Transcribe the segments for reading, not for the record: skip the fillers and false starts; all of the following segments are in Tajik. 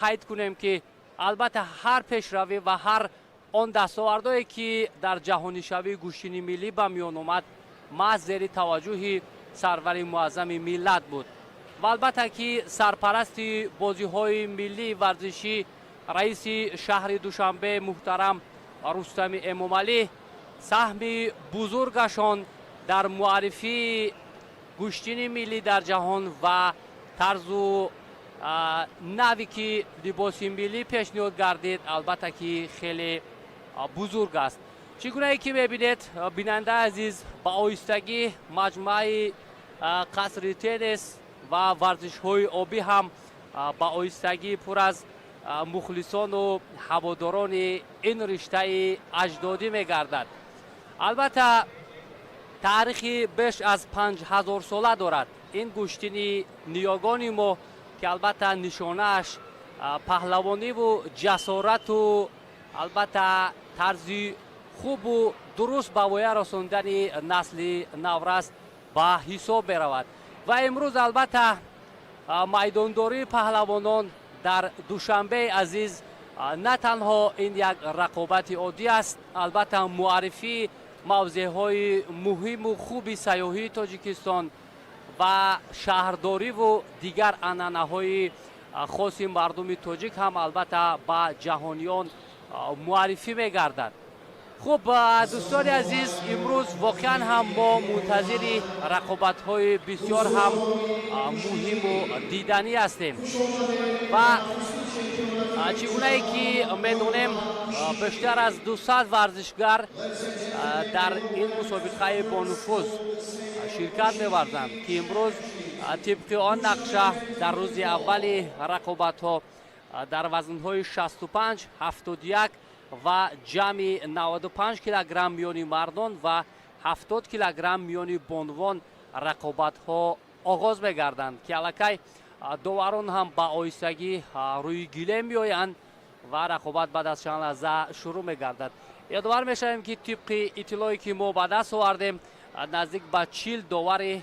Қайд кунем, ки албатта ҳар пешравӣ ва ҳар он дастовардое, ки дар ҷаҳонишавии гӯштини миллӣ ба миён омад, маҳз зери таваҷҷӯҳи сарвари муаззами миллат буд. Ва албатта ки сарпарасти бозиҳои миллии варзишӣ, раиси шаҳри Душанбе муҳтарам Рустами Эмомалӣ саҳми бузургашон дар муаррифии гӯштини миллӣ дар ҷаҳон ва тарзу нави ки либоси миллӣ пешниҳод гардид, албатта ки хеле бузург аст. Чӣ гунае ки мебинед, бинандаи азиз, ба оҳистагӣ маҷмӯаи қасри теннис ва варзишҳои обӣ ҳам ба оҳистагӣ пур аз мухлисону ҳаводорони ин риштаи аҷдодӣ мегардад. Албатта таърихи беш аз 5000-сола дорад ин гӯштини ниёгони мо, ки албатта нишонааш паҳлавониву ҷасорату албатта тарзи хубу дуруст ба воя расондани насли наврас ба ҳисоб меравад. Ва имрӯз албатта майдондории паҳлавонон дар Душанбеи азиз на танҳо ин як рақобати оддӣ аст, албатта муаррифии мавзеъҳои муҳиму хуби сайёҳии Тоҷикистон ва шаҳрдориву дигар анъанаҳои хоси мардуми тоҷик ҳам албатта ба ҷаҳониён муаррифӣ мегардад. Хуб, дӯстони азиз, имрӯз воқеан ҳам мо мунтазири рақобатҳои бисёр ҳам муҳиму диданӣ ҳастем. Ва чӣ гунае ки медонем, бештар аз 200 варзишгар дар ин мусобиқаи бонуфуз ширкат меварзанд, ки имрӯз тибқи он нақша дар рӯзи аввали рақобатҳо дар вазнҳои 65, 71 ва ҷамъи 95 килограмм миёни мардон ва 70 килограмм миёни бонувон рақобатҳо оғоз мегарданд, ки аллакай доварон ҳам ба оҳистагӣ рӯи гилем меоянд ва рақобат баъд аз чанд лаҳза шурӯъ мегардад. Ёдовар мешавем, ки тибқи иттилое ки мо ба даст овардем, наздик ба 40 довари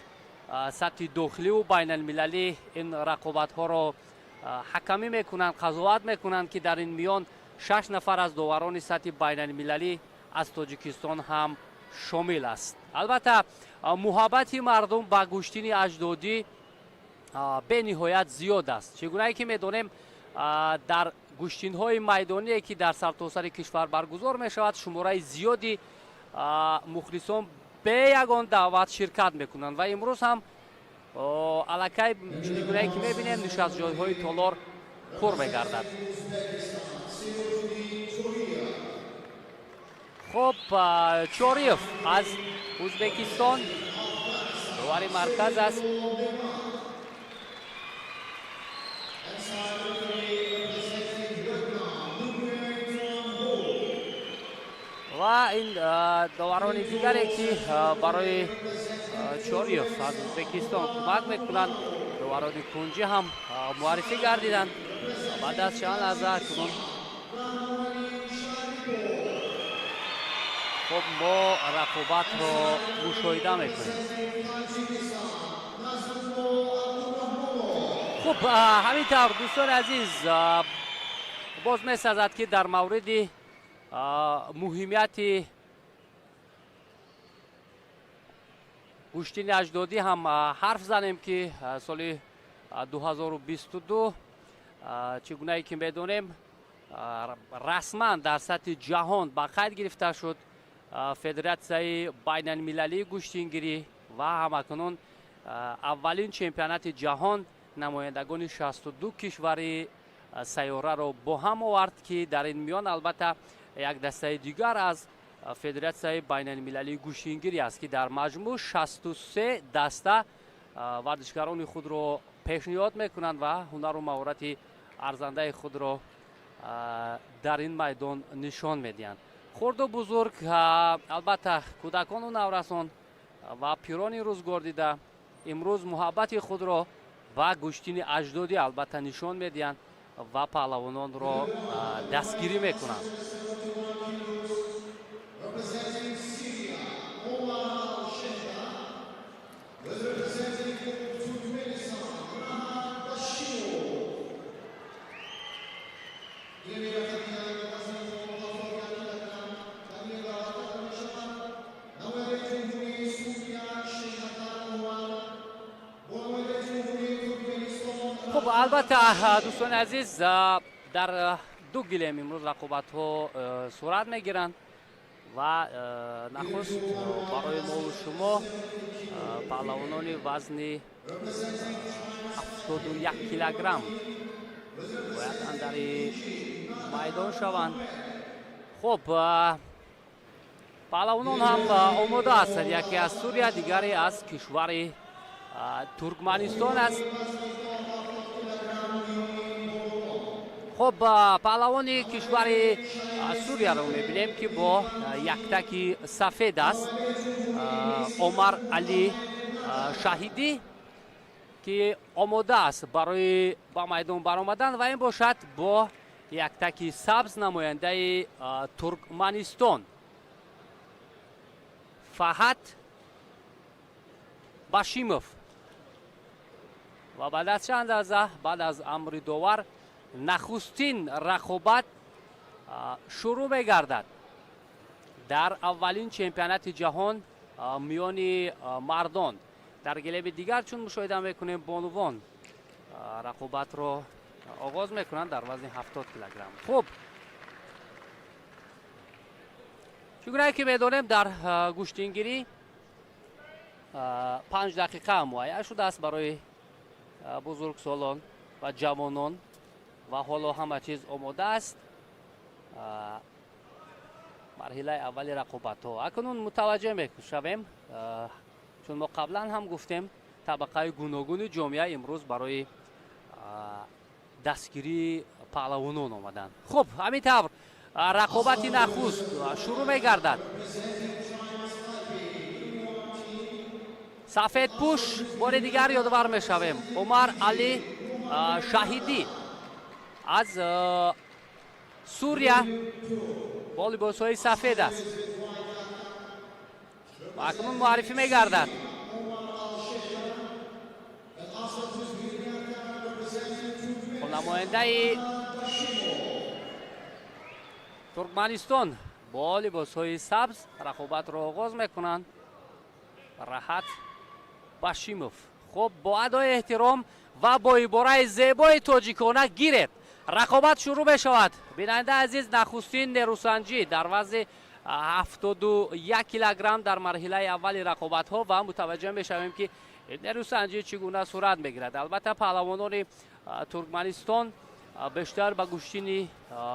сатҳи дохиливу байналмилалӣ ин рақобатҳоро ҳакамӣ мекунанд, қазоват мекунанд, ки дар ин миён шаш нафар аз доварони сатҳи байналмилалӣ аз Тоҷикистон ҳам шомил аст. Албатта муҳаббати мардум ба гӯштини аҷдодӣ бениҳоят зиёд аст. Чӣ гунае ки медонем, дар гӯштинҳои майдоние, ки дар сартосари кишвар баргузор мешавад, шумораи зиёди мухлисон бе ягон даъват ширкат мекунанд. Ва имрӯз ҳам аллакай чӣ гунае ки мебинем, нишастҷойҳои толор пур мегардад. Хуб, Чориев аз Ӯзбекистон довари марказ аст. Ва ин доварони дигаре, ки барои Чориев аз Ӯзбекистон кӯмак мекунанд, доварони кунҷӣ ҳам муаррифӣ гардиданд. Баъд аз чанд лаҳза кунун хуб мо рақобатро мушоҳида мекунем. Хуб, ҳамин тавр, дӯстони азиз, боз месазад, ки дар мавриди муҳимияти гӯштини аҷдодӣ ҳам ҳарф занем, ки соли 2022, чӣ гунае ки медонем, расман дар сатҳи ҷаҳон ба қайд гирифта шуд федератсияи байналмилалии гӯштингирӣ ва ҳамакунун аввалин чемпионати ҷаҳон намояндагони 62 кишвари сайёраро бо ҳам овард, ки дар ин миён албатта як дастаи дигар аз федератсияи байналмилалии гӯштингирӣ аст, ки дар маҷмӯъ 63 даста варзишгарони худро пешниҳод мекунанд ва ҳунару маҳорати арзандаи худро дар ин майдон нишон медиҳанд. Хурду бузург, албатта кӯдакону наврасон ва пирони рӯзгор дида имрӯз муҳаббати худро ба гӯштини аҷдодӣ албатта нишон медиҳанд ва паҳлавононро дастгирӣ мекунанд. Хуб, албатта, дӯстони азиз, дар ду гилем имрӯз рақобатҳо сурат мегиранд ва нахуст барои мову шумо паҳлавонони вазни 71 килограмм бояд андари майдон шаванд. Хуб, паҳлавонон ҳам омода ҳастанд. Яке аз Сурия, дигаре аз кишвари Туркманистон аст. Хуб, паҳлавони кишвари Сурияро мебинем, ки бо яктаки сафед аст, Омар Али Шаҳидӣ, ки омода аст барои ба майдон баромадан, ва ин бошад бо яктаки сабз намояндаи Туркманистон Фаҳат Башимов. Ва баъд аз чанд лаҳза, баъд аз амри довар, нахустин рақобат шурӯъ мегардад дар аввалин чемпионати ҷаҳон миёни мардон. Дар гилеми дигар, чун мушоҳида мекунем, бонувон рақобатро оғоз мекунанд дар вазни 70 килограмм. Хуб, чӣ гунае ки медонем, дар гӯштингирӣ 5 дақиқа муайян шудааст барои бузургсолон ва ҷавонон ва ҳоло ҳама чиз омода аст. Марҳилаи аввали рақобатҳо акнун мутаваҷҷеҳ мешавем, чун мо қаблан ҳам гуфтем, табақаи гуногуни ҷомеа имрӯз барои дастгирии паҳлавонон омаданд. Хуб, ҳамин тавр рақобати нахуст шурӯъ мегардад. Сафедпӯш, бори дигар ёдовар мешавем, Умар Али Шаҳидӣ аз Сурия бо либосҳои сафед аст ва акнун муаррифӣ мегардад. Намояндаи Туркманистон бо либосҳои сабз рақобатро оғоз мекунанд, Раҳат Башимов. Хуб, бо адои эҳтиром ва бо ибораи зебои тоҷикона «гиред», рақобат шурӯъ мешавад. Бинандаи азиз, нахустин нерӯсанҷӣ дар вазни 71 килограмм дар марҳилаи аввали рақобатҳо ва мутаваҷҷеҳ мешавем, ки нерӯсанҷӣ чӣ гуна сурат мегирад. Албатта, паҳлавонони Туркманистон бештар ба гӯштини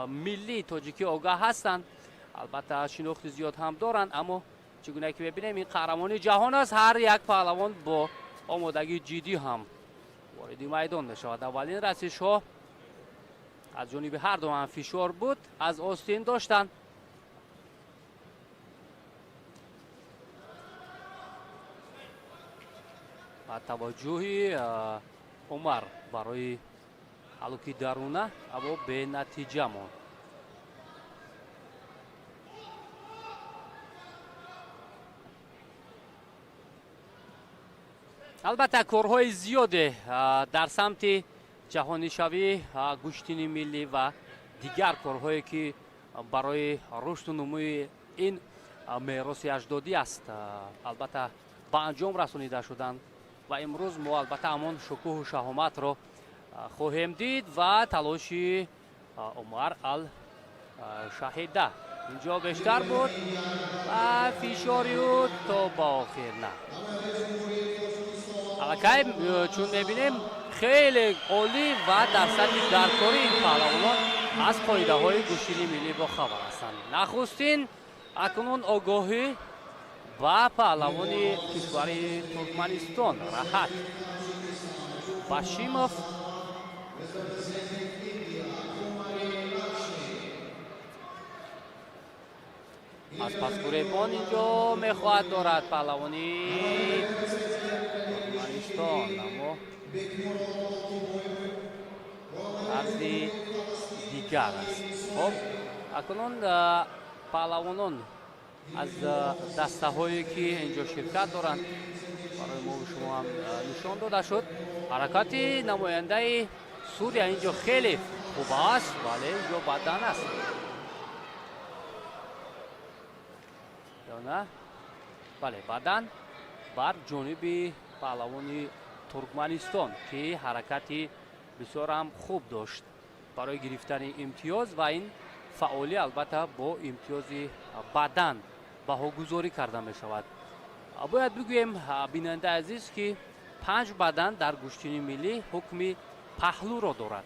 миллии тоҷикӣ огаҳ ҳастанд, албатта шинохти зиёд ҳам доранд, аммо чӣ гуна ки мебинем, ин қаҳрамони ҷаҳон аст. Ҳар як паҳлавон бо омодагии ҷиддӣ ҳам вориди майдон мешавад. Аввалин расишҳо аз ҷониби ҳар ду ҳам фишор буд, аз остин доштанд. Ва таваҷҷӯҳи Умар барои ҳалуки даруна, аммо бенатиҷа монд. Албатта, корҳои зиёде дар самти ҷаҳонишавӣ, гӯштини миллӣ ва дигар корҳое, ки барои рушду нумӯи ин мероси аҷдодӣ аст, албатта ба анҷом расонида шуданд ва имрӯз мо албатта ҳамон шукӯҳу шаҳоматро хоҳем дид. Ва талоши Умар Ал Шаҳида инҷо бештар буд ва фишори ӯ то ба охир на. Аллакай, чун мебинем, хеле олӣ ва дар сатҳи даркорӣ ин паҳлавонон аз қоидаҳои гӯштини миллӣ бохабар ҳастанд. Нахустин акнун огоҳӣ ба паҳлавони кишвари Туркманистон Раҳат Башимов. Аз пасгуребон инҷо мехоҳад дорад паҳлавони Туркманистон, аммо тарзи дигар аст. Хоб, акнун паҳлавонон аз дастаҳое, ки инҷо ширкат доранд, барои мо шумо ҳам нишон дода шуд. Ҳаракати намояндаи Сурия инҷо хеле Хуб аст, вале инҷо бадан аст ё на? Бале, бадан бар ҷониби паҳлавони Туркманистон, ки ҳаракати бисёр ҳам хуб дошт барои гирифтани имтиёз, ва ин фаъолӣ албатта бо имтиёзи бадан баҳогузорӣ карда мешавад. Бояд бигӯем, бинандаи азиз, ки 5 бадан дар гӯштини миллӣ ҳукми паҳлӯро дорад,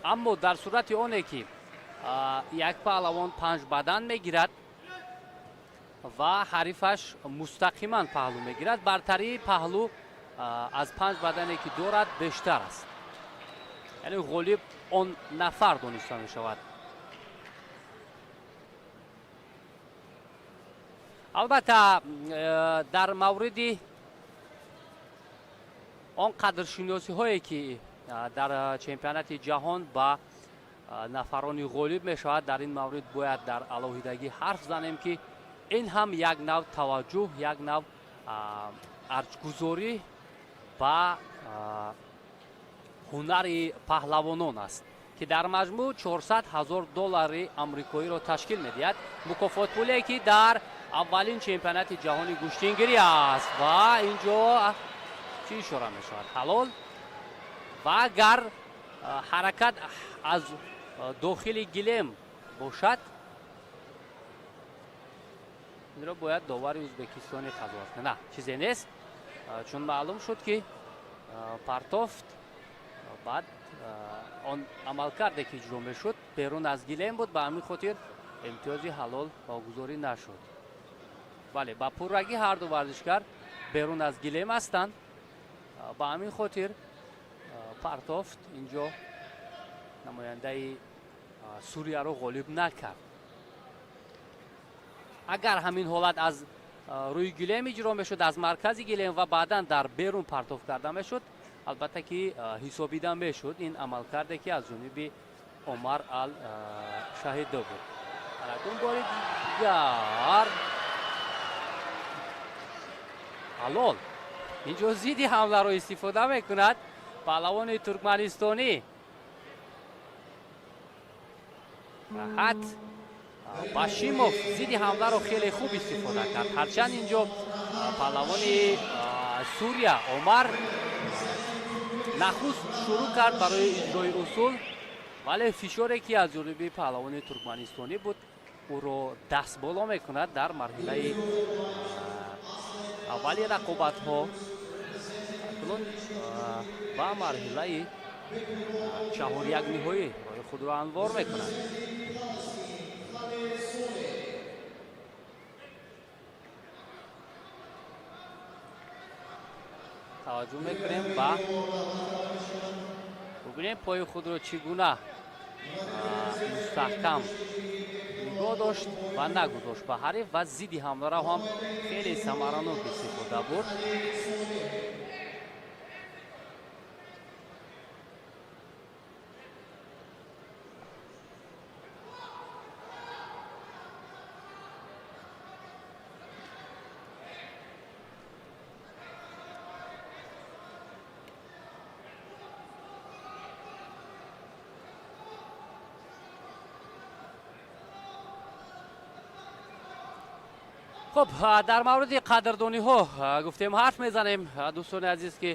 аммо дар сурати оне ки як паҳлавон 5 бадан мегирад ва ҳарифаш мустақиман паҳлӯ мегирад, бартарии паҳлӯ аз 5 бадане ки дорад бештар аст, яъне ғолиб он нафар дониста мешавад. Албатта, дар мавриди он қадршиносиҳое ки дар чемпионати ҷаҳон ба нафарони ғолиб мешавад, дар ин маврид бояд дар алоҳидагӣ ҳарф занем, ки ин ҳам як нав таваҷҷӯҳ, як нав арҷгузорӣ ба ҳунари паҳлавонон аст, ки дар маҷмӯъ 400 ҳазор доллари амрикоиро ташкил медиҳад, мукофотпуле ки дар аввалин чемпионати ҷаҳони гӯштингирӣ аст. Ва ин ҷо чӣ ишора мешавад? Ҳалол. Ва агар ҳаракат аз дохили гилем бошад, инро бояд довари ӯзбекистони қазоват кунад. На, чизе нест, чун маълум шуд, ки партофт баъд он амалкарде ки иҷро мешуд, берун аз гилем буд, ба ҳамин хотир имтиёзи ҳалол баҳогузорӣ нашуд. Бале, ба пуррагӣ ҳарду варзишгар берун аз гилем ҳастанд, ба ҳамин хотир партофт инҷо намояндаи Сурияро ғолиб накард. Агар ҳамин ҳолат аз рӯи гилем иҷро мешуд, аз маркази гилем ва баъдан дар берун партофт карда мешуд, албатта ки ҳисобида мешуд ин амалкарде ки аз ҷониби Омар ал Шаҳидо буд. Акнун бори дигар ҳалол. Инҷо зидди ҳамларо истифода мекунад паҳлавони туркманистонӣ Раҳат Башимов. Зидди ҳамларо хеле хуб истифода кард, ҳарчанд инҷо паҳлавони Сурия Омар нахуст шурӯъ кард барои иҷрои усул, вале фишоре ки аз ҷониби паҳлавони туркманистонӣ буд, ӯро даст боло мекунад дар марҳилаи аввали рақобатҳо. Акнун ба марҳилаи чаҳорякниҳоӣ роҳи худро анвор мекунад. Таваҷҷӯҳ мекунем ба бубинем, пои худро чӣ гуна мустаҳкам нигоҳ дошт ва нагузошт ба ҳариф, ва зидди ҳамларо ҳам хеле самаранок истифода бурд. Хуб, дар мавриди қадрдониҳо гуфтем, ҳарф мезанем, дӯстони азиз, ки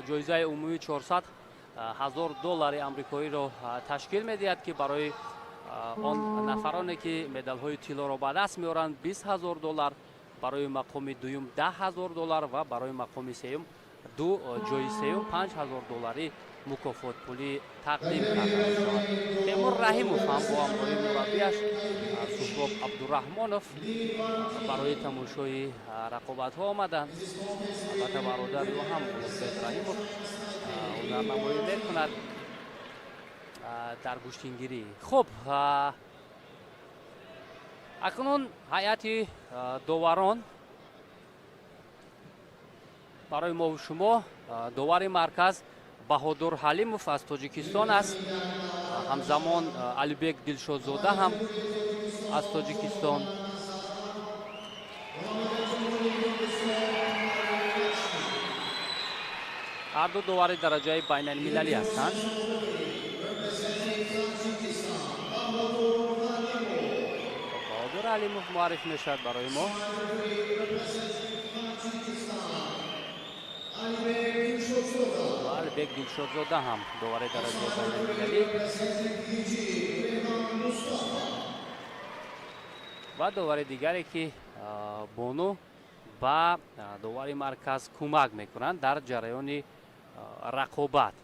ҷоизаи умумии 400 ҳазор доллари амрикоиро ташкил медиҳад, ки барои он нафароне ки медалҳои тиллоро ба даст меоранд, 20 ҳазор доллар, барои мақоми дуюм 10 ҳазор доллар ва барои мақоми сеюм, ду ҷои сеюм, 5 ҳазор доллари мукофотпулӣ тақдим карда мешавад. Темур Раҳимов ҳам бо ҳамроҳии мураббияш Суҳроб Абдураҳмонов барои тамошои рақобатҳо омаданд. Албатта, бародари ӯ ҳам, Улуғбек Раҳимов, ҳунарнамоӣ мекунад дар гӯштингирӣ. Хуб, акнун ҳайати доварон барои мову шумо: довари марказ Баҳодур Ҳалимов аз Тоҷикистон аст, ҳамзамон Алибек Дилшодзода ҳам аз Тоҷикистон. Ҳарду довари дараҷаи байналмилалӣ ҳастанд. Баҳодур Алимов муарриф мешавад барои мо. Алибек Дилшодзода ҳам довари дараҷаи байналмилалӣ ва довари дигаре, ки бону ба довари марказ кӯмак мекунанд дар ҷараёни рақобат.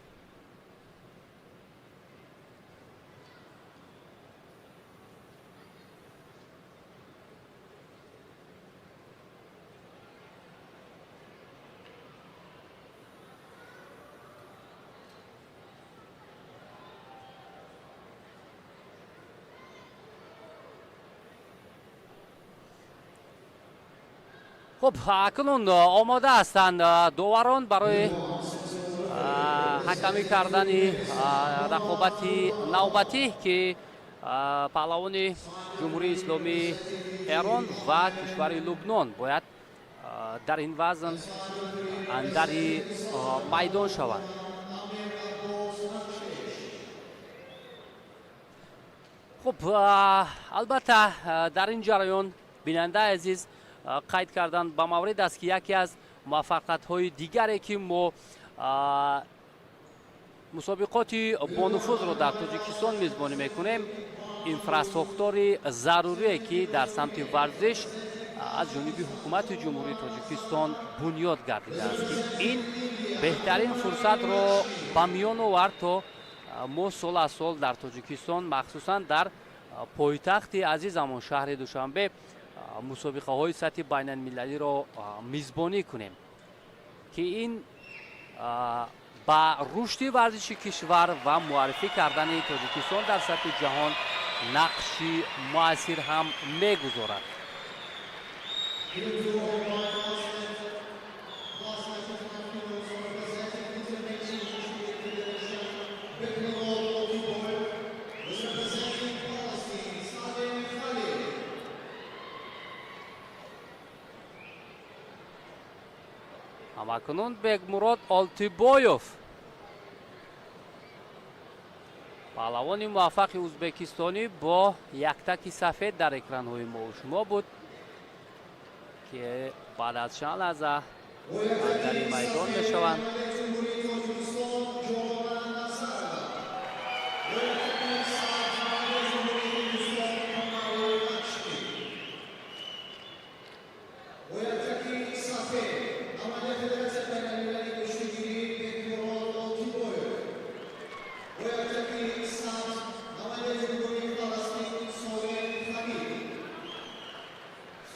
Хуб, акнун омода ҳастанд доварон барои ҳакамӣ кардани рақобати навбатӣ, ки паҳлавони Ҷумҳурии Исломии Эрон ва кишвари Лубнон бояд дар ин вазн андари майдон шаванд. Хуб, албатта, дар ин ҷараён, бинандаи азиз, қайд кардан ба маврид аст, ки яке аз муваффақиятҳои дигаре, ки мо мусобиқоти бонуфузро дар Тоҷикистон мезбонӣ мекунем, инфрасохтори зарурие, ки дар самти варзиш аз ҷониби ҳукумати Ҷумҳурии Тоҷикистон бунёд гардидааст, ки ин беҳтарин фурсатро ба миён овард, то мо сол аз сол дар Тоҷикистон, махсусан дар пойтахти азизамон, шаҳри Душанбе, мусобиқаҳои сатҳи байналмилалиро мизбонӣ кунем, ки ин ба рушди варзиши кишвар ва муаррифӣ кардани Тоҷикистон дар сатҳи ҷаҳон нақши муассир ҳам мегузорад. Ҳамакунун Бекмурод Олтибоев, паҳлавони муваффақи узбекистонӣ бо яктаки сафед дар экранҳои мову шумо буд, ки баъд аз чанд лаҳза андари майдон мешаванд.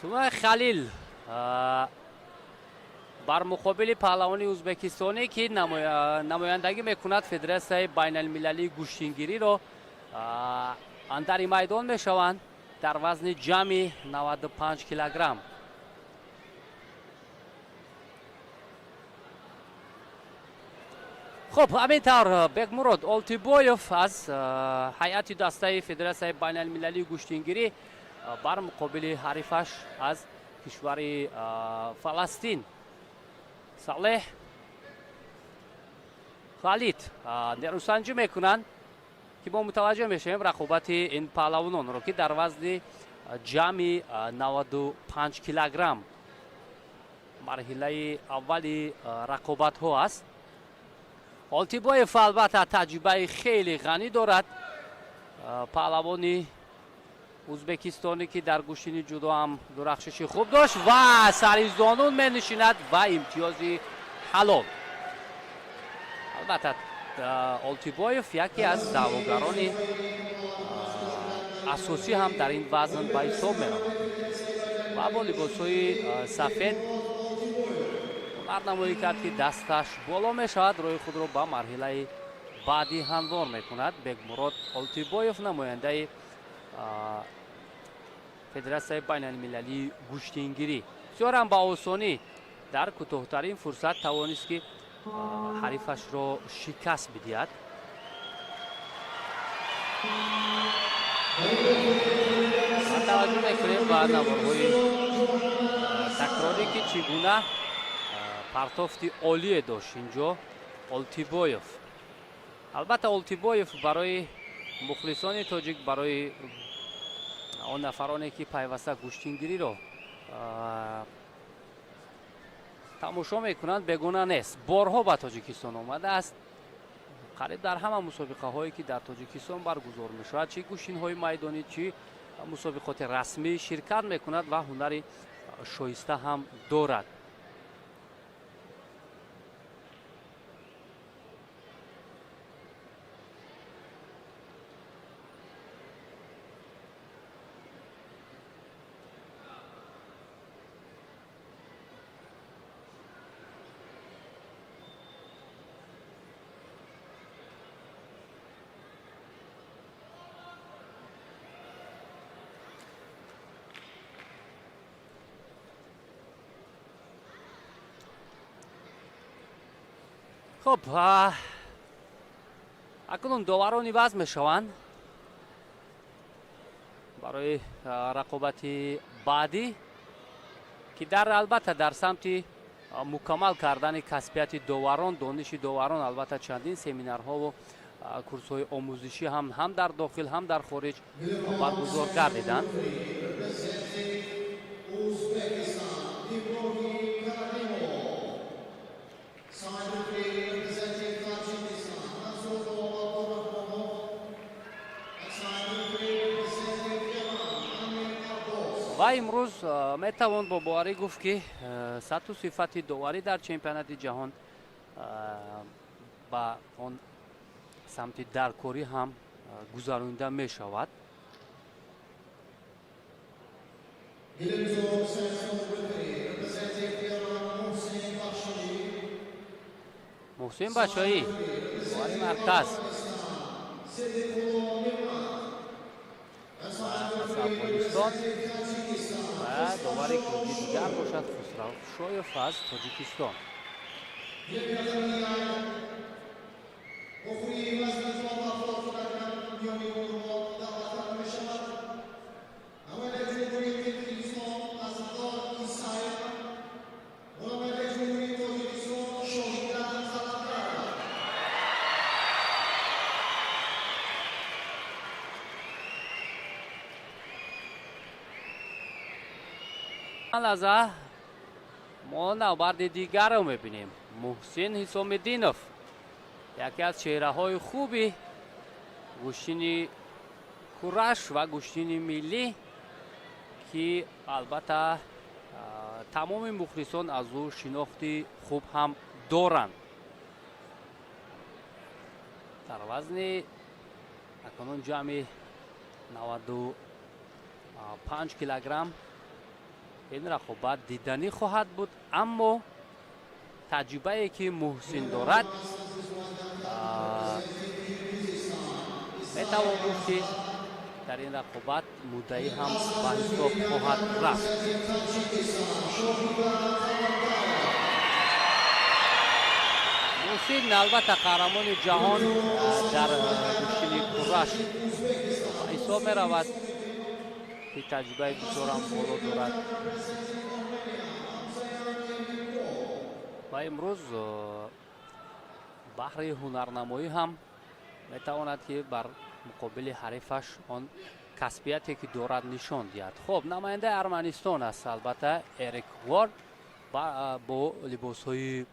Сумай Халил бар муқобили паҳлавони узбекистонӣ, ки намояндагӣ мекунад Федератсияи байналмилалии гӯштингириро, андари майдон мешаванд дар вазни ҷамъи 95 килограмм. Хуб, ҳамин тавр Бекмурод Олтибоев аз ҳайати дастаи Федератсияи байналмилалии гӯштингирӣ бар муқобили ҳарифаш аз кишвари Фаластин Салеҳ Халид нерӯсанҷӣ мекунанд, ки мо мутаваҷҷӯҳ мешавем рақобати ин паҳлавононро, ки дар вазни ҷамъи 95 килограмм марҳилаи аввали рақобатҳо аст. Олтибоев, албатта, таҷрибаи хеле ғанӣ дорад, паҳлавони узбекистонӣ, ки дар гӯштини ҷудо ҳам дурахшиши хуб дошт ва сари зонун менишинад ва имтиёзи ҳалол. Албатта, Олтибоев яке аз даъвогарони асосӣ ҳам дар ин вазн ба ҳисоб меравад ва бо либосҳои сафед ҳунарнамоӣ кард, ки дасташ боло мешавад, роҳи худро ба марҳилаи баъдӣ ҳамвор мекунад Бекмурод Олтибоев, намояндаи Федератсияи байналмилалии гӯштингирӣ. Бисёрам ба осонӣ дар кӯтоҳтарин фурсат тавонист, ки ҳарифашро шикаст бидиҳад. Ва таваҷҷӯҳ мекунем ба наворҳои такрорӣ, ки чӣ гуна партофти олие дошт инҷо. Олтибоев. Албатта, Олтибоев барои мухлисони тоҷик, барои он нафароне, ки пайваста гӯштингириро тамошо мекунанд, бегуна нест. Борҳо ба Тоҷикистон омадааст. Қариб дар ҳама мусобиқаҳое, ки дар Тоҷикистон баргузор мешавад, чӣ гӯштинҳои майдонӣ, чӣ мусобиқоти расмӣ, ширкат мекунад ва ҳунари шоиста ҳам дорад. Хуб, акнун доварон иваз мешаванд барои рақобати баъдӣ, ки дар албатта дар самти мукаммал кардани касбияти доварон, дониши доварон, албатта чандин семинарҳову курсҳои омӯзишӣ ҳам дар дохил, ҳам дар хориҷ баргузор гардиданд. Ва имрӯз метавон бо боварӣ гуфт, ки сатҳу сифати доварӣ дар чемпионати ҷаҳон ба он самти даркорӣ ҳам гузаронида мешавад. Муҳсин Бачоӣ, довари марказ аз Афғонистон ва довари кунҷи дигар бошад Хусрав Шоев аз Тоҷикистон. Лаҳза мо навбарди дигарро мебинем. Муҳсин Ҳисомиддинов, яке аз чеҳраҳои хуби гӯштини кураш ва гӯштини миллӣ, ки албатта тамоми мухлисон аз ӯ шинохти хуб ҳам доранд. Дар вазни акнун ҷамъи 95 килограмм ин рақобат диданӣ хоҳад буд, аммо таҷрибае, ки Муҳсин дорад, метавон гуфт, ки дар ин рақобат муддаӣ ҳам ба ҳисоб хоҳад рафт. Муҳсин албатта қаҳрамони ҷаҳон дар гӯштини кураш ба ҳисоб меравад, ки таҷрибаи бисёрам боло дорад ва имрӯз баҳри ҳунарнамоӣ ҳам метавонад, ки бар муқобили ҳарифаш он касбияте, ки дорад, нишон диҳад. Хуб, намояндаи Арманистон аст албатта Эрик Ворд бо либосҳои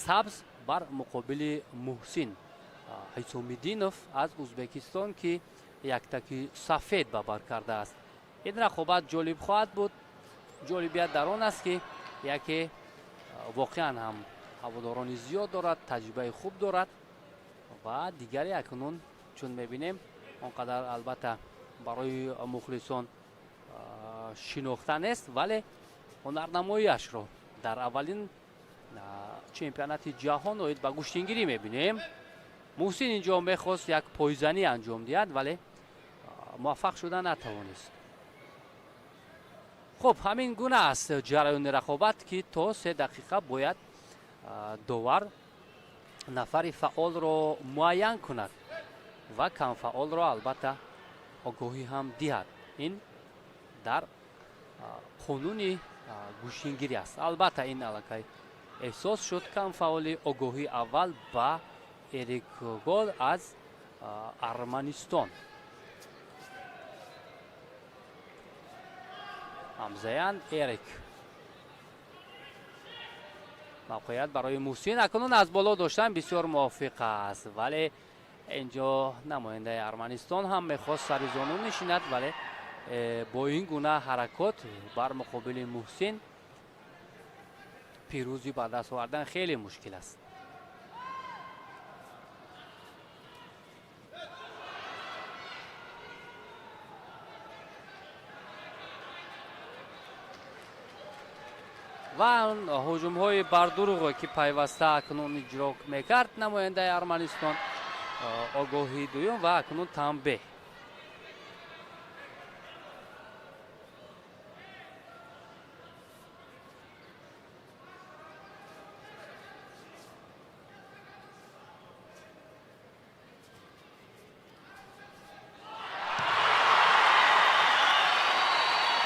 сабз бар муқобили Муҳсин Ҳисомиддинов аз Узбекистон, ки яктаки сафед ба бар кардааст. Ин рақобат ҷолиб хоҳад буд. Ҷолибият дар он аст, ки яке воқеан ҳам ҳаводорони зиёд дорад, таҷрибаи хуб дорад ва дигаре акнун чун мебинем, он қадар албатта барои мухлисон шинохта нест, вале ҳунарнамоиашро дар аввалин чемпионати ҷаҳон оид ба гӯштингирӣ мебинем. Муҳсин инҷо мехост як пойзанӣ анҷом диҳад, вале муваффақ шуда натавонист. Хуб, ҳамин гуна аст ҷараёни рақобат, ки то 3 дақиқа бояд довар нафари фаъолро муайян кунад ва камфаъолро албатта огоҳӣ ҳам диҳад. Ин дар қонуни гӯштингирӣ аст. Албатта, ин аллакай Эҳсос шуд камфаъоли огоҳии аввал ба Эрик Гол аз Арманистон. Ҳамзаян Эрик. Мавқеият барои Муҳсин акнун аз боло доштан бисёр мувофиқ аст, вале инҷо намояндаи Арманистон ҳам мехост сари зону нишинад, вале бо ин гуна ҳаракот бар муқобили Муҳсин пирӯзӣ ба даст овардан хеле мушкил аст. Ва ҳуҷумҳои бардуруғе ки пайваста акнун иҷро мекард намояндаи Арманистон, огоҳии дуюм ва акнун танбеҳ.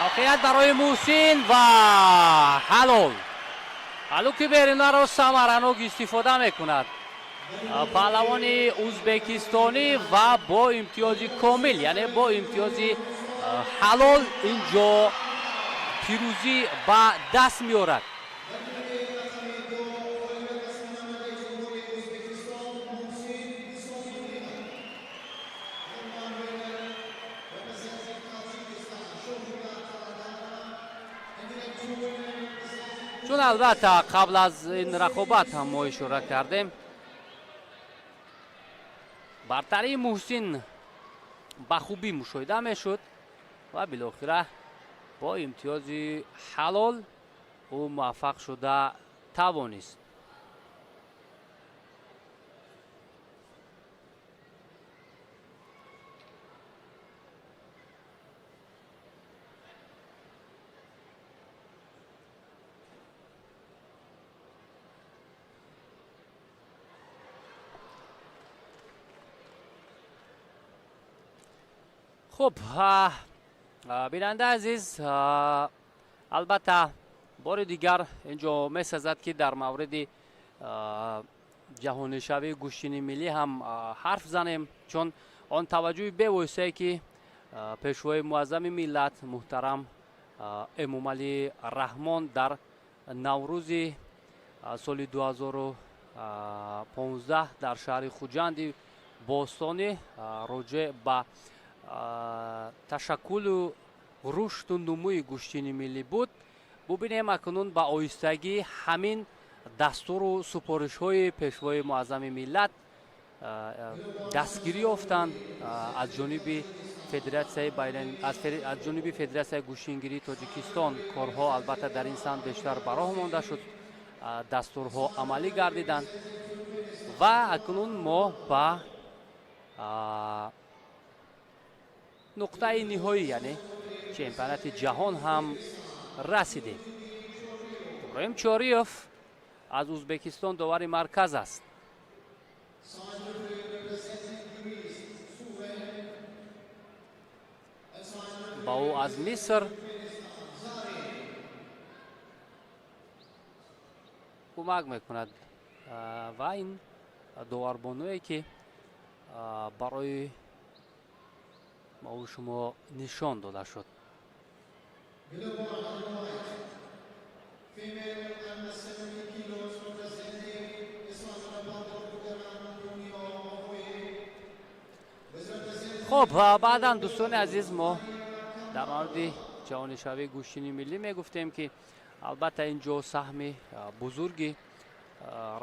Мавқеият барои Муҳсин ва ҳалол. Ҳалуки беринаро самаранок истифода мекунад паҳлавони узбекистонӣ ва бо имтиёзи комил, яъне бо имтиёзи ҳалол инҷо пирӯзӣ ба даст меорад. Чун албатта қабл аз ин рақобат ҳам мо ишора кардем, бартарии Муҳсин ба хубӣ мушоҳида мешуд ва билохира бо имтиёзи ҳалол ӯ муваффақ шуда тавонист. Хуб, бинандаи азиз, албатта бори дигар инҷо месазад ки дар мавриди ҷаҳонишавии гӯштини миллӣ ҳам ҳарф занем, чун он таваҷҷӯҳи бевоситае ки пешвои муаззами миллат муҳтарам Эмомалӣ Раҳмон дар Наврӯзи соли 2015 дар шаҳри Хуҷанди бостонӣ роҷеъ ба ташаккулу рушду нумӯи гӯштини миллӣ буд. Бубинем акнун ба оҳистагӣ ҳамин дастуру супоришҳои пешвои муаззами миллат дастгирӣ ёфтанд аз ҷониби федератсияи гӯштингирии Тоҷикистон. Корҳо албатта дар ин самт бештар ба роҳ монда шуд, дастурҳо амалӣ гардиданд ва акнун мо ба нуқтаи ниҳоӣ, яъне чемпионати ҷаҳон ҳам расидем. Иброҳим Чориев аз Узбекистон довари марказ аст. Ба ӯ аз Миср кӯмак мекунад ва ин доварбоное ки барои мову шумо нишон дода шуд. Хуб, баъдан дӯстони азиз, мо дар мавриди ҷаҳонишавии гӯштини миллӣ мегуфтем ки албатта ин ҷо саҳми бузурги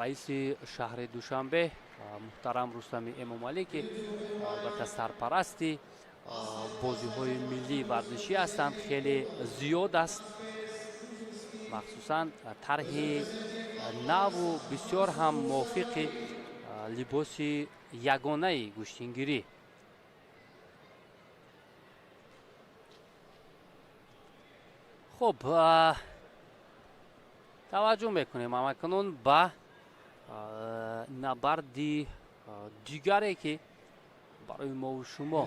раиси шаҳри Душанбе муҳтарам Рустами Эмомалӣ, ки албатта сарпарасти бозиҳои миллии варзишӣ ҳастанд, хеле зиёд аст. Махсусан тарҳи наву бисёр ҳам мувофиқи либоси ягонаи гӯштингирӣ. Хуб, таваҷҷӯҳ мекунем ҳамакунун ба набарди дигаре ки барои мову шумо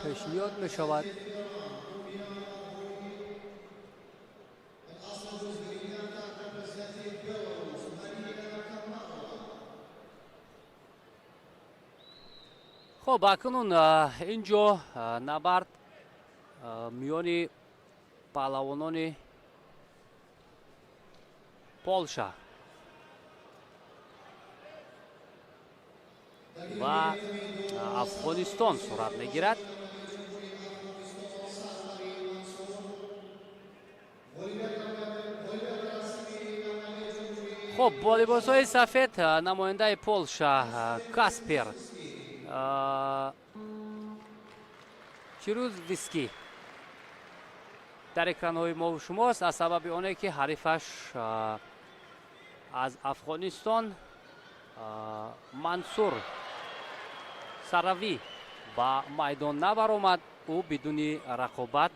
пешниҳод мешавад. Хуб, акнун ин ҷо набард миёни паҳлавонони Полша ва Афғонистон сурат мегирад. Хуб, бо либосҳои сафед намояндаи Полша Каспер Чирӯз Виски дар экранҳои мову шумост, аз сабаби оне ки ҳарифаш аз Афғонистон Мансур Саравӣ ба майдон набаромад. Ӯ бидуни рақобат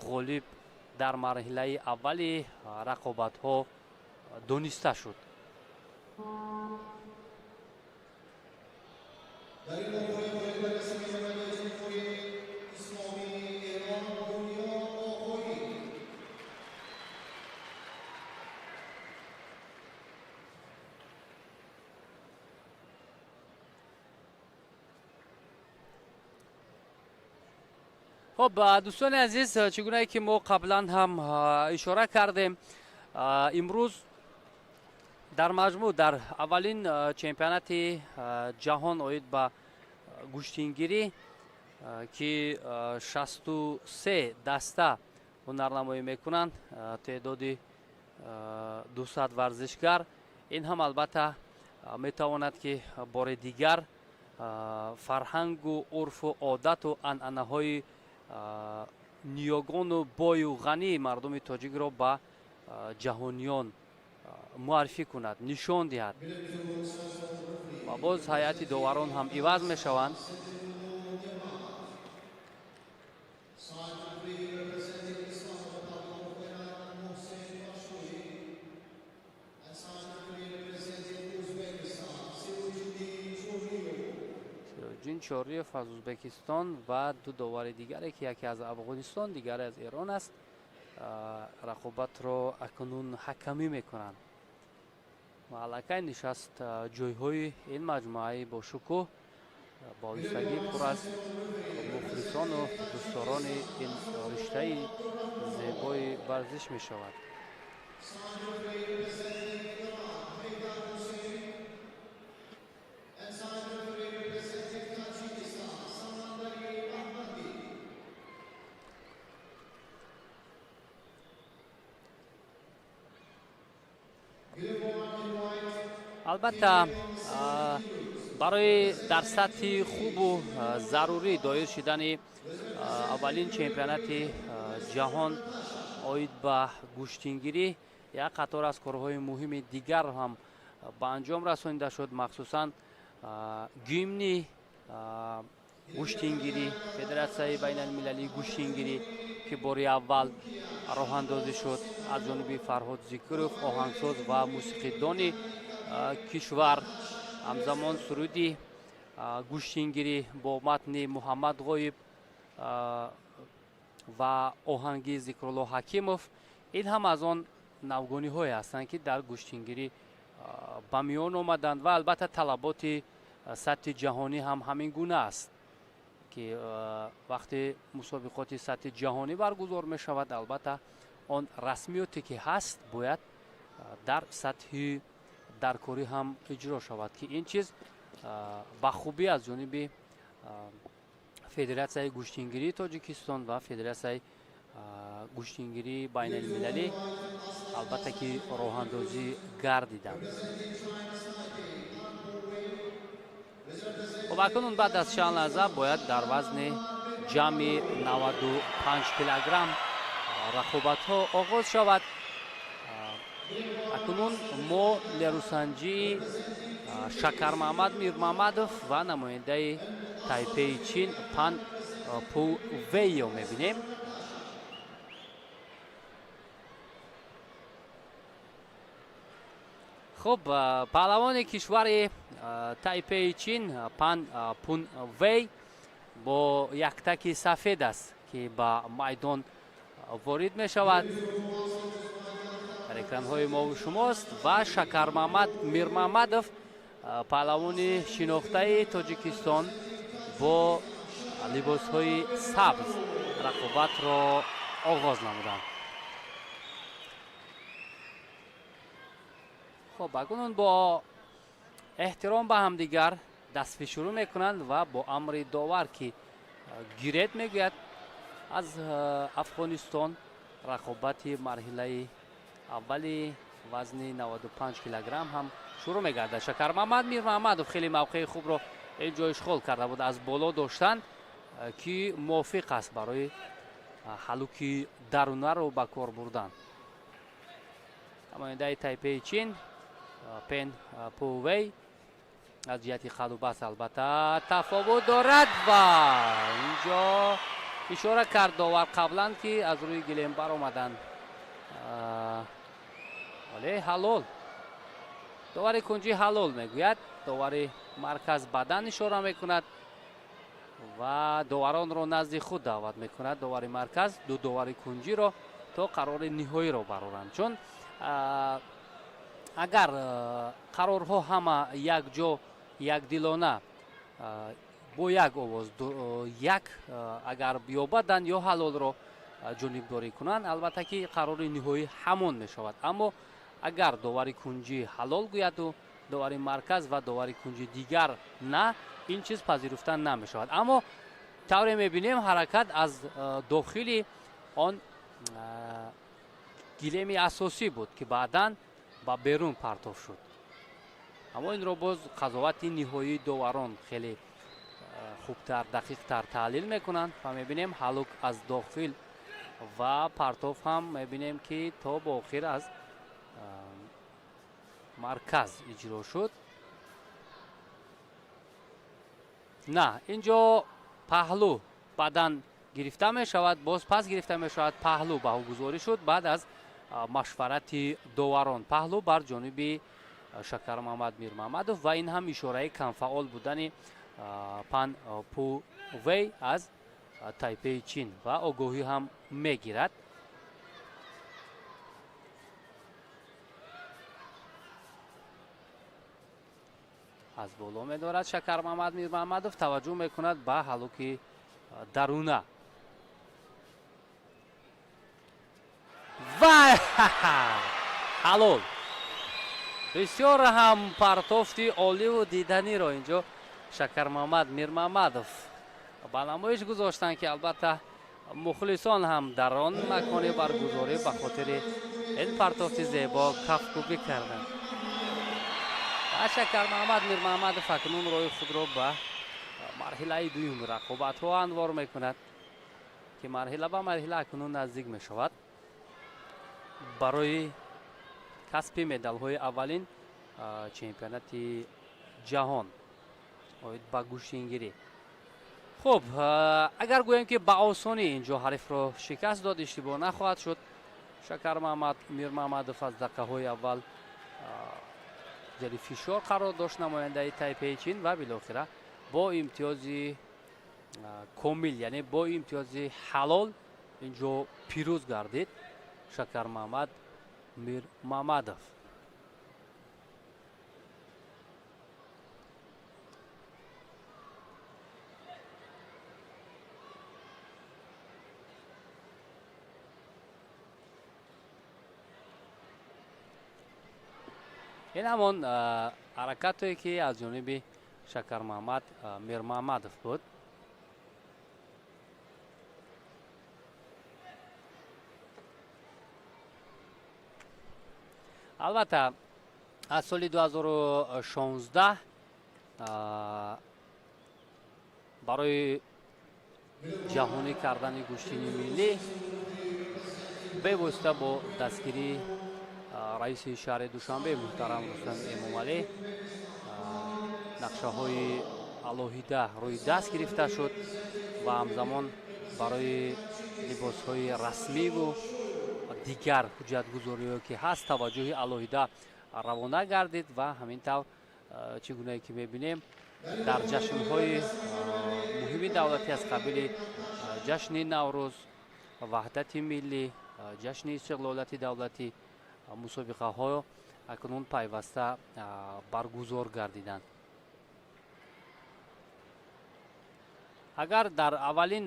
ғолиб дар марҳилаи аввали рақобатҳо дониста шуд. Дар ин вохӯрӣ ғолиб ба даст меомади Ҷумҳурии Исломии Эрон Дунё Оғоӣ. Хуб, дӯстони азиз, чӣ гунае ки мо қаблан ҳам ишора кардем, имрӯз дар маҷмӯъ дар аввалин чемпионати ҷаҳон оид ба гӯштингирӣ, ки 63 даста ҳунарнамоӣ мекунанд, теъдоди 200 варзишгар, ин ҳам албатта метавонад ки бори дигар фарҳангу урфу одату анъанаҳои ниёгону бою ғании мардуми тоҷикро ба ҷаҳониён муаррифӣ кунад, нишон диҳад. Ва боз ҳайати доварон ҳам иваз мешаванд. Side referee representing Islamic Republic of Iran Mohsen Mashuri and side referee representing Uzbekistan Sirojiddin Choriyev. Сироҷиддин Чориев аз Ӯзбекистон ва ду довари дигаре, ки яке аз Афғонистон, дигаре аз Эрон аст, рақобатро акнун ҳакамӣ мекунанд. Ва аллакай нишаст ҷойҳои ин маҷмӯаи бошукӯҳ бо оҳистагӣ пур аз мухлисону дӯстдорони ин риштаи зебои варзиш мешавад. Side referee representing Iran Haydar Hussein and side referee representing Tajikistan Samandari Ahmadi. Uniform in white. Албатта, барои дар сатҳи хубу зарурӣ доир шудани аввалин чемпионати ҷаҳон оид ба гӯштингирӣ як қатор аз корҳои муҳими дигар ҳам ба анҷом расонида шуд, махсусан гимни гӯштингирӣ Федератсияи байналмилалии гӯштингирӣ, ки бори аввал роҳандозӣ шуд аз ҷониби Фарҳод Зикиров, оҳангсоз ва мусиқидони кишвар. Ҳамзамон суруди гӯштингирӣ бо матни Муҳаммад Ғоиб ва оҳанги Зикрулло Ҳакимов, ин ҳам аз он навгониҳое ҳастанд, ки дар гӯштингирӣ ба миён омаданд. Ва албатта талаботи сатҳи ҷаҳонӣ ҳам ҳамин гуна аст, ки вақте мусобиқоти сатҳи ҷаҳонӣ баргузор мешавад, албатта он расмиёте ки ҳаст, бояд дар сатҳи даркорӣ ҳам иҷро шавад, ки ин чиз ба хубӣ аз ҷониби Федератсияи гӯштингирии Тоҷикистон ва Федератсияи гӯштингирии байналмилалӣ албатта ки роҳандозӣ гардиданд. Хуб, акнун баъд аз чанд лаҳза бояд дар вазни ҷамъи 95 килограмм рақобатҳо оғоз шавад. Акнун мо нерӯсанҷии Шакармаҳмад Мирмаҳмадов ва намояндаи Тайпеи Чин Пан Пувейо мебинем. Хуб, паҳлавони кишвари Тайпеи Чин Пан Пунвей бо яктаки сафед аст, ки ба майдон ворид мешавад, дар экранҳои мову шумост, ва Шакармаҳмад Мирмаҳмадов Паҳлавони шинохтаи Тоҷикистон бо либосҳои сабз рақобатро оғоз намуданд. Хуб, акнун бо эҳтиром ба ҳамдигар дастфишурӣ мекунанд ва бо амри довар, ки гиред мегӯяд, аз Афғонистон рақобати марҳилаи аввали вазни 95 килограмм ҳам шурӯъ мегардад. Шакармаҳмад Мирмаҳмадов хеле мавқеи хубро ин ҷо ишғол карда буд, аз боло доштан, ки мувофиқ аст барои ҳалуки дарунаро ба кор бурдан. Намояндаи Тайпеи Чин Пен Пувей аз ҷиҳати қадубаст албатта тафовут дорад ва инҷо ишора кард довар қаблан, ки аз рӯи гилем баромаданд, вале ҳалол. Довари кунҷӣ ҳалол мегӯяд, довари марказ бадан ишора мекунад ва доваронро назди худ даъват мекунад. Довари марказ ду довари кунҷиро то қарори ниҳоиро бароранд, чун агар қарорҳо ҳама якҷо, якдилона, бо як овоз як агар ёбаданд ё ҳалолро ҷонибдорӣ кунанд, албатта ки қарори ниҳоӣ ҳамон мешавад. Аммо агар довари кунҷӣ ҳалол гӯяду довари марказ ва довари кунҷи дигар на, ин чиз пазируфта намешавад. Аммо тавре мебинем, ҳаракат аз дохили он гилеми асосӣ буд, ки баъдан ба берун партоф шуд. Аммо инро боз қазовати ниҳоии доварон хеле хубтар, дақиқтар таҳлил мекунанд ва мебинем, ҳалук аз дохил ва партоф ҳам мебинем, ки то ба охир аз марказ иҷро шуд. На, ин ҷо паҳлӯ баъдан гирифта мешавад, боз пас гирифта мешавад, паҳлӯ баҳогузорӣ шуд. Баъд аз машварати доварон паҳлӯ бар ҷониби Шакармаҳмад Мирмаҳмадов ва ин ҳам ишораи камфаъол будани Пан Пувей аз Тайпеи Чин ва огоҳӣ ҳам мегирад. Аз боло медорад Шакармаҳмад Мирмаҳмадов, таваҷҷӯҳ мекунад ба ҳалуки даруна ва ҳалол. Бисёр ҳам партофти оливу диданиро инҷо Шакармаҳмад Мирмаҳмадов ба намоиш гузоштанд, ки албатта мухлисон ҳам дар он макони баргузорӣ ба хотири ин партофти зебо кафкӯбӣ карданд. Ва Шакармаҳмад Мирмаҳмадов акнун роҳи худро ба марҳилаи дуюми рақобатҳо анвор мекунад, ки марҳила ба марҳила акнун наздик мешавад барои касби медалҳои аввалин чемпионати ҷаҳон оид ба гӯштингирӣ. Хуб, агар гӯем, ки ба осонӣ инҷо ҳарифро шикаст дод, иштибоҳ нахоҳад шуд. Шакармаҳмад Мирмаҳмадов аз дақиқаҳои аввал зери фишор қарор дошт намояндаи Тайпеи Чин ва билохира бо имтиёзи комил, яъне бо имтиёзи ҳалол инҷо пирӯз гардид Шакармаҳмад Мирмаҳмадов. Ин ҳамон ҳаракатое, ки аз ҷониби Шакармаҳмад Мирмаҳмадов буд. Албатта, аз соли 2016 барои ҷаҳонӣ кардани гӯштини миллӣ бевосита бо дастгирии раиси шаҳри Душанбе муҳтарам Рустам Эмомалӣ нақшаҳои алоҳида рӯи даст гирифта шуд ва ҳамзамон барои либосҳои расмиву дигар ҳуҷҷатгузориҳое, ки ҳаст, таваҷҷӯҳи алоҳида равона гардид. Ва ҳамин тавр, чӣ гунае ки мебинем, дар ҷашнҳои муҳими давлатӣ аз қабили ҷашни Наврӯз, ваҳдати миллӣ, ҷашни истиқлолияти давлатӣ, мусобиқаҳо Акнун пайваста баргузор гардиданд. Агар дар аввалин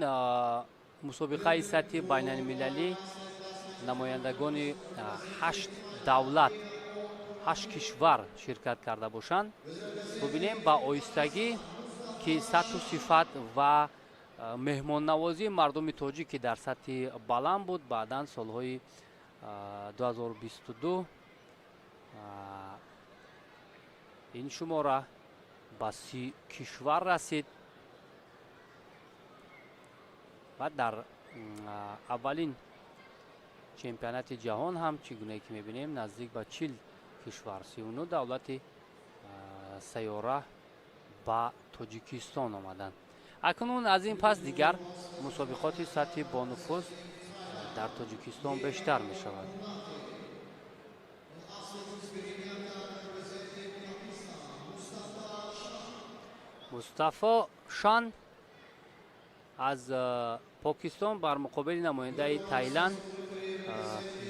мусобиқаи сатҳи байналмилалӣ намояндагони 8 давлат, 8 кишвар ширкат карда бошанд, бубинем ба оҳистагӣ ки сатҳу сифат ва меҳмоннавозии мардуми тоҷик, ки дар сатҳи баланд буд, баъдан солҳои 2022 ин шумора ба 30 кишвар расид ва дар аввалин чемпионати ҷаҳон ҳам, чӣ гунае ки мебинем, наздик ба 40 кишвар, 39 давлати сайёра ба Тоҷикистон омаданд. Акнун аз ин пас дигар мусобиқоти сатҳи бонуфуз дар Тоҷикистон бештар мешавад. Мустафо Шан аз Покистон бар муқобили намояндаи Таиланд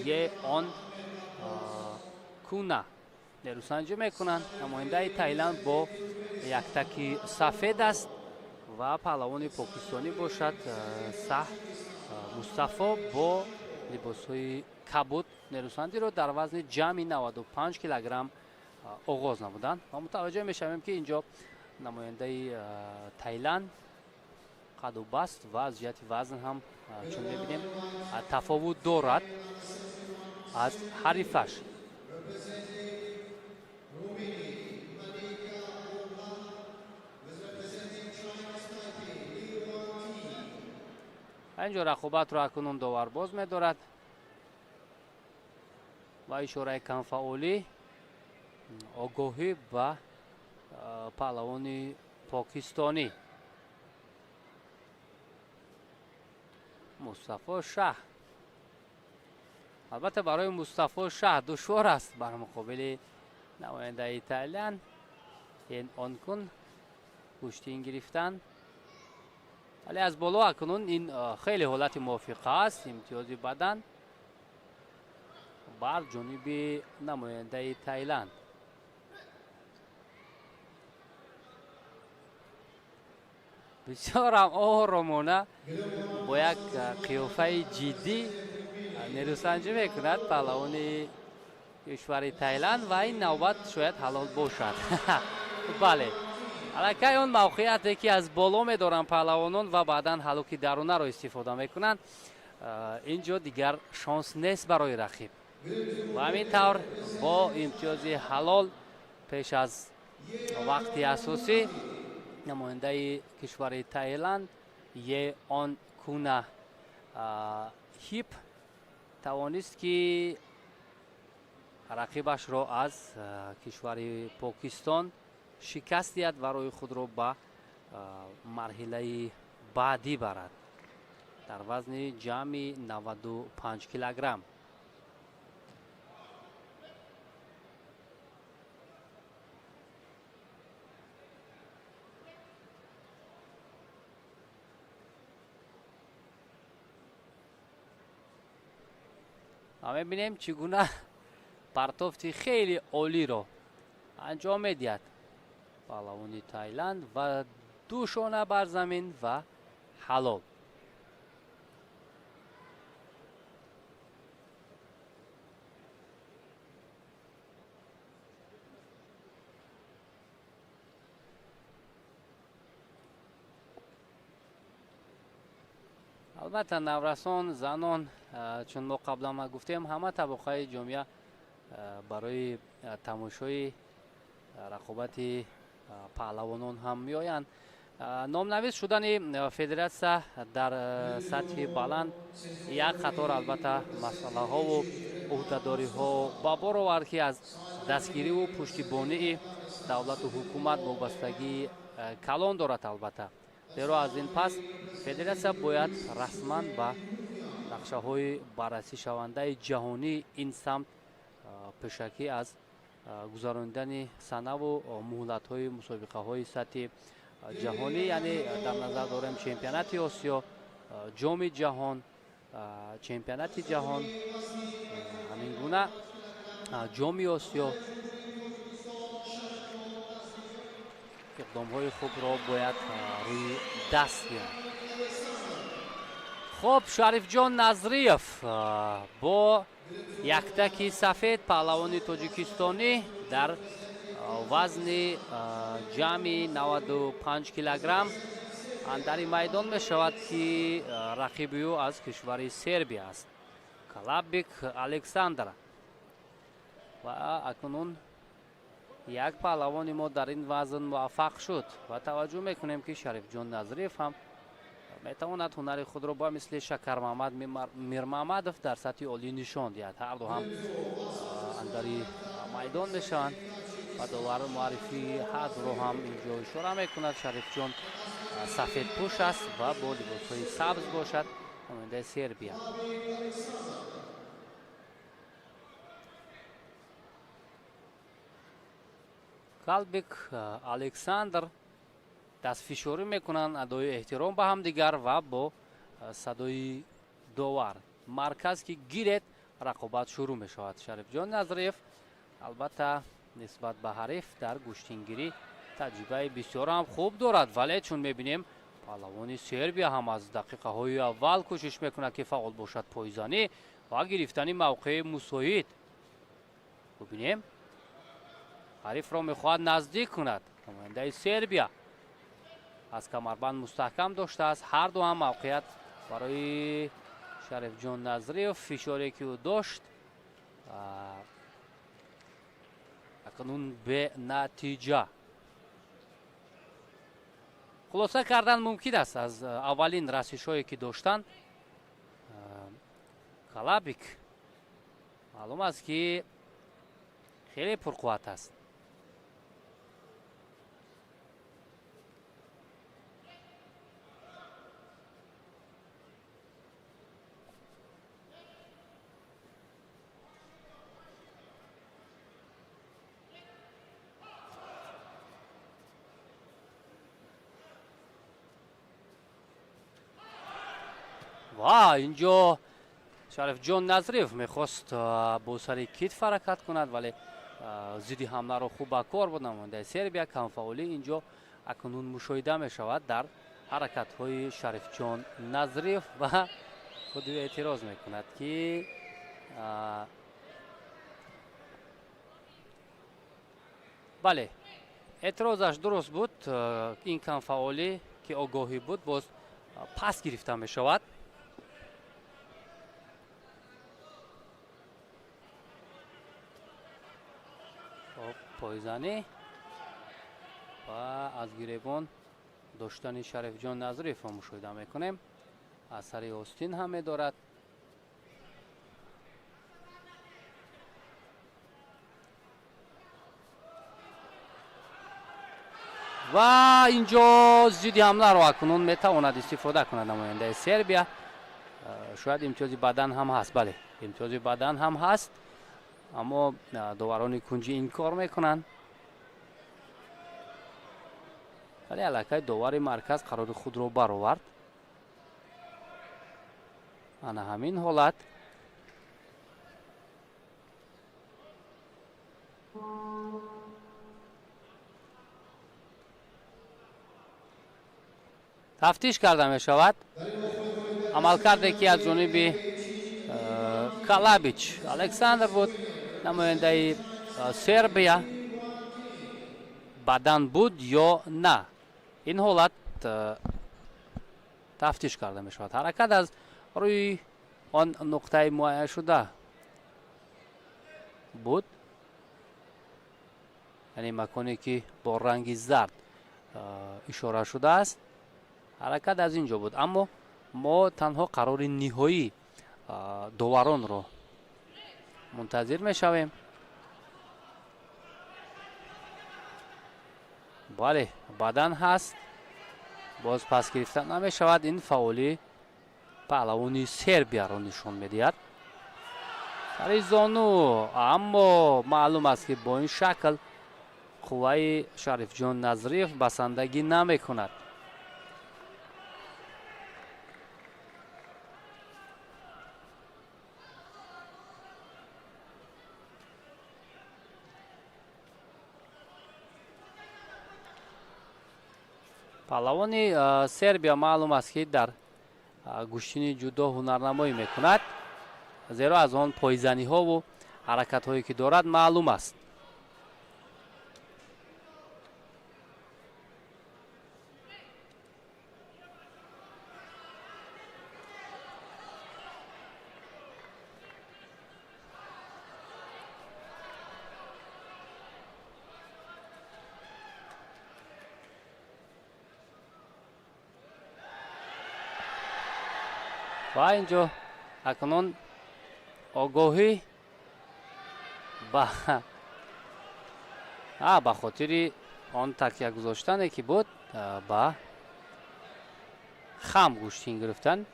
Е Он Куна нерӯсанҷӣ мекунанд. Намояндаи Таиланд бо яктаки сафед аст ва паҳлавони покистонӣ бошад Саҳ Мустафо бо либосҳои кабуд нерӯсандиро дар вазни ҷамъи 95 килограмм оғоз намуданд. Ва мутаваҷҷӯҳ мешавем, ки инҷо намояндаи Таиланд қаду баст ва аз ҷиҳати вазн ҳам, чун мебинем, тафовут дорад аз ҳарифаш. Инҷо рақобатро акнун довар боз медорад ва ишораи камфаъолӣ, огоҳӣ ба паҳлавони покистонӣ Мустафо Шаҳ. Албатта, барои Мустафо Шаҳ душвор аст бар муқобили намояндаи Таиланд Ен Онкун гӯштин гирифтан, вале аз боло акнун ин хеле ҳолати мувофиқа аст. Имтиёзи бадан бар ҷониби намояндаи Таиланд. Бисёрам оромона бо як қиёфаи ҷиддӣ нерӯсанҷӣ мекунад паҳлавони кишвари Таиланд ва ин навбат шояд ҳалол бошад. Бале, аллакай он мавқеияте, ки аз боло медоранд паҳлавонон ва баъдан ҳалуки дарунаро истифода мекунанд, ин ҷо дигар шонс нест барои рақиб. Ва ҳамин тавр бо имтиёзи ҳалол пеш аз вақти асосӣ намояндаи кишвари Таиланд Е Он Куна Хип тавонист, ки рақибашро аз кишвари Покистон шикаст диҳад ва роҳи худро ба марҳилаи баъдӣ барад дар вазни ҷамъи 95 килограмм. Ва мебинем, чӣ гуна партофти хеле олиро анҷом медиҳад паҳлавони Таиланд ва ду шона бар замин ва ҳалол. Албатта, наврасон, занон, чун мо қаблан ма гуфтем, ҳама табақаи ҷомеа барои тамошои рақобати паҳлавонон ҳам меоянд. Номнавис шудани федератсия дар сатҳи баланд як қатор, албатта, масъалаҳову ӯҳдадориҳо ба бор овард, ки аз дастгириву пуштибонии давлату ҳукумат вобастагии калон дорад, албатта, зеро аз ин пас федератсия бояд расман ба нақшаҳои баррасишавандаи ҷаҳонии ин самт пешакӣ аз гузаронидани санаву муҳлатҳои мусобиқаҳои сатҳи ҷаҳонӣ, яъне дар назар дорем чемпионати Осиё, Ҷоми ҷаҳон, чемпионати ҷаҳон, ҳамин гуна Ҷоми Осиё иқдомҳои хубро бояд рӯи даст гирад. Хуб, Шарифҷон Назриев бо яктаки сафед, паҳлавони тоҷикистонӣ дар вазни ҷамъи 95 килограмм андари майдон мешавад, ки рақиби ӯ аз кишвари Сербия аст, Калабик Александр. Ва акнун як паҳлавони мо дар ин вазн муваффақ шуд ва таваҷҷӯҳ мекунем, ки Шарифҷон Назриев ҳам метавонад ҳунари худро ба мисли Шакармаҳмад Мирмаҳмадов дар сатҳи олӣ нишон диҳад. Ҳар ду ҳам андари майдон мешаванд ва довар муаррифии ҳар дуро ҳам инҷо ишора мекунад. Шарифҷон сафедпӯш аст ва бо либосҳои сабз бошад намояндаи Сербия. Калбик Александр дастфишорӣ мекунанд, адои эҳтиром ба ҳамдигар ва бо садои довар марказ ки гиред, рақобат шурӯъ мешавад. Шарифҷон Назриев албатта нисбат ба ҳариф дар гӯштингирӣ таҷрибаи бисёрам хуб дорад, вале чун мебинем, паҳлавони Сербия ҳам аз дақиқаҳои аввал кӯшиш мекунад, ки фаъол бошад, пойзанӣ ва гирифтани мавқеи мусоид. Бубинем, ҳарифро мехоҳад наздик кунад. Намояндаи Сербия аз камарбанд мустаҳкам доштааст. Ҳар ду ҳам мавқеият барои Шарифҷон Назриев. Фишоре ки ӯ дошт, акнун бенатиҷа. Хулоса кардан мумкин аст аз аввалин расишҳое ки доштанд, Калабик маълум аст, ки хеле пурқувват аст. Ва инҷо Шарифҷон Назриев мехост бо сари китф ҳаракат кунад, вале зидди ҳамларо хуб ба кор буд намояндаи Сербия. Камфаъолӣ инҷо акнун мушоҳида мешавад дар ҳаракатҳои Шарифҷон Назриев ва худи эътироз мекунад, ки бале, эътирозаш дуруст буд. Ин камфаъолӣ, ки огоҳӣ буд, боз пас гирифта мешавад. Пойзанӣ ва аз гиребон доштани Шарифҷон Назриевро мушоҳида мекунем. Аз сари остин ҳам медорад. Ва инҷо зидди ҳамларо акнун метавонад истифода кунад намояндаи Сербия. Шояд имтиёзи бадан ҳам ҳаст. Бале, имтиёзи бадан ҳам ҳаст, аммо доварони кунҷӣ инкор мекунанд, вале аллакай довари марказ қарори худро баровард. Ана ҳамин ҳолат. Тафтиш карда мешавад амалкарде, ки аз ҷониби Калабич Александр буд, намояндаи Сербия, бадан буд ё на. Ин ҳолат тафтиш карда мешавад. Ҳаракат аз рӯи он нуқтаи муайяншуда буд, яъне маконе, ки бо ранги зард ишора шудааст, ҳаракат аз ин ҷо буд, аммо мо танҳо қарори ниҳоии доваронро мунтазир мешавем. Бале, бадан ҳаст, боз пас гирифта намешавад. Ин фаъолии паҳлавони Сербияро нишон медиҳад. Сари зону, аммо маълум аст, ки бо ин шакл қувваи Шарифҷон Назриев басандагӣ намекунад. Паҳлавони Сербия маълум аст, ки дар гӯштини ҷудо ҳунарнамоӣ мекунад, зеро аз он пойзаниҳову ҳаракатҳое ки дорад маълум аст. Ва инҷо акнун огоҳӣ ба хотири он такя гузоштане ки буд, ба хам гӯштин гирифтан,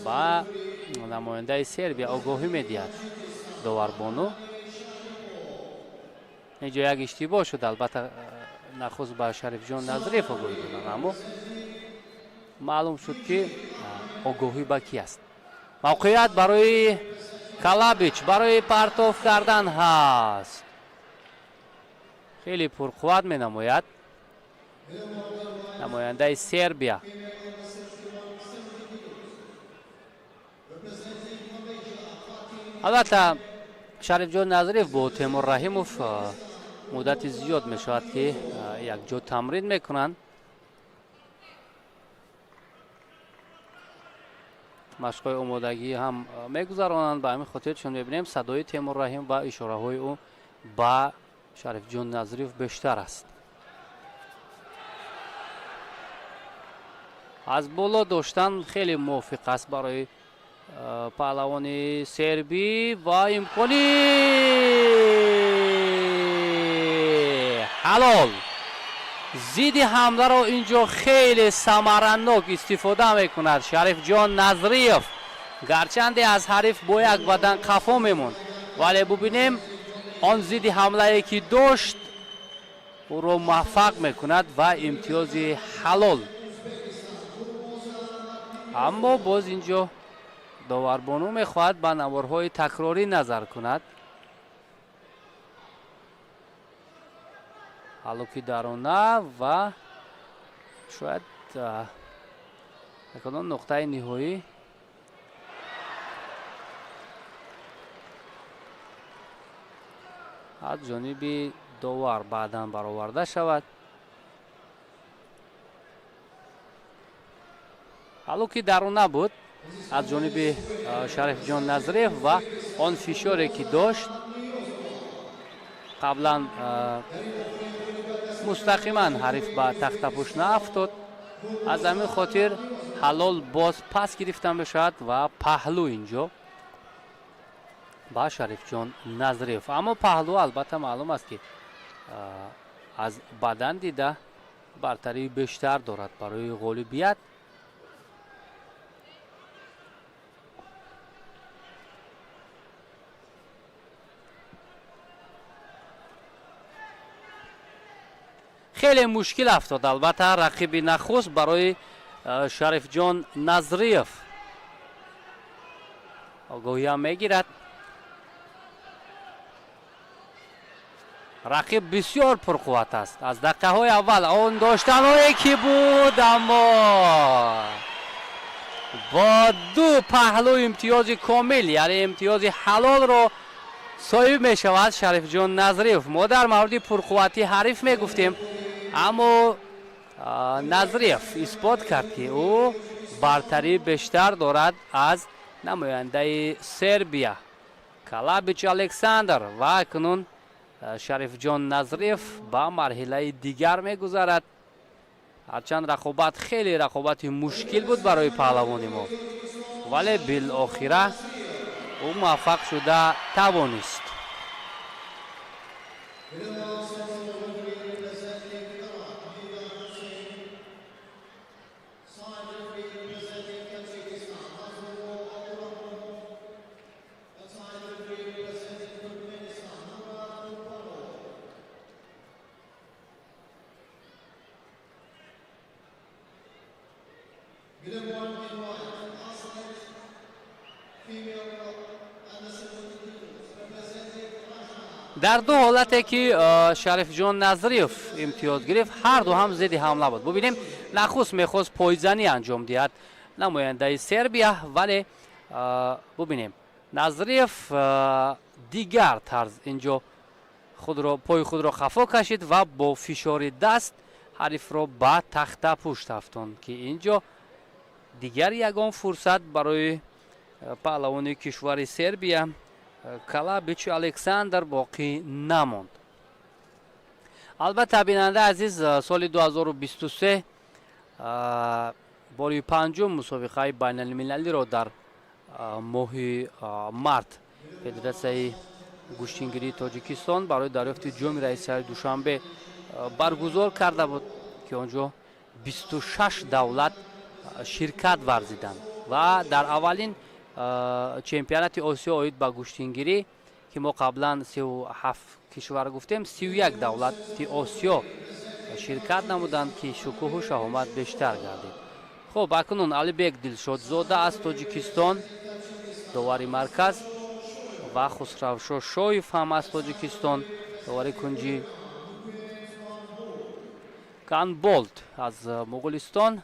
ба намояндаи Сербия огоҳӣ медиҳад доварбону. Инҷо як иштибоҳ шуд, албатта нахуст ба Шарифҷон Назриев огоҳӣ доданд, аммо маълум шуд, ки огоҳӣ ба кӣ аст. Мавқеият барои Калабич барои партоф кардан ҳаст. Хеле пурқувват менамояд намояндаи Сербия. Албатта Шарифҷон Назриев бо Темур Раҳимов муддати зиёд мешавад, ки якҷо тамрин мекунанд. Машқҳои омодагӣ ҳам мегузаронанд. Ба ҳамин хотир, чун мебинем, садои Темур Раҳим ва ишораҳои ӯ ба Шарифҷон Назриев бештар аст. Аз боло доштан хеле мувофиқ аст барои паҳлавони сербӣ ва имкони ҳалол. Зидди ҳамларо инҷо хеле самаранок истифода мекунад Шарифҷон Назриев. Гарчанде аз ҳариф бо як бадан қафо мемонд, вале бубинем, он зидди ҳамлае ки дошт, ӯро муваффақ мекунад ва имтиёзи ҳалол. Аммо боз инҷо доварбону мехоҳад ба наворҳои такрорӣ назар кунад. Ҳалуки дарона ва шояд акнун нуқтаи ниҳоӣ аз ҷониби довар баъдан бароварда шавад. Ҳалуки дарона буд аз ҷониби Шарифҷон Назриев ва он фишоре ки дошт қаблан, мустақиман ҳариф ба тахтапӯш наафтод. Аз ҳамин хотир ҳалол боз пас гирифта мешавад ва паҳлӯ инҷо ба Шарифҷон Назриев. Аммо паҳлӯ, албатта, маълум аст, ки аз бадан дида бартарии бештар дорад барои ғолибият. Хеле мушкил афтод, албатта, рақиби нахуст барои Шарифҷон Назриев. Огоҳиам мегирад. Рақиб бисёр пурқувват аст. Аз дақиқаҳои аввал он доштаное ки буд, аммо бо ду паҳлӯ имтиёзи комил, яъне имтиёзи ҳалолро соҳиб мешавад Шарифҷон Назриев. Мо дар мавриди пурқувватии ҳариф мегуфтем, аммо Назриев исбот кард, ки ӯ бартарии бештар дорад аз намояндаи Сербия Калабич Александр ва акнун Шарифҷон Назриев ба марҳилаи дигар мегузарад. Ҳарчанд рақобат хеле рақобати мушкил буд барои паҳлавони мо, вале билохира ӯ муваффақ шуда тавонист. Middle one in white, Aslet, female under 70 kilos, representing Russia. Дар ду ҳолате ки Шарифҷон Назриев имтиёз гирифт, ҳар ду ҳам зидди ҳамла буд. Бубинем, нахуст мехост пойзанӣ анҷом диҳад намояндаи Сербия, вале бубинем, Назриев дигар тарз инҷо худро, пои худро хафо кашид ва бо фишори даст ҳарифро ба тахта пушт афтонд, ки инҷо дигар ягон фурсат барои паҳлавони кишвари Сербия Калабич Александр боқӣ намонд. Албатта, бинандаи азиз, соли 2023 бори панҷум мусобиқаи байналмилалиро дар моҳи март Федератсияи гӯштингирии Тоҷикистон барои дарёфти ҷоми раиси шаҳри Душанбе баргузор карда буд, ки он ҷо 26 давлат ширкат варзиданд ва дар аввалин чемпионати Осиё оид ба гӯштингирӣ, ки мо қаблан 37 кишвар гуфтем, 31 давлати Осиё ширкат намуданд, ки шукӯҳу шаҳомат бештар гардид. Хуб, акнун Алибек Дилшодзода аз Тоҷикистон, довари марказ, ва Хусравшо Шоев ҳам аз Тоҷикистон, довари кунҷӣ, Канболт аз Муғулистон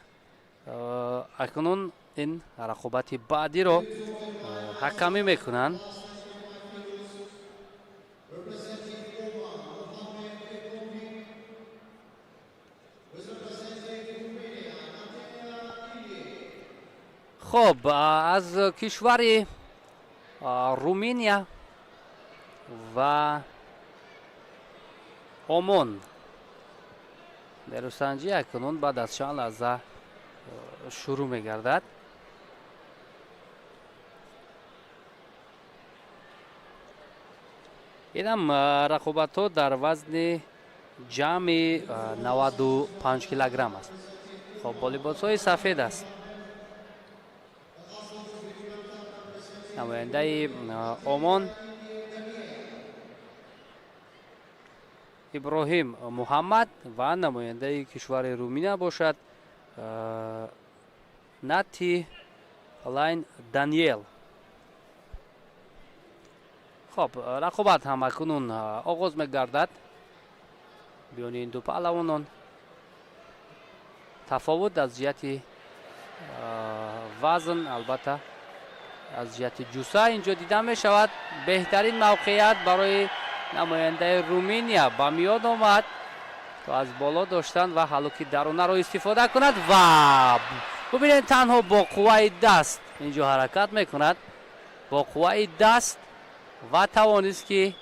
акнун ин рақобати баъдиро ҳакамӣ мекунанд. Хуб, аз кишвари Руминия ва Омон нерӯсанҷӣ акнун баъд аз чанд лаҳза шурӯъ мегардад. Инам рақобатҳо дар вазни ҷамъи 95 килограмм аст. Хоб, бо либосҳои сафед аст намояндаи Омон Иброҳим Муҳаммад ва намояндаи кишвари Руминия бошад Нати Лайн Даниел. Хоб, рақобат ҳам акнун оғоз мегардад миёни ин ду паҳлавонон. Тафовут аз ҷиҳати вазн, албатта аз ҷиҳати ҷуса инҷо дида мешавад. Беҳтарин мавқеият барои намояндаи Руминия ба миён омад, то аз боло доштан ва ҳалуки дарунаро истифода кунад ва бубинед, танҳо бо қувваи даст инҷо ҳаракат мекунад, бо қувваи даст, ва тавонист, ки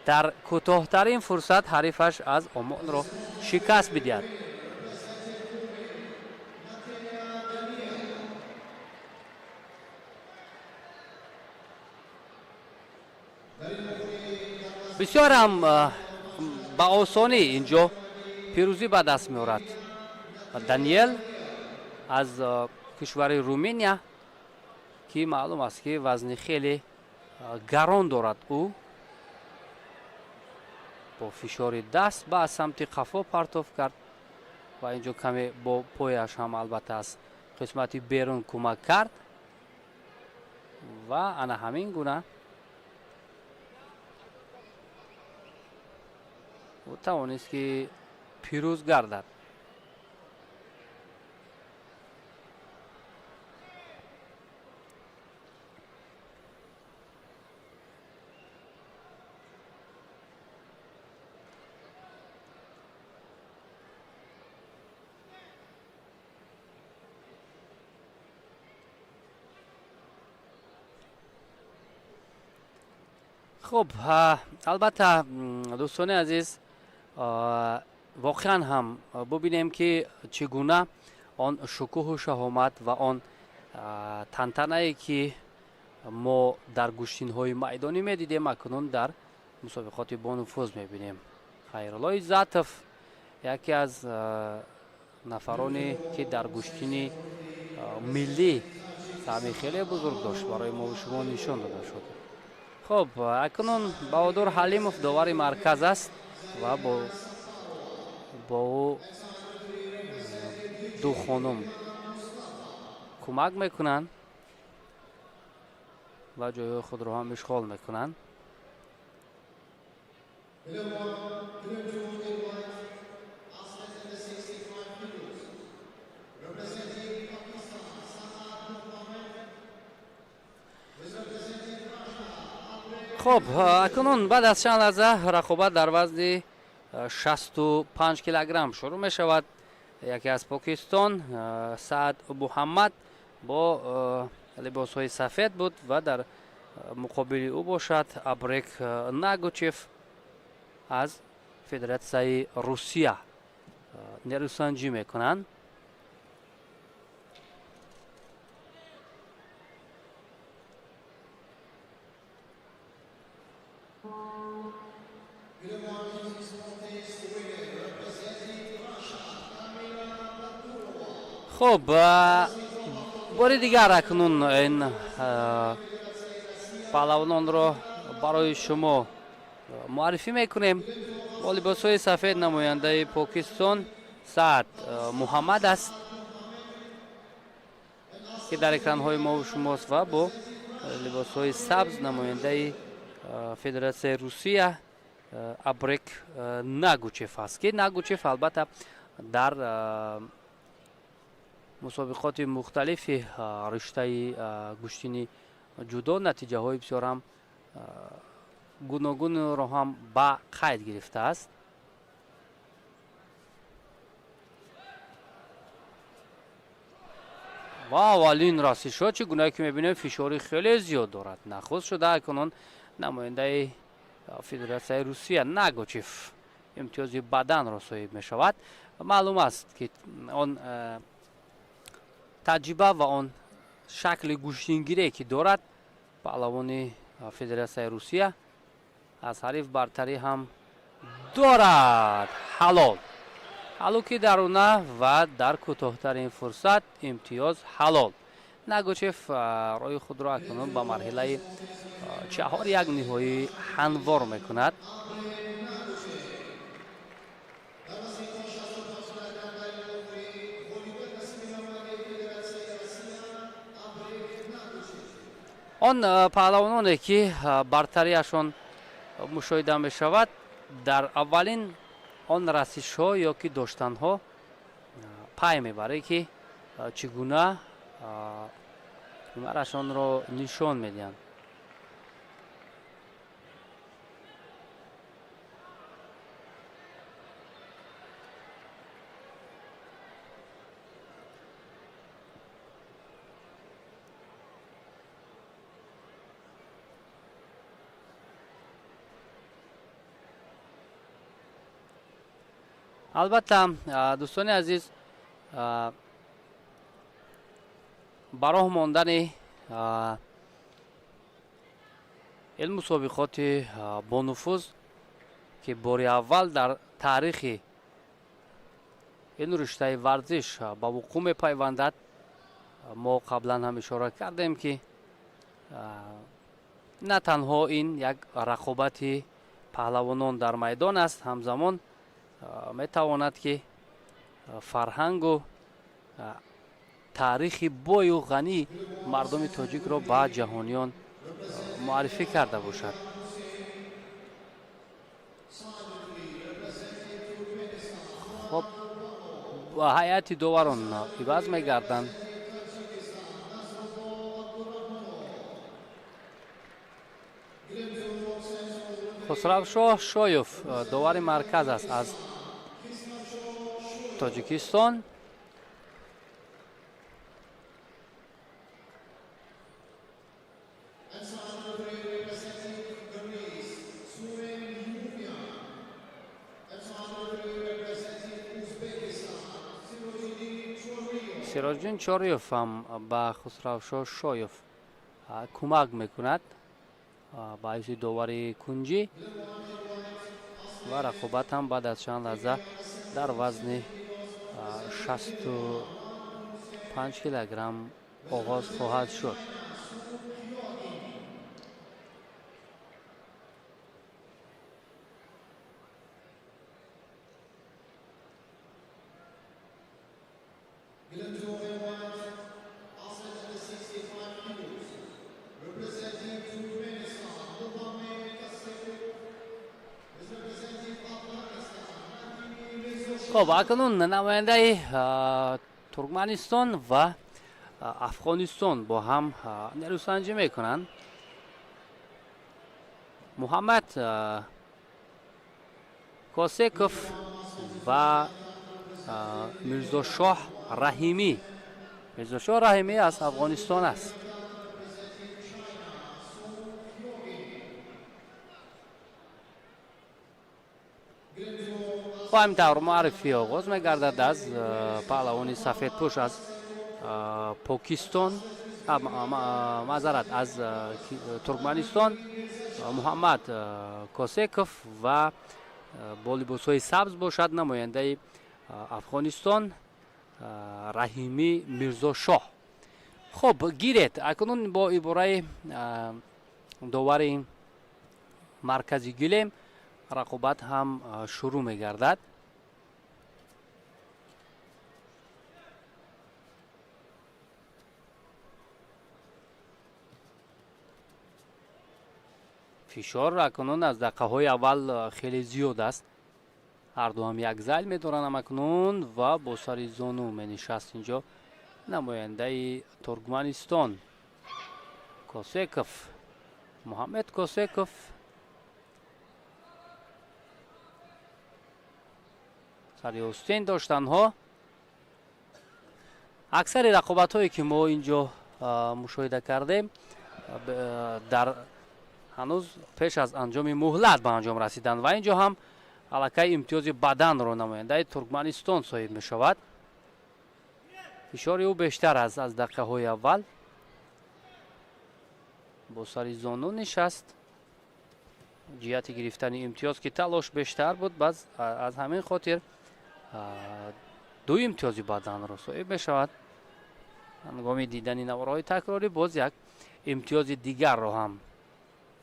дар кӯтоҳтарин фурсат ҳарифаш аз Омонро шикаст бидиҳад. Бисёр ҳам ба осонӣ инҷо пирӯзӣ ба даст меорад Даниел аз кишвари Руминия, ки маълум аст, ки вазни хеле гарон дорад. Ӯ бо фишори даст ба самти қафо партоф кард ва инҷо каме бо пояш ҳам албатта аз қисмати берун кӯмак кард ва ана ҳамин гуна ӯ тавонист, ки пирӯз гардад. Хуб, албатта, дӯстони азиз, воқеан ҳам бубинем, ки чӣ гуна он шукӯҳу шаҳомат ва он тантанае, ки мо дар гӯштинҳои майдонӣ медидем, акнун дар мусобиқоти бонуфуз мебинем. Хайрулло Иззатов яке аз нафароне, ки дар гӯштини миллӣ саҳми хеле бузург дошт, барои мо шумо нишон дода шуд. Хуб, акнун Баҳодур Ҳалимов довари марказ аст ва бо ӯ ду хонум кӯмак мекунанд ва ҷойҳои худро ҳам ишғол мекунанд. Хуб, акнун баъд аз чанд лаҳза рақобат дар вазни 65 килограмм шурӯъ мешавад. Яке аз Покистон, Саад Муҳаммад, бо либосҳои сафед буд ва дар муқобили ӯ бошад Абрек Нагучев аз Федератсияи Русия нерӯсанҷӣ мекунанд. Хуб, бори дигар акнун ин паҳлавононро барои шумо муаррифӣ мекунем. Бо либосҳои сафед намояндаи Покистон Саад Муҳаммад аст, ки дар экранҳои мову шумост, ва бо либосҳои сабз намояндаи Федератсияи Русия Абрек Нагучев аст, ки Нагучев албатта дар мусобиқоти мухталифи риштаи гӯштини ҷудо натиҷаҳои бисёрам гуногунро ҳам ба қайд гирифтааст. Ва аввалин расишҳо, чӣ гунае ки мебинем, фишори хеле зиёд дорад. Нахуст шуда акнун намояндаи Федератсияи Русия Нагочев имтиёзи баданро соҳиб мешавад. Маълум аст, ки он таҷриба ва он шакли гӯштингирие ки дорад паҳлавони Федератсияи Русия аз ҳариф бартарӣ ҳам дорад. Ҳалол, ҳалуки даруна ва дар кӯтоҳтарин фурсат имтиёз ҳалол. Нагучев роҳи худро акнун ба марҳилаи чаҳор як ниҳоӣ ҳамвор мекунад. Он паҳлавононе ки бартарияшон мушоҳида мешавад, дар аввалин он расишҳо ё ки доштанҳо пай мебаред, ки чӣ гуна ҳунарашонро нишон медиҳанд. Албатта, дӯстони азиз, ба роҳ мондани ин мусобиқоти бонуфуз, ки бори аввал дар таърихи ин риштаи варзиш ба вуқӯъ мепайвандад, мо қаблан ҳам ишора кардем, ки на танҳо ин як рақобати паҳлавонон дар майдон аст, ҳамзамон метавонад, ки фарҳангу таърихи бою ғании мардуми тоҷикро ба ҷаҳониён муаррифӣ карда бошад. Хоб, ҳайати доварон иваз мегарданд. Хусравшоҳ Шоев довари марказ аст аз Тоҷикистон. Сироҷиддин Чориев ҳам ба Хусравшоҳ Шоев кӯмак мекунад ба ҳайси довари кунҷӣ, ва рақобат ҳам баъд аз чанд лаҳза дар вазни 65 килограмм оғоз хоҳад шуд. Хуб, акнун намояндаи Туркманистон ва Афғонистон бо ҳам нерӯсанҷӣ мекунанд. Муҳаммад Косеков ва Мирзошоҳ Раҳимӣ. Мирзошоҳ Раҳимӣ аз Афғонистон аст. Бо ҳамин тавр муаррифӣ оғоз мегардад аз паҳлавони сафедпӯш аз Покистон, маъзарат, аз Туркманистон Муҳаммад Косеков ва бо либосҳои сабз бошад намояндаи Афғонистон Раҳимӣ Мирзошоҳ. Хуб, гиред, акнун бо ибораи довари маркази гилем рақобат ҳам шурӯъ мегардад. Фишор акнун аз дақиқаҳои аввал хеле зиёд аст. Ҳарду ҳам як зайл медоранд акнун ва бо сари зону менишаст инҷо намояндаи Туркманистон Косеков, Муҳаммед Косеков. Сари остин доштанҳо. Аксари рақобатҳое ки мо инҷо мушоҳида кардем, дар ҳанӯз пеш аз анҷоми муҳлат ба анҷом расиданд ва инҷо ҳам аллакай имтиёзи баданро намояндаи Туркманистон соҳиб мешавад. Фишори ӯ бештар аст аз дақиқаҳои аввал. Бо сари зону нишаст. Ҷиҳати гирифтани имтиёз ки талош бештар буд, баъз аз ҳамин хотир ду имтиёзи баданро соҳиб мешавад. Ҳангоми дидани наворҳои такрорӣ боз як имтиёзи дигарро ҳам,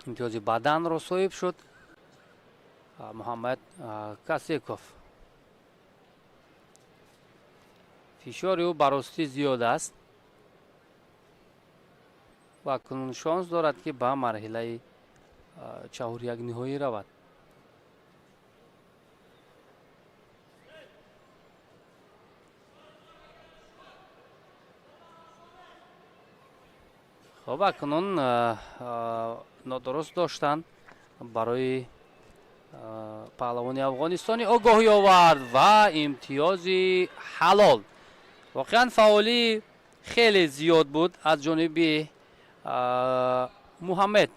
имтиёзи баданро соҳиб шуд Муҳаммад Касеков. Фишори ӯ баростӣ зиёд аст ва акнун шонс дорад ки ба марҳилаи чаҳорякниҳоӣ равад. Хуб, акнун нодуруст доштан барои паҳлавони афғонистони огоҳӣ овард ва имтиёзи ҳалол. Воқеан фаъолӣ хеле зиёд буд аз ҷониби Муҳаммед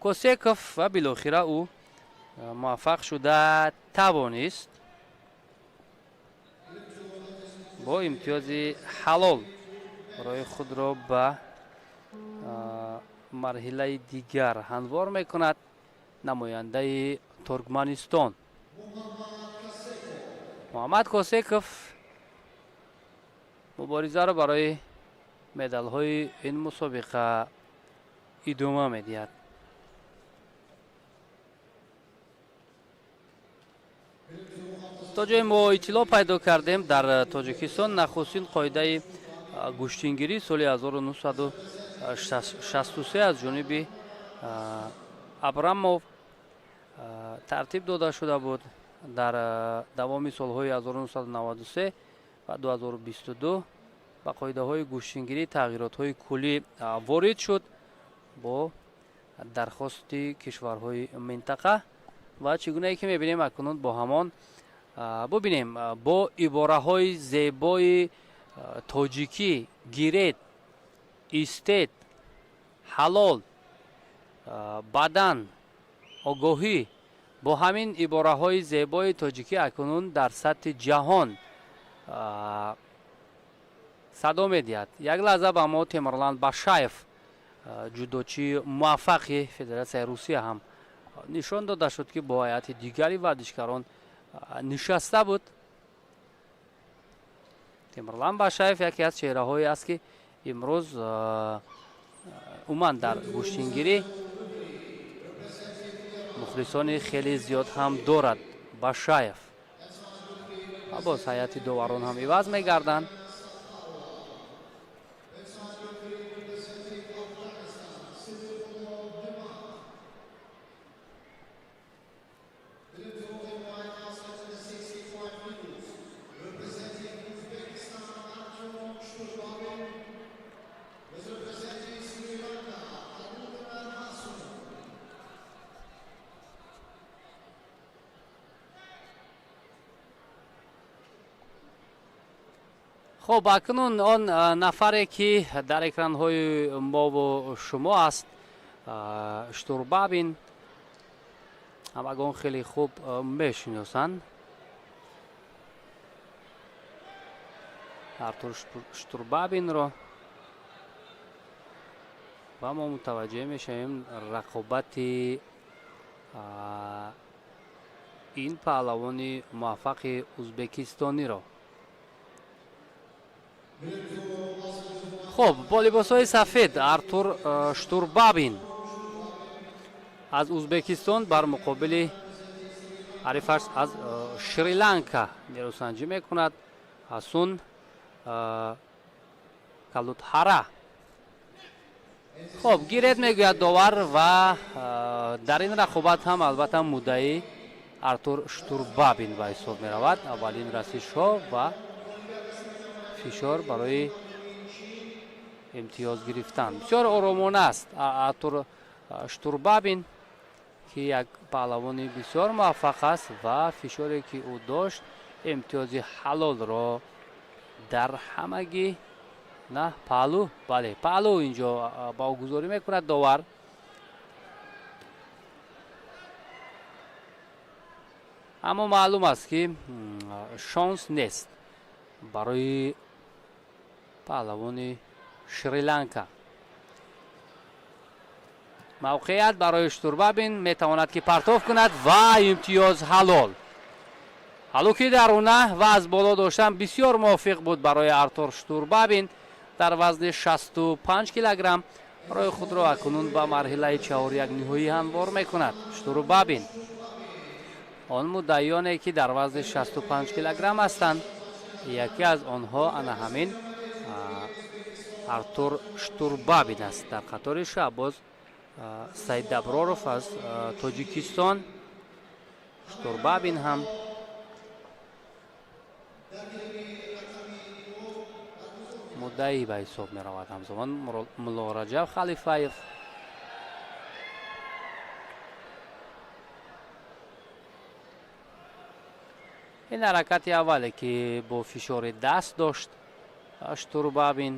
Косеков ва билохира ӯ муваффақ шуда тавонист бо имтиёзи ҳалол роҳи худро ба марҳилаи дигар ҳамвор мекунад намояндаи Туркманистон. Муҳаммад Косеков муборизаро барои медалҳои ин мусобиқа идома медиҳад. То ҷое мо иттилоъ пайдо кардем, дар Тоҷикистон нахустин қоидаи гӯштингирӣ соли 1963 аз ҷониби Абрамов тартиб дода шуда буд. Дар давоми солҳои 1993 ва 2022 ба қоидаҳои гӯштингирӣ тағйиротҳои куллӣ ворид шуд бо дархости кишварҳои минтақа ва чӣ гунае ки мебинем акнун бо ҳамон бубинем бо ибораҳои зебои тоҷикӣ гиред, истед, ҳалол, бадан, огоҳӣ, бо ҳамин ибораҳои зебои тоҷикӣ акнун дар сатҳи ҷаҳон садо медиҳад. Як лаҳза ба мо Темурлан Башаев, ҷудочии муваффақи Федератсияи Русия ҳам нишон дода шуд, ки бо ҳайати дигари варзишгарон нишаста буд. Темурлан Башаев яке аз чеҳраҳое аст, ки имрӯз умуман дар гӯштингирӣ мухлисони хеле зиёд ҳам дорад. Башаев ва боз ҳайати доварон ҳам иваз мегарданд. Хуб, акнун он нафаре ки дар экранҳои мову шумо аст, Штурбабин, ҳамагон хеле хуб мешиносанд. Артур Штурбабинро ва мо мутаваҷҷеҳ мешавем рақобати ин паҳлавони муваффақи узбекистониро. Хуб, бо либосҳои сафед Артур Штурбабин аз Узбекистон бар муқобили ҳарифаш аз Шри-Ланка нерӯсанҷӣ мекунад, Ҳасун Калутҳара. Хуб, гиред, мегӯяд довар, ва дар ин рақобат ҳам албатта муддаӣ Артур Штурбабин ба ҳисоб меравад. Аввалин расишҳо ва фишор барои имтиёз гирифтан. Бисёр оромона аст Артур Штурбабин, ки як паҳлавони бисёр муваффақ аст ва фишоре ки ӯ дошт имтиёзи ҳалолро дар ҳамагӣ на паҳлӯ, бале, паҳлӯ инҷо баҳогузорӣ мекунад довар. Аммо маълум аст, ки шонс нест барои паҳлавони Шри-Ланка. Мавқеият барои Штурбабин, метавонад ки партоф кунад ва имтиёз ҳалол. Ҳалуки даруна ва аз боло доштан бисёр мувофиқ буд барои Артур Штурбабин дар вазни 65 килограмм. Роҳи худро акнун ба марҳилаи чаҳоряк ниҳоӣ ҳамвор мекунад Штурбабин. Он муддаиёне ки дар вазни 65 килограмм ҳастанд, яке аз онҳо ана ҳамин Артур Штурбабин аст. Дар қатори Шаҳбоз Саидаброров аз Тоҷикистон, Штурбабин ҳам муддаӣ ба ҳисоб меравад. Ҳамзамон Мулло Раҷаб Халифаев. Ин ҳаракати аввале ки бо фишори даст дошт Штурбабин.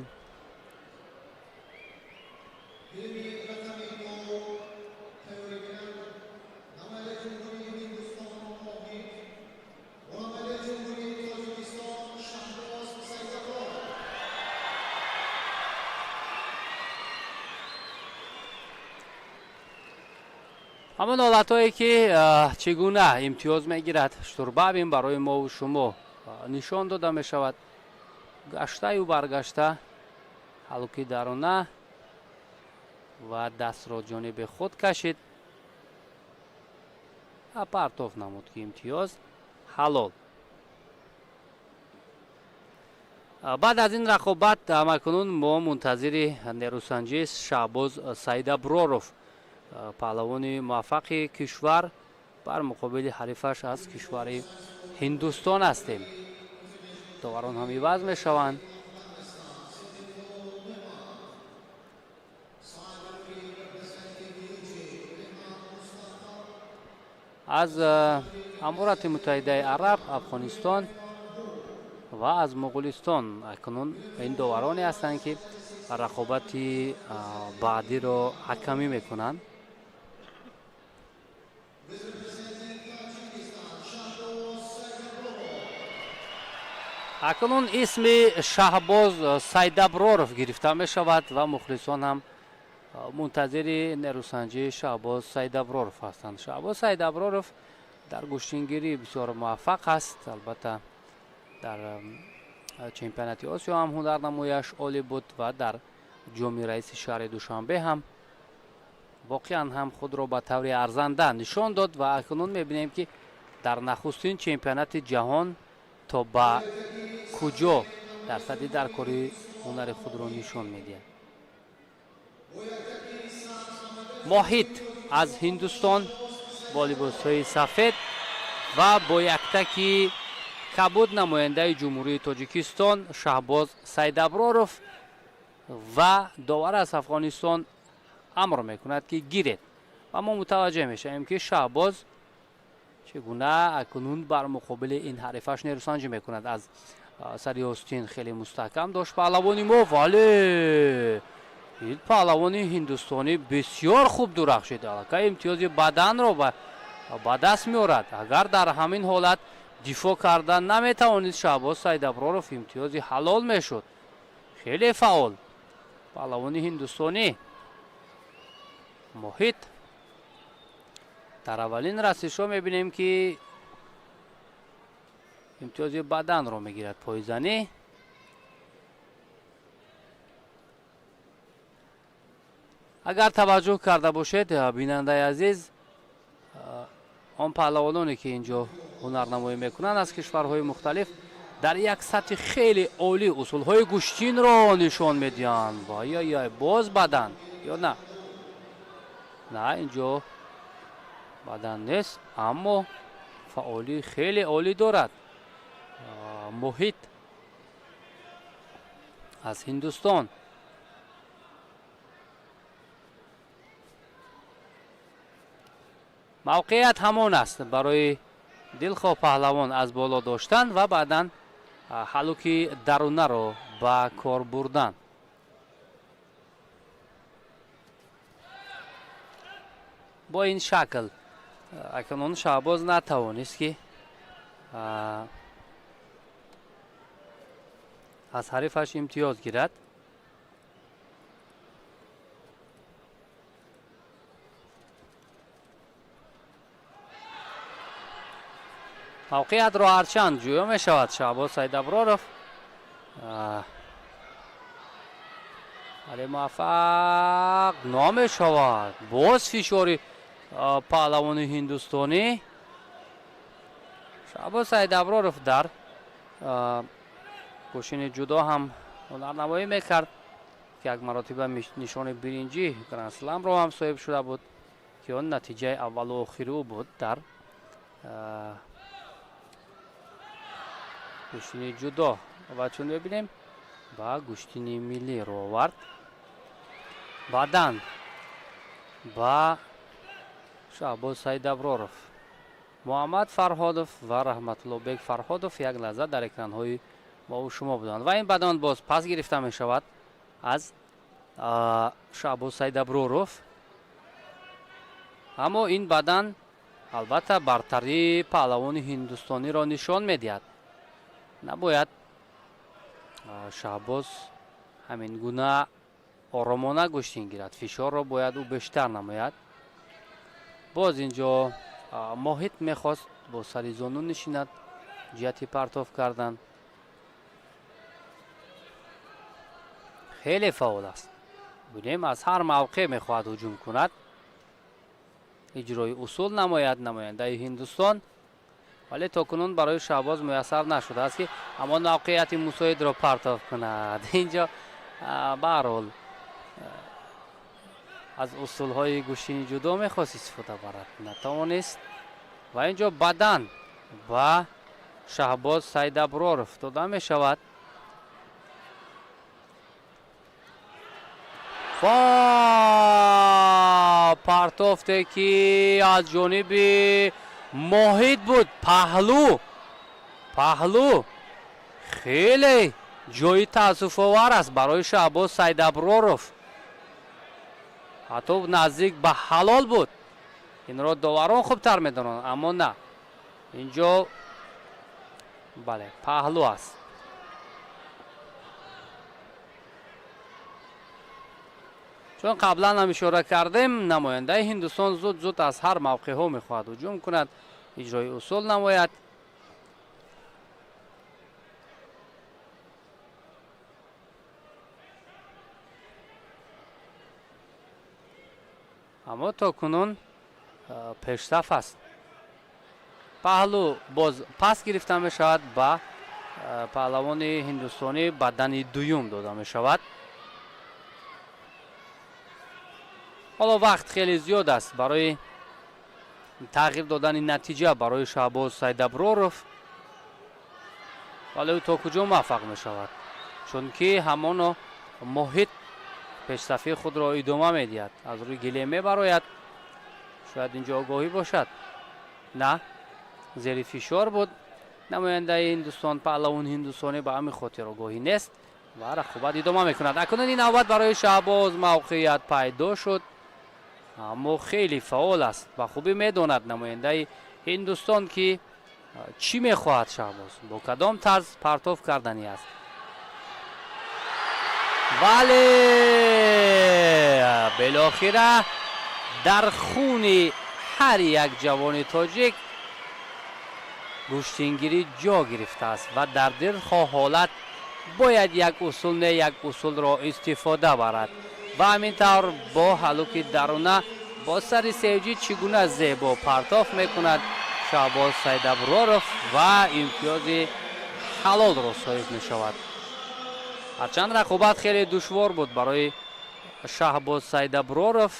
Ҳамон ҳолатҳое ки чӣ гуна имтиёз мегирад Штурбабин барои мову шумо нишон дода мешавад. Гаштаю баргашта ҳалуки даруна ва дастро ҷониби худ кашид ва партоф намуд, ки имтиёз ҳалол. Баъд аз ин рақобат ҳамакунун мо мунтазири нерӯсанҷии Шаҳбоз Саидаброров, паҳлавони муваффақи кишвар бар муқобили ҳарифаш аз кишвари Ҳиндустон ҳастем. Доварон ҳам иваз мешаванд. Аз Аморати Муттаҳидаи Араб, Афғонистон ва аз Моғулистон акнун ин довароне ҳастанд, ки рақобати баъдиро ҳакамӣ мекунанд. Акнун исми Шаҳбоз Сайдаброров гирифта мешавад ва мухлисон ҳам мунтазири нерӯсанҷии Шаҳбоз Сайдаброров ҳастанд. Шаҳбоз Сайдаброров дар гӯштингирӣ бисёр муваффақ аст. Албатта дар чемпионати Осиё ҳам ҳунарнамояш олӣ буд ва дар ҷоми раиси шаҳри Душанбе ҳам воқеан ҳам худро ба таври арзанда нишон дод ва акнун мебинем, ки дар нахустин чемпионати ҷаҳон то ба куҷо дар сатҳи даркорӣ ҳунари худро нишон медиҳад. Моҳид аз Ҳиндустон бо либосҳои сафед ва бо яктаки кабуд намояндаи Ҷумҳурии Тоҷикистон Шаҳбоз Сайдаброров ва довар аз Афғонистон амр мекунад, ки гиред, ва мо мутаваҷҷеҳ мешавем, ки Шаҳбоз чӣ гуна акнун бар муқобили ин ҳарифаш нерӯсанҷӣ мекунад аз Сари остин хеле мустаҳкам дошт паҳлавони мо, вале ин паҳлавони ҳиндустонӣ бисёр хуб дурахшид. Аллакай имтиёзи баданро ба даст меорад. Агар дар ҳамин ҳолат дифоъ карда наметавонист Шаҳбоз Сайдаброров, имтиёзи ҳалол мешуд. Хеле фаъол паҳлавони ҳиндустонӣ Моҳит. Дар аввалин расишҳо мебинем, ки имтиёзи баданро мегирад. Пойзанӣ агар таваҷҷӯҳ карда бошед, бинандаи азиз, он паҳлавононе, ки инҷо ҳунарнамоӣ мекунанд аз кишварҳои мухталиф, дар як сатҳи хеле олӣ усулҳои гӯштинро нишон медиҳанд. Ваяяй, боз бадан ё на? На, инҷо бадан нест, аммо фаъолӣ хеле олӣ дорад Муҳит аз Ҳиндустон. Мавқеият ҳамон аст барои дилхоҳ паҳлавон аз боло доштан ва баъдан ҳалуки дарунаро ба кор бурдан. Бо ин шакл акнун Шаҳбоз натавонист, ки аз ҳарифаш имтиёз гирад. Мавқеиятро ҳарчанд ҷӯё мешавад Шаҳбоз Сайдаброров, вале муваффақ намешавад. Боз фишори паҳлавони ҳиндустонӣ. Шаҳбоз Сайдаброров дар гӯштини ҷудо ҳам ҳунарнамоӣ мекард, ки як маротиба нишони биринҷӣ гранд-сламро ҳам соҳиб шуда буд, ки он натиҷаи аввалу охири ӯ буд дар гӯштини ҷудо. Ва чун мебинем, ба гӯштини миллӣ ро овард. Баъдан ба Шаҳбоз Сайдаброров, Муҳаммад Фарҳодов ва Раҳматуллобек Фарҳодов як лаҳза дар экранҳои мову шумо буданд. Ва ин бадан боз пас гирифта мешавад аз Шаҳбоз Сайдаброров, аммо ин бадан албатта бартарии паҳлавони ҳиндустониро нишон медиҳад. Набояд Шаҳбоз ҳамин гуна оромона гӯштин гирад, фишорро бояд ӯ бештар намояд. Боз инҷо Моҳит мехост бо сари зону нишинад ҷиҳати партоф кардан. Хеле фаъол аст. Бинем, аз ҳар мавқеъ мехоҳад ҳуҷум кунад, иҷрои усул намояд намояндаи Ҳиндустон, вале то кунун барои Шаҳбоз муяссар нашудааст, ки ҳамон мавқеияти мусоидро партоф кунад. Инҷо баҳарҳол аз усулҳои гӯштини ҷудо мехост истифода барад, натавонист. Ва инҷо бадан ба Шаҳбоз Сайдаброров дода мешавад. Ва партофте, ки аз ҷониби Моҳит буд, паҳлу, паҳлу, хеле ҷои таассуфовар аст барои Шаҳбоз Сайдаброров. Ҳатто наздик ба ҳалол буд. Инро доварон хубтар медонанд, аммо на, инҷо бале, паҳлу аст. Чун қаблан ҳам ишора кардем, намояндаи Ҳиндустон зуд зуд аз ҳар мавқеъҳо мехоҳад ҳуҷум кунад, иҷрои усул намояд. Аммо то кунун пешсаф аст. Паҳлу боз пас гирифта мешавад, ба паҳлавони ҳиндустонӣ бадани дуюм дода мешавад. Ҳоло вақт хеле зиёд аст барои тағйир додани натиҷа барои Шаҳбоз Сайдаброров, вале ӯ то куҷо муваффақ мешавад, чунки ҳамоно Моҳит пешсафии худро идома медиҳад, аз рӯи гилем мебарояд. Шояд инҷо огоҳӣ бошад. На, зери фишор буд. Намояндаи Ҳиндустон, паҳлавони ҳиндустонӣ ба ҳамин хотир огоҳӣ нест ва рақобат идома мекунад. Акнун ин навбат барои Шаҳбоз мавқеият пайдо шуд, аммо хеле фаъол аст. Ба хубӣ медонад намояндаи Ҳиндустон, ки чӣ мехоҳад Шаҳбоз, бо кадом тарз партоф карданӣ аст. Вале билохира дар хуни ҳар як ҷавони тоҷик гӯштингирӣ ҷо гирифтааст ва дар дилхоҳ ҳолат бояд як усул, не, як усулро истифода барад. Ва ҳамин тавр бо ҳалуки даруна, бо сари севҷӣ чӣ гуна зебо партоф мекунад Шаҳбоз Сайдаброров ва имтиёзи ҳалолро соҳиб мешавад. Ҳарчанд рақобат хеле душвор буд барои Шаҳбоз Сайдаброров,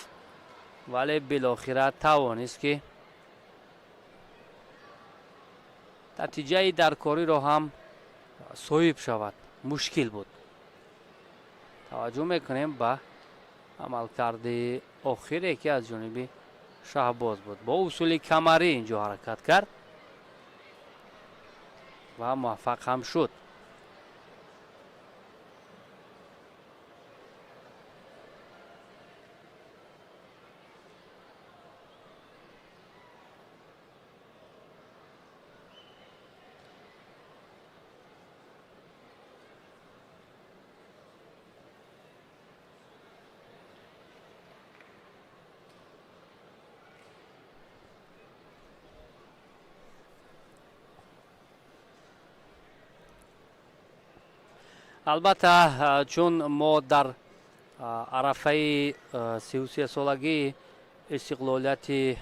вале билохира тавонист, ки натиҷаи даркориро ҳам соҳиб шавад. Мушкил буд. Таваҷҷӯҳ мекунем ба амалкарди охире, ки аз ҷониби Шаҳбоз буд. Бо усули камарӣ инҷо ҳаракат кард ва муваффақ ҳам шуд. Албатта, чун мо дар арафаи 33-солагии истиқлолияти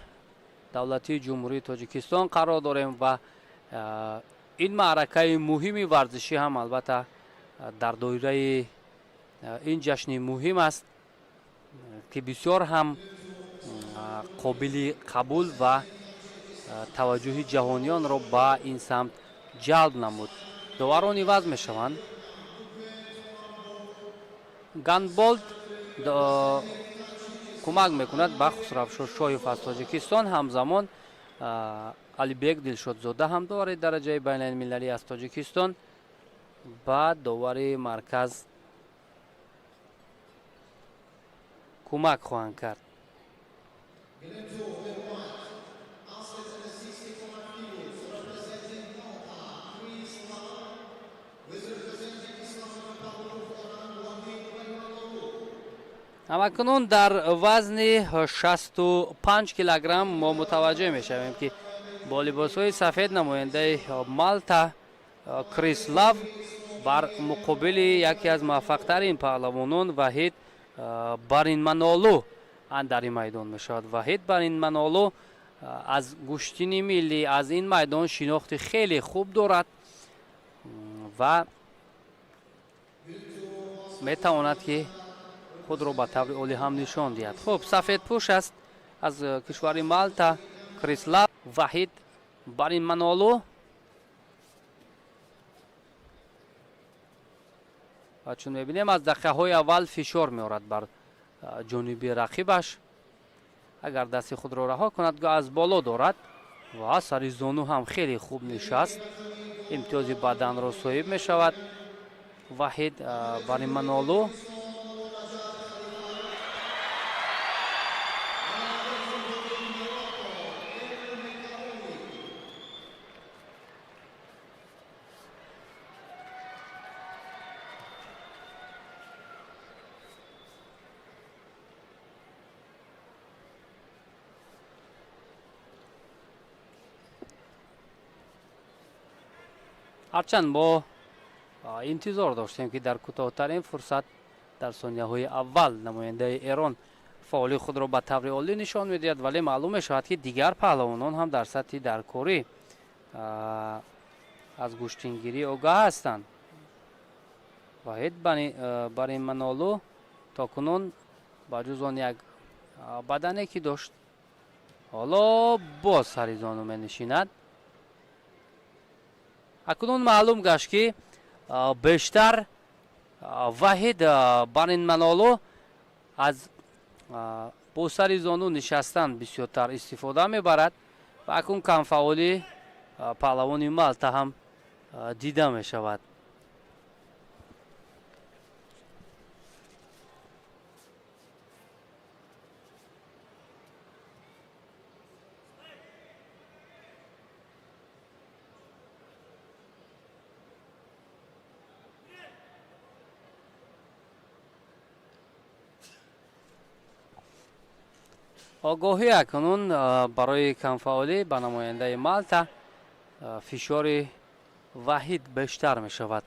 давлатии Ҷумҳурии Тоҷикистон қарор дорем ва ин маъракаи муҳими варзишӣ ҳам албатта дар доираи ин ҷашни муҳим аст, ки бисёр ҳам қобили қабул ва таваҷҷӯҳи ҷаҳониёнро ба ин самт ҷалб намуд. Доварон иваз мешаванд. Гандболд кӯмак мекунад ба Хусравшо Шоев аз Тоҷикистон. Ҳамзамон Алибек Дилшодзода ҳам довари дараҷаи байналмилалӣ аз Тоҷикистон ба довари марказ кӯмак хоҳанд кард. Ҳамакунун дар вазни 65 килограмм мо мутаваҷҷӯҳ мешавем, ки бо либосҳои сафед намояндаи Малта Крис Лав бар муқобили яке аз муваффақтарин паҳлавонон Ваҳид Баринманолу андари майдон мешавад. Ваҳид Баринманолу аз гӯштини миллӣ, аз ин майдон шинохти хеле хуб дорад ва метавонад, ки худро ба таври олӣ ҳам нишон диҳад. Хуб, сафедпӯш аст аз кишвари Малта Крис Лав, Ваҳид Баринманолу ва чун мебинем, аз дақиқаҳои аввал фишор меорад бар ҷониби рақибаш. Агар дасти худро раҳо кунад, го аз боло дорад ва сари зону ҳам хеле хуб нишаст. Имтиёзи баданро соҳиб мешавад Ваҳид Баринманолу. Ҳарчанд мо интизор доштем, ки дар кӯтоҳтарин фурсат, дар сонияҳои аввал намояндаи Эрон фаъоли худро ба таври олӣ нишон медиҳад, вале маълум мешавад, ки дигар паҳлавонон ҳам дар сатҳи даркорӣ аз гӯштингирӣ огаҳ ҳастанд. Ваҳид Баринманолу то кунун ба ҷуз он як бадане, ки дошт, ҳоло боз сари зону менишинад. Акнун маълум гашт, ки бештар Ваҳид Баринманолу аз бо сари зону нишастан бисёртар истифода мебарад ва акнун камфаъолӣ Паҳлавони Малта ҳам дида мешавад. Огоҳӣ акнун барои камфаъолӣ ба намояндаи Малта фишори Ваҳид бештар мешавад.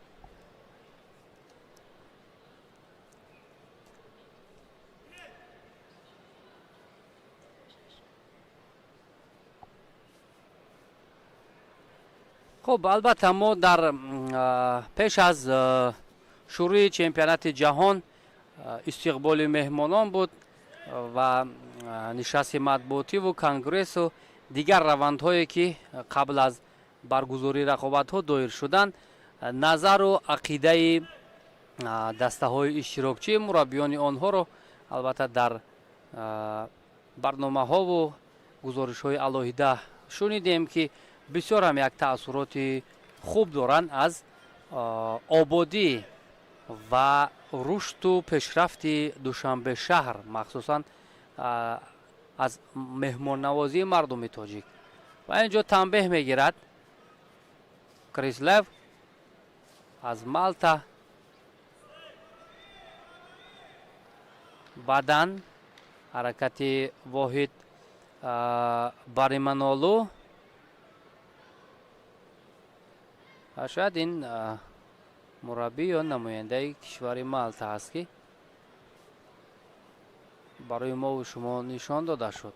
Хуб, албатта мо дар пеш аз шурӯи чемпионати ҷаҳон истиқболи меҳмонон буд ва нишасти матбуотиву конгрессу дигар равандҳое, ки қабл аз баргузории рақобатҳо доир шуданд, назару ақидаи дастаҳои иштирокчӣ, мураббиёни онҳоро албатта дар барномаҳову гузоришҳои алоҳида шунидем, ки бисёр ҳам як таассуроти хуб доранд аз ободӣ ва рушду пешрафти Душанбе шаҳр, махсусан аз меҳмоннавозии мардуми тоҷик. Ва ин ҷо танбеҳ мегирад Крислев аз Малта. Баъдан ҳаракати Воҳид Бариманолу. Шояд ин мураббӣ ё намояндаи кишвари Малта аст, ки барои мову шумо нишон дода шуд.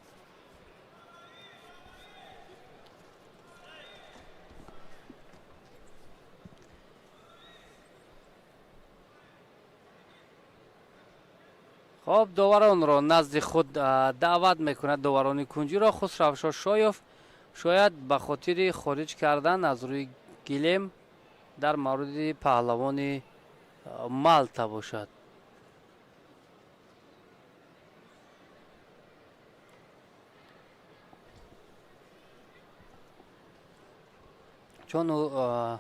Хоб, доваронро назди худ даъват мекунад, доварони кунҷиро Хусравшо Шоёв, шояд ба хотири хориҷ кардан аз рӯи гилем дар мавриди паҳлавони Малта бошад. Чун ӯ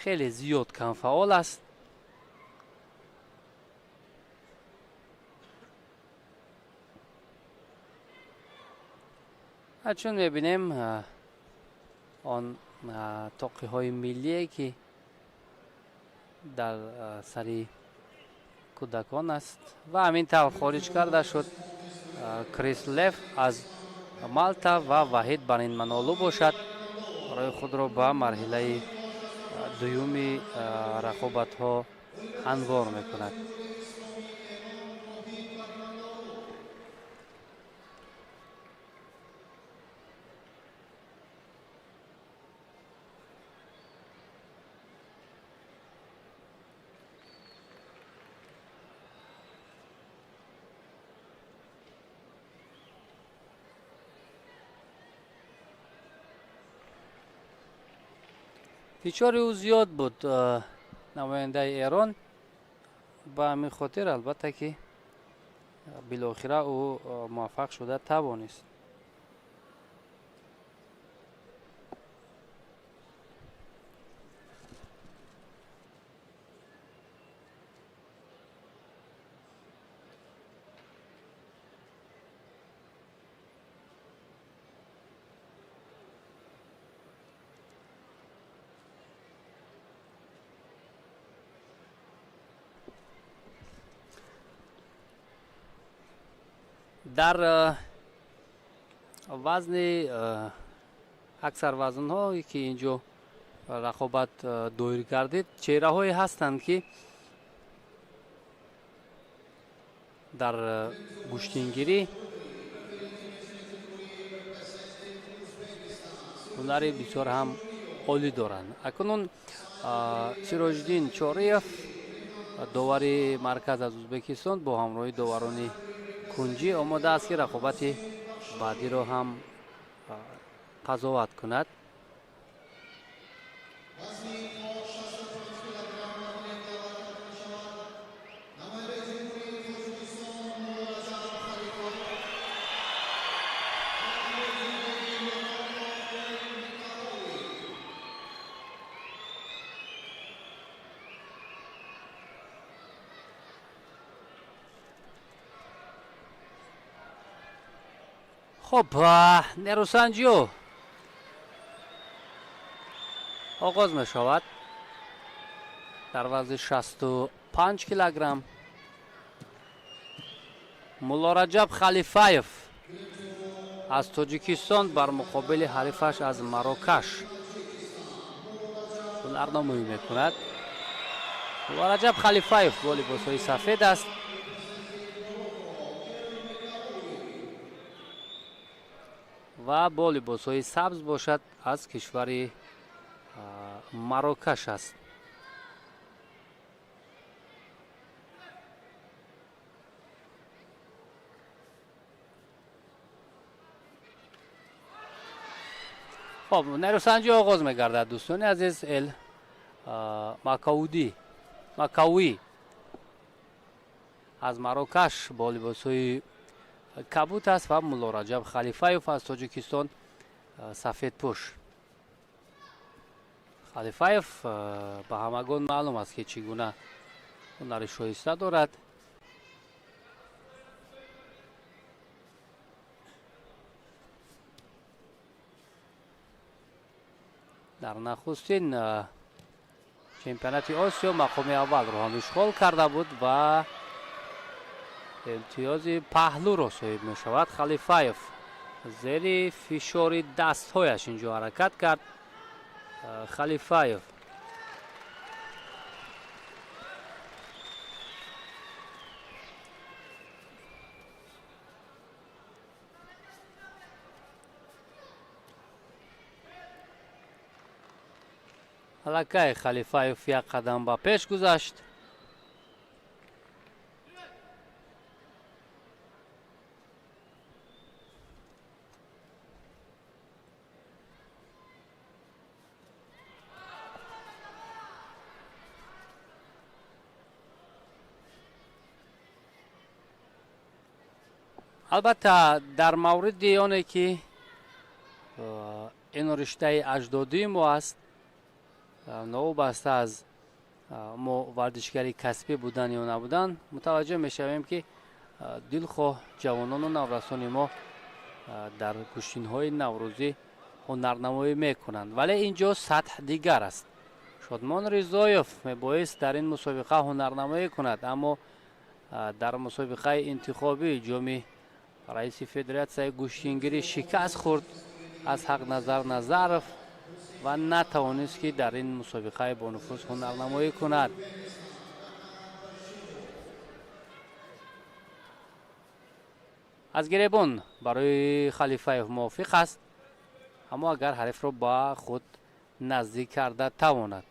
хеле зиёд камфаъол аст. Чун мебинем, он тоқиҳои миллие, ки дар сари кӯдакон аст, ва ҳамин тавр хориҷ карда шуд Крислев аз Малта ва Ваҳид Баринманолу бошад, барои худро ба марҳилаи дуюми рақобатҳо ҳамвор мекунад. Фишори ӯ зиёд буд, намояндаи Эрон, ба ҳамин хотир албатта ки билохира ӯ муваффақ шуда тавонист. Дар вазни аксар вазнҳое, ки ин ҷо рақобат доир гардид, чеҳраҳое ҳастанд, ки дар гӯштингирӣ ҳунари бисёр ҳам олӣ доранд. Акнун Сироҷиддин Чориев, довари марказ аз Ӯзбекистон, бо ҳамроҳи доварони кунҷӣ омода аст, ки рақобати баъдиро ҳам қазоват кунад. Хуб, нерӯсанҷиё оғоз мешавад дар вазни 65 килограмм. Муллораҷаб Халифаев аз Тоҷикистон бар муқобили ҳарифаш аз Марокаш ҳунарнамоӣ мекунад. Муллораҷаб Халифаев бо либосҳои сафед аст ва бо либосҳои сабз бошад аз кишвари Марокаш аст. Хоб, нерӯсанҷӣ оғоз мегардад, дӯстони азиз. Эл Макауди Макауи аз Марокаш бо либосҳои кабут аст ва Муллораҷаб Халифаев аз Тоҷикистон сафедпӯш. Халифаев ба ҳамагон маълум аст, ки чӣ гуна ҳунари шоиста дорад. Дар нахустин чемпионати Осиё мақоми аввалро ҳам ишғол карда буд ва имтиёзи паҳлӯро соҳиб мешавад. Халифаев зери фишори дастҳояш инҷо ҳаракат кард. Халифаев аллакай Халифаев як қадам ба пеш гузашт. Албатта, дар мавриди оне ки ин риштаи аҷдодии мо аст, новобаста аз мо варзишгари касбӣ будан ё набудан, мутаваҷҷӯҳ мешавем, ки дилхоҳ ҷавонону наврасони мо дар гӯштинҳои наврӯзӣ ҳунарнамоӣ мекунанд, вале ин ҷо сатҳ дигар аст. Шодмон Ризоев мебоист дар ин мусобиқа ҳунарнамоӣ кунад, аммо дар мусобиқаи интихобии ҷоми раиси федератсияи гӯштингирӣ шикаст хӯрд аз Ҳақназар Назаров ва натавонист, ки дар ин мусобиқаи бонуфуз ҳунарнамоӣ кунад. Аз гиребон барои Халифаев мувофиқ аст, аммо агар ҳарифро ба худ наздик карда тавонад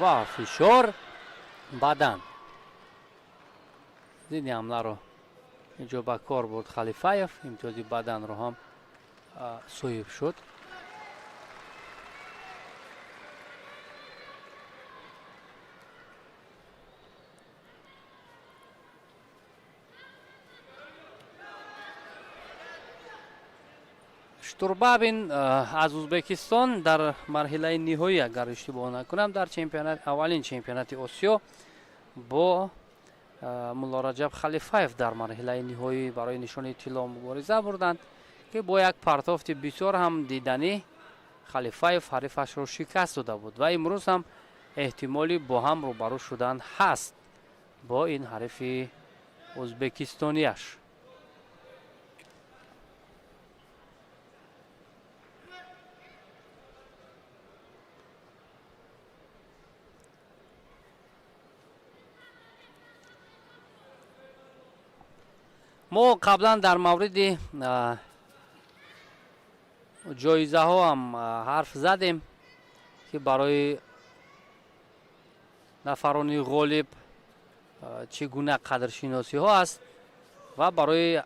ва фишор бадан зидди ҳамларо инҷо ба кор бурд Халифаев, имтиёзи баданро ҳам соҳиб шуд. Штурбабин аз Узбекистон дар марҳилаи ниҳоӣ, агар иштибоҳ накунам, дар чемпионат, аввалин чемпионати Осиё бо Муллораҷаб Халифаев дар марҳилаи ниҳоӣ барои нишони тилло мубориза бурданд, ки бо як партофти бисёр ҳам диданӣ Халифаев ҳарифашро шикаст дода буд ва имрӯз ҳам эҳтимоли бо ҳам рӯбарӯ шудан ҳаст бо ин ҳарифи ӯзбекистонияш. Мо қаблан дар мавриди ҷоизаҳо ҳам ҳарф задем, ки барои нафарони ғолиб чӣ гуна қадршиносиҳо аст ва барои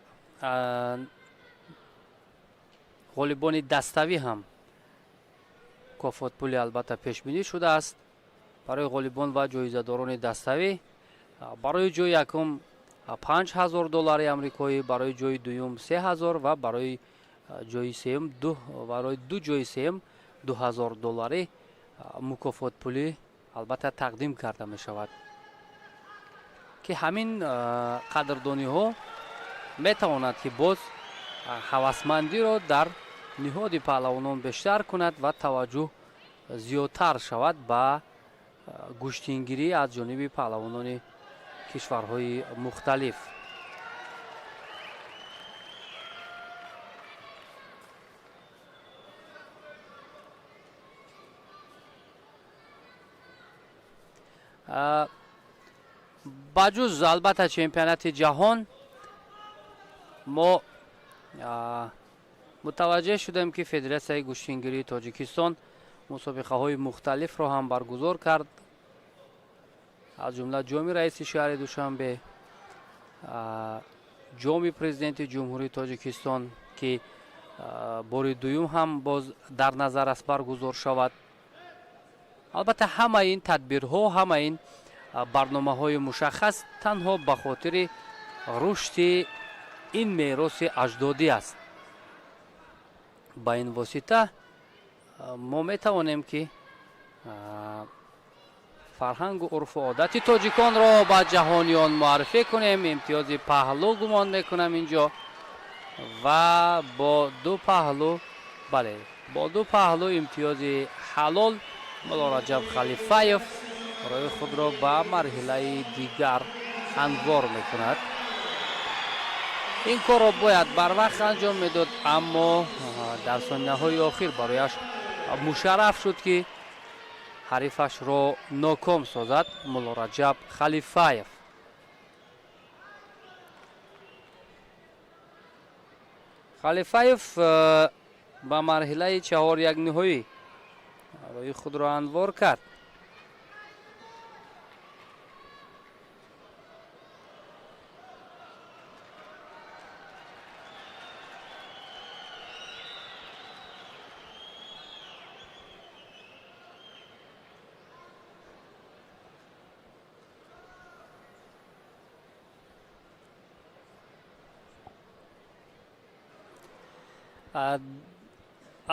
ғолибони даставӣ ҳам мукофотпулӣ албатта пешбинӣ шудааст. Барои ғолибон ва ҷоизадорони даставӣ барои ҷои якум 5000 доллари амрикоӣ, барои ҷои дуюм 3000 ва барои ҷои сеюм ду, барои ду ҷои сеюм 2000 доллари мукофотпулӣ албатта тақдим карда мешавад. Ки ҳамин қадрдониҳо метавонад, ки боз ҳавасмандиро дар ниҳоди паҳлавонон бештар кунад ва таваҷҷӯҳ зиёдтар шавад ба гӯштингирӣ аз ҷониби паҳлавонони кишварҳои мухталиф. Ба ҷуз албатта чемпионати ҷаҳон мо мутаваҷҷеҳ шудем, ки Федератсияи гӯштингирии Тоҷикистон мусобиқаҳои мухталифро ҳам баргузор кард, аз ҷумла ҷоми раиси шаҳри Душанбе, ҷоми президенти Ҷумҳурии Тоҷикистон, ки бори дуюм ҳам боз дар назар аст баргузор шавад. Албатта, ҳамаи ин тадбирҳо, ҳамаи ин барномаҳои мушаххас танҳо ба хотири рушди ин мероси аҷдодӣ аст. Ба ин восита мо метавонем, ки фарҳангу урфу одати тоҷиконро ба ҷаҳониён муаррифӣ кунем. Имтиёзи паҳлӯ гумон мекунам инҷо ва бо ду паҳлӯ, бале, бо ду паҳлӯ имтиёзи ҳалол Муллораҷаб Халифаев роҳи худро ба марҳилаи дигар ҳамвор мекунад. Ин корро бояд барвақт анҷом медод, аммо дар сонияҳои охир барояш мушарраф шуд, ки ҳарифашро ноком созад Муллораҷаб Халифаев. Халифаев ба марҳилаи чаҳоряк ниҳоӣ роҳи худро ҳамвор кард.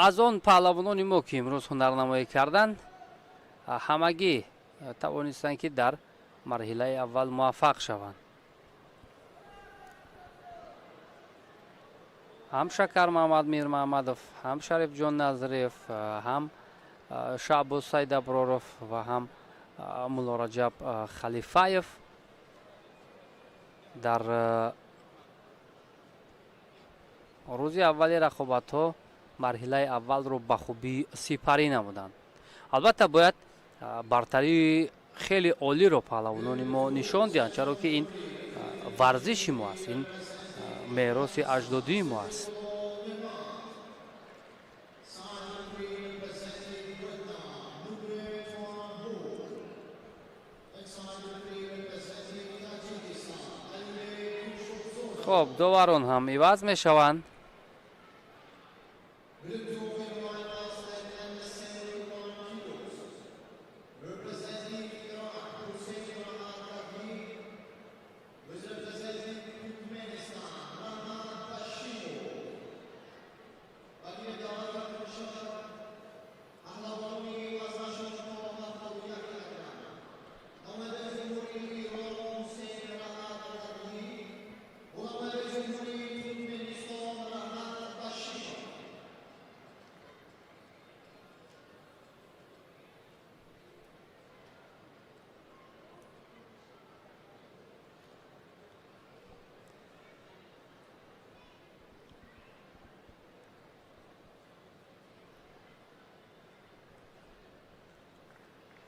Аз он паҳлавонони мо, ки имрӯз ҳунарнамоӣ карданд, ҳамагӣ тавонистанд, ки дар марҳилаи аввал муваффақ шаванд. Ҳам Шакар Маҳмад Мирмаҳмадов, ҳам Шарифҷон Назриев, ҳам Шаҳбоз Сайдаброров ва ҳам Муллораҷаб Халифаев дар рӯзи аввали рақобатҳо марҳилаи аввалро ба хубӣ сипарӣ намуданд. Албатта, бояд бартарии хеле олиро паҳлавонони мо нишон диҳанд, чаро ки ин варзиши мо аст, ин мероси аҷдодии мо аст. Хоб, доварон ҳам иваз мешаванд.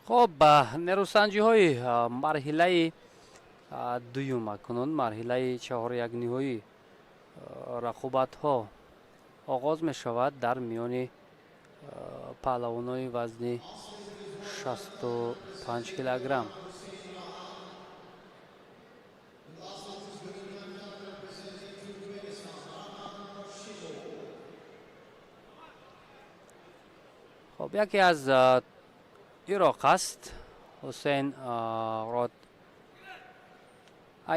Хоб, нерӯсанҷиҳои марҳилаи дуюм, акнун марҳилаи чаҳорякниҳоӣ рақобатҳо оғоз мешавад дар миёни паҳлавонои вазни 65 килограмм. Хоб, яке аз Ироқ аст Ҳусейн Род.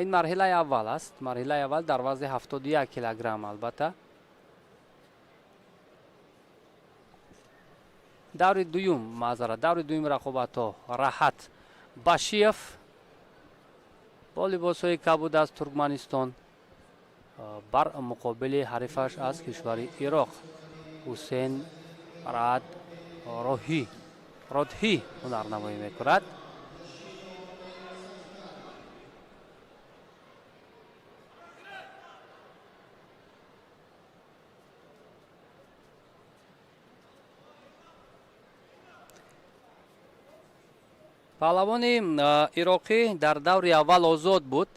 Ин марҳилаи аввал аст, марҳилаи аввал дар вазни 71 килограмм. Албатта, даври дуюм, маъзарат, даври дуюм рақобатҳо Раҳат Башиев Бо либосҳои кабуд аз Туркманистон бар муқобили ҳарифаш аз кишвари Ироқ Ҳусейн Рад Роҳӣ Родҳӣ ҳунарнамоӣ мекунад. Паҳлавони ироқӣ дар даври аввал озод буд,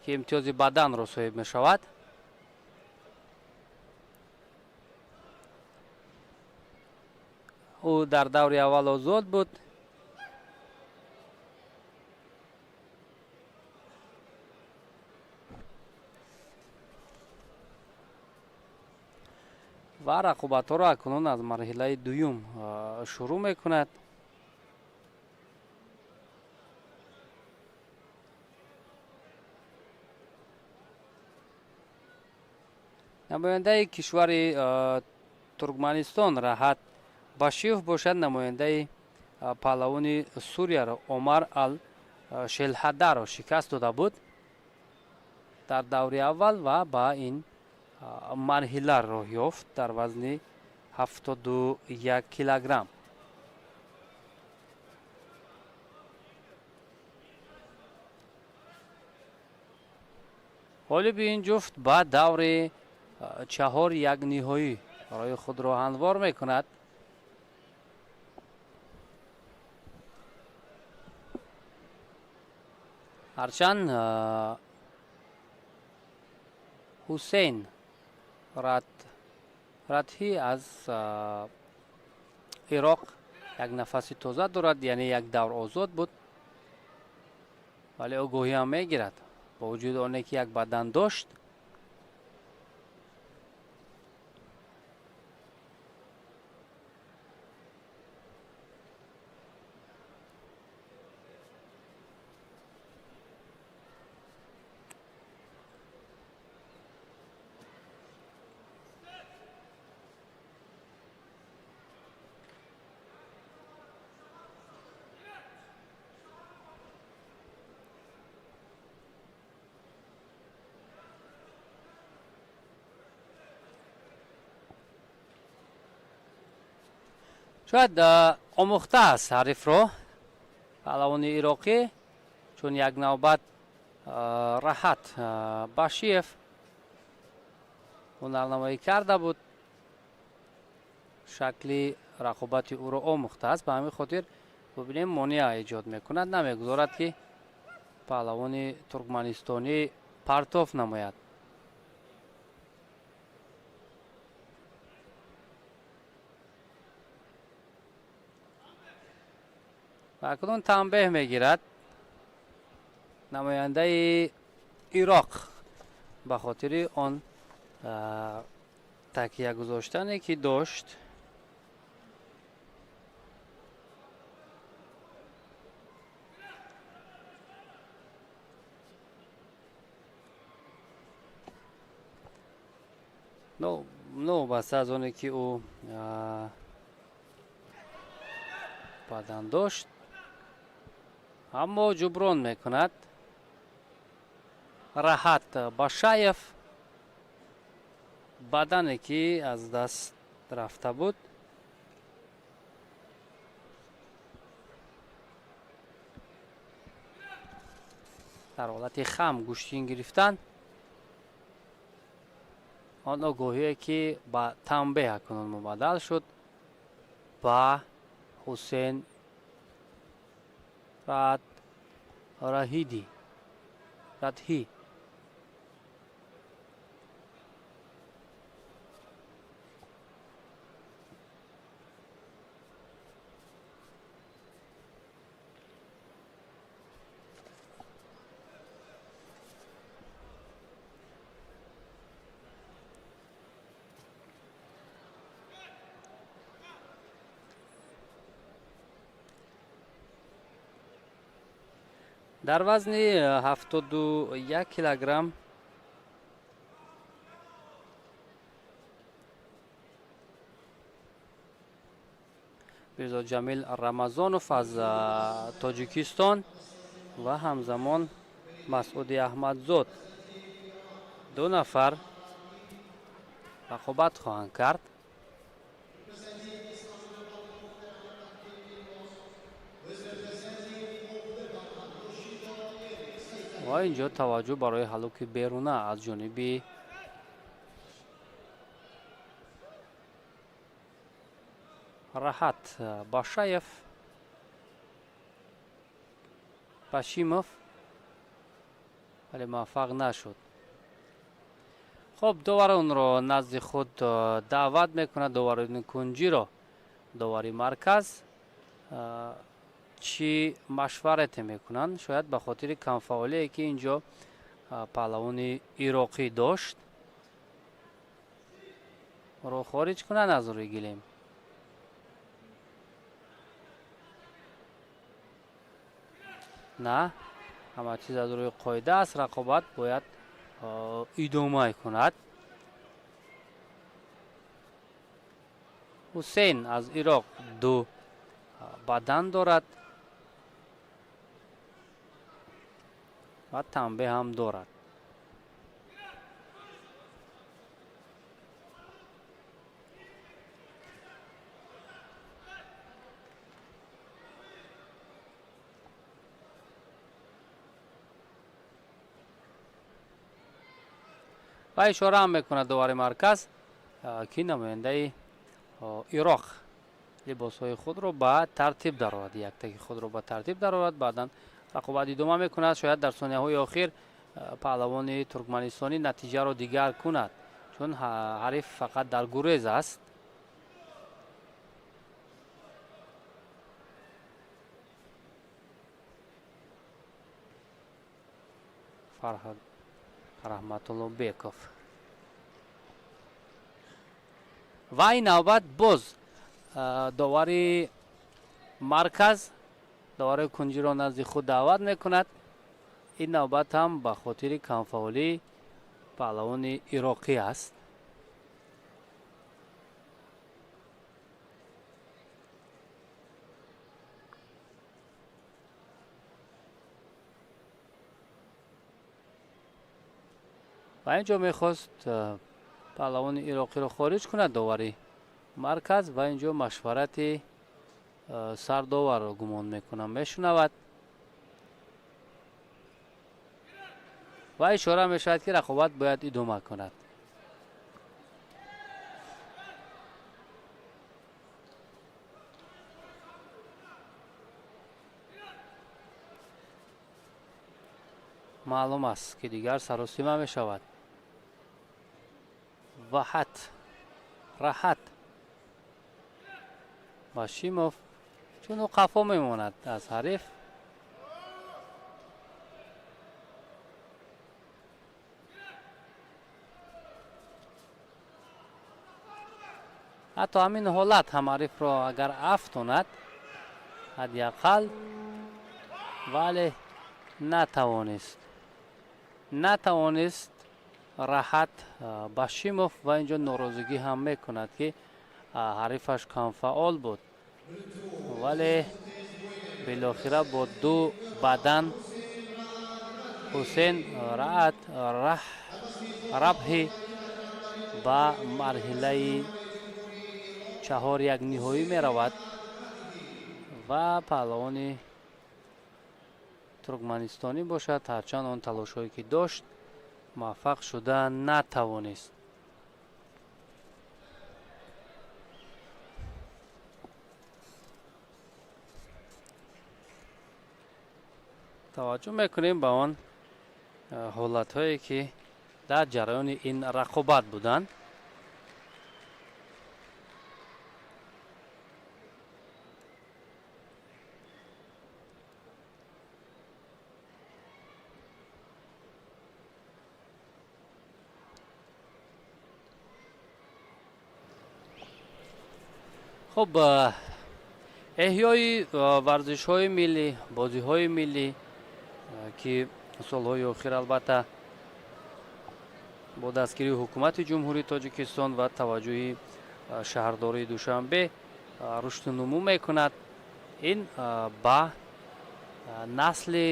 ки имтиёзи баданро соҳиб мешавад. Ӯ дар даври аввал озод буд. Ва рақобатҳоро акнун аз марҳилаи дуюм шурӯъ мекунад. Намояндаи кишвари Туркманистон Раҳат Башиев бошад, намояндаи паҳлавони Сурияро Омар ал Шелҳадаро шикаст дода буд дар даври аввал ва ба ин марҳила роҳ ёфт дар вазни 71 килограмм. Ғолиби ин ҷуфт ба даври чаҳор як ниҳоӣ роҳи худро ҳамвор мекунад. Ҳарчанд Ҳусейн Радҳӣ аз Ироқ як нафаси тоза дорад, яъне як давр озод буд, вале огоҳиам мегирад бо вуҷуди оне ки як бадан дошт. Шояд омӯхта аст ҳарифро паҳлавони ироқӣ, чун як навбат Раҳат Башиев ҳунарнамоӣ карда буд, шакли рақобати ӯро омӯхтааст. Ба ҳамин хотир бубинем, монеа эҷод мекунад, намегузорад, ки паҳлавони туркманистонӣ партоф намояд. Ва акнун танбеҳ мегирад намояндаи Ироқ ба хотири он такя гузоштане, ки дошт. Новобаста аз оне ки ӯ бадан дошт, аммо ҷуброн мекунад Раҳат Башаев бадане, ки аз даст рафта буд. Дар ҳолати хам гӯштин гирифтан, он огоҳие, ки ба танбеҳ акнун мубаддал шуд ба Ҳусейн Рад Раҳиди Радҳӣ. Дар вазни 71 килограмм Мирзо Ҷамил Рамазонов аз Тоҷикистон ва ҳамзамон Масъуди Аҳмадзод ду нафар рақобат хоҳанд кард. Ва инҷо таваҷҷӯҳ барои ҳалуки беруна аз ҷониби Раҳат Башаев Башимов, вале муваффақ нашуд. Хуб, доваронро назди худ даъват мекунад, доварони кунҷиро довари марказ. Чӣ машварате мекунанд? Шояд ба хотири камфаъолие, ки инҷо паҳлавони ироқӣ дошт, ро хориҷ кунанд аз рӯи гилем. На, ҳама чиз аз рӯи қоида аст, рақобат бояд идома кунад. Ҳусейн аз Ироқ ду бадан дорад ва танбеҳ ҳам дорад. Ва ишора ҳам мекунад довари марказ, ки намояндаи Ироқ либосҳои худро ба тартиб дарорад, яктаги худро ба тартиб дарорад, баъдан рақобат идома мекунад. Шояд дар сонияҳои охир паҳлавони туркманистонӣ натиҷаро дигар кунад, чун ҳариф фақат дар гурез аст. Фарҳад Раҳматуллобеков. Ва ин навбат боз довари марказ довари кунҷиро назди худ даъват мекунад. Ин навбат ҳам ба хотири камфаъолии паҳлавони ироқӣ аст. Ва инҷо мехост паҳлавони ироқиро хориҷ кунад довари марказ, ва инҷо машварати сардоварро гумон мекунам мешунавад ва ишора мешавад, ки рақобат бояд идома кунад. Маълум аст, ки дигар саросима мешавад. Ваҳат Раҳат Башимов, чун ӯ қафо мемонад аз ҳариф. Ҳатто ҳамин ҳолат ҳам ҳарифро агар афтонад ҳадди ақал, вале натавонист Раҳат Башимов, ва инҷо норозигӣ ҳам мекунад, ки ҳарифаш камфаъол буд, вале билохира бо ду бадан Ҳусен Раат Рабҳӣ ба марҳилаи чаҳор як ниҳоӣ меравад ва паҳлавони туркманистонӣ бошад, ҳарчанд он талошҳое ки дошт, муваффақ шуда натавонист. Таваҷҷӯҳ мекунем ба он ҳолатҳое, ки дар ҷараёни ин рақобат буданд. Хуб, эҳёи варзишҳои миллӣ, бозиҳои миллӣ, ки солҳои охир албатта бо дастгирии ҳукумати Ҷумҳурии Тоҷикистон ва таваҷҷӯҳи шаҳрдории Душанбе рушду нумӯ мекунад, ин ба насли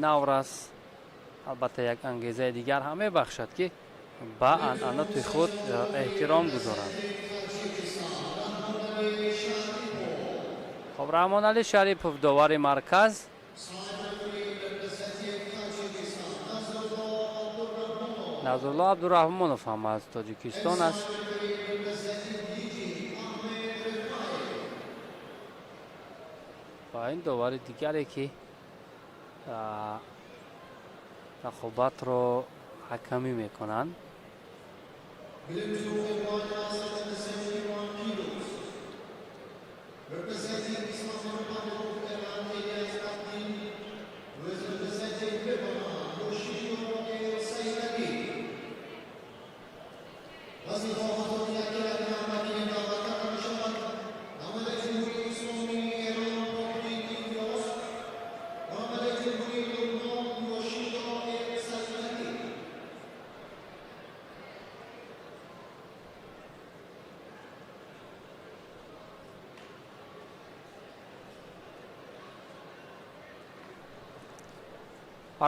наврас Албатта, як ангезаи дигар ҳам мебахшад, ки ба анъаноти худ эҳтиром гузоранд. Хоб, Раҳмоналӣ Шарипов, довари марказ. Назрулло Абдураҳмонов ҳам аз Тоҷикистон аст. Ва ин довари дигаре, ки рақобатро ҳакамӣ мекунанд.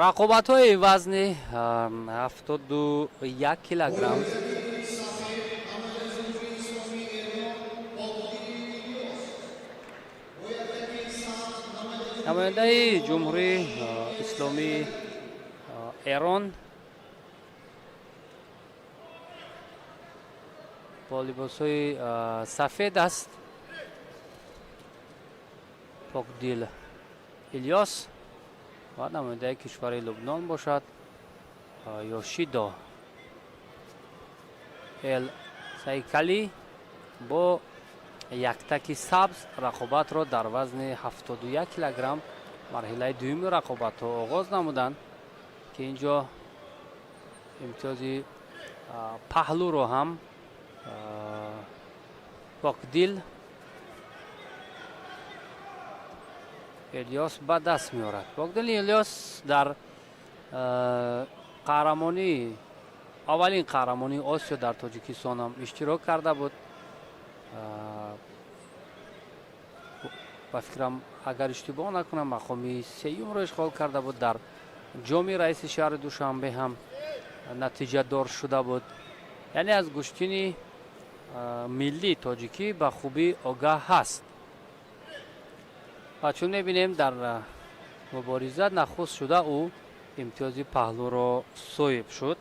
Рақобатҳои вазни 71 килограмм. Намояндаи Ҷумҳурии Исломии Эрон бо либосҳои сафед аст, Покдил Илёс, ва намояндаи кишвари Лубнон бошад, Ёшидо Эл Сайкалӣ бо яктаки сабз. Рақобатро дар вазни 71 килограмм марҳилаи дуюми рақобатро оғоз намуданд, ки ин ҷо имтиёзи паҳлӯро ҳам Покдил Элиёс ба даст меорад. Покдил Элиёс дар қаҳрамонӣ, аввалин қаҳрамонии Осиё дар Тоҷикистон ҳам иштирок карда буд. Ба фикрам, агар иштибоҳ накунам, мақоми сеюмро ишғол карда буд. Дар ҷоми раиси шаҳри Душанбе ҳам натиҷадор шуда буд. Яъне аз гӯштини миллии тоҷикӣ ба хубӣ огаҳ ҳаст. Ва чун мебинем, дар мубориза нахуст шуда ӯ имтиёзи паҳлӯро соҳиб шуд.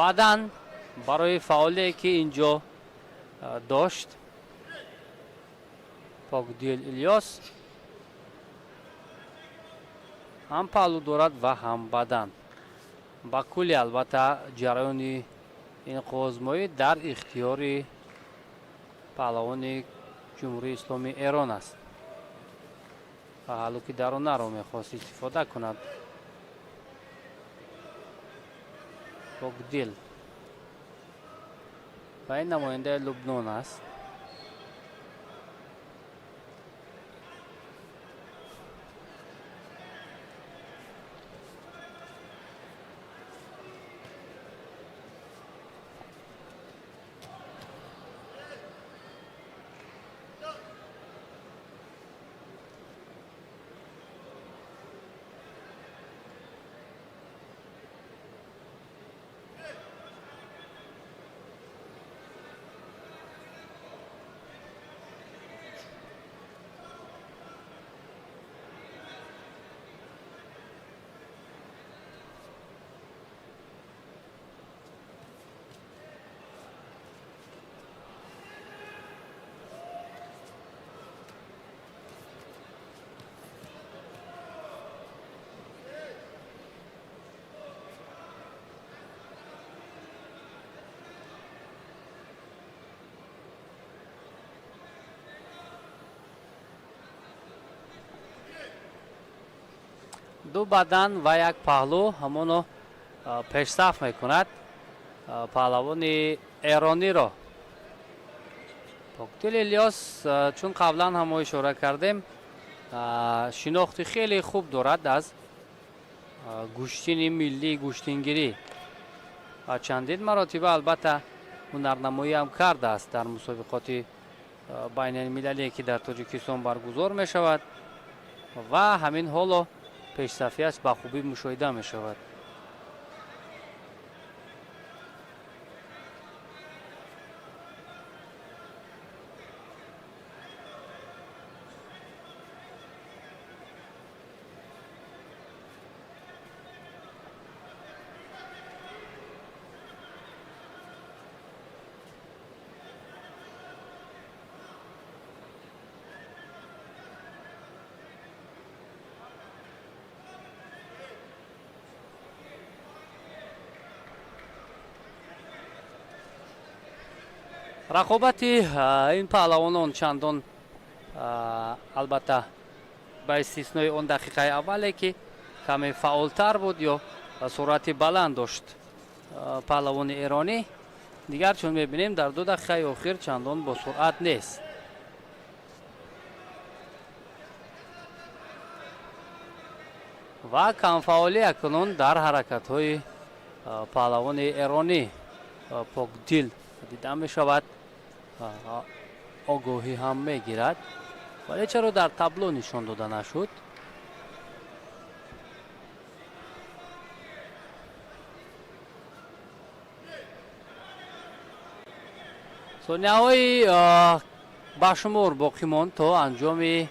Баъдан барои фаъолие, ки ин ҷо дошт, Покдил Илёс ҳам паҳлӯ дорад ва ҳам бадан. Ба кулли, албатта, ҷараёни ин қувваозмоӣ дар ихтиёри паҳлавони Ҷумҳурии Исломии Эрон аст ва ҳалуки даронаро мехост истифода кунад Покдил. Ва ин намояндаи Лубнон аст. Ду бадан ва як паҳлӯ ҳамоно пешсаф мекунад паҳлавони эрониро. Покдил Илёс, чун қаблан ҳам мо ишора кардем, шинохти хеле хуб дорад аз гӯштини миллии гӯштингирӣ ва чандин маротиба албатта ҳунарнамоӣ ҳам кардааст дар мусобиқоти байналмилалие, ки дар Тоҷикистон баргузор мешавад, ва ҳамин ҳоло пешсафиаш ба хубӣ мушоҳида мешавад. Рақобати ин паҳлавонон чандон, албатта, ба истиснои он дақиқаи аввале, ки каме фаъолтар буд ё суръати баланд дошт паҳлавони эронӣ, дигар чун мебинем, дар 2 дақиқаи охир чандон бо суръат нест. Ва камфаъолӣ акнун дар ҳаракатҳои паҳлавони эронӣ Покдил дида мешавад. Огоҳӣ ҳам мегирад, вале чаро дар табло нишон дода нашуд? Сонияҳои башумор боқӣ монд то анҷоми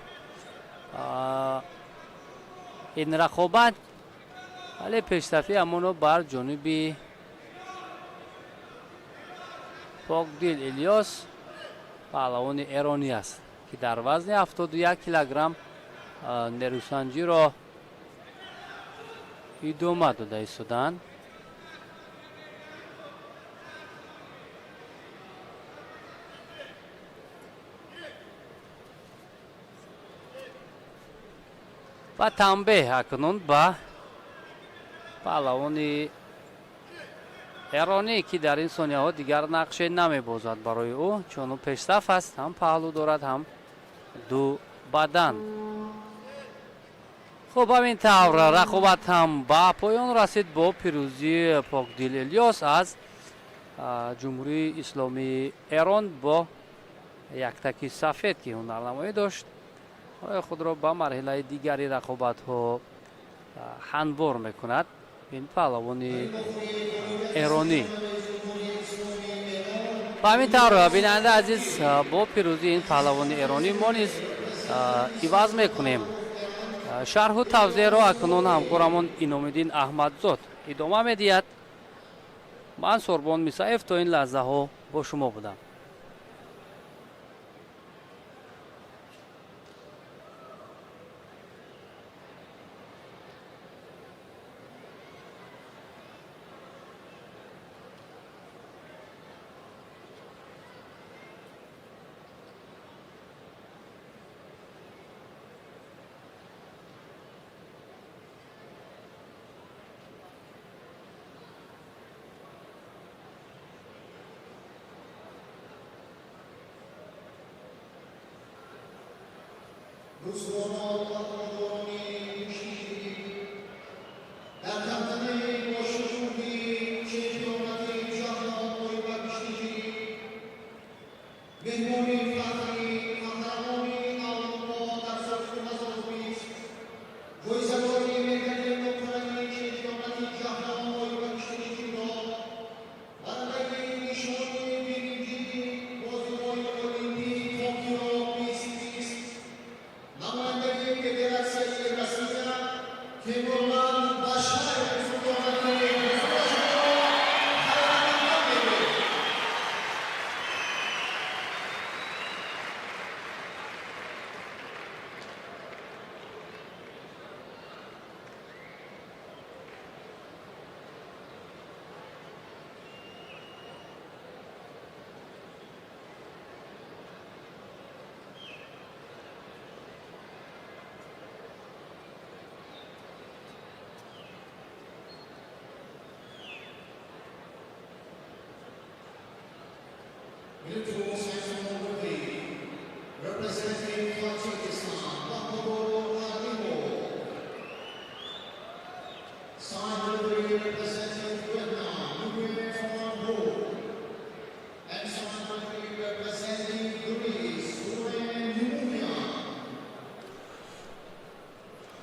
ин рақобат, вале пешсафӣ ҳамоно бар ҷониби Покдил Илёс, паҳлавони эронӣ аст, ки дар вазни 71 килограмм нерӯсанҷиро идома дода истоданд. Ва танбеҳ акнун ба паҳлавони эронӣ, ки дар ин сонияҳо дигар нақше намебозад барои ӯ, чун ӯ пешсаф аст, ҳам паҳлӯ дорад, ҳам ду бадан. Хуб, ҳамин тавр рақобат ҳам ба поён расид бо пирӯзии Покдил Элёс аз Ҷумҳурии Исломии Эрон бо яктаки сафед, ки ҳунарнамоӣ дошт, роҳи худро ба марҳилаи дигари рақобатҳо ҳамвор мекунад ин паҳлавони эронӣ. Ба ҳамин тавр, бинандаи азиз, бо пирӯзии ин паҳлавони эронӣ мо низ иваз мекунем шарҳу тавзеҳро. Акнун ҳамкорамон Иномиддин Аҳмадзод идома медиҳад. Ман, Сорбон Мисаев, то ин лаҳзаҳо бо шумо будам. دوستان و همکاران گوشتینگیری، در تنتنه با شکوهی چمپیونات جهان оид ба гӯштингирӣ меҳмони фахрӣ, қаҳрамони Аврупо дар соли 2020, ҷоизадори медали нуқраи чемпионати ҷаҳон оид ба гӯштини ҷудо, барандаи нишони биринҷии бозиҳои Олимпии Токио 2020, намояндаи Федератсияи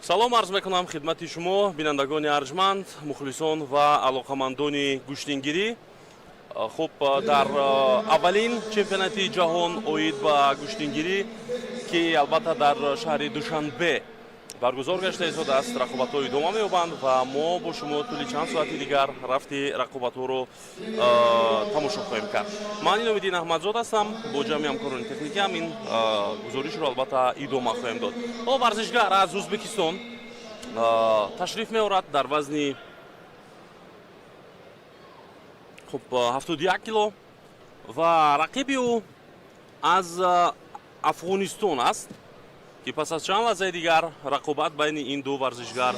Салом арз мекунам хидмати шумо, бинандагони арҷманд, мухлисон ва алоқамандони гӯштингирӣ. Хуб, дар аввалин чемпионати ҷаҳон оид ба гӯштингирӣ, ки албатта дар шаҳри Душанбе баргузор гашта истодааст, рақобатҳо идома меёбанд ва мо бо шумо тӯли чанд соати дигар рафти рақобатҳоро тамошо хоҳем кард. Ман Иновиддин Аҳмадзод ҳастам, бо ҷамъи ҳамкорони техникиам ин гузоришро албатта идома хоҳем дод. О варзишгар аз Ӯзбекистон ташриф меорад дар вазни хуб 71 кило ва рақиби ӯ аз Афғонистон аст, ки пас аз чанд лаҳзаи дигар рақобат байни ин ду варзишгар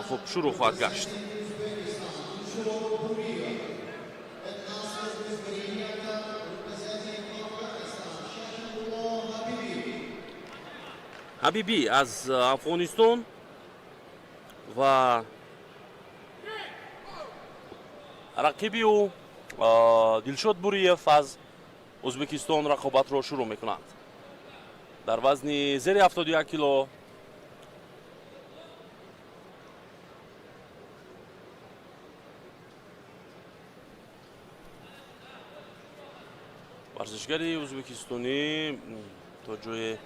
хуб шурӯъ хоҳад гашт. Ҳабибӣ аз Афғонистон ва рақиби ӯ Дилшод Буриев аз Ӯзбекистон рақобатро шурӯъ мекунанд. Дар вазни зери 71 кило варзишгари ӯзбекистонӣ то ҷое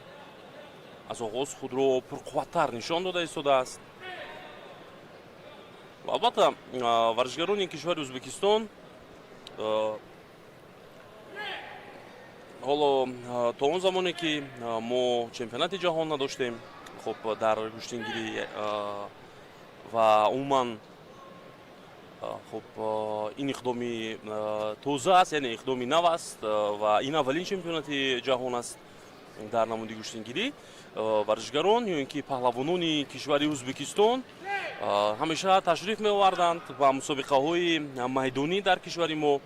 аз оғоз худро пурқувваттар нишон дода истодааст. Ва албатта варзишгарони кишвари Ӯзбекистон ҳоло то он замоне ки мо чемпионати ҷаҳон надоштем, хуб дар гӯштингирӣ ва умуман хуб ин иқдоми тоза аст, яъне иқдоми нав аст ва ин аввалин чемпионати ҷаҳон аст дар намуди гӯштингирӣ. Варзишгарон ё ин ки паҳлавонони кишвари Ӯзбекистон ҳамеша ташриф меоварданд ба мусобиқаҳои майдонӣ дар кишвари мо,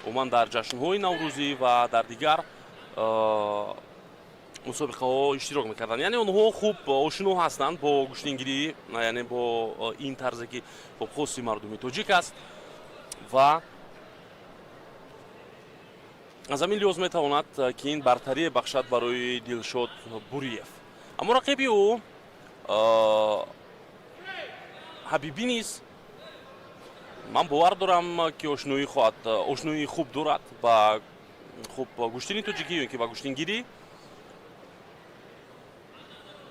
умуман дар ҷашнҳои наврӯзӣ ва дар дигар мусобиқаҳо иштирок мекарданд. Яъне онҳо хуб ошино ҳастанд бо гӯштингирӣ, яъне бо ин тарзе ки хуб хоси мардуми тоҷик аст ва аз ҳамин лиҳоз метавонад ки ин бартарие бахшад барои Дилшод Буриев. Аммо рақиби ӯ Ҳабибӣ низ ман бовар дорам ки ошноии хуб дорад ба хуб гӯштини тоҷикӣ ё ки ба гӯштингирӣ,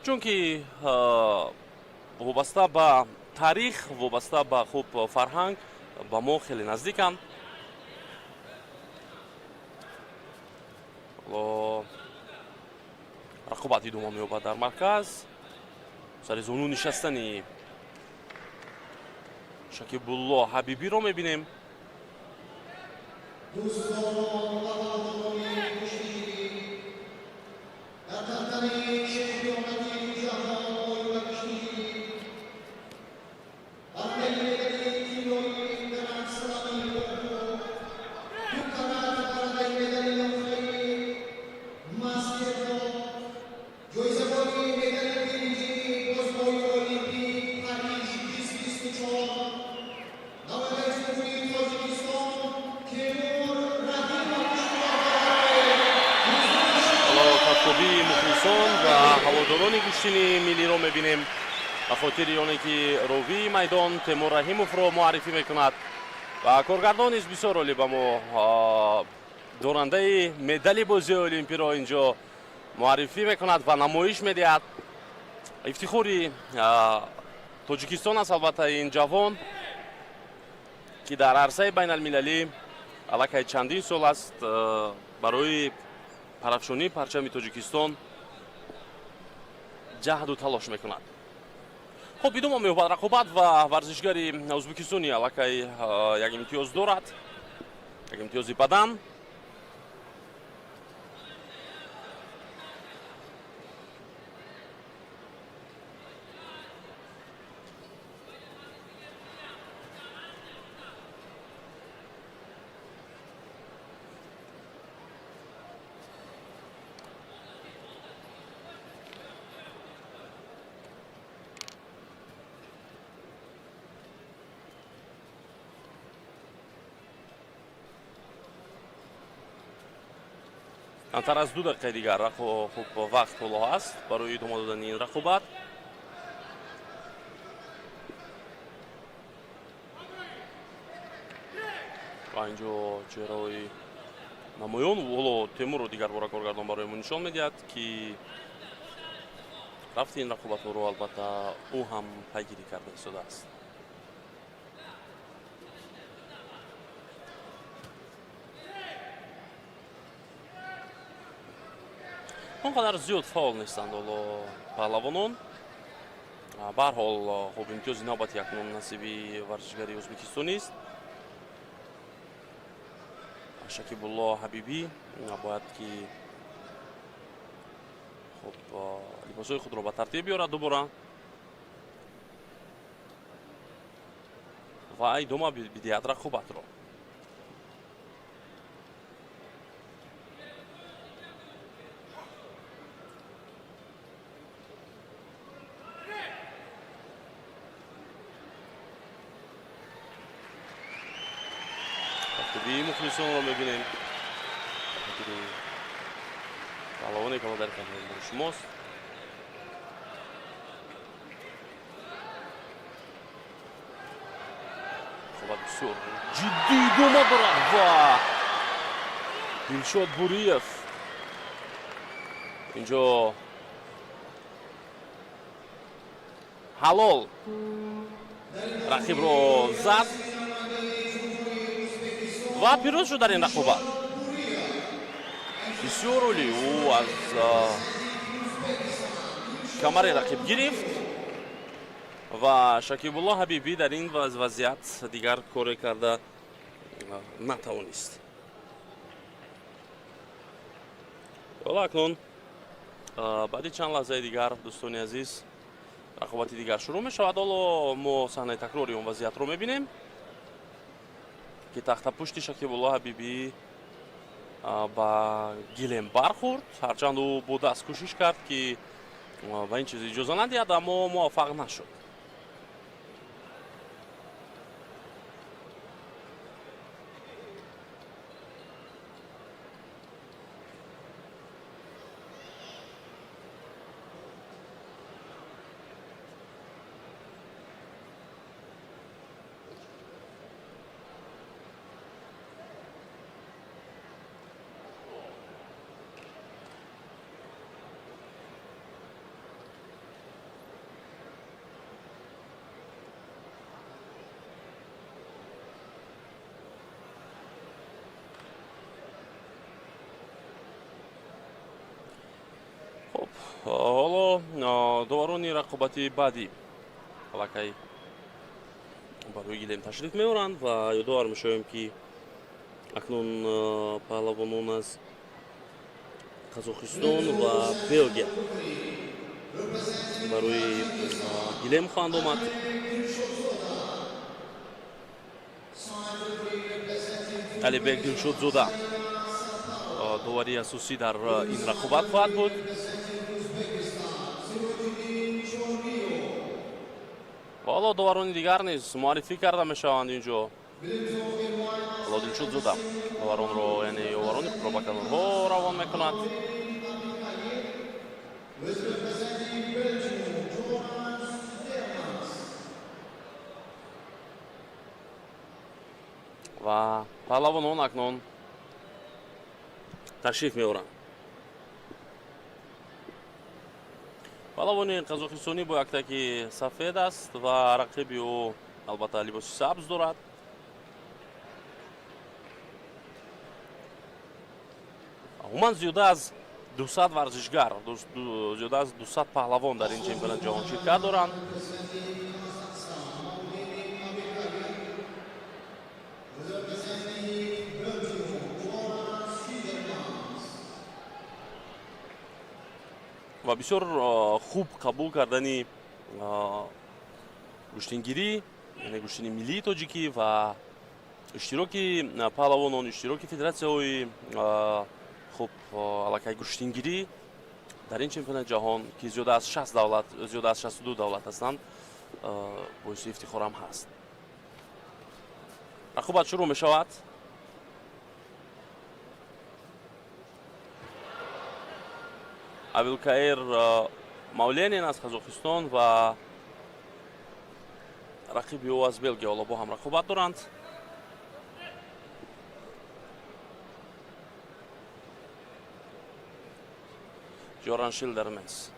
чунки вобаста ба таърих, вобаста ба хуб фарҳанг ба мо хеле наздиканд. Рақобат идома меёбад дар марказ. Сари зону нишастани Шакибулло Ҳабибиро мебинем. Ҳаводорони гӯштини миллиро мебинем ба хотири оне ки ровии майдон Темур Раҳимовро муаррифӣ мекунад ва коргардон низ бисёр олӣ ба мо дорандаи медали бозиҳои олимпиро инҷо муаррифӣ мекунад ва намоиш медиҳад. Ифтихори Тоҷикистон аст албатта ин ҷавон, ки дар арсаи байналмилалӣ аллакай чандин сол аст барои парафшонии парчами Тоҷикистон ҷаҳду талош мекунад. Хуб, идома меёбад рақобат ва варзишгари ӯзбекистони аллакай як имтиёз дорад, як имтиёзи бадан. Камтар аз 2 дақиқаи дигар хуб вақт ҳоло ҳаст барои идома додани ин рақобат. Ва инҷо чеҳраҳои намоён. Ҳоло Темурро дигар бора коргардон барои мо нишон медиҳад, ки рафти ин рақобатҳоро албатта ӯ ҳам пайгирӣ карда истодааст. Он қадар зиёд фаъол нестанд ҳоло паҳлавонон. Ба ҳар ҳол, хуб, имтиёзи навбати акнун насиби варзишгари ӯзбекистонист. Шакибулло Ҳабибӣ бояд ки хуб либосҳои худро ба тартиб биёрад дубора ва идома бидиҳад рақобатро. Мухлисонро мебинем, хотири паҳлавоне ки дар хидмати шумост. Рақобат бисёр ҷиддӣ идома дорад ва Дилшод Буриев инҷо ҳалол рақибро зад ва пирӯз шуд дар ин рақобат. Бисёр олӣ ӯ аз камари рақиб гирифт ва Шакибулло Ҳабибӣ дар ин вазъият дигар коре карда натавонист. Ҳоло акнун баъди чанд лаҳзаи дигар, дӯстони азиз, рақобати дигар шурӯъ мешавад. Ҳоло мо саҳнаи такрори он вазъиятро мебинем, ки тахтапушти Шакибулло Ҳабибӣ ба гилем бархӯрд. Ҳарчанд ӯ бо даст кӯшиш кард, ки ба ин чиз иҷоза надиҳад, аммо муваффақ нашуд. Хуб, ҳоло доварони рақобати баъдӣ аллакай барои гилем ташриф меоранд ва ёдовар мешавем, ки акнун паҳлавонон аз Қазоқистон ва Белгия барои гилем хоҳанд омад. Алибек Дилшодзода доварии асосӣ дар ин рақобат хоҳад буд. Ва ҳоло доварони дигар низ муаррифӣ карда мешаванд инҷо. Ҳоло Дилшодзода доваронро, яъне ёварони худро ба канорҳо равон мекунад. Ва паҳлавонон акнун ташриф меоранд. Паҳлавони қазоқистонӣ бо яктаки сафед аст ва рақиби ӯ албатта либоси сабз дорад. Умуман зиёда аз 200 варзишгар, зиёда аз 200 паҳлавон дар ин чемпионати ҷаҳон ширкат доранд. Ва бисёр хуб қабул кардани гӯштингирӣ, яъне гӯштини миллии тоҷикӣ ва иштироки паҳлавонон, иштироки федератсияҳои хуб аллакай гӯштингирӣ дар ин чемпионати ҷаҳон, ки зиёда аз 60 давлат, зиёда аз 62 давлат ҳастанд, боиси ифтихорам ҳаст. Рақобат шурӯъ мешавад. Абилкаир Мавленин аз Қазоқистон ва рақиби ӯ аз Белгия ҳоло бо ҳам рақобат доранд. Жоран Шилдерменс.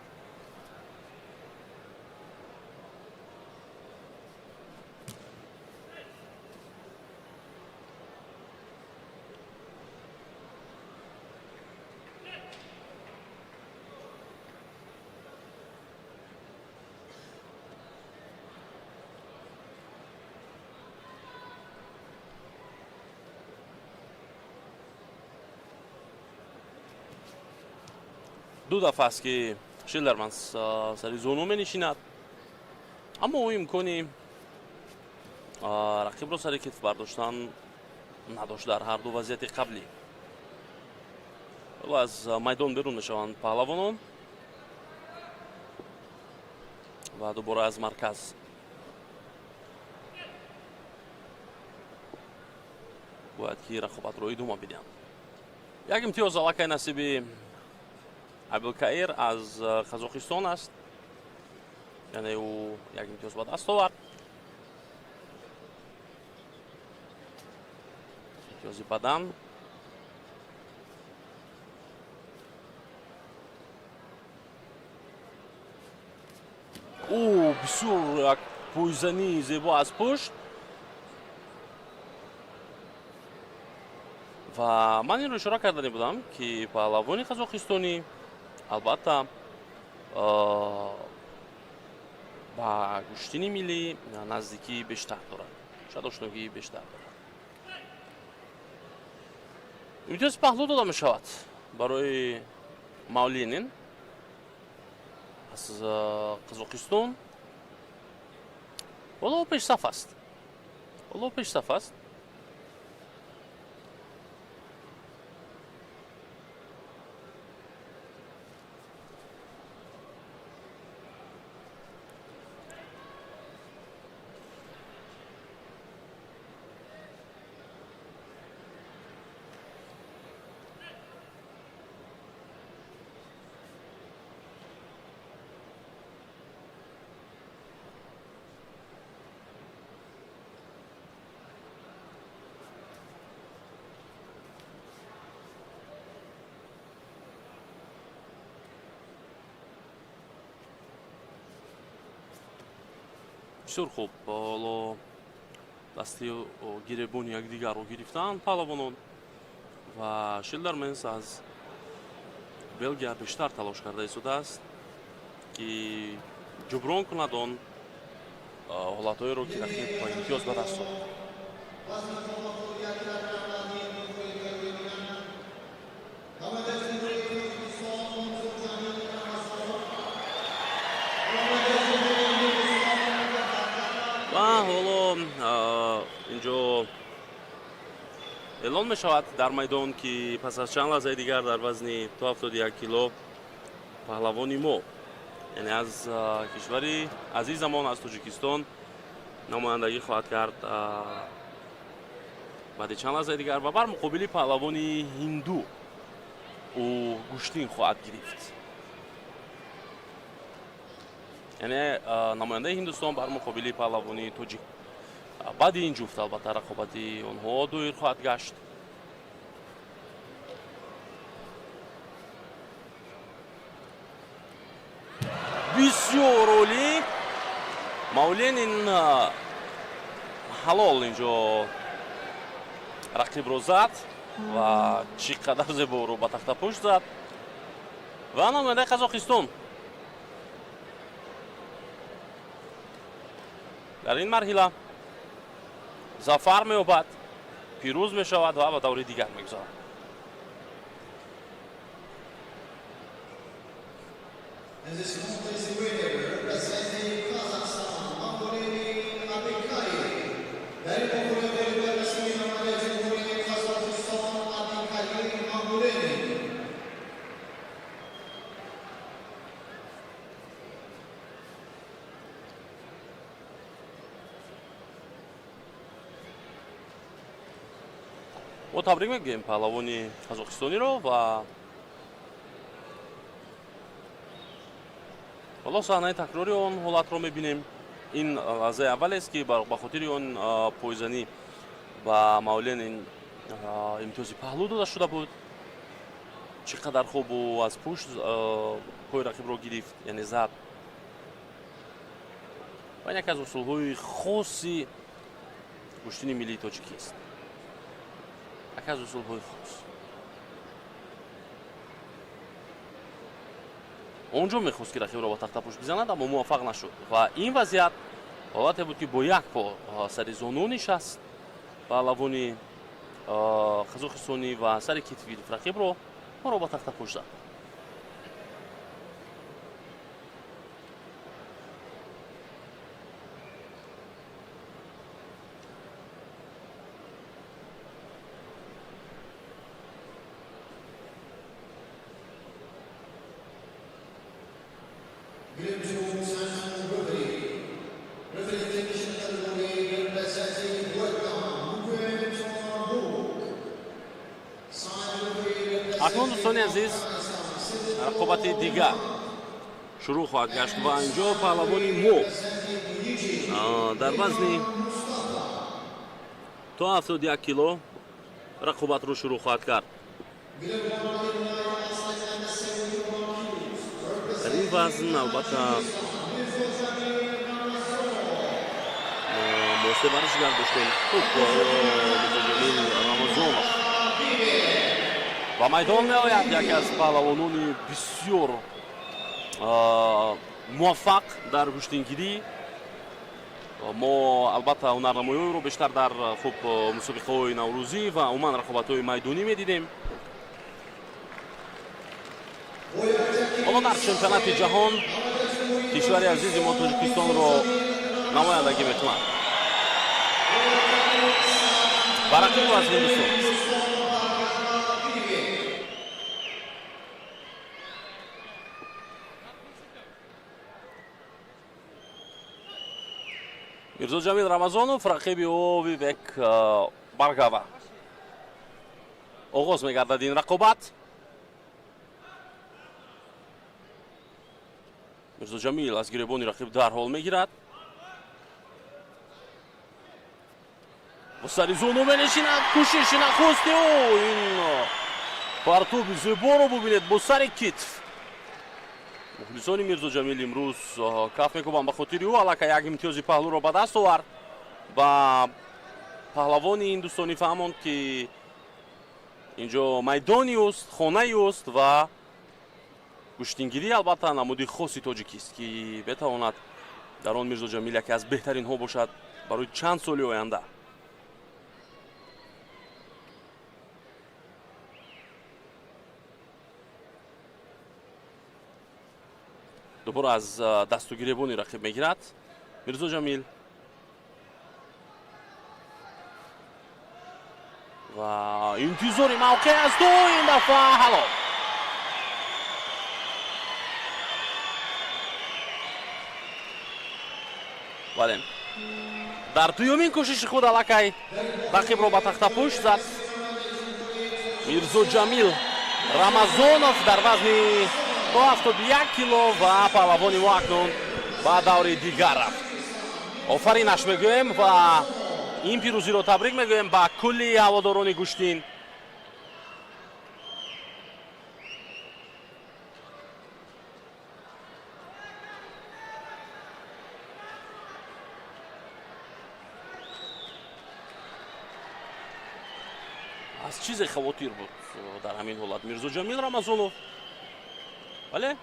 Ду дафъа аст, ки Шилдерманс сари зону менишинад, аммо ӯ имкони рақибро сари китф бардоштан надошт дар ҳар ду вазъияти қаблӣ. Ҳоло аз майдон берун мешаванд паҳлавонон ва дубора аз марказ бояд ки рақобатро идома бидиҳанд. Як имтиёз аллакай насиби Абилкаир аз Қазоқистон аст, яъне ӯ як имтиёз ба даст овард, имтиёзи бадан. Ӯ бисёр як пойзании зебо аз пушт, ва ман инро ишора кардане будам, ки паҳлавони қазоқистонӣ албатта ба гӯштини миллӣ наздикии бештар дорад, шояд ошногии бештар дорад. Имтиёзи паҳлӯ дода мешавад барои Мавленин аз Қазоқистон. Ҳоло ӯ пешсаф аст, ҳоло пешсаф аст. Бисёр хуб, ҳоло дасти гиребони якдигарро гирифтаанд паҳлавонон ва Шилдерменс аз Белгия бештар талош карда истодааст, ки ҷуброн кунад он ҳолатҳоеро, ки рақиб ба имтиёз ба даст овард. Ва ҳоло инҷо эълон мешавад дар майдон, ки пас аз чанд лаҳзаи дигар дар вазни то 71 кило паҳлавони мо, яъне аз кишвари азизамон, аз Тоҷикистон намояндагӣ хоҳад кард баъди чанд лаҳзаи дигар ва бар муқобили паҳлавони ҳинду ӯ гӯштин хоҳад гирифт, яъне намояндаи Ҳиндустон бар муқобили паҳлавони тоҷик. Баъди ин ҷуфт албатта рақобати онҳо доир хоҳад гашт. Бисёр олӣ, Мавленин ҳалол инҷо рақибро зад ва чӣ қадар зеборо ба тахтапушт зад, ва намояндаи Қазоқистон дар ин марҳила зафар меёбад, пирӯз мешавад ва ба даври дигар мегузарад. In this contest, winner representing Kazakhstan, Maulenin Abykair. дар ин муқобили ғолиби расмии намояндаи Ҷумҳурии Қазоқистон Абикаир Мауленин. Мо табрик мегӯем паҳлавони қазоқистониро ва ҳоло саҳнаи такрори он ҳолатро мебинем. Ин лаҳзаи аввалест, ки ба хотири он пойзанӣ ба Мавленин имтиёзи паҳлӯ дода шуда буд. Чӣ қадар хуб ӯ аз пушт пои рақибро гирифт, яъне зад. Ва ин яке аз усулҳои хоси гӯштини миллии тоҷикист, яке аз усулҳои хос. Он ҷо мехост, ки рақибро ба тахтапушт бизанад, аммо муваффақ нашуд. Ва ин вазъият ҳолате буд, ки бо як по сари зону нишаст паҳлавони қазоқистонӣ ва сари китф гирифт рақибро, ӯро ба тахтапушт зад. Акнун, дӯстони азиз, рақобати дигар шурӯъ хоҳад гашт ва инҷо паҳлавони мо дар вазни то 71 кило рақобатро шурӯъ хоҳад кард. Дар ин вазн, албатта, мо се варзишгар доштем. Хуб, Мирзоҷамил Рамазонов ба майдон меояд, яке аз паҳлавонони бисёр муваффақ дар гӯштингирӣ. Мо, албатта, ҳунарнамоиро бештар дар, хуб, мусобиқаҳои наврӯзӣ ва умуман рақобатҳои майдонӣ медидем. Ҳоло дар чемпионати ҷаҳон кишвари азизи мо Тоҷикистонро намояндагӣ мекунад ва рақиб аз Ҳиндустон аст. Мирзоҷамил Рамазонов, рақиби ӯ Вивек Баргава. Оғоз мегардад ин рақобат. Мирзоҷамил аз гиребони рақиб дарҳол мегирад, бо сари зону менишинад. Кӯшиши нахусти ӯ, ин партоби зеборо бубинед бо сари китф. Мухлисони Мирзоҷамил имрӯз каф мекӯбанд ба хотири ӯ. Аллакай як имтиёзи паҳлӯро ба даст овард. Ба паҳлавони ҳиндустонӣ фаҳмонд, ки инҷо майдони ӯст, хонаи ӯст ва гӯштингирӣ, албатта, намуди хоси тоҷикист, ки метавонад дар он Мирзоҷамил яке аз беҳтаринҳо бошад барои чанд соли оянда. Дубора аз дасту гиребони рақиб мегирад Мирзоҷамил ва интизори мавқеъ асту ин дафъа ҳалол. Бале, дар дуюмин кӯшиши худ аллакай рақибро ба тахтапушт зад Мирзоҷамил Рамазонов дар вазни то 71 кило ва паҳлавони мо акнун ба даври дигар рафт. Офаринаш мегӯем ва ин пирӯзиро табрик мегӯем ба кулли ҳаводорони гӯштин. Аз чизе хавотир буд дар ҳамин ҳолат Мирзоҷамил Рамазонов, вале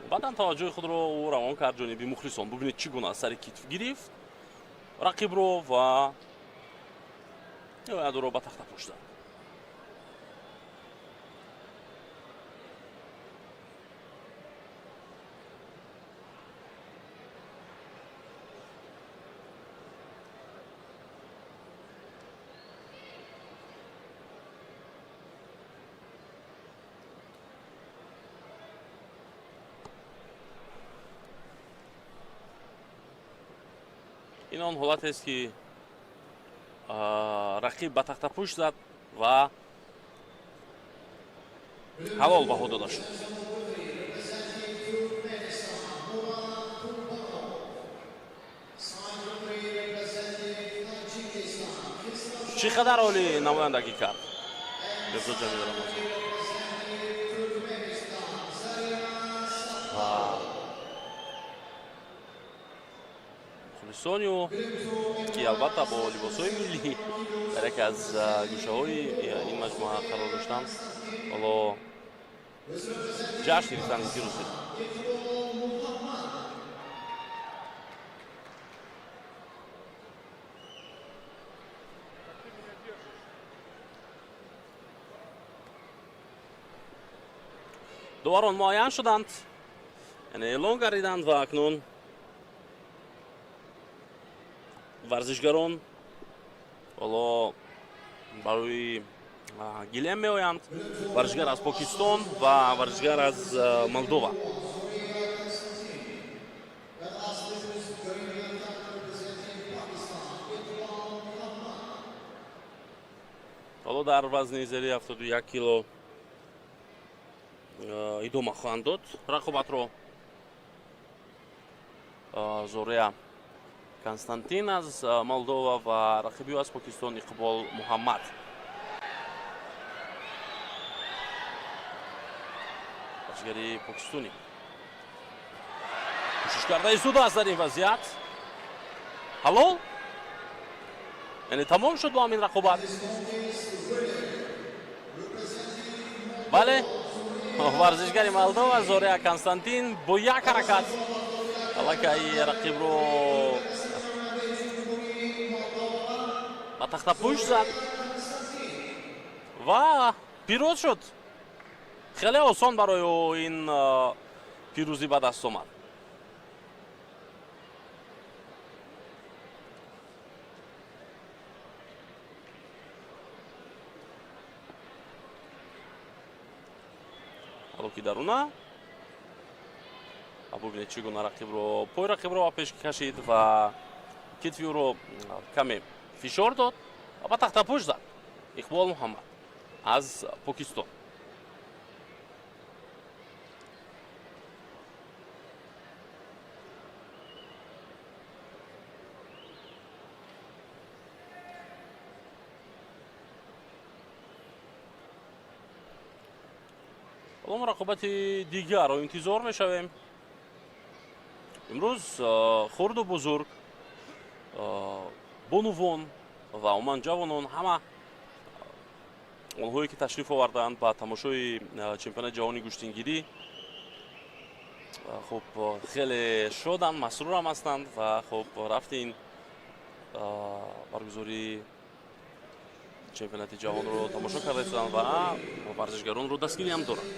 баъдан таваҷҷӯҳи худро ӯ равон кард ҷониби мухлисон. Бубинед, чӣ гуна аз сари китф гирифт рақибро ва ниҳоят ӯро ба тахтапушт зад. Ин он ҳолатест, ки рақиб ба тахтапушт зад ва ҳалол баҳо дода шуд. Чӣ қадар олӣ намояндагӣ кард. Беҳзод Ҷамил Рамазон ва мухлисони ӯ, ки албатта бо либосҳои миллӣ дар яке аз гӯшаҳои ин маҷмӯа қарор доштанд, ҳоло ҷашн гирифтанд ин пирӯзиро. Доварон муайян шуданд, яъне эълон гардиданд ва акнун варзишгарон ҳоло барои гилем меоянд. Варзишгар аз Покистон ва варзишгар аз Молдова. Ҳоло дар вазни зери 71 кило идома хоҳанд дод рақобатро. Зорея Константин аз Молдова ва рақиби ӯ аз Покистон Иқбол Муҳаммад. Варзишгари покистонӣ кӯшиш карда истодааст дар ин вазъият. Ҳалол, яъне тамом шуд бо ҳамин рақобат. Бале, варзишгари Молдова Зорея Константин бо як ҳаракат аллакай рақибро ба тахтапӯш зад ва пирӯз шуд. Хеле осон барои ӯ ин пирӯзӣ ба даст омад. Ҳало ки даруна бубинед, чӣ гуна рақибро, пои рақибро ба пеш кашид ва китфи ӯро каме фишор дод ва ба тахтапӯш зад. Иқбол Муҳаммад аз Покистон. Ҳоло мо рақобати дигарро интизор мешавем. Имрӯз хурду бузург, бонувон ва умуман ҷавонон, ҳама онҳое ки ташриф оварданд ба тамошои чемпионати ҷаҳони гӯштингирӣ, хуб, хеле шоданд, масрурам ҳастанд ва хуб, рафти ин баргузории чемпионати ҷаҳонро тамошо карда истоданд ва варзишгаронро дастгириам доранд.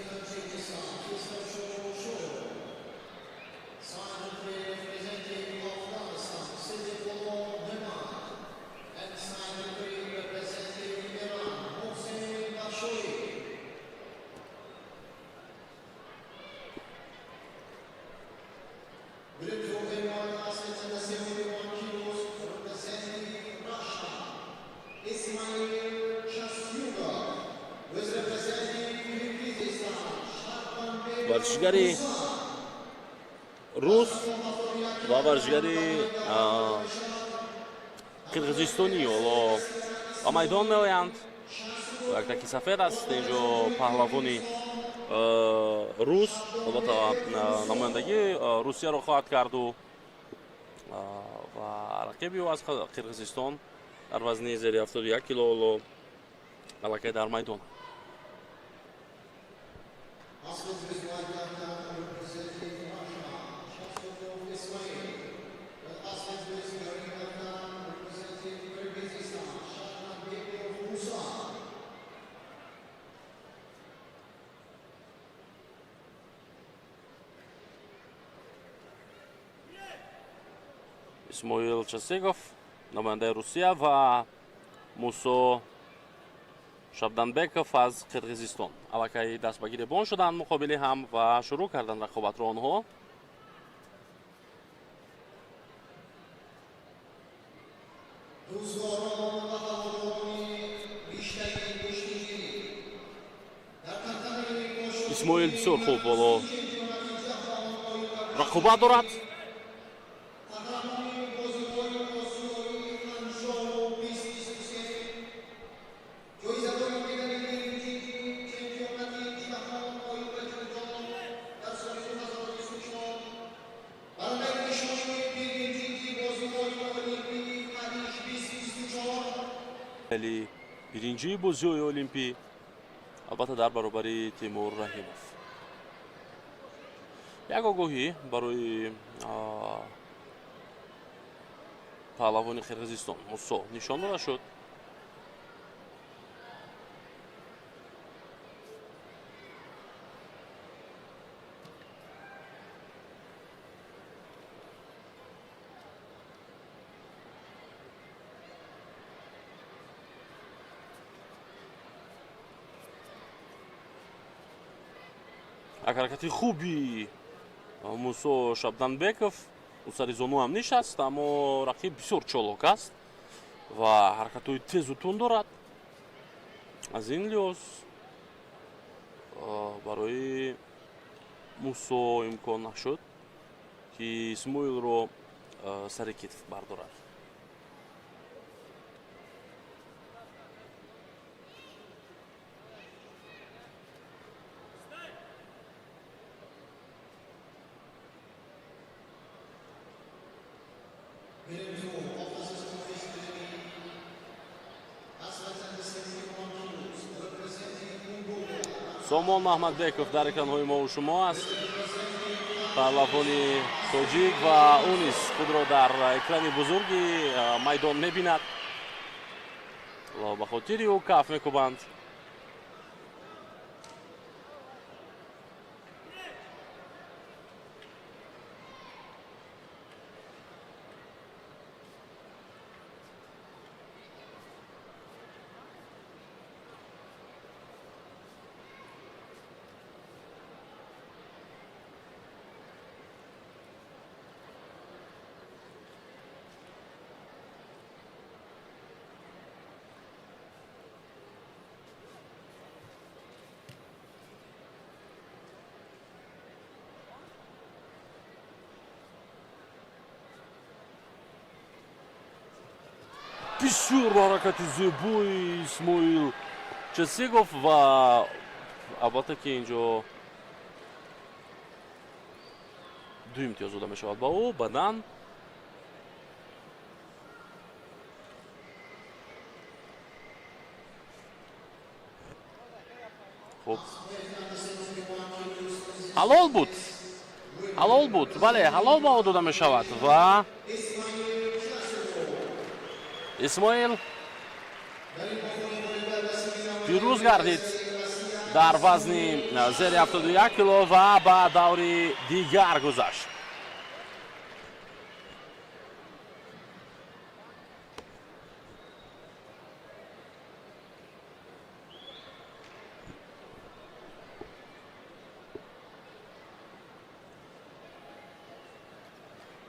Варзишгари рус ва варзишгари қирғизистонӣ ҳоло ба майдон меоянд. Яктаки сафед аст инҷо паҳлавони рус, албатта намояндагии Русияро хоҳад карду ва рақиби ӯ аз Қирғизистон дар вазни зери 71 кило ҳоло аллакай дар майдон. Исмоил Часегов, намояндаи Русия, ва Мусо Шабданбеков аз Қирғизистон аллакай даст ба гиребон шуданд муқобили ҳам ва шурӯъ карданд рақобатро онҳо. Исмоил бисёр хуб боло рақобат дорад. Биринҷии бозиҳои Олимпӣ, албатта, дар баробари Тимур Раҳимов. Як огоҳӣ барои паҳлавони Қирғизистон Мусо нишон дода шуд. Як ҳаракати хуби Мусо Шабданбеков, ӯ сари зону ҳам нишаст, аммо рақиб бисёр чолок аст ва ҳаракатҳои тезу тунд дорад. Аз ин лиҳоз барои Мусо имкон нашуд, ки Исмоилро сари китф бардорад. Сомон Маҳмадбеков дар экранҳои мову шумо аст, паҳлавони тоҷик, ва ӯ низ худро дар экрани бузурги майдон мебинад ва ба хотири ӯ каф мекӯбанд. Бисёр ҳаракати зебои Исмоил Часигов ва албатта, ки инҷо ду имтиёз дода мешавад ба ӯ. Баъдан хуб, ҳалол буд, ҳалол буд, бале, ҳалол ба ӯ дода мешавад ва Исмоил пирӯз гардид дар вазни зери 71 кило ва ба даври дигар гузашт.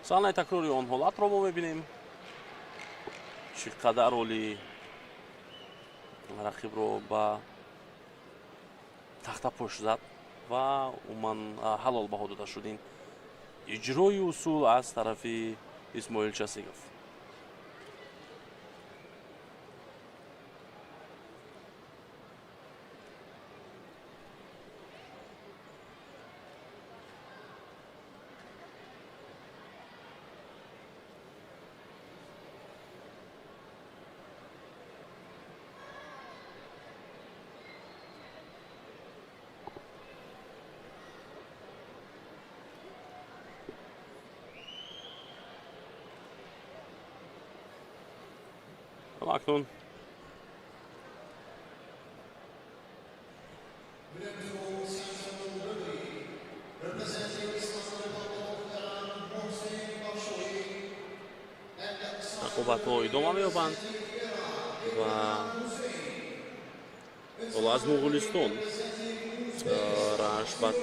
Саҳнаи такрори он ҳолатро мо мебинем, чӣ қадар олӣ рақибро ба тахтапӯш зад ва умуман ҳалол баҳо дода шуд ин иҷрои усул аз тарафи Исмоил Часигов. Акнун рақобатҳо идома меёбанд ва ҳоло аз Муғулистон Рашбат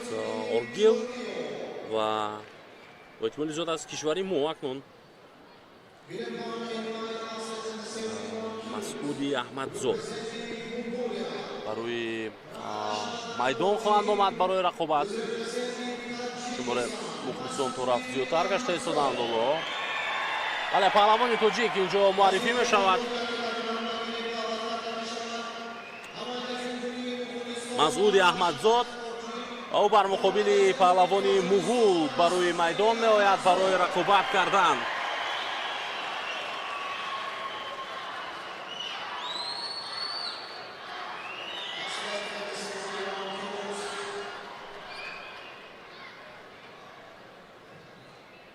Оргил ва бо эҳтимоли зиёд аз кишвари мо акнун Масъуди Аҳмадзод барои майдон хоҳанд омад барои рақобат. Шумори мухлисон то рафт зиёдтар гашта истоданд. Ҳоло, бале, паҳлавони тоҷик инҷо муаррифӣ мешавад, Масъуди Аҳмадзод. Ӯ бар муқобили паҳлавони муғул барои майдон меояд барои рақобат кардан.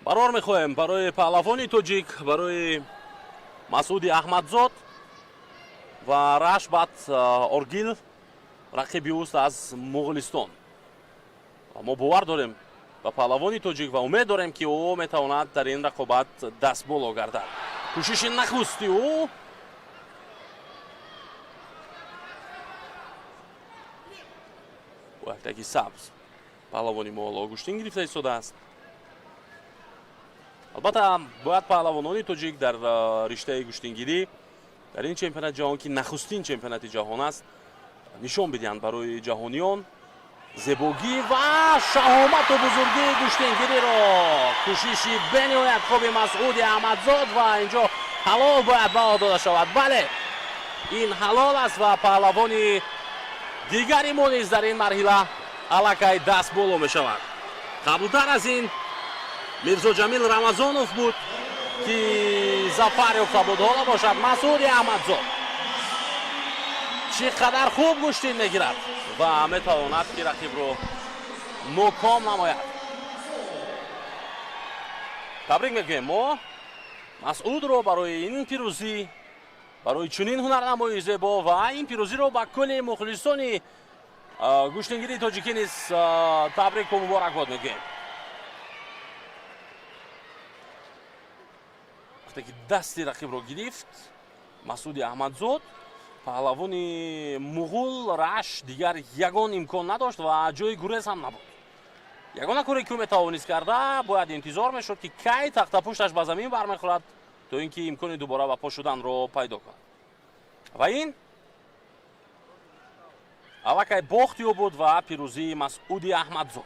Барор мехоҳем барои паҳлавони тоҷик, барои Масъуди Аҳмадзод ва Рашбат Оргил рақиби ӯст аз Муғулистон. Мо бовар дорем ба паҳлавони тоҷик ва умед дорем, ки ӯ метавонад дар ин рақобат дастболо гардад. Кӯшиши нахусти ӯ бо яктаки сабз паҳлавони мо ҳоло гӯштин гирифта истодааст. Албатта, бояд паҳлавонони тоҷик дар риштаи гӯштингирӣ дар ин чемпионати ҷаҳон, ки нахустин чемпионати ҷаҳон аст, нишон бидиҳанд барои ҷаҳониён зебогӣ ва шаҳомату бузургии гӯштингириро. Кӯшиши бениҳоят хуби Масъуди Аҳмадзод ва инҷо ҳалол бояд баҳо дода шавад. Бале, ин ҳалол аст ва паҳлавони дигари мо низ дар ин марҳила аллакай дастболо мешавад. Қаблтар аз ин Мирзоҷамил Рамазонов буд, ки зафар ёфта буд. Ҳоло бошад Масъуди Аҳмадзод чӣ қадар хуб гӯштин мегирад ва метавонад, ки рақибро ноком намояд. Табрик мекунем мо Масъудро барои ин пирӯзӣ, барои чунин ҳунарнамоии зебо ва ин пирӯзиро ба кулли мухлисони гӯштингирии тоҷикӣ низ табрику муборакбод мегӯем. Вақте ки дасти рақибро гирифт Масъуди Аҳмадзод, паҳлавони муғул Раш дигар ягон имкон надошт ва ҷои гурез ҳам набуд. Ягона коре, ки ӯ метавонист карда, бояд интизор мешуд, ки кай тахтапушташ ба замин бармехӯрад, то ин ки имкони дубора ба по шуданро пайдо кунад. Ва ин аллакай бохти ӯ буд ва пирӯзии Масъуди Аҳмадзод.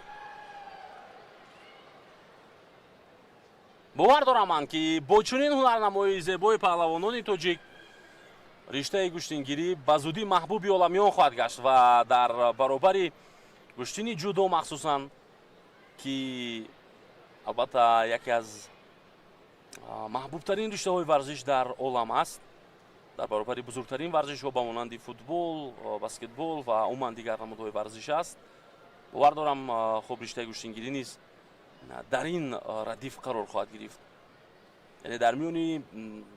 Бовар дорам ман, ки бо чунин ҳунарнамоии зебои паҳлавонони тоҷик риштаи гӯштингирӣ ба зудӣ маҳбуби оламиён хоҳад гашт ва дар баробари гӯштини ҷудо, махсусан, ки албатта яке аз маҳбубтарин риштаҳои варзиш дар олам аст, дар баробари бузургтарин варзишҳо ба монанди футбол, баскетбол ва умуман дигар намудҳои варзиш аст. Бовар дорам, хуб, риштаи гӯштингирӣ низ дар ин радиф қарор хоҳад гирифт, яъне дар миёни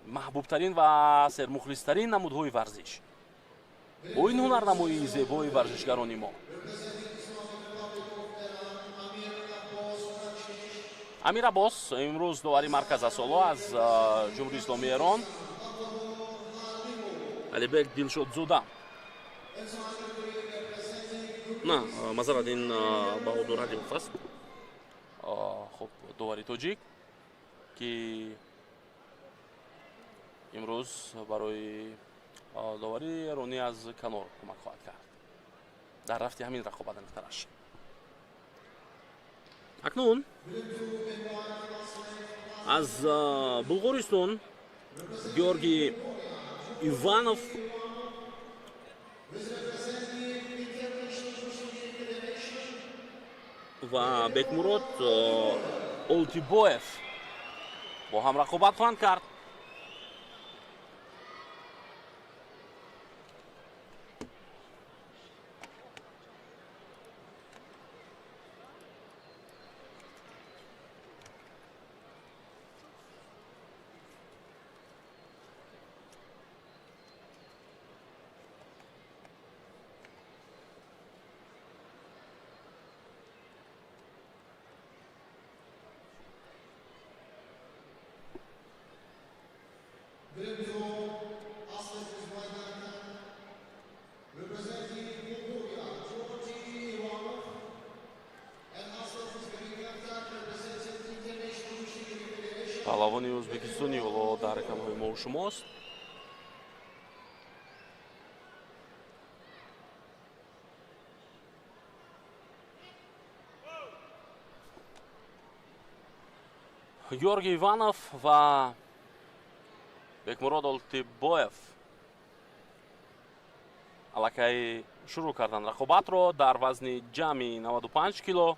маҳбубтарин ва сермухлистарин намудҳои варзиш бо ин ҳунарнамоии зебои варзишгарони мо. Амир Аббос имрӯз довари марказ аст ҳоло аз Ҷумҳурии Исломии Эрон, Алибек Дилшодзода, на, мазарат, ин Баҳодур Ҳалимов аст. Хуб, довари тоҷик, ки имрӯз барои довари эронӣ аз канор кӯмак хоҳад кард дар рафти ҳамин рақобат аниқтараш. Акнун аз Булғористон Георгий Иванов ва Бекмурод Олтибоев бо ҳам рақобат хоҳанд кард. Representing Bulgaria, Georgi Ivanov, and Aslan Uzbekistan representing International Gushtingiri Federation. Паҳлавони ӯзбекистони ҳоло дар рақамҳои мо шумост. Георгий Иванов ва Бекмурод Олтибоев аллакай шурӯъ карданд рақобатро дар вазни ҷамъи 95 кило.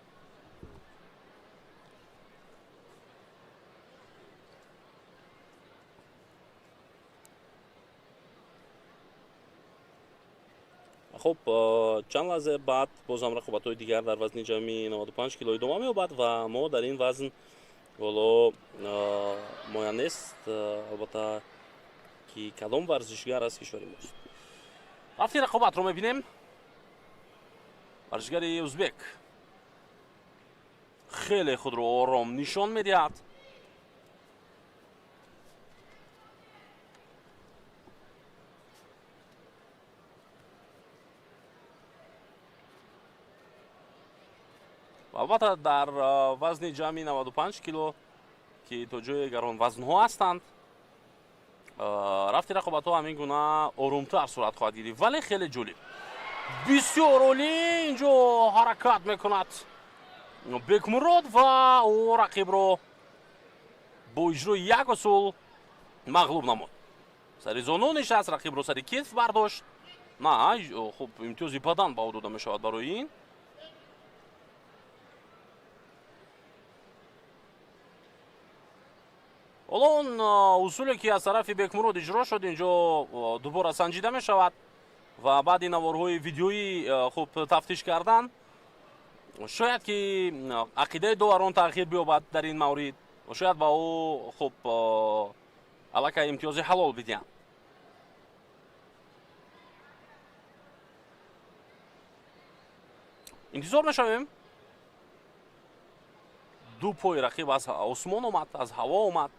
Хуб, чанд лаҳза баъд бозам рақобатҳои дигар дар вазни ҷамъи 95 кило идома меёбад ва мо дар ин вазн Ҳоло муайян нест, албатта, ки кадом варзишгар аз кишвари мост. Рафти рақобатро мебинем. Варзишгари узбек хеле худро ором нишон медиҳад. Албатта, дар вазни ҷамъи 95 кило, ки то ҷое гаронвазнҳо ҳастанд, рафти рақобатҳо ҳамин гуна орумтар сурат хоҳад гирифт, вале хеле ҷолиб, бисёр олӣ инҷо ҳаракат мекунад Бекмурод ва ӯ рақибро бо иҷрои як усул мағлуб намуд. Сари зону нишаст, рақибро сари китф бардошт. На, хуб, имтиёзи бадан ба ӯ дода мешавад барои ин. Ҳоло он усуле, ки аз тарафи Бекмурод иҷро шуд, инҷо дубора санҷида мешавад ва баъди наворҳои видеоӣ хуб тафтиш кардан, шояд ки ақидаи доварон тағйир биёбад дар ин маврид ва шояд ба ӯ хуб аллакай имтиёзи ҳалол бидиҳанд. Интизор мешавем. Ду пои рақиб аз осмон омад, аз ҳаво омад.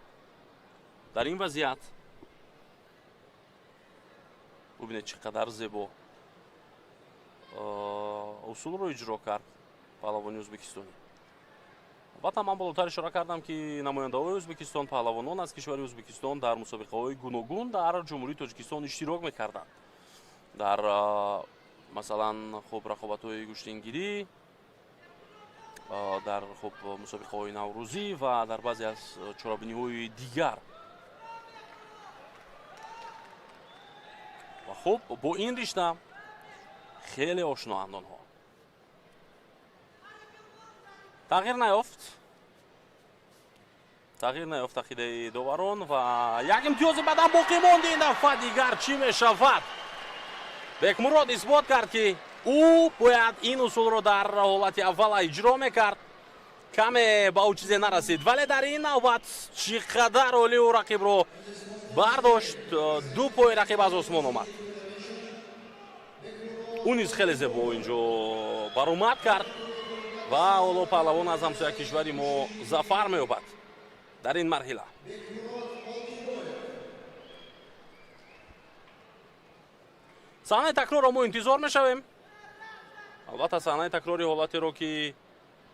Дар ин вазъият бубинед, чӣ қадар зебо усулро иҷро кард паҳлавони ӯзбекистонӣ. Албатта, ман болотар ишора кардам, ки намояндаҳои Ӯзбекистон, паҳлавонон аз кишвари Ӯзбекистон дар мусобиқаҳои гуногун дар Ҷумҳурии Тоҷикистон иштирок мекарданд. Дар масалан, хуб, рақобатҳои гӯштингирӣ, дар хуб мусобиқаҳои наврӯзӣ ва дар баъзе аз чорабиниҳои дигар. Ва хуб, бо ин ришта хеле ошноанд онҳо. Тағйир наёфт. Тағйир наёфт ақидаи доварон ва як имтиёзи бадан боқӣ монд. Ин дафъа дигар чӣ мешавад? Бекмурод исбот кард, ки ӯ бояд ин усулро дар ҳолати аввала иҷро мекард. Каме ба ӯ чизе нарасид, вале дар ин навбат чӣ қадар олӣ ӯ рақибро бардошт, ду пои рақиб аз осмон омад. Ӯ низ хеле зебо инҷо баромад кард ва ҳоло паҳлавон аз ҳамсоя кишвари мо зафар меёбад дар ин марҳила. Саҳнаи такрорро мо интизор мешавем. Албатта, саҳнаи такрори ҳолатеро, ки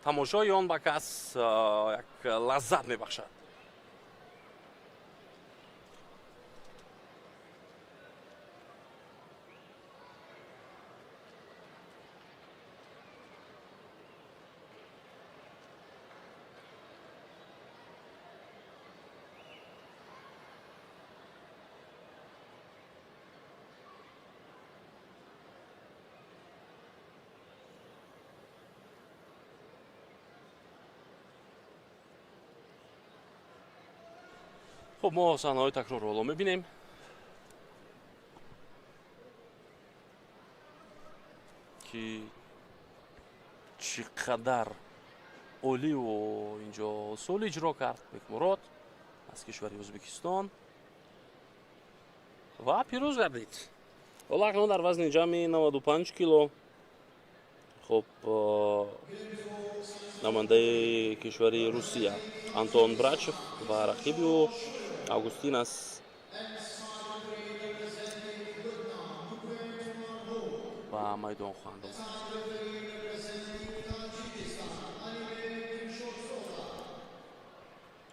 тамошои он ба кас як лаззат мебахшад. Хуб, мо саҳнаҳои такрорро ҳоло мебинем. Ки чӣ қадар олиу инҷо усул иҷро кард Бекмурод аз кишвари Ӯзбекистон ва пирӯз гардид. Ҳоло акнун дар вазни ҷамъи 95 кило, хуб, намояндаи кишвари Русия Антон Брачев ва рақиби ӯ Августинас ба майдон хоҳанд омад.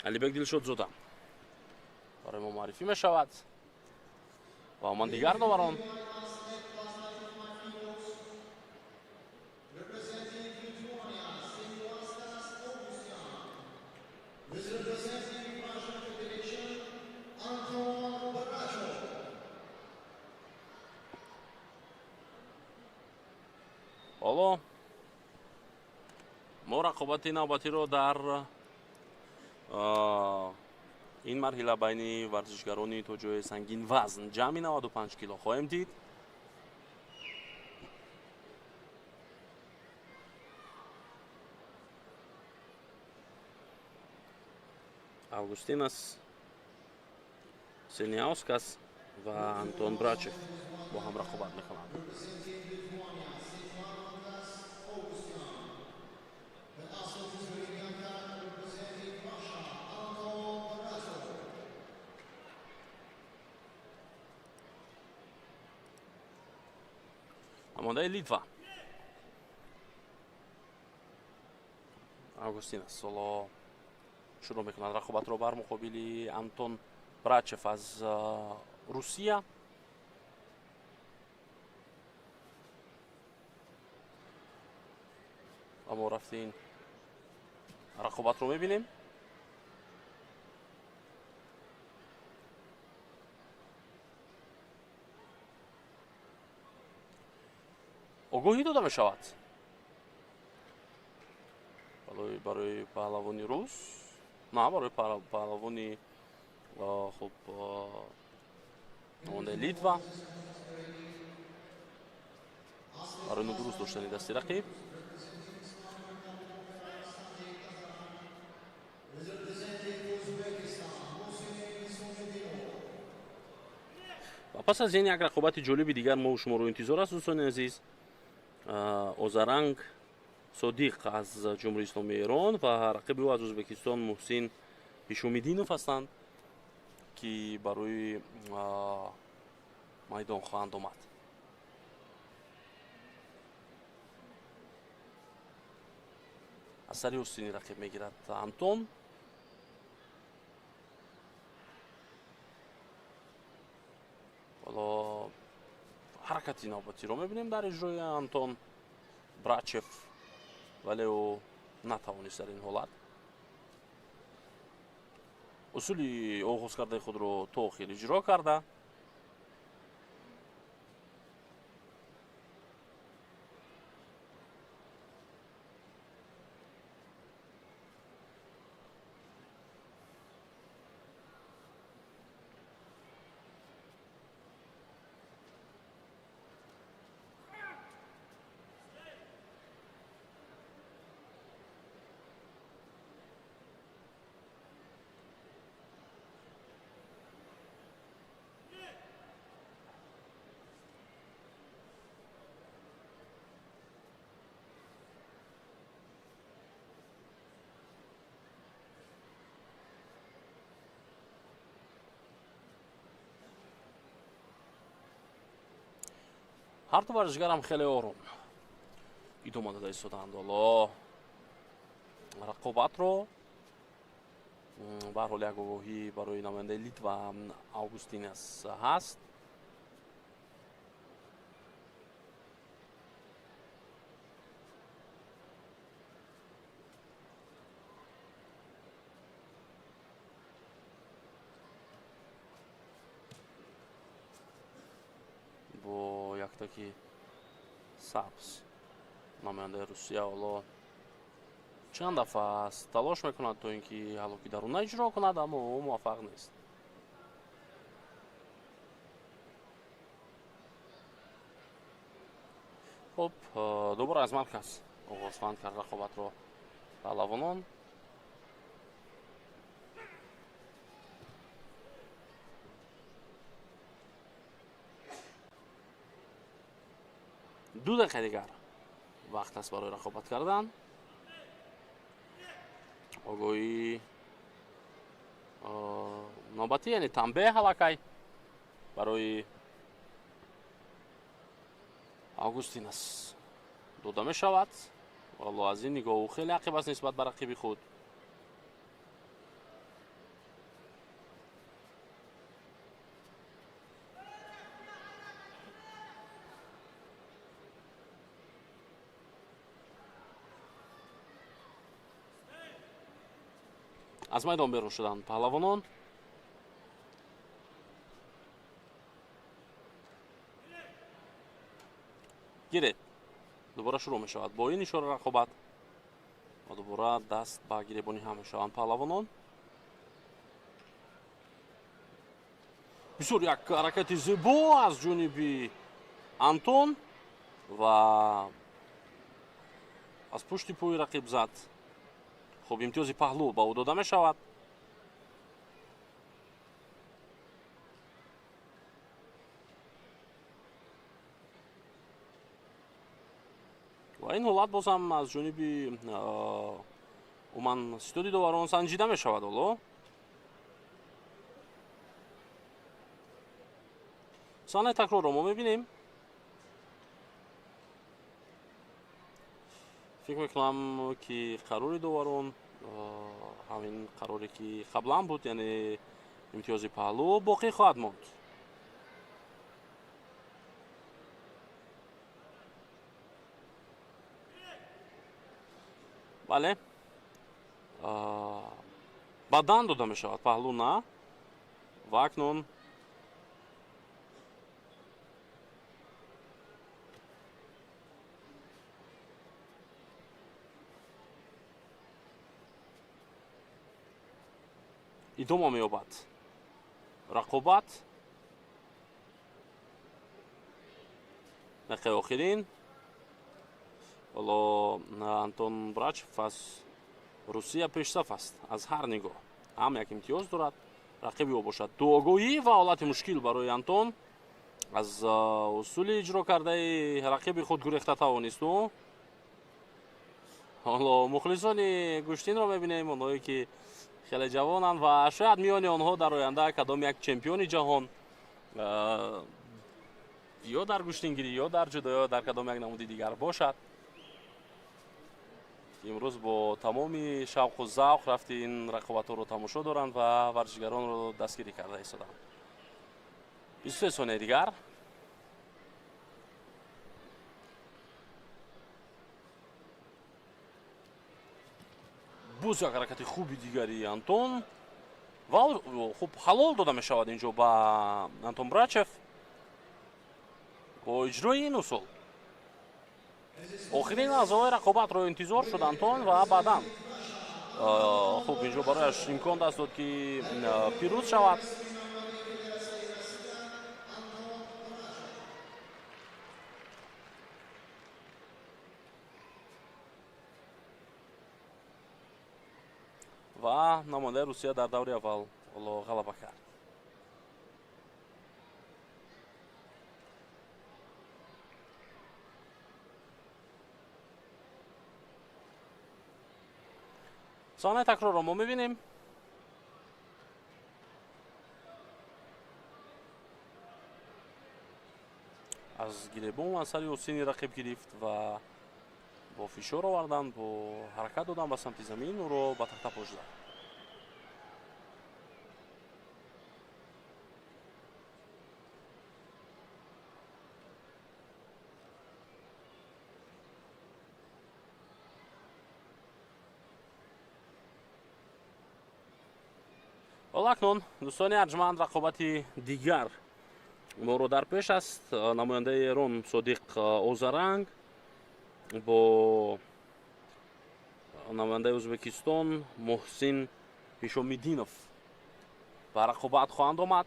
Алибек Дилшодзода барои мо муаррифӣ мешавад ва ман дигар доварон. Ҳоло мо рақобати навбатиро дар ин марҳила байни варзишгарони то ҷои сангин вазн ҷамъи 95 кило хоҳем дид. Августинас Синяускас ва Антон Брачев бо ҳам рақобат мекунанд. Намояндаи Литва Августинас соло шурӯъ мекунад рақобатро бар муқобили Антон Брачев аз Русия. Ва мо рафти ин рақобатро мебинем. Огоҳӣ дода мешавад барои паҳлавони рус, на барои паҳлавони хуб намояндаи Литва барои нодуруст доштани дасти рақиб. Ва пас аз ин як рақобати ҷолиби дигар мо шуморо интизор аст, дӯстони азиз. Озаранг Содиқ аз Ҷумҳурии Исломии Эрон ва рақиби ӯ аз Ӯзбекистон Муҳсин Ҳишомиддинов ҳастанд, ки барои майдон хоҳанд омад. Аз сари остини рақиб мегирад Антон. Ҳоло ҳаракати навбатиро мебинем дар иҷрои Антон Брачев, вале ӯ натавонист дар ин ҳолат усули оғоз кардаи худро то охир иҷро карда. Ҳар ду варзишгарам хеле ором идома дода истоданд. Ҳоло рақобатро ба ҳар ҳол як огоҳӣ барои намояндаи Литва Августинас ҳаст. Бо яктаки сабз намояндаи Русия ҳоло чанд дафъа аст талош мекунад то ин ки ҳалоки даруна иҷро кунад, аммо ӯ муваффақ нест. Хуб, дубора аз марказ оғоз хоҳанд кард рақобатро паҳлавонон. Ду дақиқа дигар вақт аст барои рақобат кардан. Огоҳии навбатӣ, яъне танбеҳ аллакай барои Августинас дода мешавад. Валло аз ин нигоҳ ӯ хеле ақиб аст нисбат ба рақиби худ. Аз майдон берун шуданд паҳлавонон. Гиред. Дубора шурӯъ мешавад бо ин ишора рақобат ва дубора даст ба гиребонӣ ҳам мешаванд паҳлавонон. Бисёр як ҳаракати зебо аз ҷониби Антон ва аз пушти пои рақиб зад. Хуб, имтиёзи паҳлӯ ба ӯ дода мешавад. Ва ин ҳолат боз ҳам аз ҷониби умуман ситоди доварон санҷида мешавад ҳоло. Саҳнаи такрорро мо мебинем. Фикр мекунам, ки қарори доварон ҳамин қароре, ки қаблан буд, яъне имтиёзи паҳлӯ боқӣ хоҳад монд. Бале, бадан дода мешавад, паҳлӯ на. Ва акнун идома меёбад рақобат. Дақиқаи охирин ҳоло Антон Брачев аз Русия пешсаф аст аз ҳар нигоҳ, ҳам як имтиёз дорад, рақиби ӯ бошад дуогоҳӣ ва ҳолати мушкил барои Антон. Аз усули иҷро кардаи рақиби худ гурехта тавонист ӯ. Ҳоло мухлисони гӯштинро мебинем, онҳое ки хеле ҷавонанд ва шояд миёни онҳо дар оянда кадом як чемпиони ҷаҳон ё дар гӯштингирӣ, ё дар ҷудо, ё дар кадом як намуди дигар бошад. Имрӯз бо тамоми шавқу завқ рафти ин рақобатҳоро тамошо доранд ва варзишгаронро дастгирӣ карда истоданд. 23 сонияи дигар. Боз як ҳаракати хуби дигари Антон ва хуб ҳалол дода мешавад инҷо ба Антон Брачев бо иҷрои ин усул. Охирин лаҳзаҳои рақобатро интизор шуд Антон ва баъдан хуб инҷо барояш имкон даст дод, ки пирӯз шавад. Ва намояндаи Русия дар даври аввал ҳоло ғалаба кард. Саҳнаи такрорро мо мебинем. Аз гиребон аз сари осини рақиб гирифт ва бо фишор овардан, бо ҳаракат додан ба самти замин ӯро ба тахтапош зад. Ҳоло акнун дӯстони арҷманд, рақобати дигар моро дар пеш аст. Намояндаи Эрон Содиқ Озаранг бо намояндаи Ӯзбекистон Муҳсин Ҳишомиддинов ба рақобат хоҳанд омад.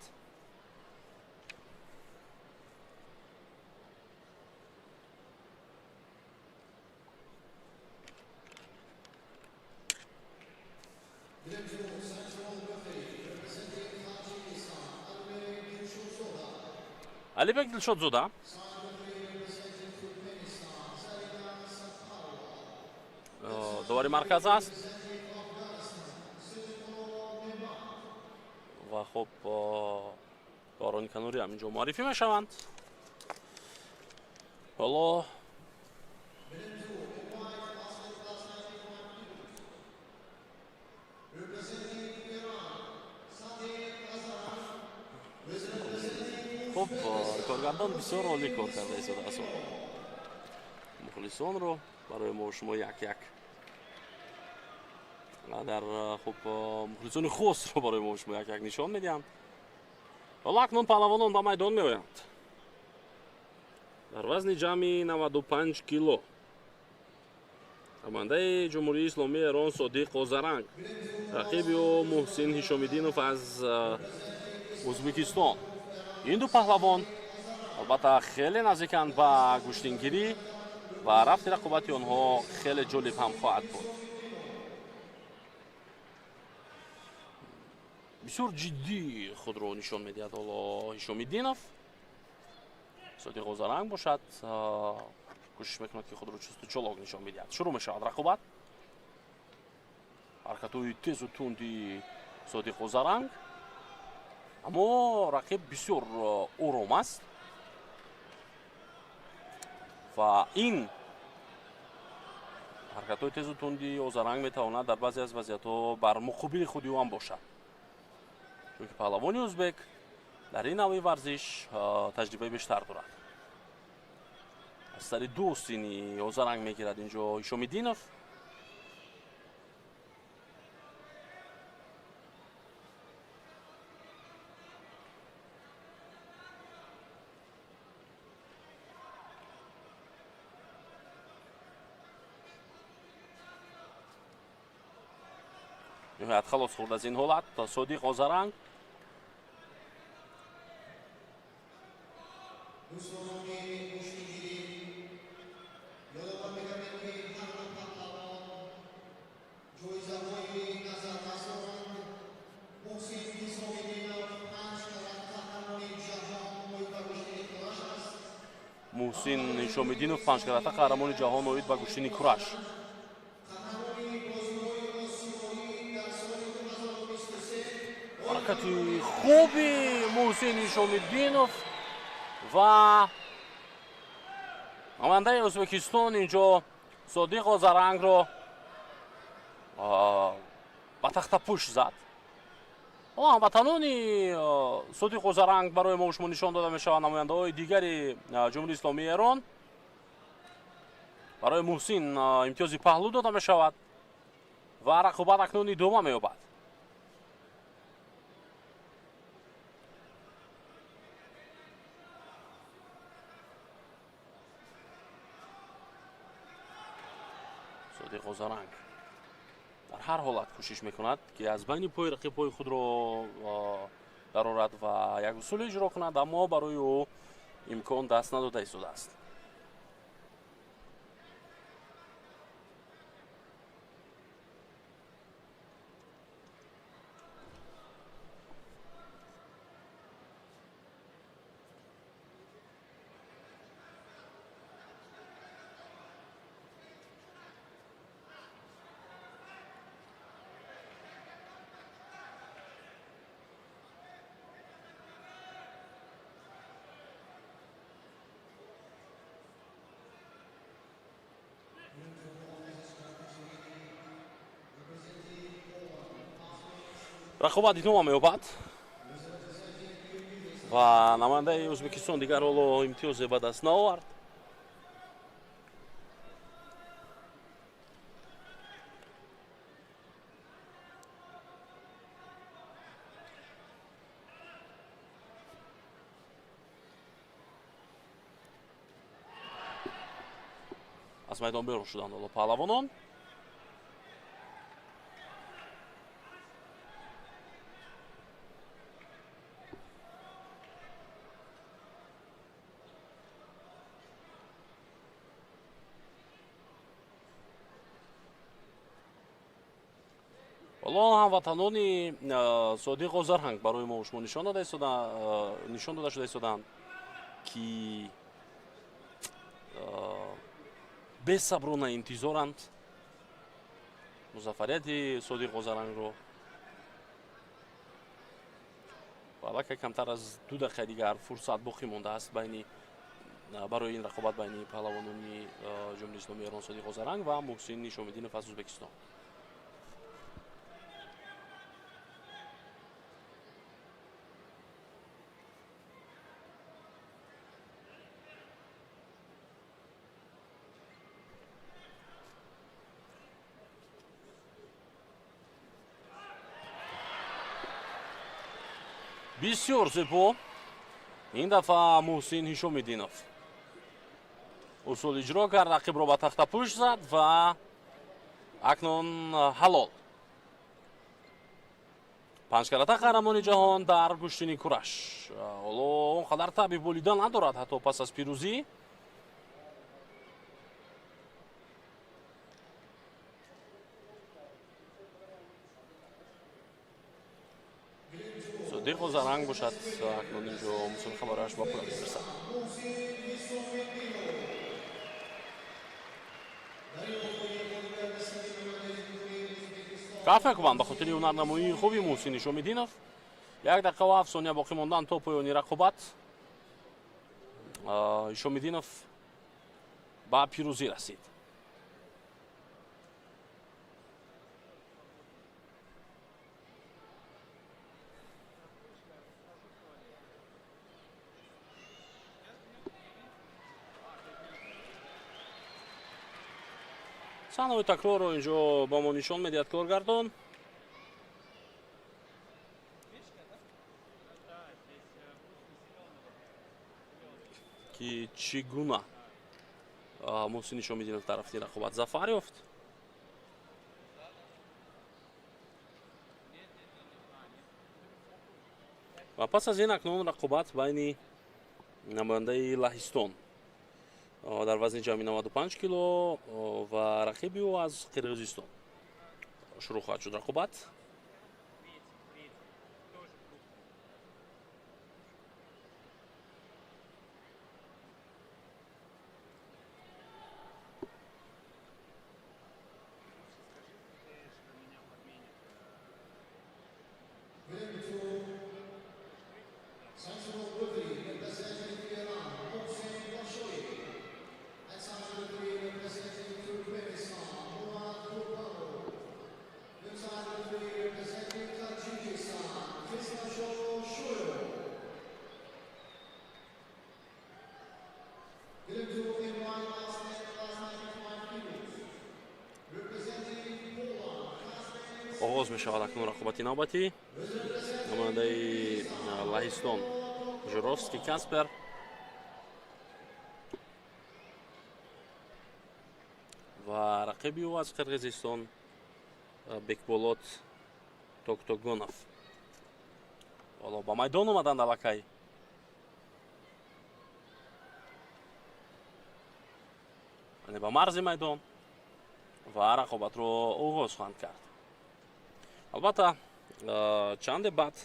Алибек Дилшодзода довари марказ аст ва хуб доварони канорӣ ҳам инҷо муаррифӣ мешаванд. Ҳоло хуб коргардон бисёр олӣ кор карда истодааст. Мухлисонро барои мо шумо як-як дар хуб мухлисони хосро барои мо шумо як-як нишон медиҳанд. Ҳоло акнун паҳлавонон ба майдон меоянд. Дар вазни ҷамъи 95 кило намояндаи Ҷумҳурии Исломии Эрон Содиқ Озаранг, рақиби ӯ Муҳсин Ҳишомиддинов аз Ӯзбекистон. Ин ду паҳлавон албатта хеле наздиканд ба гӯштингирӣ ва рафти рақобати онҳо хеле ҷолиб ҳам хоҳад буд. Бисёр ҷиддӣ худро нишон медиҳад ҳоло Ҳишомиддинов. Содиқ Озаранг бошад Кӯшиш мекунад, ки худро чусту чолок нишон бидиҳад. Шурӯъ мешавад рақобат. Ҳаракатҳои тезу тунди Содиқ Озаранг, аммо рақиб бисёр ором аст ва ин ҳаракатҳои тезу тунди Озаранг метавонад дар баъзе аз вазъиятҳо бар муқобили худи ӯ ҳам бошад, чунки паҳлавони ӯзбек дар ин навъи варзиш таҷрибаи бештар дорад. Аз сари ду остини Озаранг мегирад инҷо Ҳишомиддинов. Ниҳоят халос хӯрд аз ин ҳолат Содиқ Озаранг. Дӯстонони гӯштигирӣ, ёдовар мегардем, ки ҳар ду паҳлавон ҷоизаҳои назаррас доранд. Муҳсин Ҳисомиддинов панҷ карат қаҳрамони ҷаҳон оид ба гӯштини кураш аст. Муҳсин Ҳишомиддинов панҷкарата қаҳрамони ҷаҳон оид ба гӯштини кураш. Қаҳрамони бозиҳои осиёӣ дар соли 2023. Ҳаракати хуби Муҳсин Ҳишомиддинов ва намояндаи Ӯзбекистон инҷо Содиқ Озарангро ба тахтапӯш зад. Ҳамватанони Содиқ Озаранг барои мо шумо нишон дода мешаванд, намояндаҳои дигари Ҷумҳурии Исломии Эрон. Барои Муҳсин имтиёзи паҳлӯ дода мешавад ва рақобат акнун идома меёбад. Содиқ Озаранг дар ҳар ҳолат кӯшиш мекунад, ки аз байни пои рақиб пои худро дарорад ва як усул иҷро кунад, аммо барои ӯ имкон даст надода истодааст. Рақобат идома меёбад ва намояндаи Ӯзбекистон дигар ҳоло имтиёзе ба даст наовард. Аз майдон берун шуданд ҳоло паҳлавонон. Ҳоло ҳамватанони Содиқ Озарҳанг барои мо шумо нишон дода шуда истоданд, ки бесаброна интизоранд музаффарияти Содиқ Озарангро. Ва аллакай камтар аз 2 дақиқаи дигар фурсат боқӣ мондааст барои ин рақобат байни паҳлавонони Ҷумҳурии Исломии Эрон Содиқ Озаранг ва Муҳсин Ҳишомиддинов аз Ӯзбекистон. Бисёр зебо. Ин дафъа Муҳсин Ҳишомиддинов усул иҷро кард, рақибро ба тахтапӯш зад ва акнун ҳалол. Панҷкарата қаҳрамони ҷаҳон дар гӯштини кураш ҳоло он қадар таби болида надорад, ҳатто пас аз пирӯзӣ. Содиқ Озаранг бошад, акнун инҷо мусобиқа барояш ба поён мерасад. Каф мекунанд ба хотири ҳунарнамоии хуби Муҳсин Ишомиддинов. 1 дақиқа ва 7 сония боқӣ мондан то поёни рақобат. Ишомиддинов ба пирӯзӣ расид. Саҳнаҳои такрорро инҷо ба мо нишон медиҳад коргардон. Ки чӣ гуна Муҳсин Ишомиддинов дар рафти рақобат зафар ёфт. Ва пас аз ин акнун рақобат байни намояндаи Лаҳистон дар вазни ҷамъи 95 кило ва рақиби ӯ аз Қирғизистон шурӯъ хоҳад шуд рақобат. Оғоз мешавад акнун рақобати навбатӣ. Намояндаи Лаҳистон Журовский Каспер ва рақиби ӯ аз Қирғизистон Бекболот Токтогонов. Ҳоло ба майдон омаданд аллакай. Яъне ба марзи майдон ва рақобатро оғоз хоҳанд кард. Албатта, чанде баъд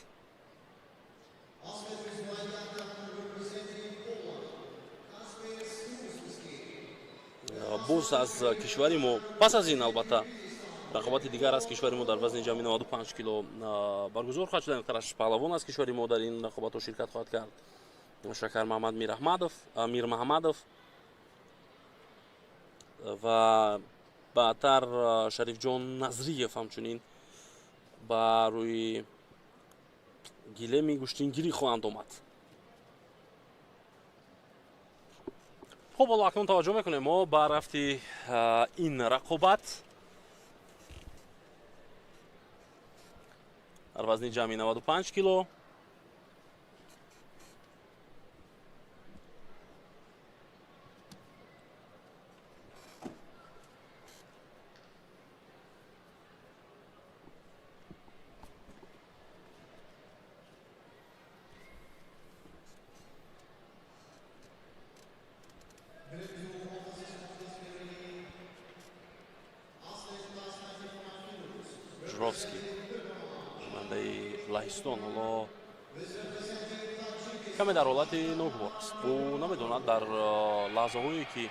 боз аз кишвари мо, пас аз ин албатта рақобати дигар аз кишвари мо дар вазни ҷамъи 95 кило баргузор хоҳад шуд. Қараш паҳлавон аз кишвари мо дар ин рақобатҳо ширкат хоҳад кард. Шакар Маҳмад Мирмаҳмадов ва баъдтар Шарифҷон Назриев ҳамчунин ба рӯи гилеми гӯштингирӣ хоҳанд омад. Хуб, ҳоло акнун таваҷҷӯҳ мекунем мо ба рафти ин рақобат дар вазни ҷамъи 95 кило. Журовский, намояндаи Лаҳистон, ҳоло каме дар ҳолати ногувор аст. Ӯ намедонад дар лаҳзаҳое ки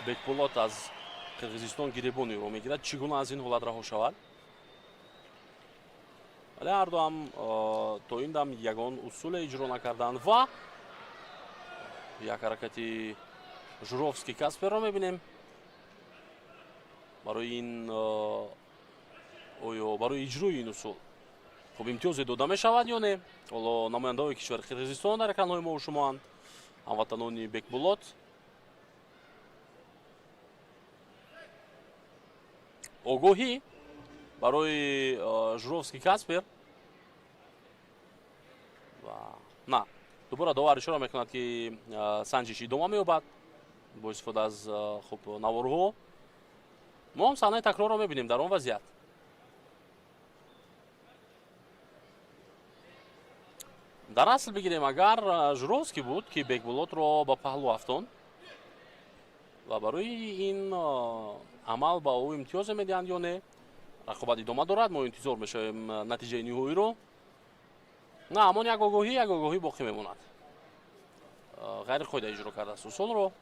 Бекболот аз Қирғизистон гиребони ӯро мегирад, чӣ гуна аз ин ҳолат раҳо шавад. Вале ҳарду ҳам то ин дам ягон усуле иҷро накарданд ва як ҳаракати Журовский Касперро мебинем. Барои ин оё барои иҷрои ин усул хуб имтиёзе дода мешавад ё не? Ҳоло намояндаҳои кишвари Қирғизистон дар экранҳои мо шумоанд, ҳамватанони Бекболот. Огоҳӣ барои Журовский Каспер ва на, дубора довар ишора мекунад, ки санҷиш идома меёбад бо истифода аз хуб наворҳо. Мо ҳам саҳнаи такрорро мебинем дар он вазъият. Дар асл бигирем, агар Журовский буд, ки Бекболотро ба паҳлӯ афтонд ва барои ин амал ба ӯ имтиёзе медиҳанд ё не, рақобат идома дорад. Мо интизор мешавем натиҷаи ниҳоиро. На, ҳамон як огоҳӣ боқӣ мемонад. Ғайриқоида иҷро кардааст усулро.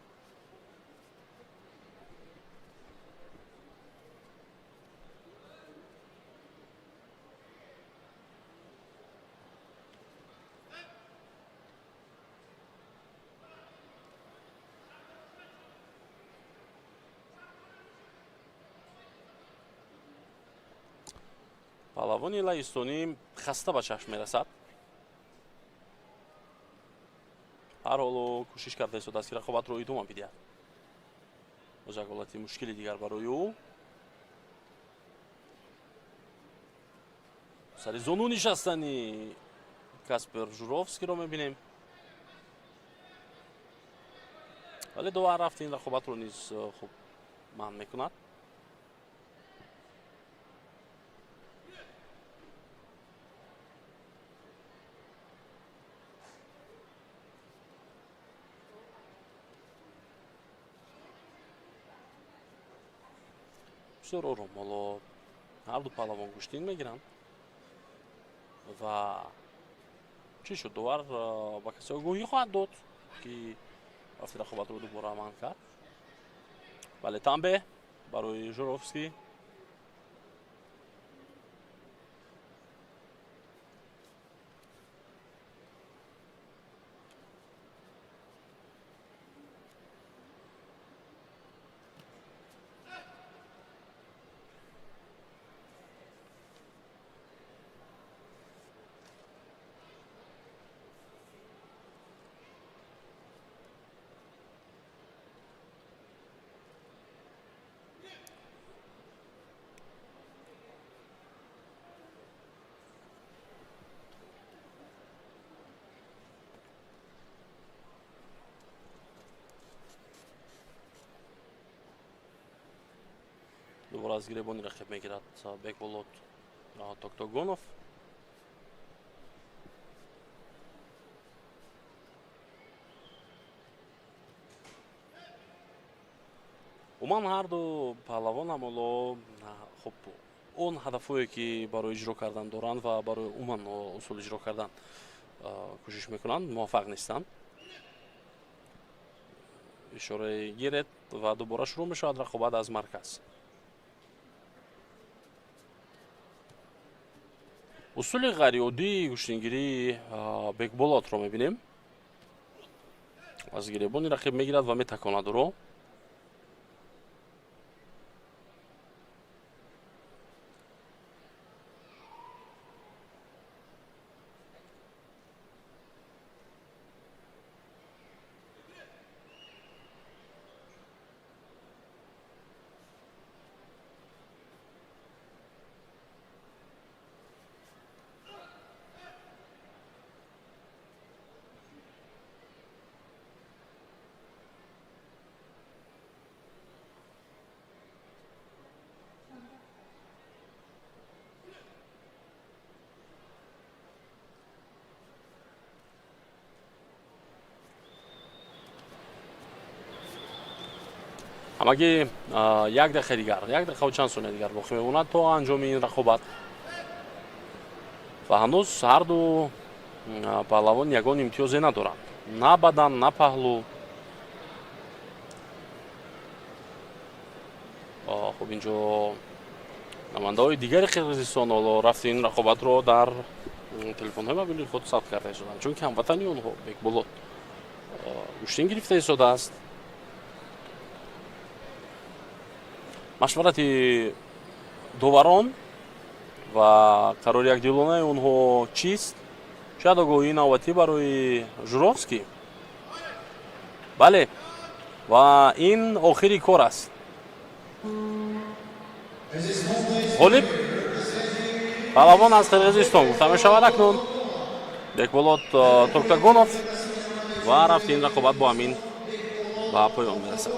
Паҳлавони лаҳистонӣ хаста ба чашм мерасад. Ҳар ҳоло кӯшиш карда истодааст, ки рақобатро идома бидиҳад. Боз як ҳолати мушкили дигар барои ӯ. Сари зону нишастани Каспер Журовскиро мебинем. Вале довар рафти ин рақобатро низ хуб манъ мекунад. Бисёр ором ҳоло ҳарду паҳлавон гӯштин мегиранд ва чӣ шуд, довар ба касе огоҳӣ хоҳад дод, ки рафти рақобатро дубора манъ кард. Бале, танбеҳ барои Журовский. Дубора аз гиребони рақиб мегирад Бекболот Токтогонов. Умуман ҳарду паҳлавон ҳамоло хуб он ҳадафҳое, ки барои иҷро кардан доранд ва барои умуман усул иҷро кардан кӯшиш мекунанд, муваффақ нестанд. Ишораи гиред ва дубора шурӯъ мешавад рақобат аз марказ. Усули ғайриоддии гӯштингирии Бекболотро мебинем. Аз гиребони рақиб мегирад ва метаконад ӯро. Ҳамагӣ як дақиқа дигар, як дақиқаву чанд сония дигар боқӣ мемонад то анҷоми ин рақобат ва ҳанӯз ҳарду паҳлавон ягон имтиёзе надоранд, на бадан, на паҳлӯ. Хуб, инҷо намояндаҳои дигари Қирғизистон ҳоло рафти ин рақобатро дар телефонҳои мобилии худ сабт карда истоданд, чунки ҳамватани онҳо Бекболот гӯштин гирифта истодааст. Машварати доварон ва қарори якдилонаи онҳо чист? Шояд огоҳии навбатӣ барои Журовский. Бале, ва ин охири кор аст. Ғолиб паҳлавон аз Қирғизистон гуфта мешавад акнун Бекболот Токтагонов ва рафти ин рақобат бо ҳамин ба поён мерасад.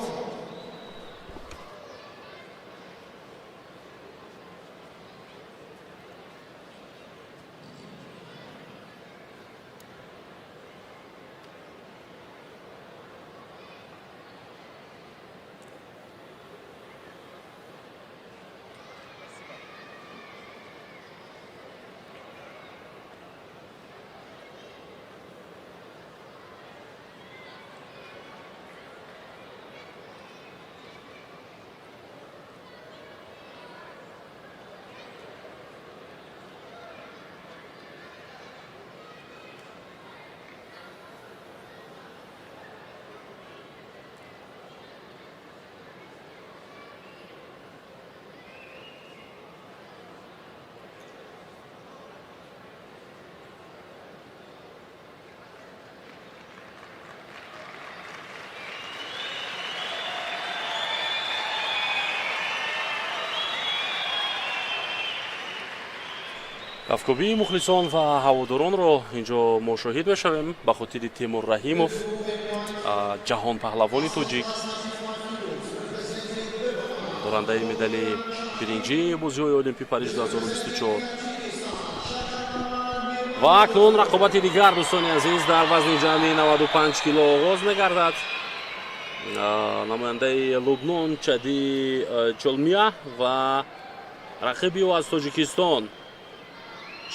Кафкӯбии мухлисон ва ҳаводоронро инҷо мо шоҳид мешавем ба хотири Темур Раҳимов, ҷаҳонпаҳлавони тоҷик, дорандаи медали биринҷии бозиҳои Олимпи Париж 2024. Ва акнун рақобати дигар, дӯстони азиз, дар вазни ҷамъи 95 кило оғоз мегардад. Намояндаи Лубнон Чади Чолмия ва рақиби ӯ аз Тоҷикистон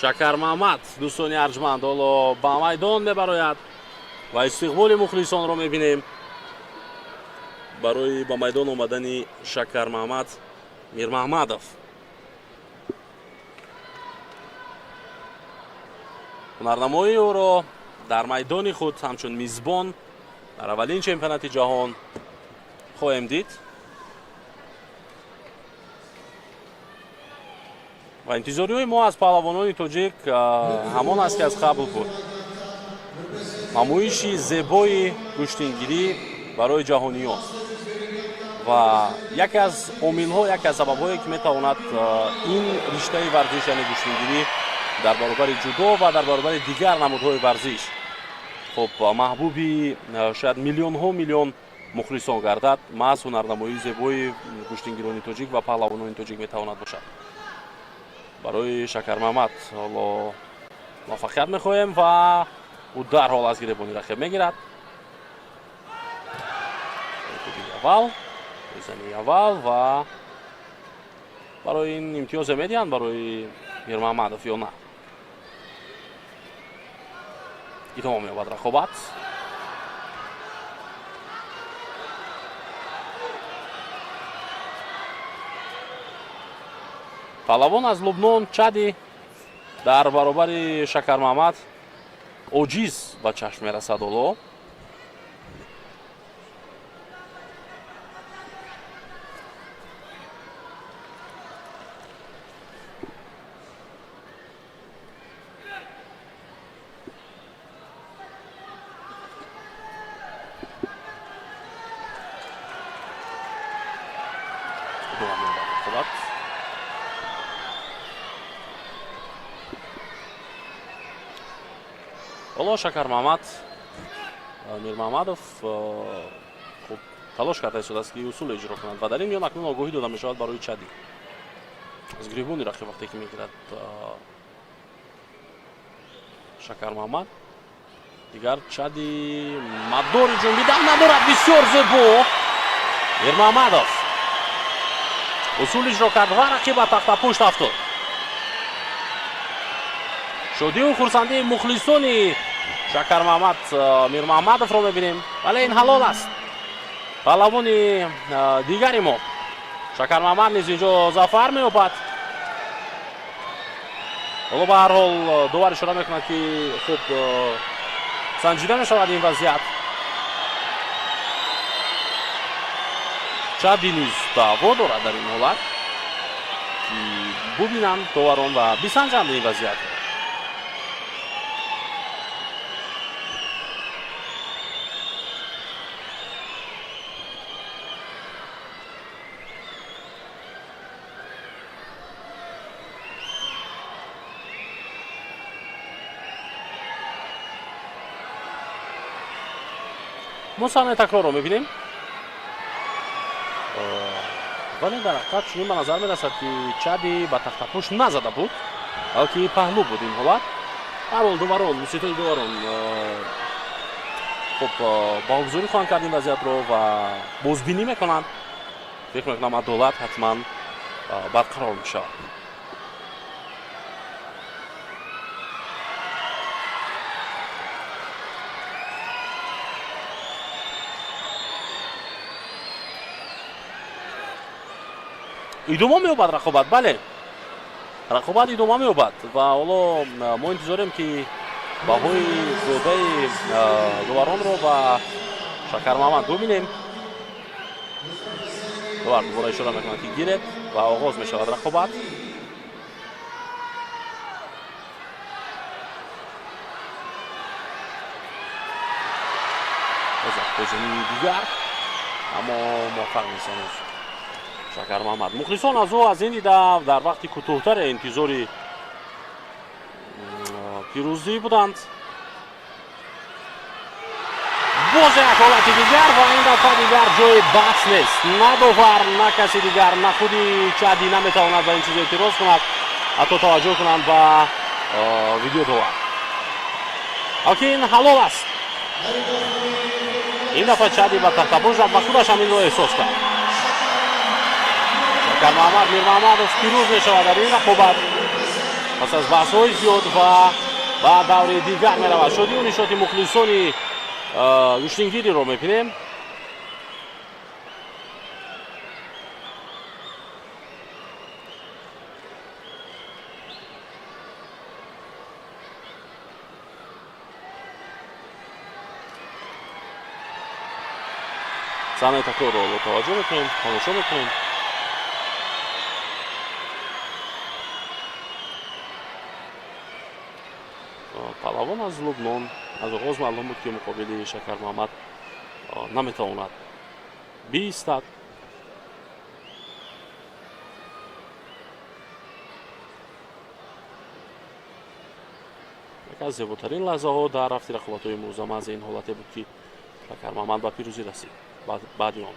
Шакармаҳмад, дӯстони арҷманд, ҳоло ба майдон мебарояд ва истиқболи мухлисонро мебинем барои ба майдон омадани Шакармаҳмад Мирмаҳмадов. Ҳунарнамоии ӯро дар майдони худ ҳамчун мизбон дар аввалин чемпионати ҷаҳон хоҳем дид ва интизориҳои мо аз паҳлавонони тоҷик ҳамон аст, ки аз қабл буд: намоиши зебои гӯштингирӣ барои ҷаҳониён. Ва яке аз омилҳо, яке аз сабабҳое, ки метавонад ин риштаи варзиш, яъне гӯштингирӣ, дар баробари ҷудо ва дар баробари дигар намудҳои варзиш, хуб, маҳбуби шояд миллионҳо миллион мухлисон гардад, маҳз ҳунарнамоии зебои гӯштингирони тоҷик ва паҳлавонони тоҷик метавонад бошад. Барои Шакармаҳмад ҳоло муваффақият мехоҳем ва ӯ дарҳол аз гиребони рақиб мегирад. Аввал зани аввал ва барои ин имтиёзе медиҳанд барои Мирмаҳмадов ё на? Идома меёбад рақобат. Паҳлавон аз Лубнон Чади дар баробари Шакармаҳмад оҷиз ба чашм мерасад ҳоло. Идома меёбад рақобат. Ҳоло Шакармаҳмад Мирмаҳмадов, хуб, талош карда истодааст, ки усул иҷро кунад ва дар ин миён акнун огоҳӣ дода мешавад барои Чади аз гиребони рақиб. Вақте ки мегирад Шакармаҳмад, дигар Чади маддори ҷунбидан надорад. Бисёр зебо Мирмаҳмадов усул иҷро кард ва рақиб ба тахтапушт афтод. Шодию хурсандии мухлисони Шакармаҳмад Мирмаҳмадовро мебинем, вале ин ҳалол аст. Паҳлавони дигари мо Шакармаҳмад низ инҷо зафар меёбад. Ҳоло ба ҳар ҳол довар ишора мекунад, ки хуб санҷида мешавад ин вазъият. Чади низ даъво дорад дар ин ҳолат, ки бубинанд доварон ва бисанҷанд ин вазъиятро. Мо саҳнаи такрорро мебинем, вале дар ҳақиқат чунин ба назар мерасад, ки Чади ба тахтапӯш назада буд, балки паҳлӯ буд ин ҳолат. Ҳарҳол доварон, муситои доварон, хуб, баҳогузорӣ хоҳанд кард ин вазъиятро ва бозбинӣ мекунанд. Фикр мекунам, адолат ҳатман барқарор мешавад. Идома меёбад рақобат. Бале, рақобат идома меёбад ва ҳоло мо интизорем, ки баҳои додаи доваронро ба Шакармаҳмад бубинем. Довар дубора ишора мекунад, ки гиред, ва оғоз мешавад рақобат. Пешини дигар, аммо муваффақ нест ҳанӯз Шакармаҳмад. Мухлисон аз ӯ аз ин дида дар вақти кӯтоҳтаре интизори Пирӯзӣ буданд. Боз як ҳолати дигар ва ин дафъа дигар ҷои баҳс нест. На довар, на каси дигар, на худи Чадӣ наметавонад ба ин чиз эътироз кунад, ҳатто таваҷҷӯҳ кунанд ба видеодовар. Балки ин ҳалол аст. Ин дафъа Чадӣ ба тахтапӯш рафт ва худаш ҳам инро эҳсос кард. Шакармуҳаммад Мирмаҳмадов пирӯз мешавад дар ин рақобат пас аз баҳсҳои зиёд ва ба даври дигар меравад. Шодию нишоти мухлисони гӯштингириро мебинем. Саҳнаи такрорро таваҷҷӯҳ мекунем, тамошо мекунем. Паҳлавон аз Лубнон аз оғоз маълум буд, ки муқобили Шакармуҳаммад наметавонад биистад. Яке аз зеботарин лаҳзаҳо дар рафти рақобатҳои имрӯза маҳз ин ҳолате буд, ки Шакармуҳаммад ба пирӯзӣ расид баъди он.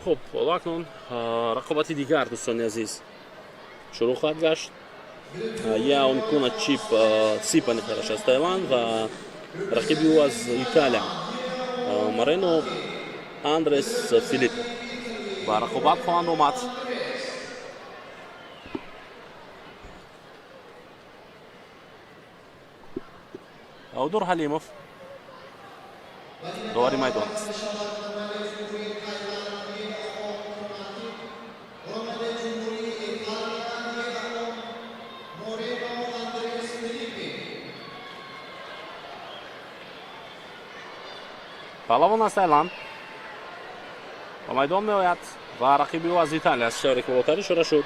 Хуб, ҳоло акнун рақобати дигар, дӯстони азиз, шурӯъ хоҳад гашт. Яон Куна Чип Сипа нихараш аз Таиланд ва рақиби ӯ аз Италия Марено Андрес Филип ба рақобат хоҳанд омад. Баҳодур Ҳалимов довари майдон аст. Паҳлавон аз Тайланд ба майдон меояд ва рақиби ӯ аз Италия аст, шаҳре ки болотар ишора шуд.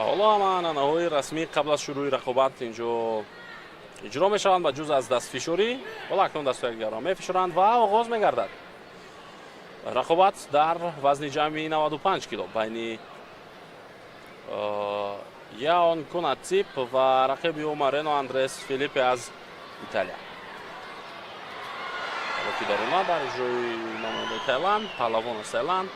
Ҳоло ҳама анъанаҳои расмӣ қабл аз шурӯи рақобат инҷо иҷро мешаванд, ба ҷуз аз дастфишорӣ. Ҳоло акнун дастҳои якдигарро мефишоранд ва оғоз мегардад рақобат дар вазни ҷамъи 95 кило байни Яон Кунатип ва рақиби ӯ Марено Андрес Филиппе аз Италия. Ҳоло ки дарона дар иҷрои намояндаи Тайланд, паҳлавон аз Тайланд.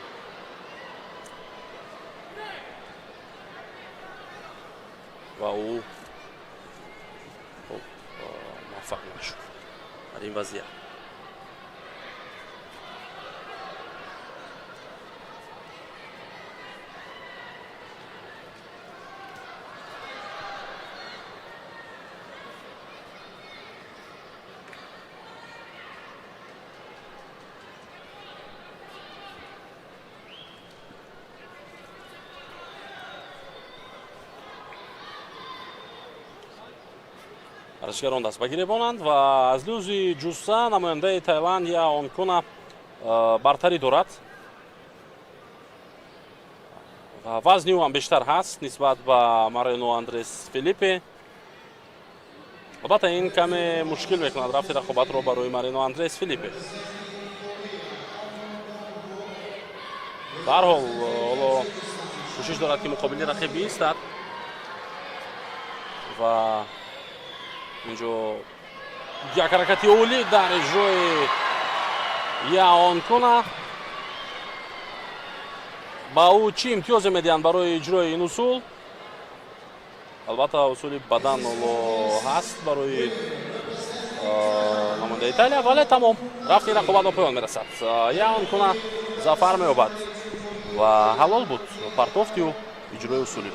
Ва ӯ муваффақ нашуд дар ин вазъият. Варзишгарон даст ба гиребонанд ва аз лиҳози ҷусса намояндаи Тайланд Яон Куна бартарӣ дорад ва вазни ӯ ҳам бештар ҳаст нисбат ба Марено Андрес Филиппе. Албатта, ин каме мушкил мекунад рафти рақобатро барои Марено Андрес Филиппе. Ба ҳар ҳол, ҳоло кӯшиш дорад, ки муқобили рақиб биистад ва инҷо як ҳаракати олӣ дар иҷрои Яон Куна. Ба ӯ чӣ имтиёзе медиҳанд барои иҷрои ин усул? Албатта, усули бадан ҳоло ҳаст барои намояндаи Италия, вале тамом, рафти ин рақобат ба поён мерасад. Яон Куна зафар меёбад ва ҳалол буд партофти ӯ, иҷрои усули.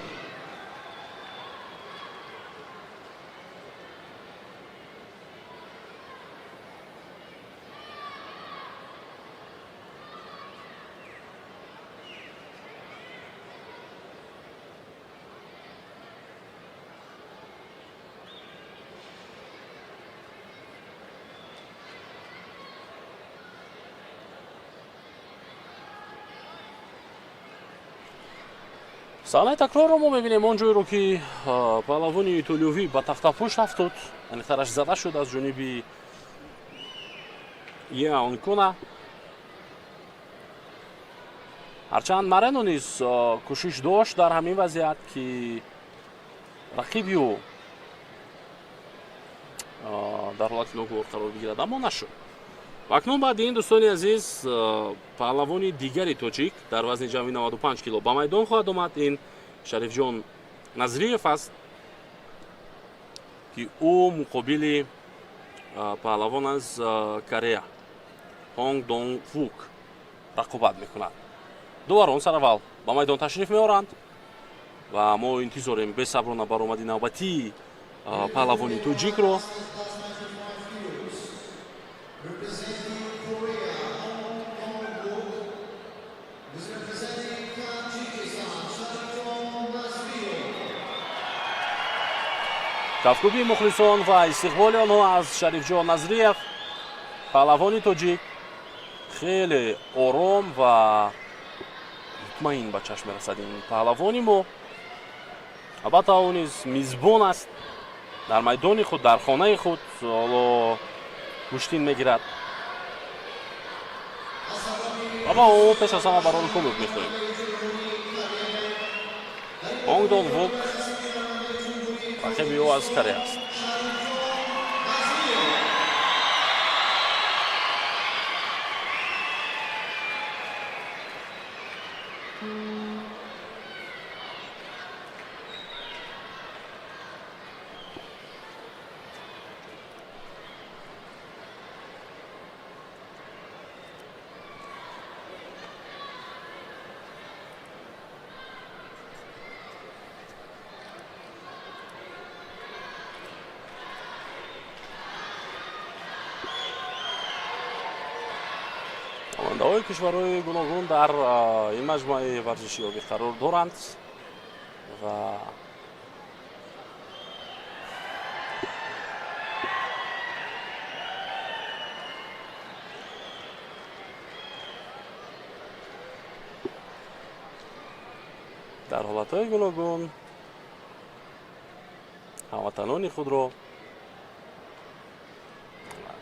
Саҳнаи такрорро мо мебинем, он ҷойро ки паҳлавони итолиёвӣ ба тахтапушт афтод, аниқтараш зада шуд аз ҷониби Яонкуна. Ҳарчанд Марено низ кӯшиш дошт дар ҳамин вазъият, ки рақиби ӯ дар ҳолати ногувор қарор бигирад, аммо нашуд. Ва акнун баъди ин, дӯстони азиз, паҳлавони дигари тоҷик дар вазни ҷамъи 95 кило ба майдон хоҳад омад. Ин Шарифҷон Назриев аст, ки ӯ муқобили паҳлавон аз Корея Ҳонг Донг Вук рақобат мекунад. Дуварон сараввал ба майдон ташриф меоранд ва мо интизорем бесаброна баромади навбатии паҳлавони тоҷикро. Кафкӯбии мухлисон ва истиқболи онҳо аз Шарифҷон Назриев, паҳлавони тоҷик, хеле ором ва мутмаин ба чашм мерасад ин паҳлавони мо. Албатта, ӯ низ мизбон аст, дар майдони худ, дар хонаи худ ҳоло гӯштин мегирад ва ба ӯ пеш аз ҳама барори комёб мехоҳем. Ҳонгдон Вук рақиби ӯ аз Корея аст. Намояндаҳои кишварҳои гуногун дар ин маҷмӯаи варзиши обӣ қарор доранд ва дар ҳолатҳои гуногун ҳамватанони худро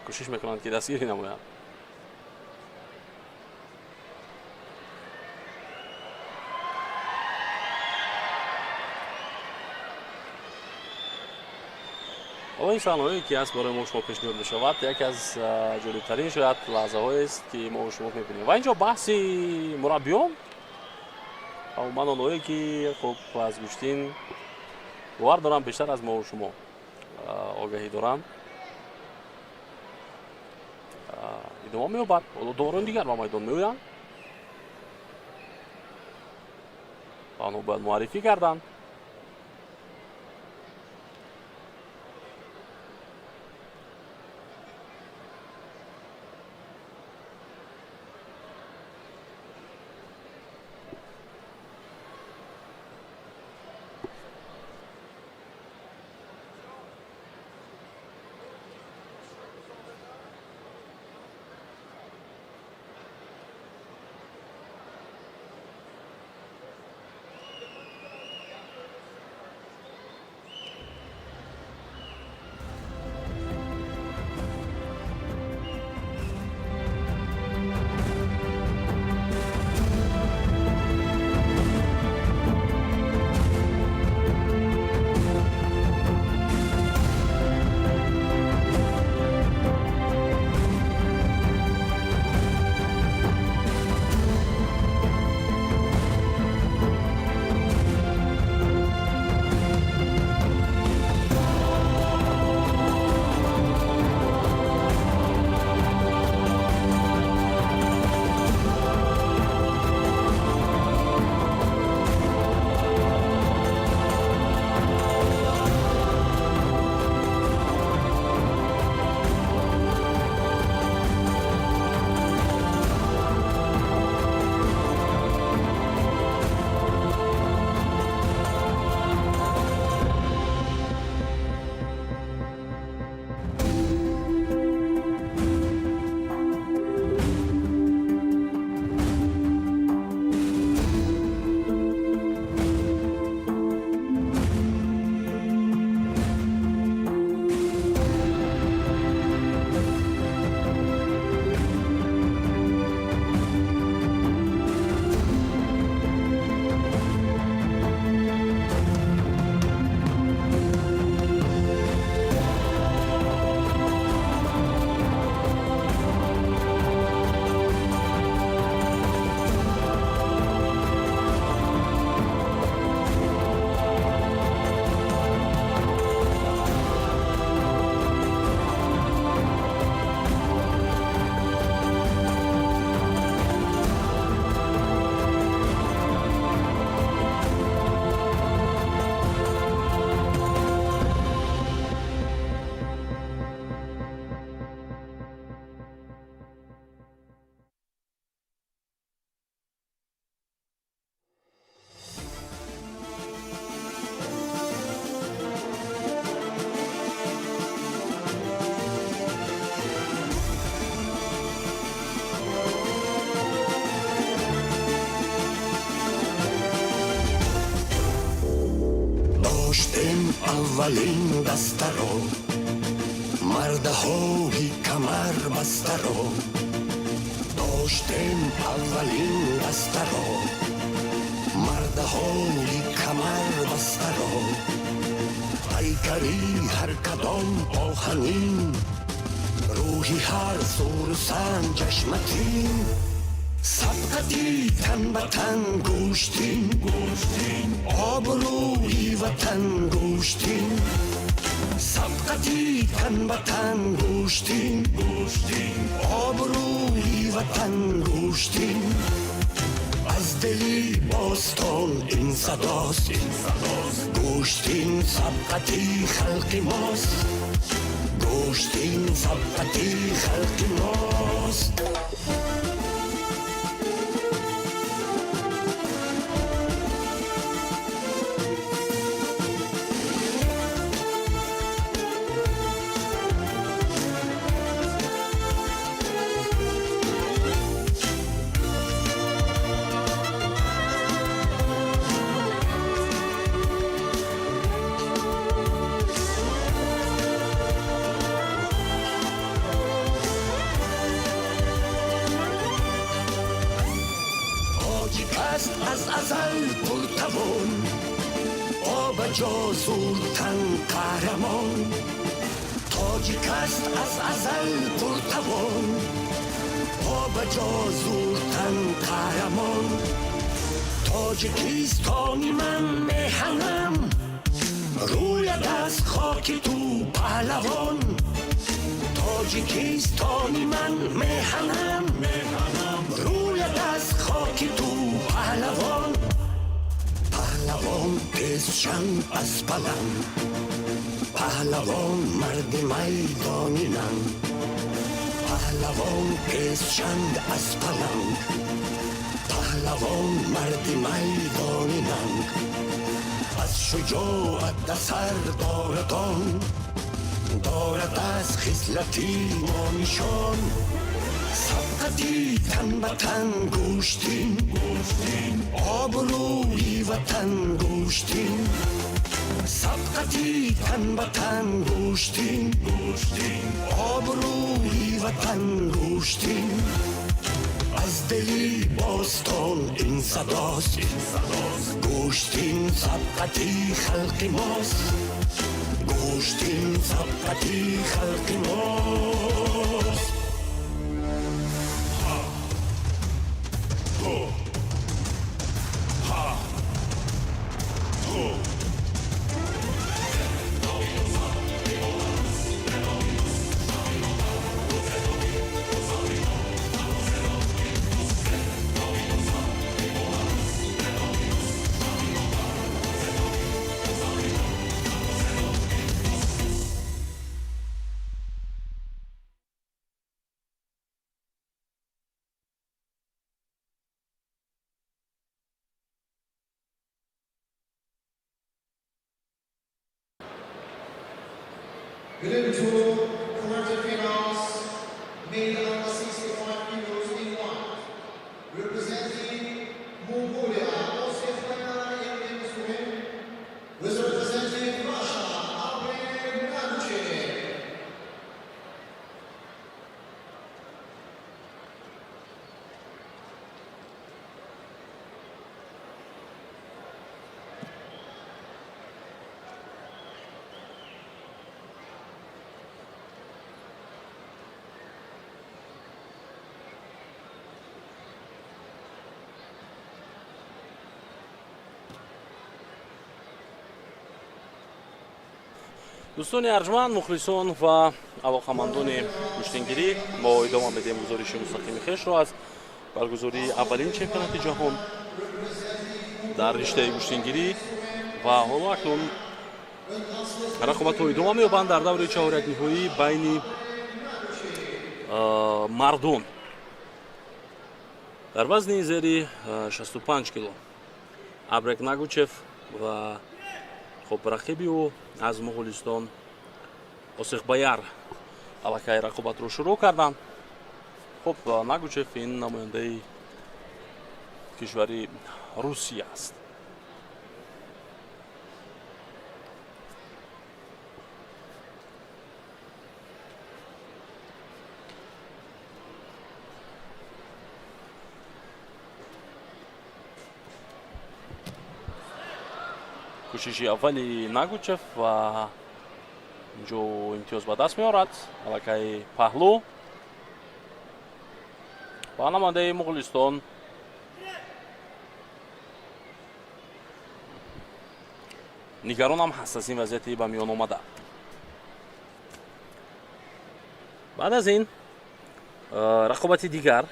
кӯшиш мекунанд, ки дастгирӣ намоянд. Ҳоло ин саҳнаҳое ки аст барои мо шумо пешниҳод мешавад, яке аз ҷолибтарин шояд лаҳзаҳоест, ки мо шумо мебинем. Ва инҷо баҳси мураббиён, ман онҳое ки хуб аз гӯштин бовар дорам бештар аз мо шумо огаҳӣ доранд, идома меёбад. Ҳоло доварони дигар ба майдон меоянд ва онҳо бояд муаррифӣ карданд. Доштем аввалин дастаро, мардаҳои камарбастаро. Доштем аввалин дастаро, мардаҳои камарбастаро. Пайкари ҳар кадом оҳанин, рӯҳи ҳар зӯру санҷашматин. Сабқати тан ба тан гӯштин, обрӯи ватан гӯштин. Сабқати тан ба тан гӯштин, обрӯи ватан гӯштин. Аз дили бостон ин садост, гӯштин сабқати халқи мост. Гӯштин сабқати халқи мост. Аз азал пуртавон, обаҷо зуртан қаҳрамон. Тоҷик аст аз азал пуртавон, обаҷо зуртан қаҳрамон. Тоҷикистони ман меҳанам, рӯяд аз хоки ту паҳлавон. Тоҷикистони ман меҳанам, рӯяд аз хоки ту паҳлавон. Паҳлавон тезчанд аз паланг, паҳлавон марди майдони нанг. Паҳлавон тезчанд аз паланг, паҳлавон марди майдони нанг. Аз шуҷоат асар дорад он, дорад аз хислати мо нишон. Сабқати тан ба тан гӯштин, обрӯи ватан гӯштин. Сабқати тан ба тан гӯштин, обрӯи ватан гӯштин. Аз дили бостон ин садост, гӯштин сабқати халқи мост. Гӯштин сабқати халқи мост. Two quarterfinals made under 65 kilos in white. Representing Mongolia, Oscar Emre, with representing Russia, Abrek Naguchev. Дӯстони арҷманд, мухлисон ва алоқамандони гӯштингирӣ, мо идома медиҳем гузориши мустақими хешро аз баргузории аввалин чемпионати ҷаҳон дар риштаи гӯштингирӣ ва ҳоло акнун рақобатҳо идома меёбанд дар даври чаҳорякниҳоӣ байни мардон дар вазни зери 65 кило. Абрек Нагучев ва хоб рақиби ӯ аз Моғулистон Осиқбаяр аллакай рақобатро шурӯъ карданд. Хоб Нагучев ин намояндаи кишвари Русия аст. Кӯшиши аввали Нагучев ва инҷо имтиёз ба даст меорад. Аллакай паҳлӯ ва намояндаи Муғулистон нигаронам ҳаст аз ин вазъияти ба миён омада. Баъд аз ин рақобати дигар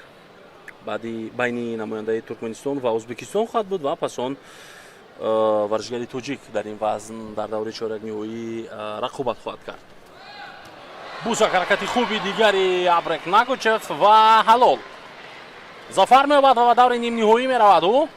баъди байни намояндаи Туркманистон ва Ӯзбекистон хоҳад буд ва пас он варзишгари тоҷик дар ин вазн дар давраи чорякниҳоӣ рақобат хоҳад кард. Буз як ҳаракати хуби дигари Абрек Нагучев ва ҳалол зафар меёбад ва ба даври нимниҳоӣ меравад ӯ.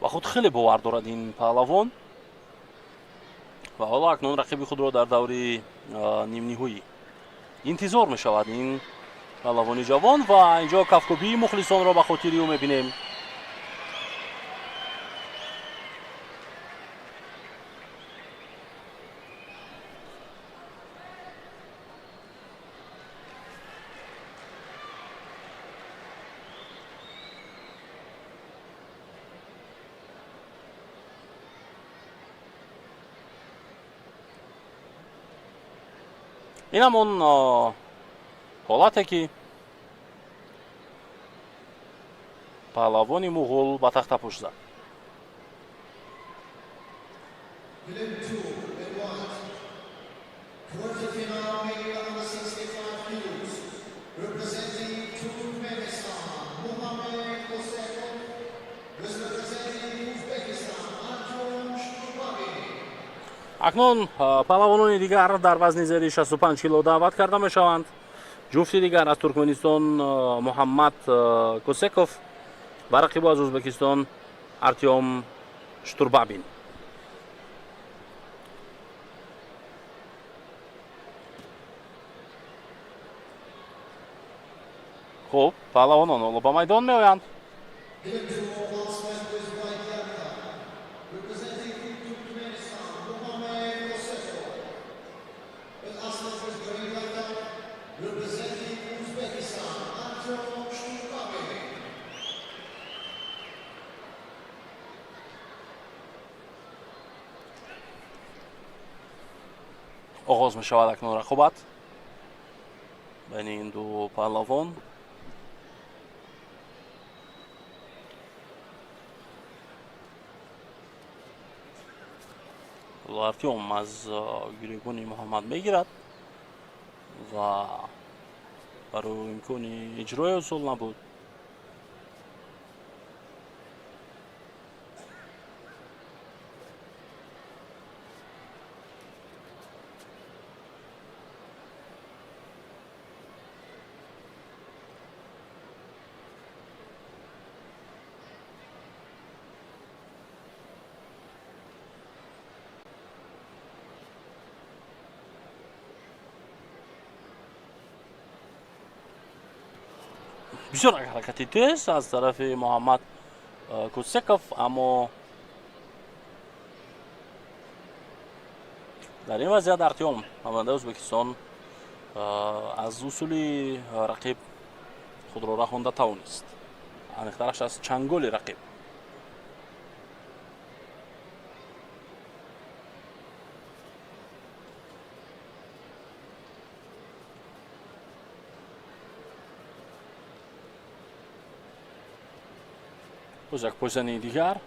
Ба худ хеле бовар дорад ин паҳлавон ва ҳоло акнун рақиби худро дар даври нимниҳоӣ интизор мешавад ин паҳлавони ҷавон ва инҷо кафкӯбии мухлисонро ба хотири ӯ мебинем. Ин ҳамон ҳолате ки паҳлавони муғул ба тахтапӯш зад. Акнун паҳлавонони дигар дар вазни зери 65 кило даъват карда мешаванд. Ҷуфти дигар аз Туркманистон Муҳаммад Косеков ва рақибу аз Ӯзбекистон Артём Штурбабин. Хуб, паҳлавонон ҳоло ба майдон меоянд. Оғоз мешавад акнун рақобат байни ин ду паҳлавон. Артём аз гиребони Муҳаммад мегирад ва барои имкони иҷрои усул набуд. Бисёр ҳаракати тез аз тарафи Муҳаммад Кусеков, аммо дар ин вазъият Артём, намояндаи Ӯзбекистон, аз усули рақиб худро раҳонда тавонист, аниқтараш аз чанголи рақиб. Боз як пойзани дигар.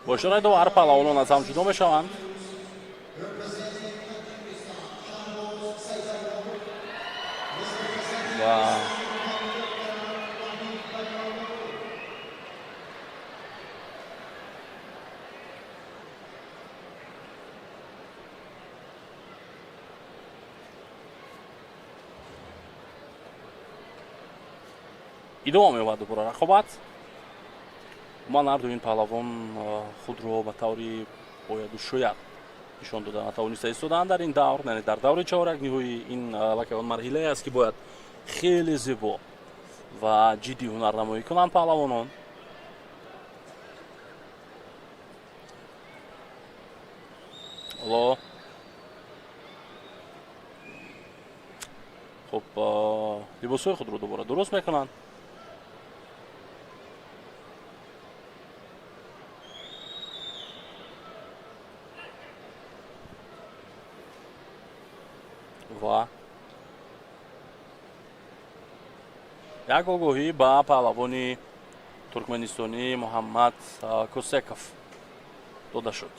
Бо ишораи довар паҳлавонон аз ҳам ҷудо мешаванд. Ва Идома меёбад дубора рақобат. Умуман, ҳарду ин паҳлавон худро ба таври бояду шояд нишон дода натавониста истодаанд дар ин давр, яъне дар даври чорак ниҳоӣ. Ин аллакай он марҳилае аст, ки бояд хеле зебо ва ҷиддӣ ҳунарнамоӣ кунанд паҳлавонон. Ҳоло, хуб, либосҳои худро дубора дуруст мекунанд. Ва як огоҳӣ ба паҳлавони туркманистонӣ Муҳаммад Косеков дода шуд.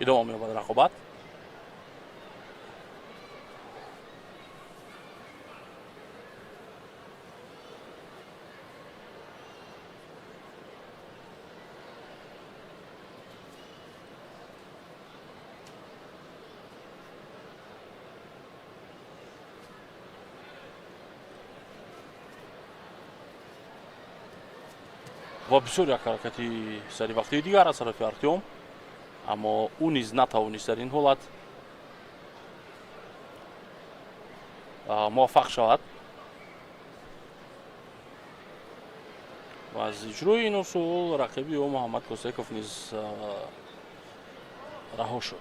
Идома меёбад рақобат. Ва бисёр як ҳаракати саривақтии дигар аз тарафи Артём, аммо ӯ низ натавонист дар ин ҳолат муваффақ шавад ва аз иҷрои ин усул рақиби ӯ Муҳаммад Косеков низ раҳо шуд.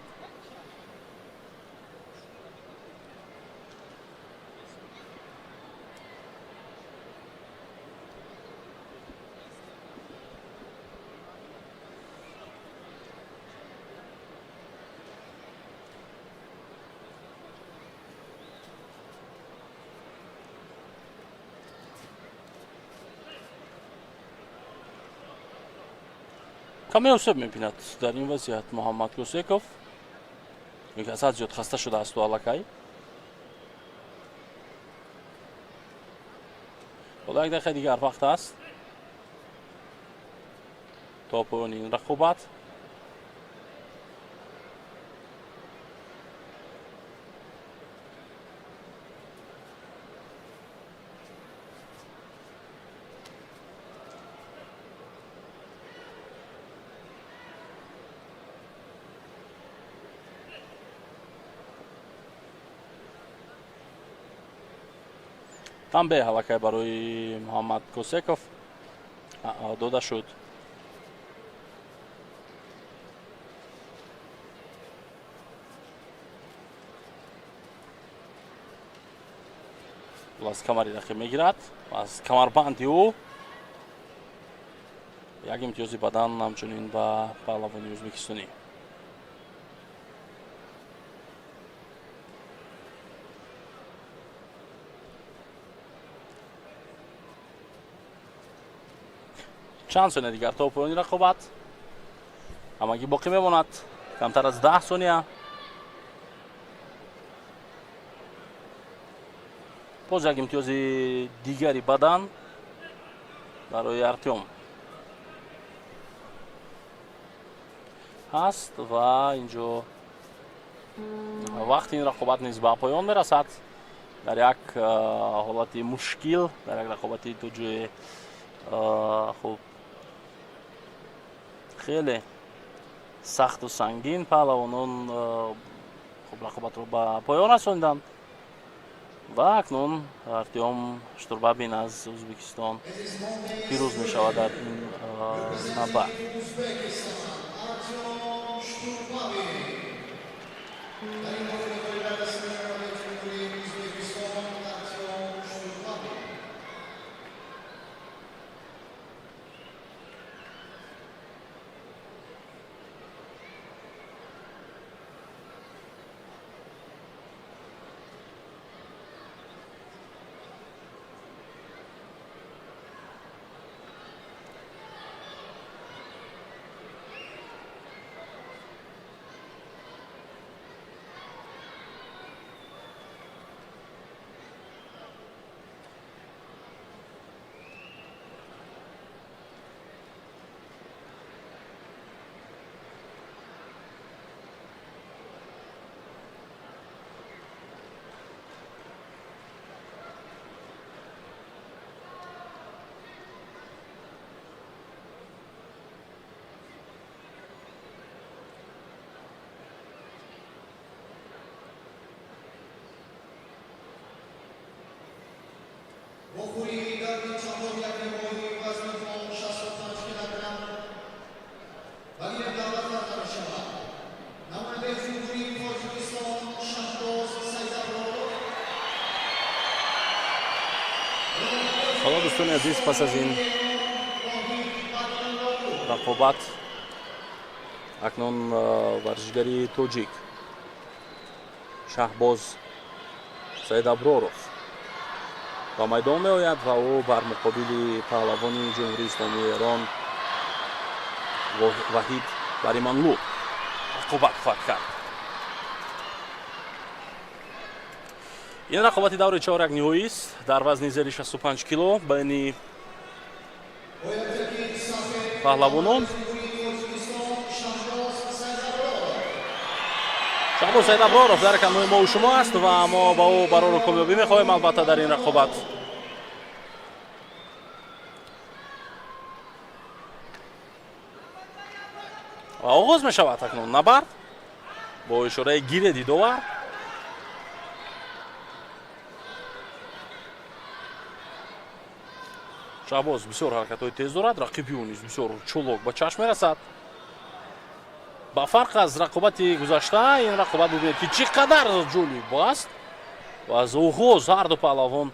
Каме осеб мебинад дар ин вазъият Муҳаммад Косеков, аз ҳад зиёд хаста шудааст ӯ аллакай. Ҳоло як дақиқа дигар вақт аст то поёни ин рақобат. Танбеҳ аллакай барои Муҳаммад Косеков дода шуд. Аз камари рақиб мегирад, аз камарбанди ӯ. Як имтиёзи бадан ҳамчунин ба паҳлавони ӯзбекистонӣ. Чанд сония дигар то поёни рақобат ҳамагӣ боқӣ мемонад, камтар аз 10 сония. Боз як имтиёзи дигари бадан барои Артём ҳаст ва инҷо вақти ин рақобат низ ба поён мерасад. Дар як ҳолати мушкил, дар як рақобати то ҷое, хуб, хеле сахту сангин паҳлавонон, хуб, рақобатро ба поён расониданд. Ва акнун Артём Штурбабин аз Ӯзбекистон пирӯз мешавад дар ин набард. Вохӯрии даври чаҳоряки ниҳоии вазни 65 килограмм ба гирд даъват карда мешавад намояндаи Ҷумҳурии Тоҷикистон Шаҳбоз Саидаброров. Ҳоло, дӯстони азиз, пас аз ин рақобат акнун варзишгари тоҷик Шаҳбоз Саидаброров ба майдон меояд ва ӯ бар муқобили паҳлавони Ҷумҳурии Исломии Эрон Ваҳид Бариманлу рақобат хоҳад кард. Ин рақобати даври чоряк ниҳоист дар вазни зери 65 кило байни паҳлавонон. Шаҳбоз Саидаброров дар канои мову шумо аст ва мо ба ӯ барору комёбӣ мехоҳем, албатта, дар ин рақобат. Ва оғоз мешавад акнун набард бо ишораи гиреди довар. Шаҳбоз бисёр ҳаракатҳои тез дорад, рақиби ӯ низ бисёр чолок ба чашм мерасад. Ба фарқ аз рақобати гузашта, ин рақобат, бубинед, ки чӣ қадар ҷолиб аст ва аз оғоз ҳарду паҳлавон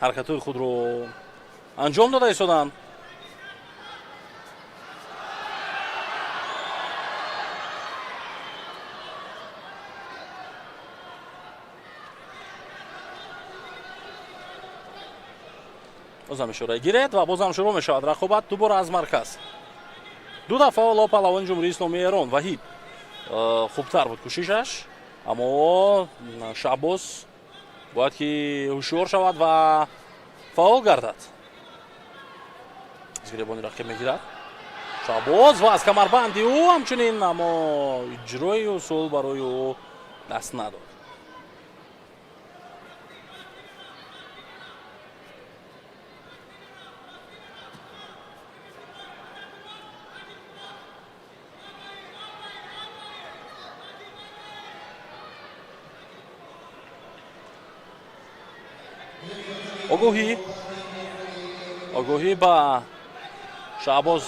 ҳаракатҳои худро анҷом дода истоданд. Бозам ишора гиред ва бозам шурӯъ мешавад рақобат дубора аз марказ. Ду дафъа ҳоло паҳлавони Ҷумҳурии Исломии Эрон Ваҳид хубтар буд кӯшишаш, аммо Шаҳбоз бояд ки ҳушёр шавад ва фаъол гардад. Аз гиребони рақиб мегирад Шаҳбоз ва аз камарбанди ӯ ҳамчунин, аммо иҷрои усул барои ӯ даст надод. Огоҳӣ ба Шаҳбоз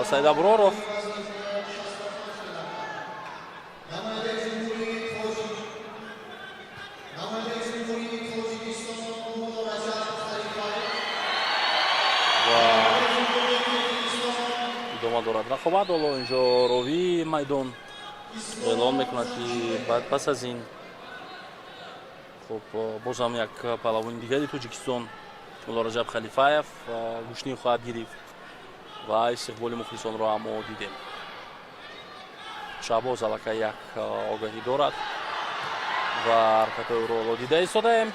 Саидаброров. Намояндаи Ҷумҳурии Тоҷикистон Муллораҷаб Халифаев. Ва идома дорад рақобат. Ҳоло инҷо ровии майдон эълон мекунад, ки баъд пас аз ин, хуб, бозам як паҳлавони дигари Тоҷикистон Муллораҷаб Халифаев гӯштин хоҳад гирифт ва истиқболи мухлисонро ҳам мо дидем. Шаҳбоз аллакай як огаҳӣ дорад ва ҳаракатҳои ӯро ҳоло дида истодаем.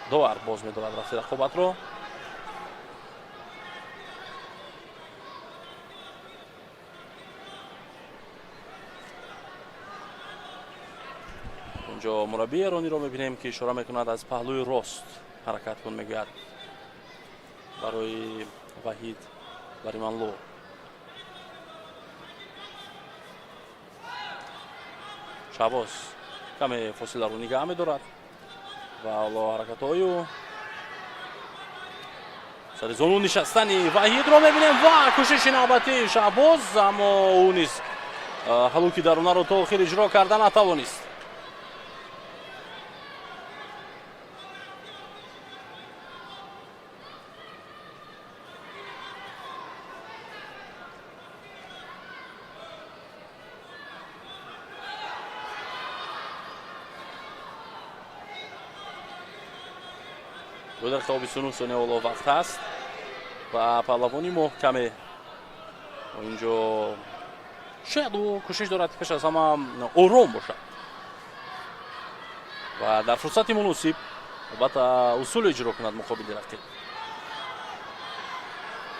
Довар боз медорад рафти рақобатро. Инҷо мураббии эрониро мебинем, ки ишора мекунад, аз паҳлӯи рост ҳаракат кун, мегӯяд барои Ваҳид Бариманло. Шаҳбоз каме фосиларо нигаҳ медорад ва ҳоло ҳаракатҳою сари зону нишастани Ваҳидро мебинем ва кӯшиши навбатии Шаҳбоз, аммо ӯ низ ҳалуки дарунаро то охир иҷро карда натавонист. 2 дақиқаву 29 сония ҳоло вақт ҳаст ва паҳлавони мо каме инҷо шояд ӯ кӯшиш дорад, ки пеш аз ҳама ором бошад ва дар фурсати муносиб албатта усул иҷро кунад муқобили рақиб.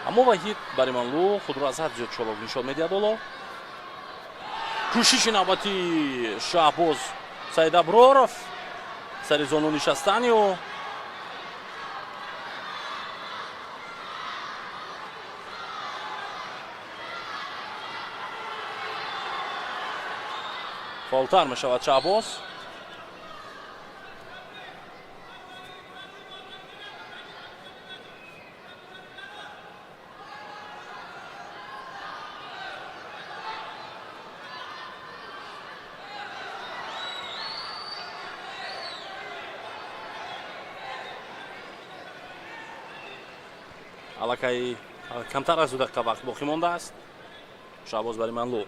Аммо Ваҳид Бариманлу худро аз ҳад зиёд чолок нишон медиҳад. Ҳоло кӯшиши навбатии Шаҳбоз Саидаброров, сари зону нишастани ӯ. Фаъолтар мешавад Шаҳбоз. Аллакай камтар аз 2 дақиқа вақт боқӣ мондааст. Шаҳбоз Бариманлу,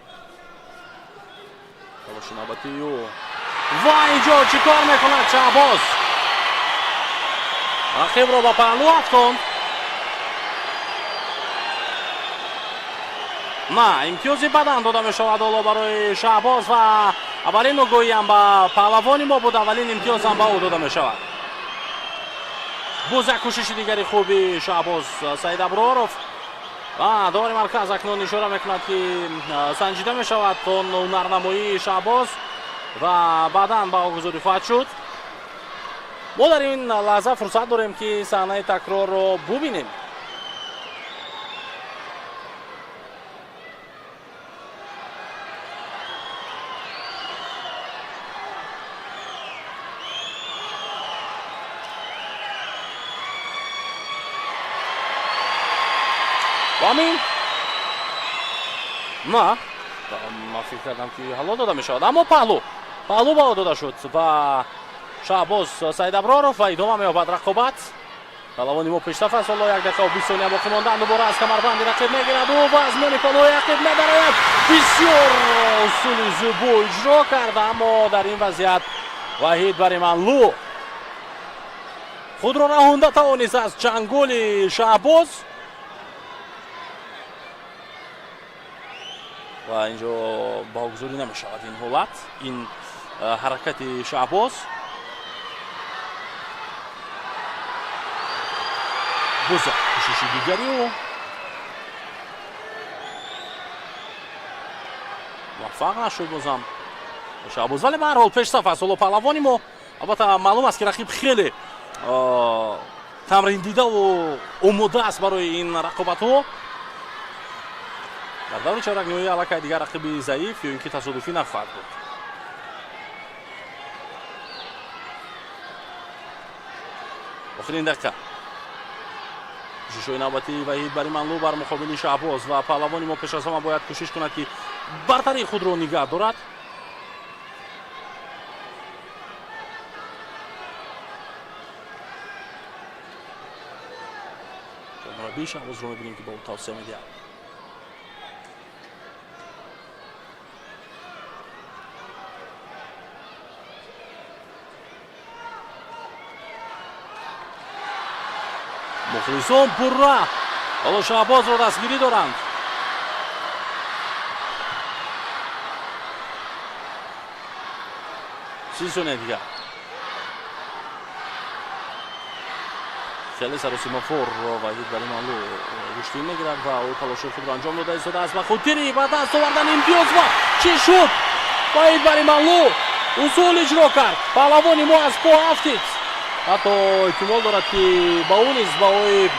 талоши навбатию ва инҷо чӣ кор мекунад Шаҳбоз? Рақибро ба паҳлӯ афтонд. На, имтиёзи бадан дода мешавад ҳоло барои Шаҳбоз ва аввалин огоҳиам ба паҳлавони мо буд, аввалин имтиёзам ба ӯ дода мешавад. Боз як кӯшиши дигари хуби Шаҳбоз Саидаброров ва довари марказ акнун ишора мекунад, ки санҷида мешавад он ҳунарнамоии Шаҳбоз ва баъдан баҳогузорӣ хоҳад шуд. Мо дар ин лаҳза фурсат дорем, ки саҳнаи такрорро бубинем. Амин, на, ман фикр кардам, ки ҳалол дода мешавад, аммо паҳлӯ ба ӯ дода шуд ва Шаҳбоз Саидаброров ва идома меёбад рақобат. Паҳлавони мо пешсаф аст. Ҳоло 1 дақиқаву 20 сония боқӣ мондаанд. Дубора аз камарбанди рақиб мегирад ӯ ва аз миёни паҳлӯи рақиб мебарояд. Бисёр усули зебо иҷро кард, аммо дар ин вазъият Ваҳид Бариманлу худро раҳонда тавонист аз чанголи Шаҳбоз ва инҷо баҳогузорӣ намешавад ин ҳолат, ин ҳаракати Шаҳбоз. Боз як кӯшиши дигари ӯ муваффақ нашуд бозам Шаҳбоз, вале ба ҳар ҳол пешсаф аст ҳоло паҳлавони мо. Албатта, маълум аст, ки рақиб хеле тамриндидаву омода аст барои ин рақобатҳо. Дар даври чоракниҳоӣ аллакай дигар рақиби заиф ё ин ки тасодуфӣ нахоҳад буд. Охирин дақиқа, кӯшишҳои навбатии Ваҳид Бариманлу бар муқобили Шаҳбоз ва паҳлавони мо пеш аз ҳама бояд кӯшиш кунад, ки бартарии худро нигаҳ дорад. Мураббии Шаҳбозро мебинем, ки ба ӯ тавсия медиҳад. Мухлисон пурра ҳоло Шаҳбозро дастгирӣ доранд. 30 сония дигар. Хеле саросимафор Ваҳид Бариманлу гӯштин мегирад ва ӯ талоши худро анҷом дода истодааст ба хотири ба даст овардани имтиёз. Ва чӣ шуд? Ваҳид Бариманлу усул иҷро кард, паҳлавони мо аз по афтид. Ҳатто эҳтимол дорад, ки ба ӯ низ баҳои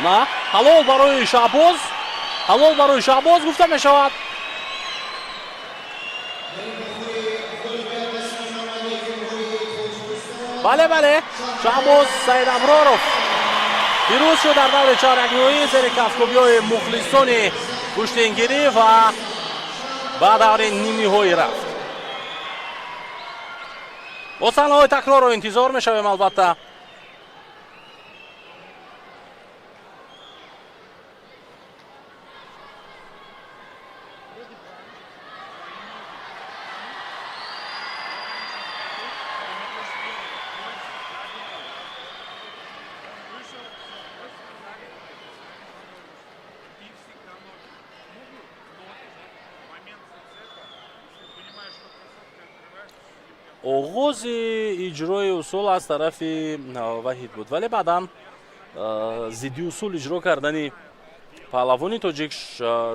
на, ҳалол барои Шаҳбоз, ҳалол барои Шаҳбоз гуфта мешавад. Бале, бале, Шаҳбоз Саидаброров пирӯз шуд дар даври чорякниҳоӣ зери кафкӯбиҳои мухлисони гӯштингирӣ ва ба даври нимниҳоӣ рафт. Бо саҳнаҳои такрорро интизор мешавем, албатта. Оғози иҷрои усул аз тарафи Ваҳид буд, вале баъдан зидди усул иҷро кардани паҳлавони тоҷик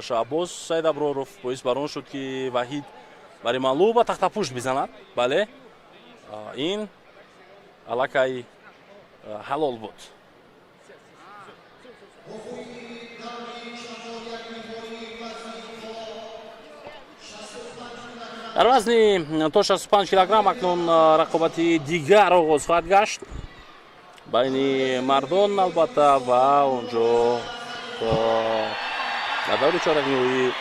Шаҳбоз Саидаброров боис бар он шуд, ки Ваҳид бари маълуб ба тахтапушт бизанад. Бале, ин аллакай ҳалол буд. Дар вазни то 65 килограмм акнун рақобати дигар оғоз хоҳад гашт байни мардон, албатта, ва онҷо дар даври чоракниҳоӣ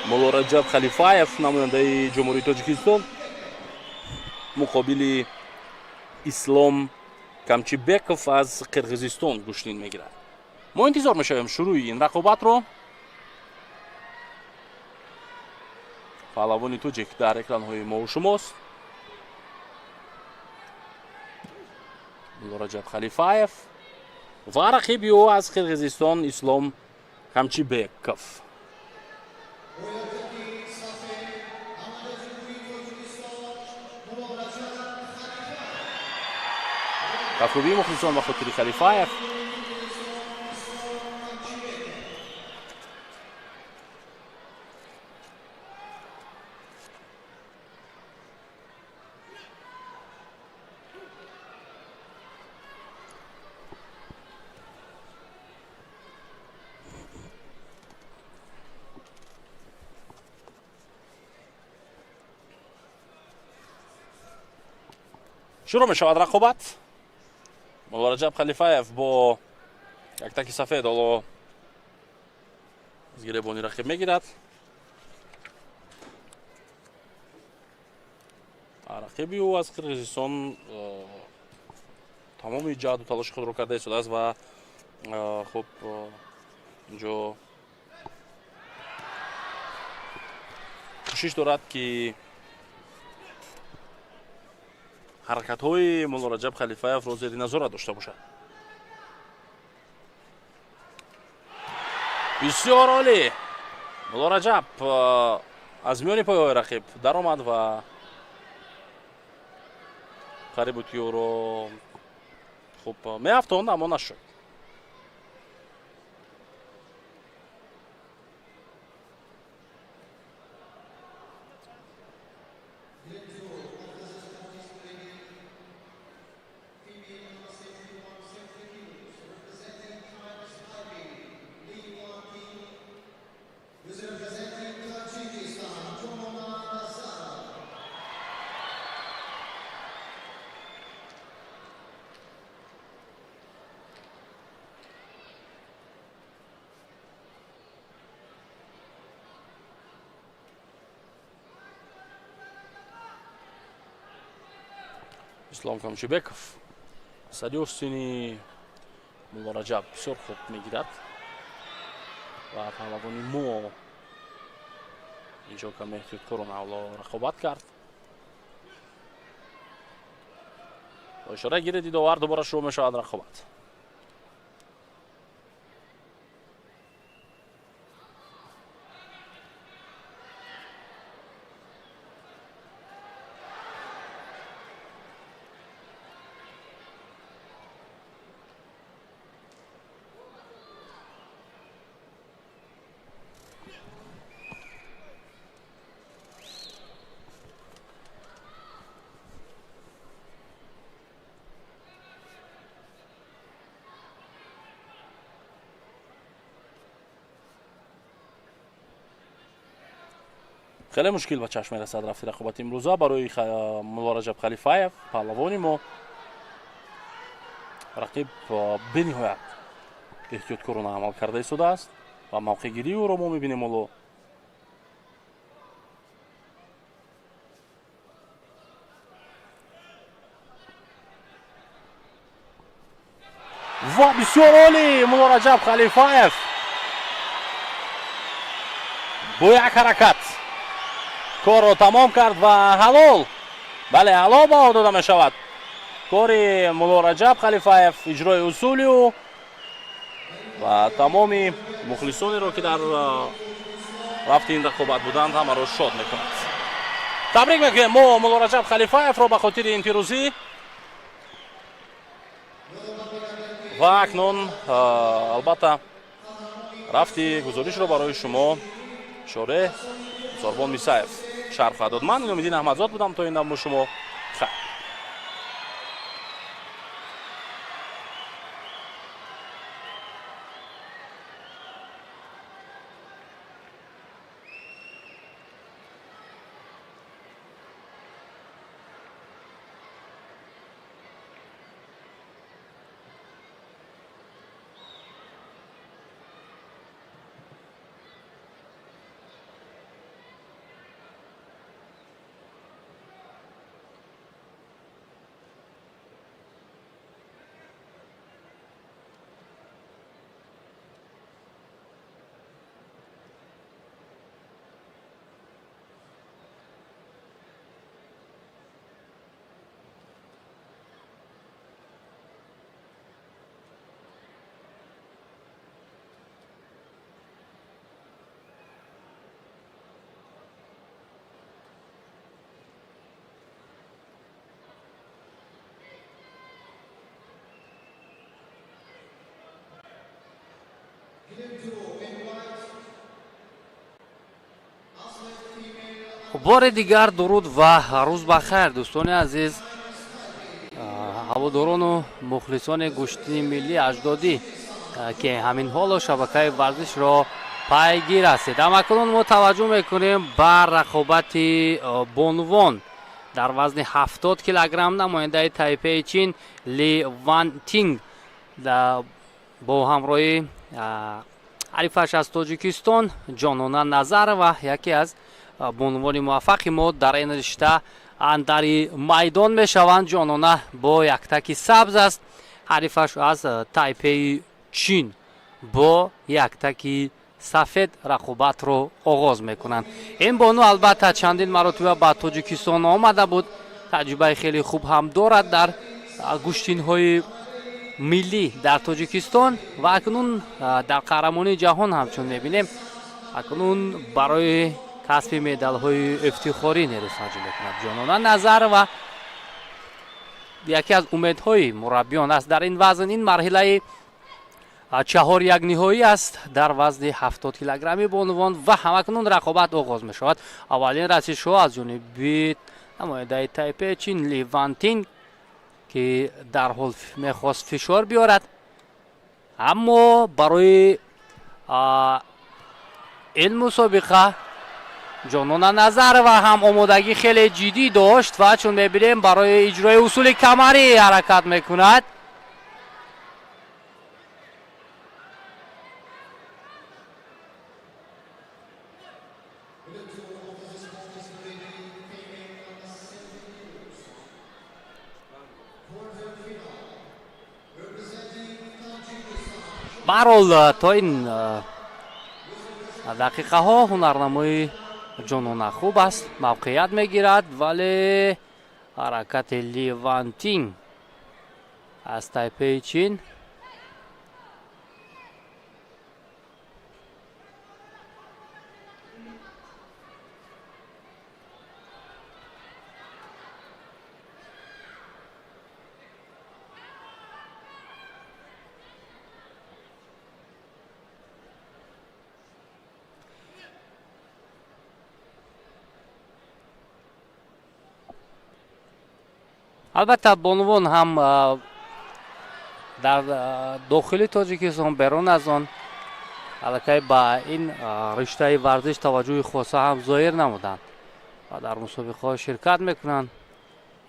Муллораҷаб Халифаев, намояндаи Ҷумҳурии Тоҷикистон, муқобили Ислом Камчибеков аз Қирғизистон гӯштин мегирад. Мо интизор мешавем шурӯи ин рақобатро. Паҳлавони тоҷик дар экранҳои мову шумост, Муллораҷаб Халифаев, ва рақиби ӯ аз Қирғизистон Ислом Камчибеков. Кафкӯбии мухлисон ба хотири Халифаев. Шурӯъ мешавад рақобат. Муллораҷаб Халифаев бо як таки сафед ҳоло аз гиребони рақиб мегирад. Рақиби ӯ аз Қирғизистон тамоми ҷаҳду талоши худро карда истодааст ва хуб, инҷо кӯшиш дорад, ки ҳаракатҳои Муллораҷаб Халифаевро зери назорат дошта бошад. Бисёр олӣ, Муллораҷаб аз миёни пойҳои рақиб даромад ва қариб буд, ки ӯро хуб меафтонд, аммо нашуд. Ислом Камчибеков сади остини Муллораҷаб бисёр хуб мегирад ва паҳлавони мо инҷо каме эҳтиёткорона ҳоло рақобат кард. Бо ишораи гири дидовар дубора шурӯъ мешавад рақобат. Хеле мушкил ба чашм мерасад рафти рақобати имрӯза барои Муллораҷаб Халифаев, паҳлавони мо. Рақиб бениҳоят эҳтиёткорона амал карда истодааст ва мавқеъгирии ӯро мо мебинем ҳоло. Ва бисёр олӣ Муллораҷаб Халифаев бо як ҳаракат корро тамом кард ва ҳалол, бале, ҳалол баҳо дода мешавад кори Муллораҷаб Халифаев, иҷрои усули ӯ ва тамоми мухлисонеро, ки дар рафти ин рақобат буданд, ҳамаро шод мекунад. Табрик мекунем мо Муллораҷаб Халифаевро ба хотири ин пирӯзӣ. Ва акнун, албатта, рафти гузоришро барои шумо шореҳ Сорбон Мисаев шарҳ хоҳад дод. Ман Иномиддин Аҳмадзод будам то ин дам бо шумо. Хайр. Бори дигар дуруд ва рӯз ба хайр, дӯстони азиз, ҳаводорону мухлисони гӯштини миллии аҷдодӣ, ки ҳамин ҳоло шабакаи варзишро пайгир ҳастед. Ҳамакунун мо таваҷҷӯҳ мекунем ба рақобати бонувон дар вазни 70 килограмм. Намояндаи Тайпеи Чин Ли Ван Тинг бо ҳамроҳи ҳарифаш аз Тоҷикистон Ҷонона Назарова, яке аз бонувони муваффақи мо дар ин ришта, андари майдон мешаванд. Ҷонона бо яктаки сабз аст, ҳарифаш аз Тайпеи Чин бо яктаки сафед рақобатро оғоз мекунанд. Ин бону, албатта, чандин маротиба ба Тоҷикистон омада буд, таҷрибаи хеле хуб ҳам дорад дар гӯштинҳои миллӣ дар Тоҷикистон ва акнун дар қаҳрамонии ҷаҳон ҳамчун мебинем, акнун барои касби медалҳои ифтихорӣ нерӯсанҷӣ мекунад. Ҷонона Назарова яке аз умедҳои мураббиён аст дар ин вазн. Ин марҳилаи чаҳор як ниҳоӣ аст дар вазни 70 килограмми бонувон ва ҳамакнун рақобат оғоз мешавад. Аввалин расишҳо аз ҷониби намояндаи Тайпе Чин Ли Вантин, ки дарҳол мехост фишор биёрад, аммо барои ин мусобиқа Ҷонона Назарова ҳам омодагӣ хеле ҷиддӣ дошт ва чун мебинем, барои иҷрои усули камарӣ ҳаракат мекунад. Баҳрҳол, то ин дақиқаҳо ҳунарнамои Ҷонона хуб аст, мавқеият мегирад, вале ҳаракати Ливантин аз Тайпеи Чин албатта, бонувон ҳам дар дохили Тоҷикистон, берун аз он Аллакай ба ин риштаи варзиш таваҷҷӯҳи хоса ҳам зоҳир намуданд ва дар мусобиқаҳо ширкат мекунанд.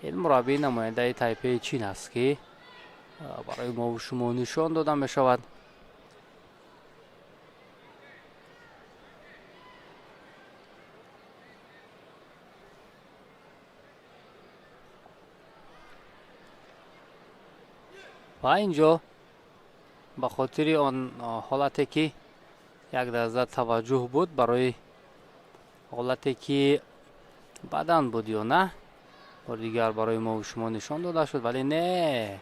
Ин мураббии намояндаи Тайпеи Чин аст, ки барои мову шумо нишон дода мешавад. Ва инҷо ба хотири он ҳолате, ки як дарза таваҷҷӯҳ буд барои ҳолате, ки бадан буд ё на, бори дигар барои мову шумо нишон дода шуд, вале не,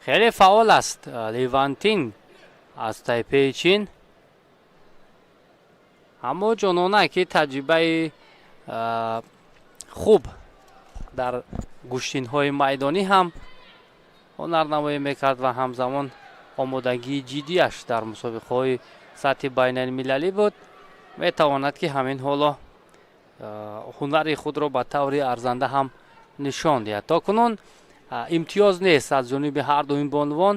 хеле фаъол аст Левантин аз Тайпеи Чин. Аммо Ҷонона, ки таҷрибаи хуб дар гӯштинҳои майдонӣ ҳам ҳунарнамоӣ мекард ва ҳамзамон омодагии ҷиддиаш дар мусобиқаҳои сатҳи байналмилалӣ буд, метавонад, ки ҳамин ҳоло ҳунари худро ба таври арзанда ҳам нишон диҳад. То кунун имтиёз нест аз ҷониби ҳарду ин бонувон.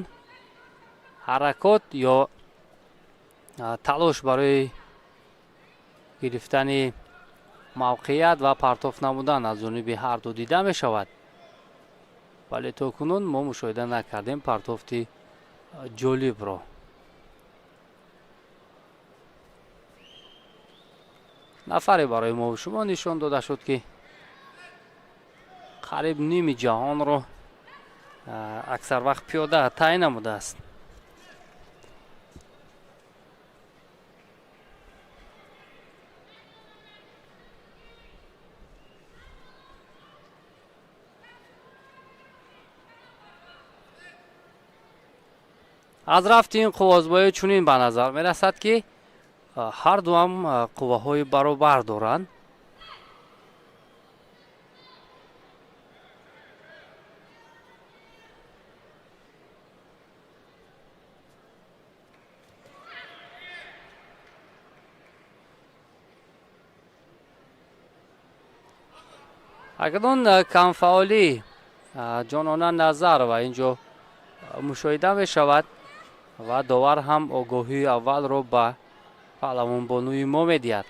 Ҳаракот ё талош барои гирифтани мавқеият ва партоф намудан аз ҷониби ҳарду дида мешавад, вале то кунун мо мушоҳида накардем партофти ҷолибро. Нафаре барои мо шумо нишон дода шуд, ки қариб ними ҷаҳонро аксар вақт пиёда тай намудааст. Аз рафти ин қуввозбоӣ чунин ба назар мерасад, ки ҳар дуам қувваҳои баробар доранд. Акнун камфаъолӣ Ҷонона Назарова инҷо мушоҳида мешавад ва довар ҳам огоҳии аввалро ба паҳлавонбонуи мо медиҳад.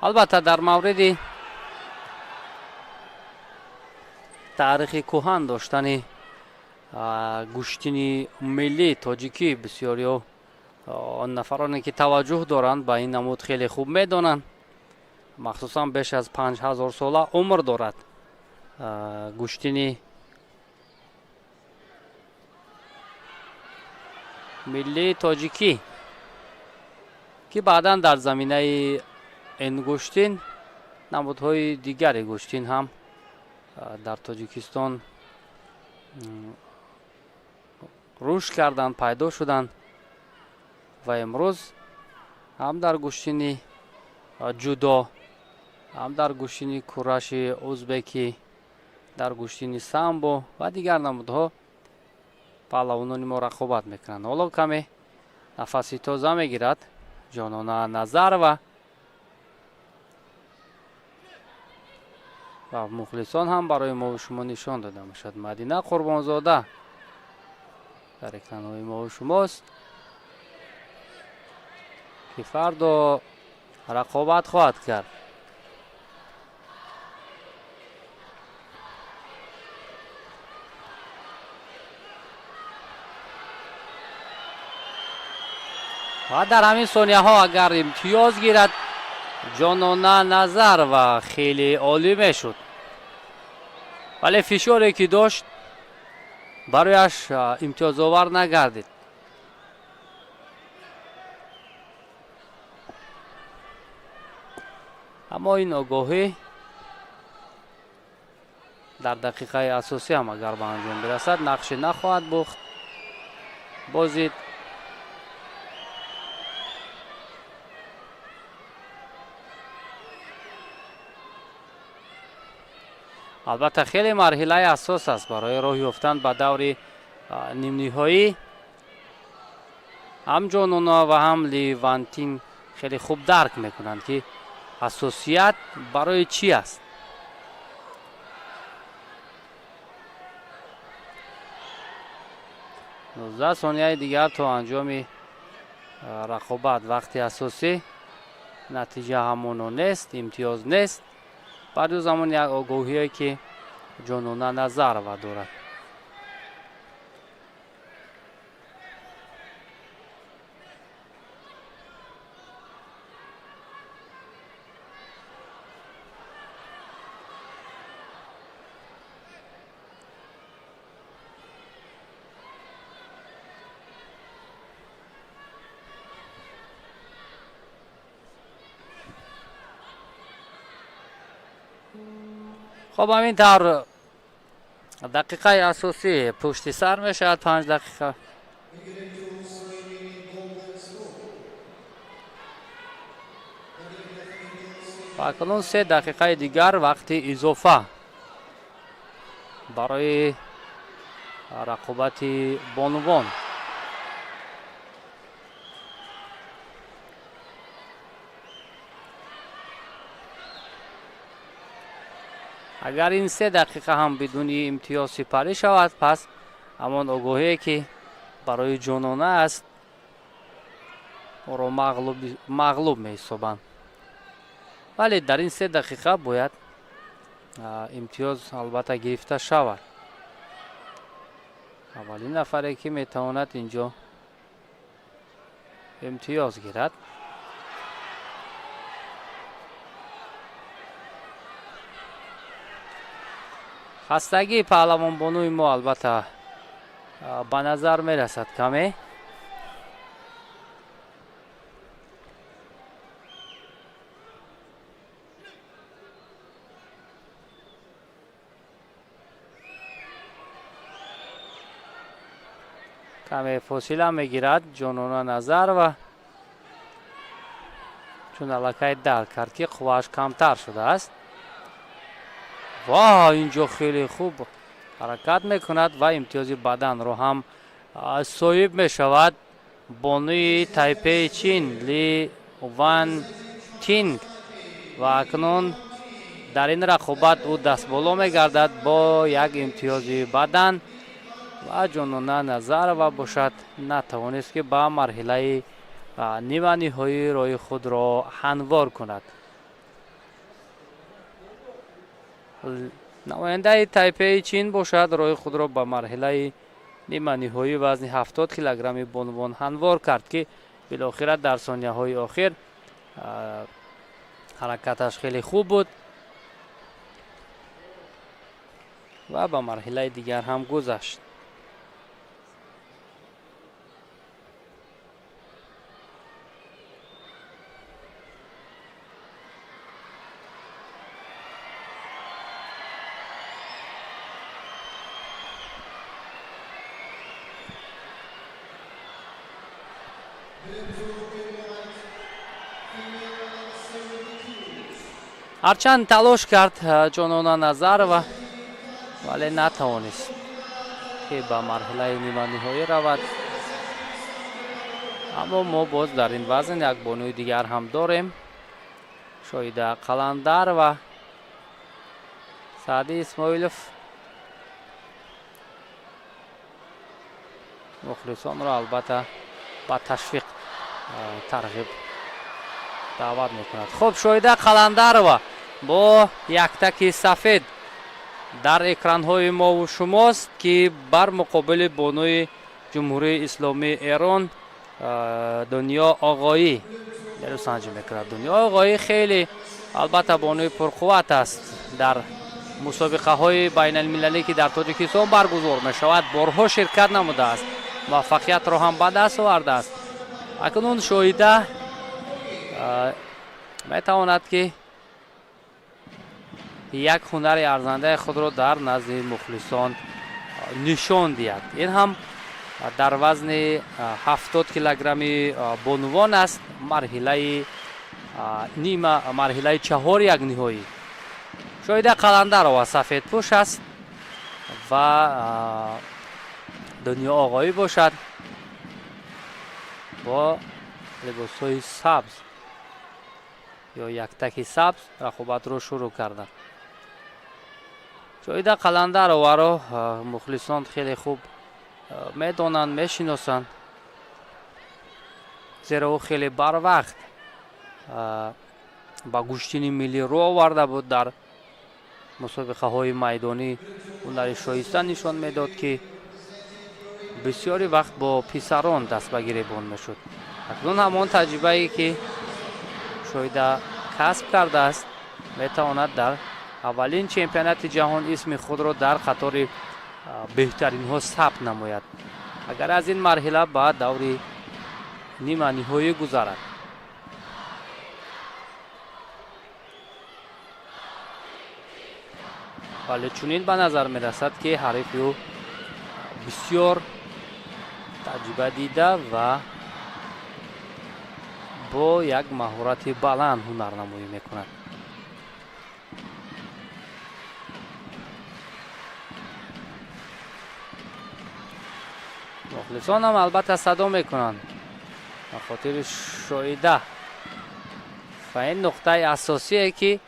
Албатта, дар мавриди таърихи кӯҳан доштани гӯштини миллии тоҷикӣ бисёриҳо, он нафароне, ки таваҷҷӯҳ доранд ба ин намуд, хеле хуб медонанд. Махсусан беш аз 5000 сола умр дорад гӯштини миллии тоҷикӣ, ки баъдан дар заминаи ин гӯштин намудҳои дигари гӯштин ҳам дар Тоҷикистон рушд карданд, пайдо шуданд ва имрӯз ҳам дар гӯштини ҷудо, ҳам дар гӯштини кураши узбекӣ, дар гӯштини самбо ва дигар намудҳо паҳлавонони мо рақобат мекунанд. Ҳоло каме нафаси тоза мегирад Ҷонона Назарова ва мухлисон ҳам барои мову шумо нишон дода мешавад. Мадина Қурбонзода дар экранҳои мову шумост, ки фардо рақобат хоҳад кард. Ва дар ҳамин сонияҳо агар имтиёз гирад Ҷонона Назарова, хеле олӣ мешуд, вале фишоре, ки дошт, барояш имтиёзовар нагардид. Аммо ин огоҳӣ дар дақиқаи асосӣ ҳам агар ба анҷом бирасад, нақше нахоҳад бохт бозид. Албатта, хеле марҳилаи ҳассос аст барои роҳ ёфтан ба даври нимниҳоӣ ҳам Ҷонона ва ҳам Ливантин. Хеле хуб дарк мекунанд, ки ҳассосият барои чӣ аст. 19 сонияи дигар то анҷоми рақобат. Вақти асосӣ натиҷа ҳамоно нест, имтиёз нест. Баъди замон як огоҳие, ки Ҷонона Назарова дорад. Хоб, ҳамин тавр дақиқаи асосӣ пушти сар мешавад, 5 дақиқа. Ва акнун 3 дақиқаи дигар вақти изофа барои рақобати бонувон. Агар ин 3 дақиқа ҳам бидуни имтиёз сипарӣ шавад, пас ҳамон огоҳие, ки барои Ҷонона аст, ӯро мағлуб меҳисобанд. Вале дар ин 3 дақиқа бояд имтиёз албатта гирифта шавад. Аввалин нафаре, ки метавонад инҷо имтиёз гирад. Хастагии паҳлавонбонуи мо албатта ба назар мерасад каме. Каме фосила мегирад Ҷонона Назарова, чун аллакай дарк кард, ки қуввааш камтар шудааст. Ва инҷо хеле хуб ҳаракат мекунад ва имтиёзи баданро ҳам соҳиб мешавад бонуи Тайпеи Чин Ли Ван Тинг. Ва акнун дар ин рақобат ӯ дастболо мегардад бо як имтиёзи бадан. Ва Ҷонона Назарова бошад, натавонист, ки ба марҳилаи ниманиҳоӣ роҳи худро ҳамвор кунад. Намояндаи Тайпеи Чин бошад, роҳи худро ба марҳилаи ниманиҳоии вазни 70 килограмми бонувон ҳамвор кард, ки билохира дар сонияҳои охир ҳаракаташ хеле хуб буд ва ба марҳилаи дигар ҳам гузашт. Ҳарчанд талош кард Ҷонона Назарова, вале натавонист, ки ба марҳилаи ниманиҳоӣ равад. Аммо мо боз дар ин вазн як бонуи дигар ҳам дорем, Шоҳида Қаландарова. Саъди Исмоилов мухлисонро албатта ба ташвиқ, тарғиб даъват мекунад. Хуб, Шоҳида Қаландарова бо яктаки сафед дар экранҳои мову шумост, ки бар муқобили бонуи Ҷумҳурии Исломии Эрон Дунё Оғоӣ нерӯсанҷӣ мекунад. Дунё Оғоӣ хеле албатта бонуи пурқувват аст. Дар мусобиқаҳои байналмилалӣ, ки дар Тоҷикистон баргузор мешавад, борҳо ширкат намудааст, муваффақиятро ҳам ба даст овардааст. Акнун Шоҳида метавонад, ки як ҳунари арзандаи худро дар назди мухлисон нишон диҳад. Ин ҳам дар вазни 70 килограмми бонувон аст, марҳилаи нима, марҳилаи чаҳор як ниҳоӣ. Шоҳида Қаландарова сафедпӯш аст ва Дунё Оғоӣ бошад бо либосҳои сабз. Ё яктаки сабз рақобатро шурӯъ карданд. Шоҳида Қаландарованро мухлисон хеле хуб медонанд, мешиносанд, зеро ӯ хеле барвақт ба гӯштини миллӣ рӯ оварда буд. Дар мусобиқаҳои майдонӣ ҳунари шоиста нишон медод, ки бисёри вақт бо писарон даст ба гиребон мешуд. Акнун ҳамон таҷрибае, ки Шоҳида касб кардааст, метавонад дар аввалин чемпионати ҷаҳон исми худро дар қатори беҳтаринҳо сабт намояд, агар аз ин марҳила ба даври ниманиҳоӣ гузарад. Вале чунин ба назар мерасад, ки ҳарифи ӯ бисёр таҷриба дида ва бо як маҳорати баланд ҳунарнамоӣ мекунад. Мухлисонам албатта садо мекунанд ба хотири Шоида ва ин нуқтаи асосие, ки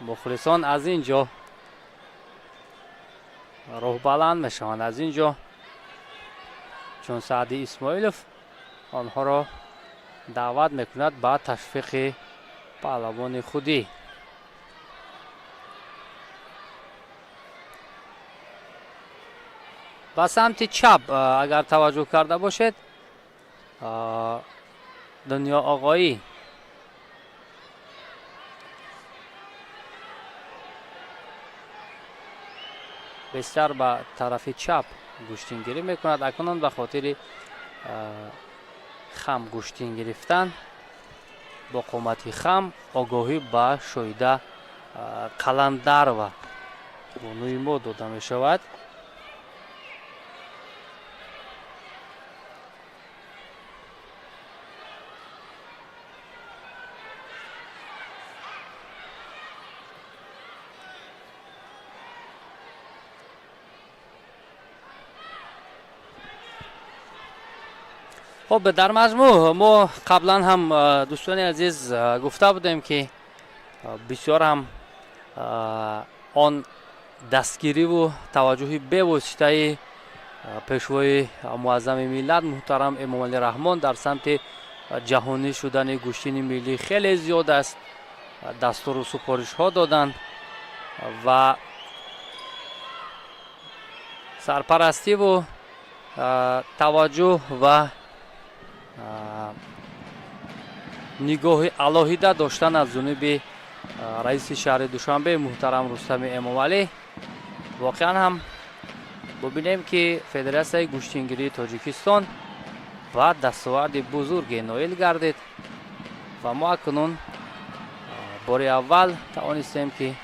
мухлисон аз ин ҷо рӯҳбаланд мешаванд, аз ин ҷо чун Саъди Исмоилов онҳоро даъват мекунад ба ташвиқи паҳлавони худӣ. Ба самти чап агар таваҷҷӯҳ карда бошед, Дунё Оғоӣ бештар ба тарафи чап гӯштингирӣ мекунад. Акнун ба хотири хам гӯштин гирифтан бо қомати хам огоҳӣ ба Шоида Қаландарова бонуи мо дода мешавад. Хуб, дар маҷмӯъ мо қаблан ҳам, дӯстони азиз, гуфта будем, ки бисёр ҳам он дастгириву таваҷҷӯҳи бевоситаи пешвои муаззами миллат муҳтарам Эмомалӣ Раҳмон дар самти ҷаҳонӣ шудани гӯштини миллӣ хеле зиёд аст. Дастуру супоришҳо доданд ва сарпарастиву таваҷҷӯҳ ва нигоҳи алоҳида доштан аз ҷониби раиси шаҳри Душанбе муҳтарам Рустами Эмомалӣ. Воқеан ҳам бубинем, ки Федератсияи гӯштингирии Тоҷикистон ба дастоварди бузурге ноил гардид ва мо акнун бори аввал тавонистем, ки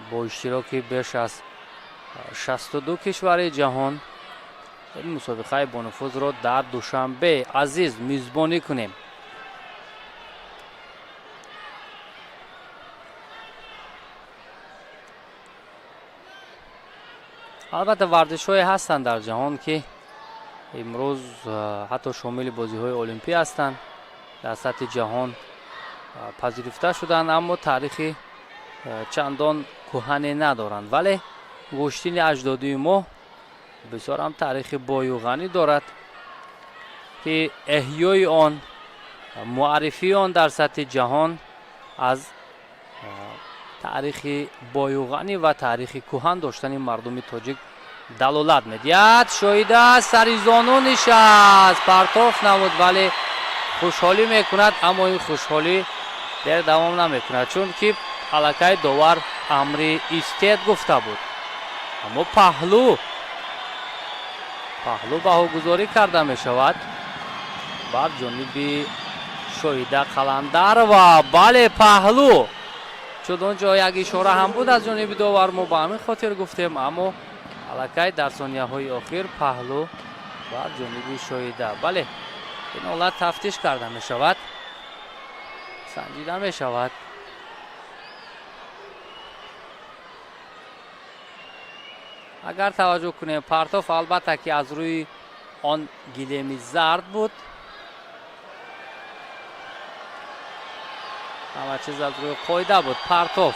бо иштироки беш аз 62 кишвари ҷаҳон ин мусобиқаи бонуфузро дар Душанбе азиз мизбонӣ кунем. Албатта, варзишҳое ҳастанд дар ҷаҳон, ки имрӯз ҳатто шомили бозиҳои олимпӣ ҳастанд, дар сатҳи ҷаҳон пазируфта шуданд, аммо таърихи чандон кӯҳане надоранд. Вале гӯштини аҷдодии мо бисёр ҳам таърихи бою ғанӣ дорад, ки эҳёи он, муаррифии он дар сатҳи ҷаҳон аз таърихи бою ғанӣ ва таърихи кӯҳан доштани мардуми тоҷик далолат медиҳад. Шоҳида сари зону нишаст, партоф намуд, вале хушҳолӣ мекунад, аммо ин хушҳолӣ дер давом намекунад, чунки аллакай довар амри истед гуфта буд. Аммо паҳлӯ баҳогузорӣ карда мешавад бар ҷониби Шоҳида Қаландарова. Бале, паҳлӯ, чун он ҷо як ишора ҳам буд аз ҷониби довар, мо ба ҳамин хотир гуфтем, аммо аллакай дар сонияҳои охир паҳлӯ бар ҷониби Шоҳида. Бале, ин ҳолат тафтиш карда мешавад, санҷида мешавад. Агар таваҷҷӯҳ кунем, партоф албатта ки аз рӯи он гилеми зард буд. Ҳама чиз аз рӯи қоида буд. Партов.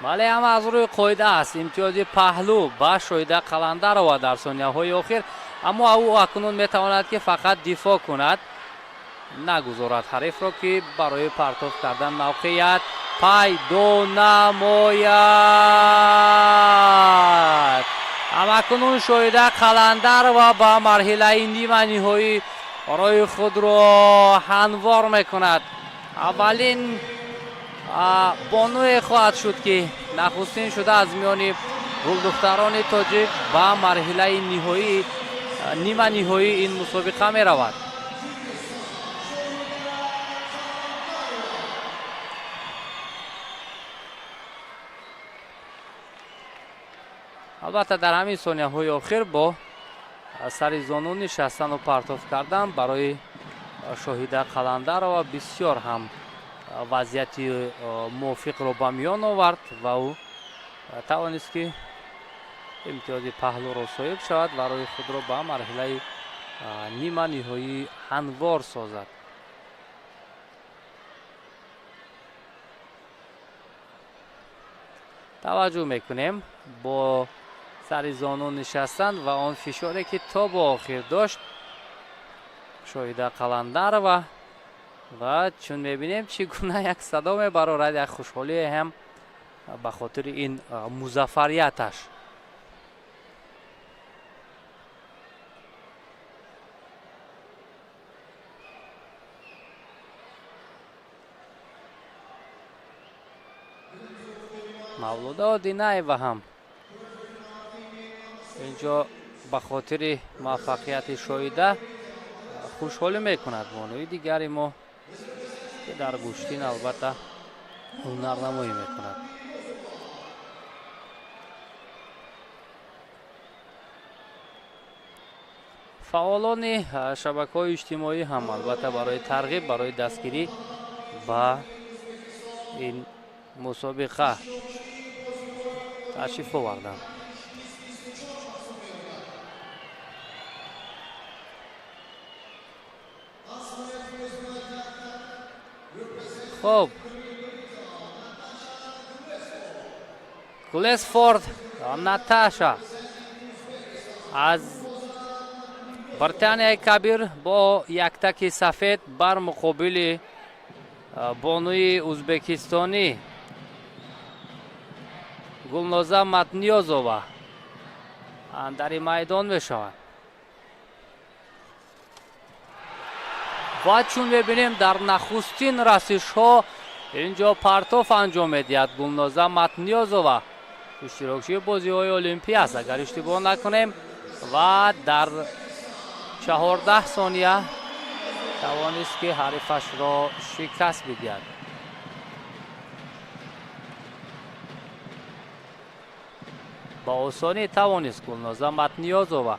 Бале, ҳама аз рӯи қоида аст. Имтиёзи паҳлӯ ба Шоҳида Қаландарова дар сонияҳои охир, аммо ӯ акнун метавонад, ки фақат дифоъ кунад, нагузорад ҳарифро, ки барои партоф кардан мавқеият пайдо намояд. Ҳамакунун Шоҳида Қаландарова ба марҳилаи ниманиҳоӣ роҳи худро ҳамвор мекунад. Аввалин бонуе хоҳад шуд, ки нахустин шуда аз миёни гулдухтарони тоҷик ба марҳилаи ниҳоӣ, ниманиҳоии ин мусобиқа меравад. Албатта, дар ҳамин сонияҳои охир бо сари зону нишастану партоф кардан барои Шоҳида Қаландарова бисёр ҳам вазъияти мувофиқро ба миён овард ва ӯ тавонист, ки имтиёзи паҳлӯро соҳиб шавад ва роҳи худро ба марҳилаи ниманиҳоӣ ҳамвор созад. Таваҷҷӯҳ мекунем, бо сари зону нишастан ва он фишоре, ки то ба охир дошт Шоҳида Қаландарова, ва чун мебинем, чӣ гуна як садо мебарорад, як хушҳолие ҳам ба хотири ин музаффарияташ. Мавлуда Одинаева ҳам инҷо ба хотири муваффақияти Шоҳида хушҳолӣ мекунад. Бонуи дигари мо, ки дар гӯштин албатта ҳунарнамоӣ мекунад. Фаъолони шабакаҳои иҷтимоӣ ҳам албатта барои тарғиб, барои дастгирӣ ба ин мусобиқа ташриф оварданд. Хуб, Глесфорд Наташа аз Британияи Кабир бо яктаки сафед бар муқобили бонуи узбекистонӣ Гулноза Матниёзова андари майдон мешавад. Ва чун мебинем, дар нахустин расишҳо инҷо партоф анҷом медиҳад Гулноза Матниёзова, иштирокчии бозиҳои олимпӣ аст, агар иштибоҳ накунем, ва дар 14 сония тавонист, ки ҳарифашро шикаст бидиҳад. Ба осонӣ тавонист Гулноза Матниёзова.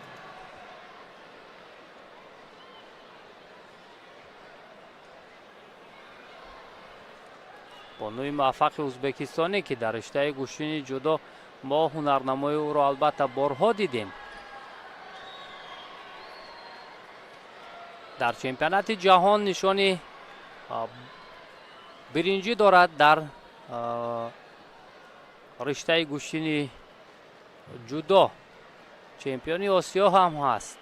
Бонуи муваффақи узбекистонӣ, ки дар риштаи гӯштини ҷудо мо ҳунарнамои ӯро албатта борҳо дидем, дар чемпионати ҷаҳон нишони биринҷӣ дорад дар риштаи гӯштини ҷудо, чемпиони Осиё ҳам ҳаст.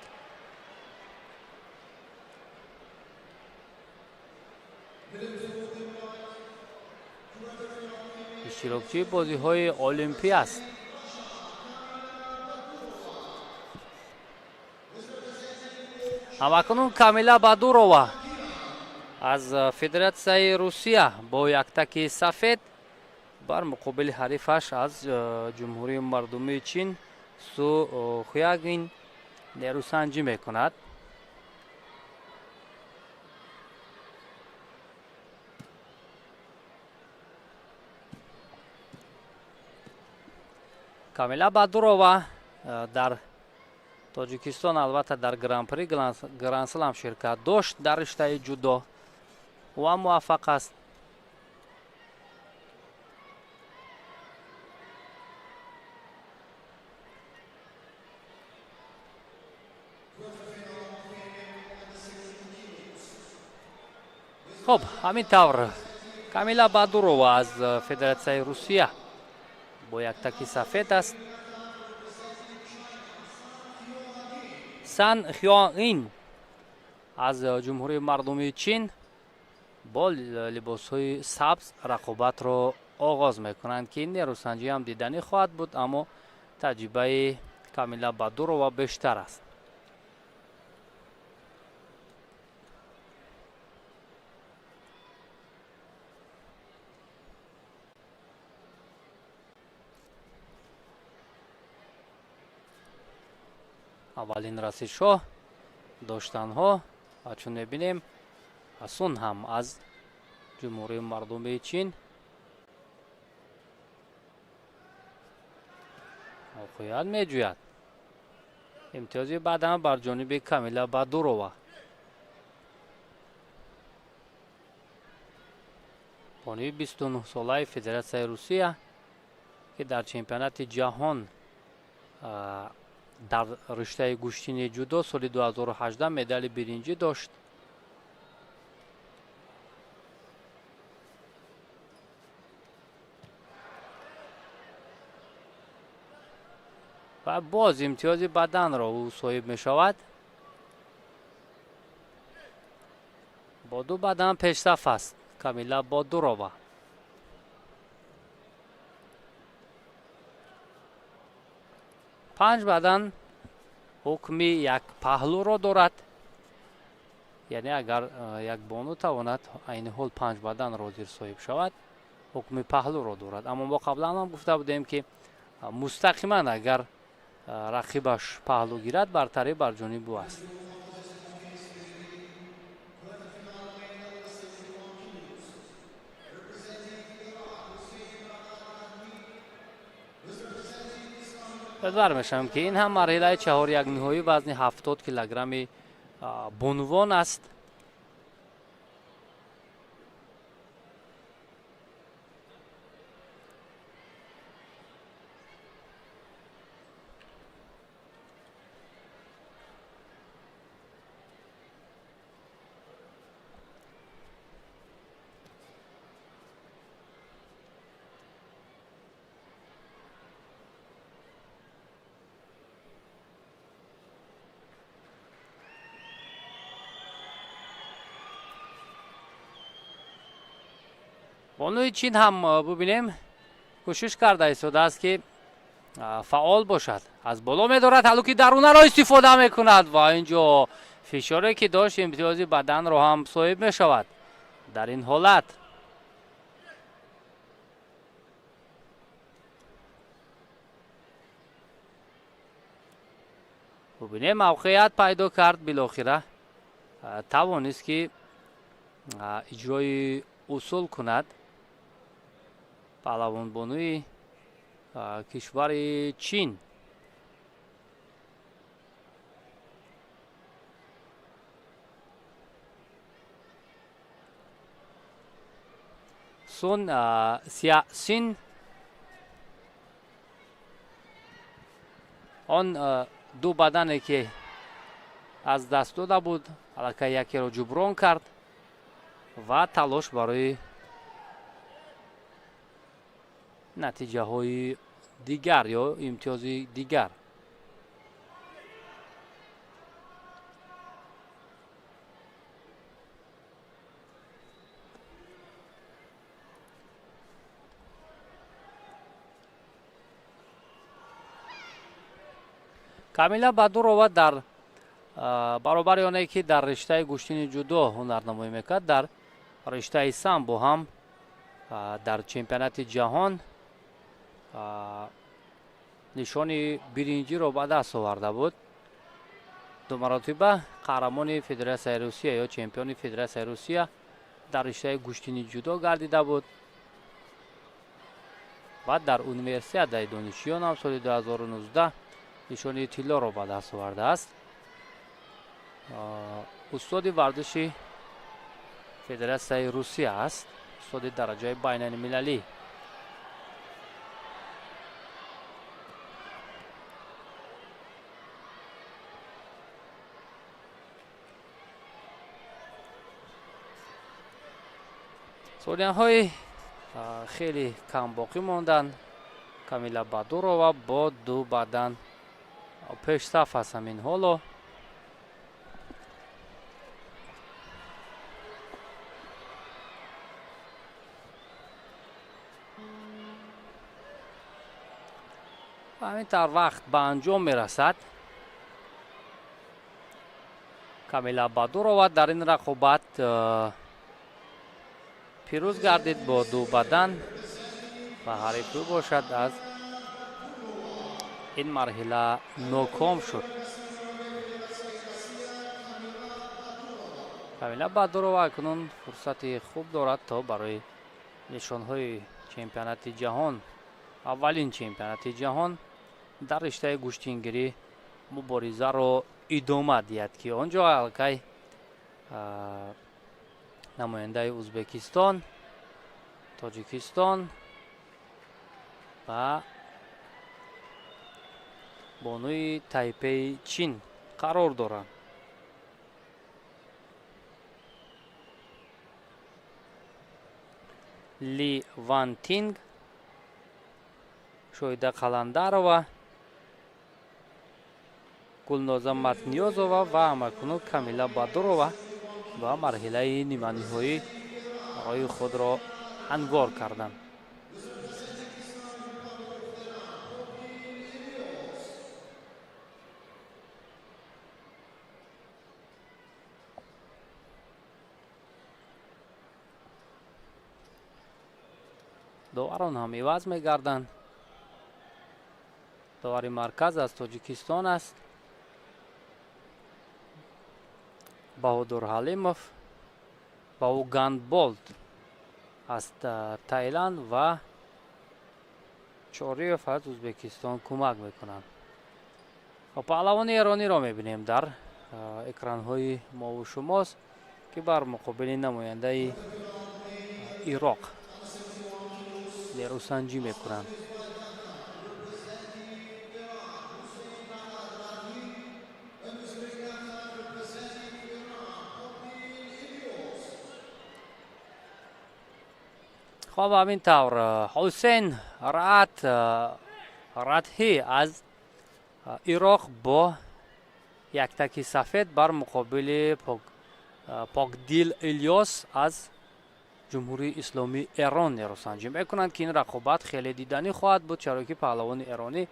Иштирокчии бозиҳои олимпӣ аст. Ҳамакунун Камила Бадурова аз Федератсияи Русия бо яктаки сафед бар муқобили ҳарифаш аз Ҷумҳурии Мардумии Чин Су Хуягин нерӯсанҷӣ мекунад. Камила Бадурова дар Тоҷикистон албатта дар Гран-при, Гранд-слам ширкат дошт дар риштаи ҷудо. Ӯ ҳам муваффақ аст. Хуб, ҳамин тавр Камила Бадурова аз Федератсияи Русия бо як таки сафед аст. Сан Хёин аз Ҷумҳурии Мардумии Чин бо либосҳои сабз рақобатро оғоз мекунанд, ки нерӯсанҷӣ ҳам диданӣ хоҳад буд, аммо таҷрибаи Камила Бадурова бештар аст. Аввалин расишҳо доштанҳо ва чун мебинем, Сун ҳам аз Ҷумҳурии Мардумии Чин мавқеият меҷӯяд. Имтиёзи баъдан бар ҷониби Камила Бадурова. Бонуи 29-солаи Федератсияи Русия, ки дар чемпионати ҷаҳон дар риштаи гӯштини ҷудо соли 2018 медали биринҷӣ дошт. Ва боз имтиёзи баданро ӯ соҳиб мешавад. Бо ду бадан пешсаф аст Камила Бодурова. Панҷ бадан ҳукми як паҳлӯро дорад, яъне агар як бону тавонад айни ҳол панҷ баданро зир соҳиб шавад, ҳукми паҳлӯро дорад. Аммо мо қаблан ҳам гуфта будем, ки мустақиман агар рақибаш паҳлӯ гирад, бартарӣ бар ҷониби ӯ аст. Ёдвар мешавем, ки ин ҳам марҳилаи чаҳор-як ниҳоӣ вазни 70 килограмми бонувон аст. Бонуи Чин ҳам бубинем, кӯшиш карда истодааст, ки фаъол бошад. Аз боло медорад, ҳалуки дарунаро истифода мекунад ва инҷо фишоре ки дошт, имтиёзи баданро ҳам соҳиб мешавад. Дар ин ҳолат бубинем, мавқеият пайдо кард, билохира тавонист, ки иҷрои усул кунад паҳлавонбонуи кишвари Чин. Сун Сясин он ду бадане ки аз даст дода буд, аллакай якеро ҷуброн кард ва талош барои натиҷаҳои дигар ё имтиёзи дигар. Камила Бадурова дар баробари оне ки дар риштаи гӯштини ҷудо ҳунарнамоӣ мекард, дар риштаи самбо ҳам дар чемпионати ҷаҳон нишони биринҷиро ба даст оварда буд. Ду маротиба қаҳрамони Федератсияи Русия ё чемпиони Федератсияи Русия дар риштаи гӯштини ҷудо гардида буд ва дар универсиадаи донишҷӯён ҳам соли 2019 нишони тиллоро ба даст овардааст. Устоди варзиши Федератсияи Русия аст, устоди дараҷаи байналмилалӣ. Сонияҳои хеле кам боқӣ монданд. Камила Бадурова бо ду бадан пешсаф аст ҳамин ҳоло. Ҳамин тавр вақт ба анҷом мерасад. Камила Бадурова дар ин рақобат пирӯз гардид бо ду бадан ва ҳариф ӯ бошад аз ин марҳила ноком шуд. Камила Бадурова акнун фурсати хуб дорад то барои нишонҳои чемпионати ҷаҳон, аввалин чемпионати ҷаҳон дар риштаи гӯштингирӣ муборизаро идома диҳад, ки он ҷо аллакай намояндаи Узбекистон, Тоҷикистон ва бонуи Тайпеи Чин қарор доранд. Ли Вантинг, Шоида Қаландарова, Гулноза Матниёзова ва ҳамакунун Камила Бадурова ба марҳилаи ниманиҳоӣ роҳи худро ҳамвор карданд. Доварон ҳам иваз мегарданд. Довари марказ аз Тоҷикистон аст Баҳодур Ҳалимов, ба ӯ гандболт аз Таиланд ва Чориев аз Узбекистон кӯмак мекунанд. Паҳлавони эрониро мебинем дар экранҳои мову шумост, ки бар муқобили намояндаи Ироқ нерӯсанҷӣ мекунанд. Хоб, ҳамин тавр Ҳусейн Раат Радҳӣ аз Ироқ бо яктаки сафед бар муқобили Покдил Илёс аз Ҷумҳурии Исломии Эрон нерӯсанҷӣ мекунанд, ки ин рақобат хеле диданӣ хоҳад буд, чаро ки паҳлавони эронӣ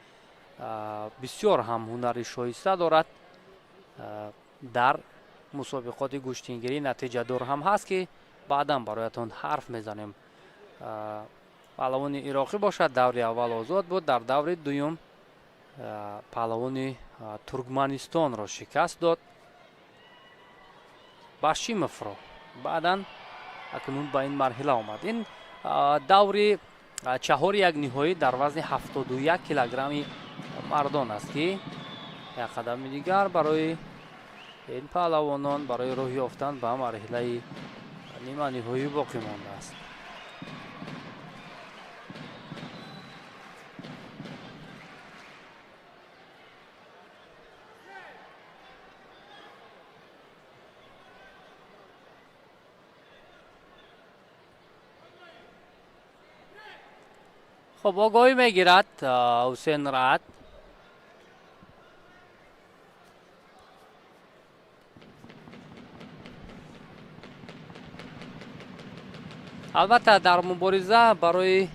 бисёр ҳам ҳунари шоиста дорад. Дар мусобиқоти гӯштингирӣ натиҷадор ҳам ҳаст, ки баъдан бароятон ҳарф мезанем. Паҳлавони ироқӣ бошад даври аввал озод буд, дар даври дуюм паҳлавони Туркманистонро шикаст дод, Башимовро. Баъдан акнун ба ин марҳила омад. Ин даври чаҳори як ниҳоӣ дар вазни 71 килограмми мардон аст, ки як қадами дигар барои ин паҳлавонон барои роҳ ёфтан ба марҳилаи ниманиҳоӣ боқӣ мондааст. Хоб, огоҳӣ мегирад Ҳусейн Раат. Албатта дар мубориза барои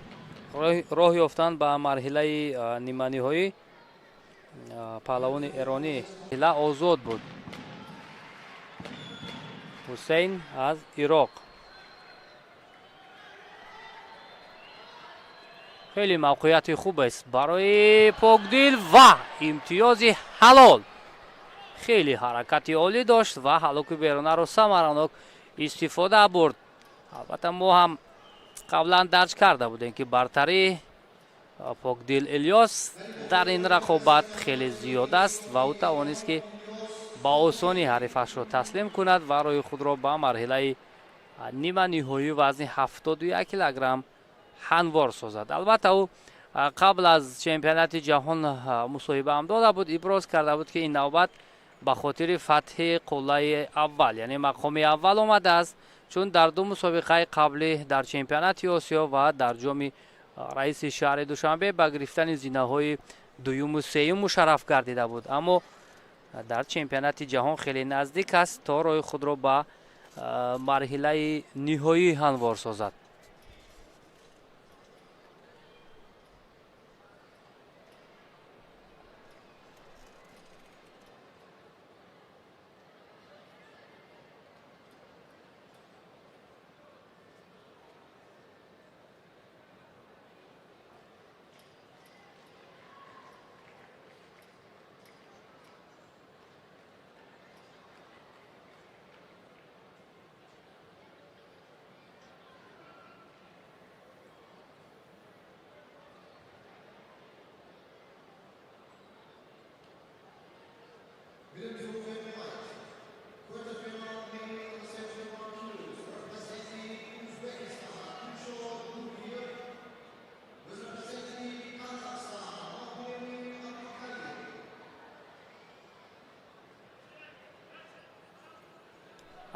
роҳ ёфтан ба марҳилаи ниманиҳоӣ паҳлавони эронӣ ҳила озод буд. Ҳусейн аз Ироқ. Хеле мавқеияти хуб аст барои Покдил ва имтиёзи ҳалол. Хеле ҳаракати олӣ дошт ва ҳалоки берунаро самаранок истифода бурд. Албатта мо ҳам қаблан дарҷ карда будем, ки бартарии Покдил Илёс дар ин рақобат хеле зиёд аст ва ӯ тавонист, ки ба осонӣ ҳарифашро таслим кунад ва роҳи худро ба марҳилаи ниманиҳоии вазни 71 килограмм ҳамвор созад. Албатта ӯ қабл аз чемпионати ҷаҳон мусоҳиба ҳам дода буд, иброз карда буд, ки ин навбат ба хотири фатҳи қуллаи аввал, яъне мақоми аввал омадааст, Чун дар ду мусобиқаи қаблӣ дар чемпионати Осиё ва дар ҷоми раиси шаҳри Душанбе ба гирифтани зинаҳои дуюму сеюм мушарраф гардида буд, аммо дар чемпионати ҷаҳон хеле наздик аст то роҳи худро ба марҳилаи ниҳоӣ ҳамвор созад.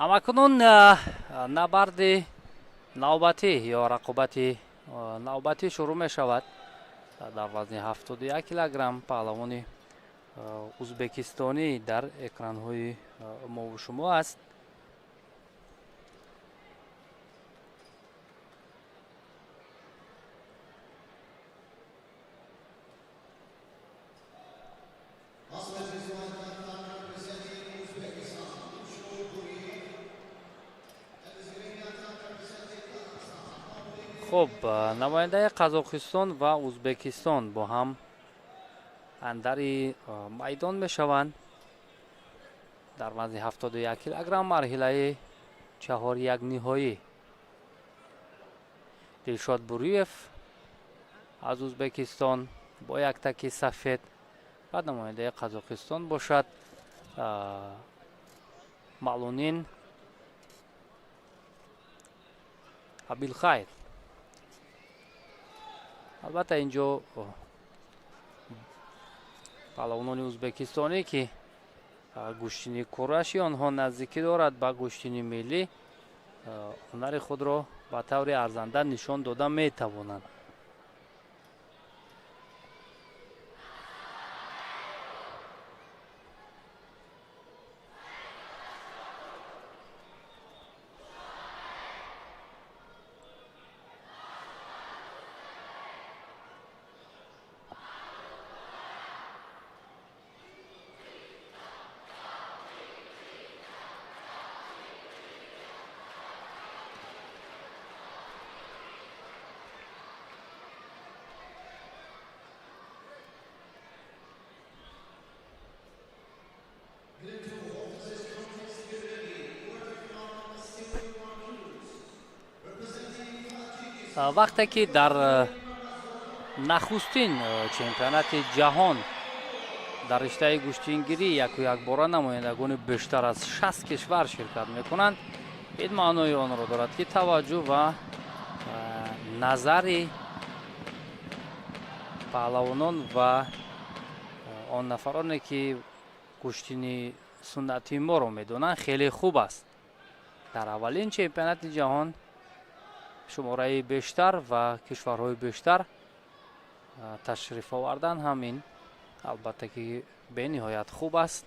Амакунун набарди навбатӣ ё рақобати навбатӣ шурӯъ мешавад. Дар вазни 71 килограмм паҳлавони узбекистонӣ дар экранҳои мову шумо аст. Хуб, намояндаи Қазоқистон ва Узбекистон бо ҳам андари майдон мешаванд. Дар вазни 71 килограмм марҳилаи 4-1 ниҳоӣ. Дилшод Буриев аз Узбекистон бо як таки сафед ва намояндаи Қазоқистон бошад Малунин Абилхайр. Албатта инҷо паҳлавонони узбекистонӣ, ки гӯштини кураши онҳо наздикӣ дорад ба гӯштини миллӣ, ҳунари худро ба таври арзанда нишон дода метавонанд. Вақте ки дар нахустин чемпионати ҷаҳон дар риштаи гӯштингирӣ яку якбора намояндагони бештар аз 60 кишвар ширкат мекунанд, ин маънои онро дорад, ки таваҷҷӯҳ ва назари паҳлавонон ва он нафароне, ки гӯштини суннатии моро медонанд, хеле хуб аст. Дар аввалин чемпионати ҷаҳон шумораи бештар ва кишварҳои бештар ташриф овардан ҳам ин албатта ки бениҳоят хуб аст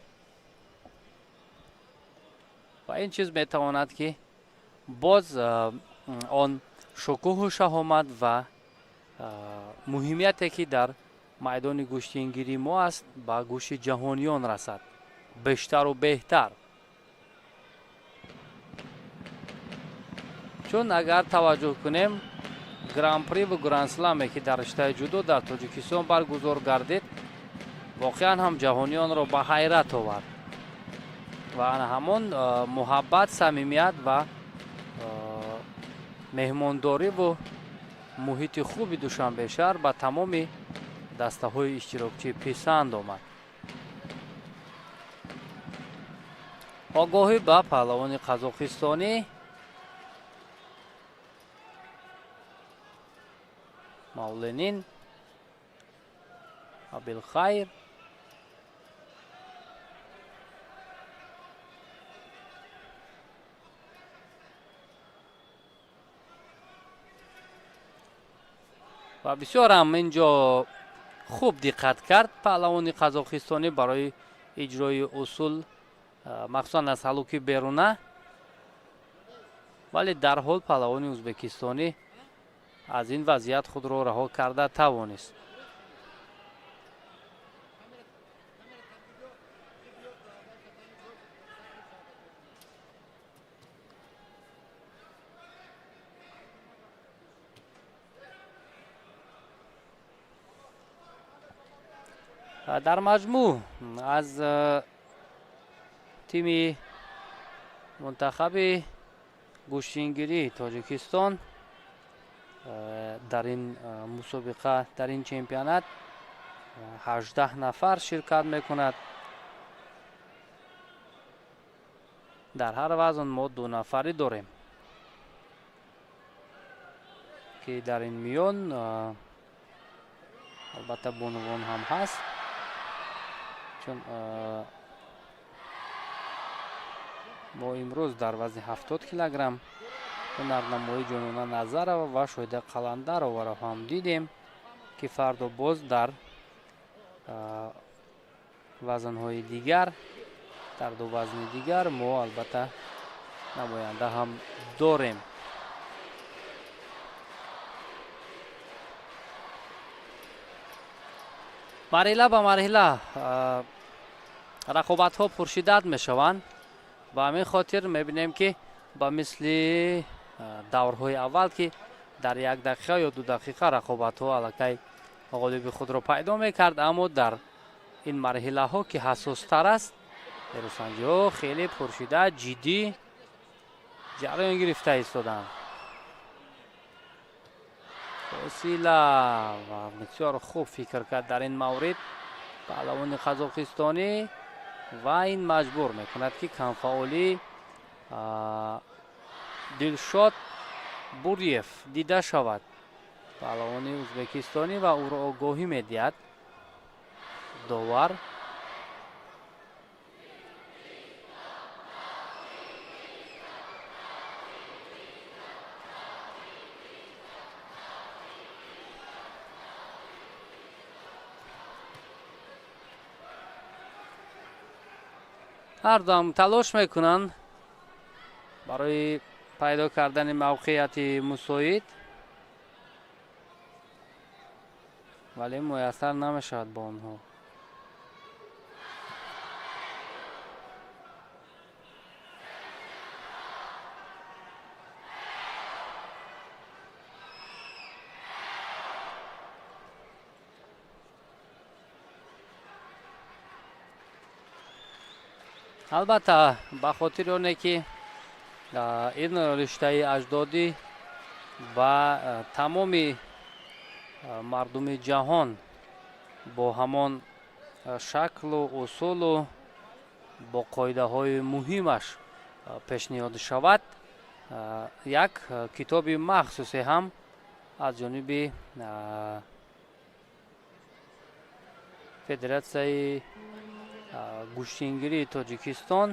ва ин чиз метавонад, ки боз он шукӯҳу шаҳомат ва муҳимияте, ки дар майдони гӯштингирии мо аст, ба гӯши ҷаҳониён расад бештару беҳтар. Чун агар таваҷҷӯҳ кунем, гран-при ва гранд-сламе, ки дар риштаи ҷудо дар Тоҷикистон баргузор гардид, воқеан ҳам ҷаҳониёнро ба ҳайрат овард ва ана ҳамон муҳаббат, самимият ва меҳмондориву муҳити хуби Душанбешаҳр ба тамоми дастаҳои иштирокчӣ писанд омад. Огоҳӣ ба паҳлавони қазоқистонӣ Мавленин Абилхайр. Ва бисёр ҳам инҷо хуб диққат кард паҳлавони қазоқистонӣ барои иҷрои усул, махсусан аз ҳалуки беруна, вале дарҳол паҳлавони ӯзбекистонӣ аз ин вазъият худро раҳо карда тавонист. Дар маҷмӯъ аз тими мунтахаби гӯштингирии Тоҷикистон дар ин мусобиқа, дар ин чемпионат 18 нафар ширкат мекунад. Дар ҳар вазн мо 2 нафарӣ дорем, ки дар ин миён албатта бонувон ҳам ҳаст, чун мо имрӯз дар вазни 70 килограмм ҳунарнамоии Ҷонона Назарова ва Шоҳида Қаландароваро ҳам дидем, ки фардо боз дар вазнҳои дигар, дар ду вазни дигар мо албатта намоянда ҳам дорем. Марҳила ба марҳила рақобатҳо пуршиддат мешаванд. Ба ҳамин хотир мебинем, ки ба мисли даврҳои аввал, ки дар 1 дақиқа ё 2 дақиқа рақобатҳо аллакай ғолиби худро пайдо мекард, аммо дар ин марҳилаҳо, ки ҳассостар аст, эрусанҷиҳо хеле пуршиддат, ҷиддӣ ҷараён гирифта истоданд. Фосила ва бисёр хуб фикр кард дар ин маврид паҳлавони қазоқистонӣ ва ин маҷбур мекунад, ки камфаъолии Дилшод Буриев дида шавад. Паҳлавони ӯзбекистонӣ ва ӯро огоҳӣ медиҳад довар. Ҳар дуам талош мекунанд барои пайдо кардани мавқеияти мусоид, вале муяссар намешавад бо онҳо. Албатта, ба хотири оне ки ин риштаи аҷдодӣ ба тамоми мардуми ҷаҳон бо ҳамон шаклу усулу бо қоидаҳои муҳимаш пешниҳод шавад, як китоби махсусе ҳам аз ҷониби Федератсияи гӯштингирии Тоҷикистон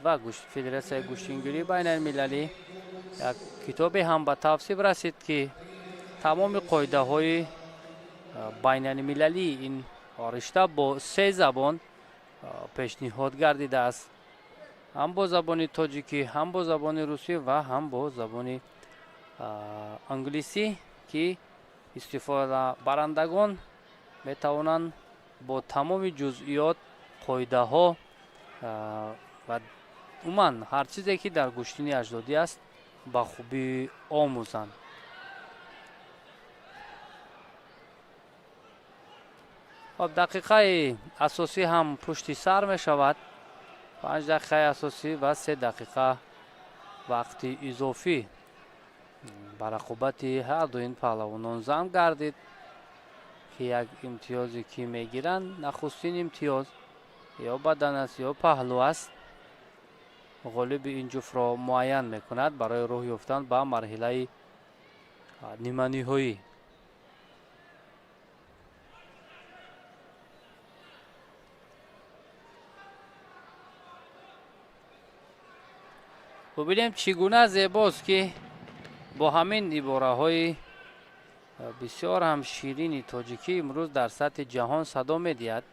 ва Федератсияи гӯштингирии байналмилалӣ як китобе ҳам ба тавсиф расид, ки тамоми қоидаҳои байналмилалии ин ришта бо 3 забон пешниҳод гардидааст: ҳам бо забони тоҷикӣ, ҳам бо забони русӣ ва ҳам бо забони англисӣ, ки истифодабарандагон метавонанд бо тамоми ҷузъиёт, қоидаҳо ва умуман ҳар чизе, ки дар гӯштини аҷдодӣ аст, ба хубӣ омӯзанд. Хоб, дақиқаи асосӣ ҳам пушти сар мешавад. 5 дақиқаи асосӣ ва 3 дақиқа вақти изофӣ ба рақобати ҳар ду ин паҳлавонон зам гардид, ки як имтиёзе ки мегиранд, нахустин имтиёз ё бадан аст ё паҳлӯ аст, ғолиби ин ҷуфтро муайян мекунад барои роҳ ёфтан ба марҳилаи ниманиҳоӣ. Бубинем, чӣ гуна зебост, ки бо ҳамин ибораҳои Бисёр ҳам ширини тоҷикӣ имрӯз дар сатҳи ҷаҳон садо медиҳад.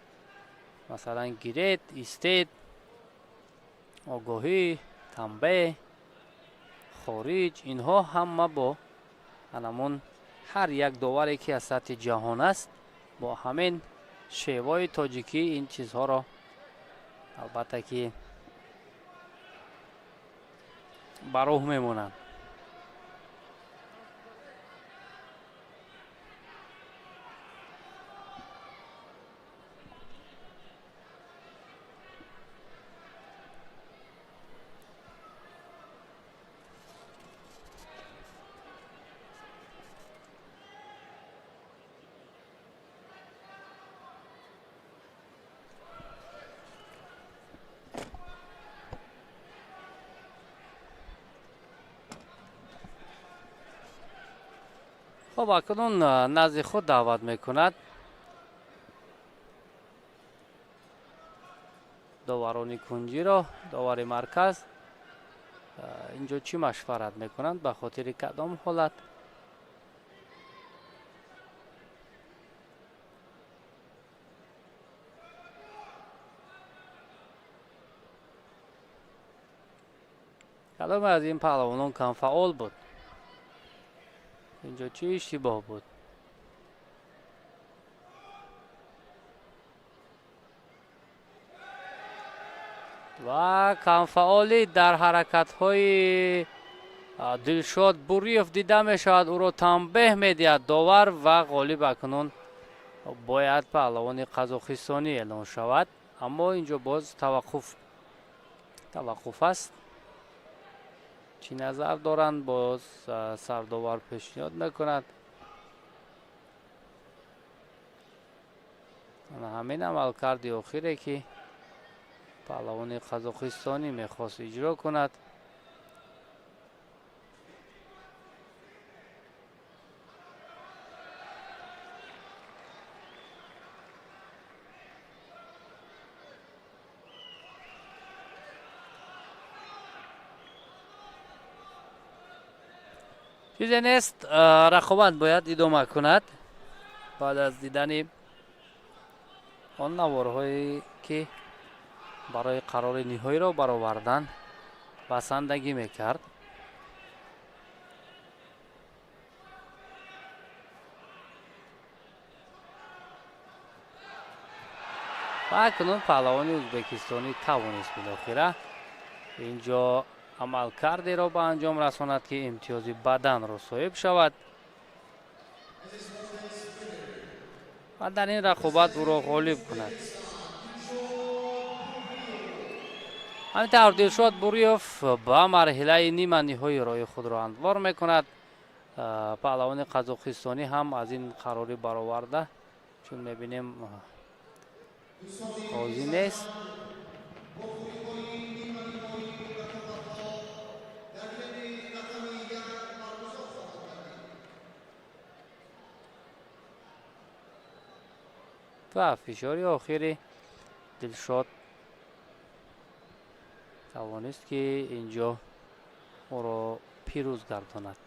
Масалан, гиред, истед, огоҳӣ, танбеҳ, хориҷ, инҳо ҳама бо анамон ҳар як доваре ки аз сатҳи ҷаҳон аст, бо ҳамин шевои тоҷикӣ ин чизҳоро албатта ки ба роҳ мемонанд. Хуб, акнун назди худ даъват мекунад доварони кунҷиро, довари марказ. Инҷо чӣ машварат мекунанд, ба хотири кадом ҳолат? Кадоме аз ин паҳлавонон камфаъол буд? Инҷо чӣ иштибоҳ буд? Ва камфаъолӣ дар ҳаракатҳои Дилшод Буриев дида мешавад. Ӯро танбеҳ медиҳад довар ва ғолиб акнун бояд паҳлавони қазоқистонӣ эълон шавад. Аммо инҷо боз таваққуф аст. Чӣ назар доранд, боз сардовар пешниҳод мекунад. Ҳамин амалкарди охире ки паҳлавони қазоқистонӣ мехост иҷро кунад. Чизе нест, рақобат бояд идома кунад. Баъд аз дидани он наворҳое ки барои қарори ниҳоиро баровардан басандагӣ мекард. Ва акнун паҳлавони ӯзбекистонӣ тавонист билохира инҷо амалкардеро ба анҷом расонад ки имтиёзи баданро соҳиб шавад ва дар ин рақобат ӯро ғолиб кунад. Ҳамин тавр Дилшод Буриев ба марҳилаи ниманиҳои роҳи худро андвор мекунад. Паҳлавони қазоқистонӣ ҳам аз ин қарорӣ бароварда, чун мебинем розӣ нест. Ва фишори охири Дилшод тавонист ки инҷо ӯро пирӯз гардонад.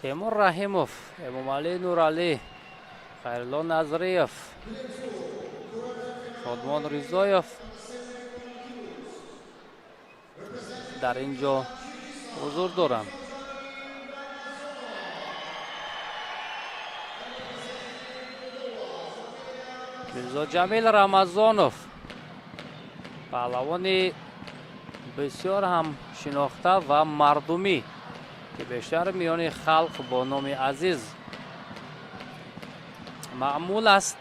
Темур Раҳимов, Эмомалӣ Нуралӣ, Хайрулло Назриев, Шодмон Ризоев дар ин ҷо ҳузур доранд. Мирзоҷамил Рамазонов, паҳлавони бисёр ҳам шинохта ва мардумӣ ки бештар миёни халқ бо номи Азиз маъмул аст,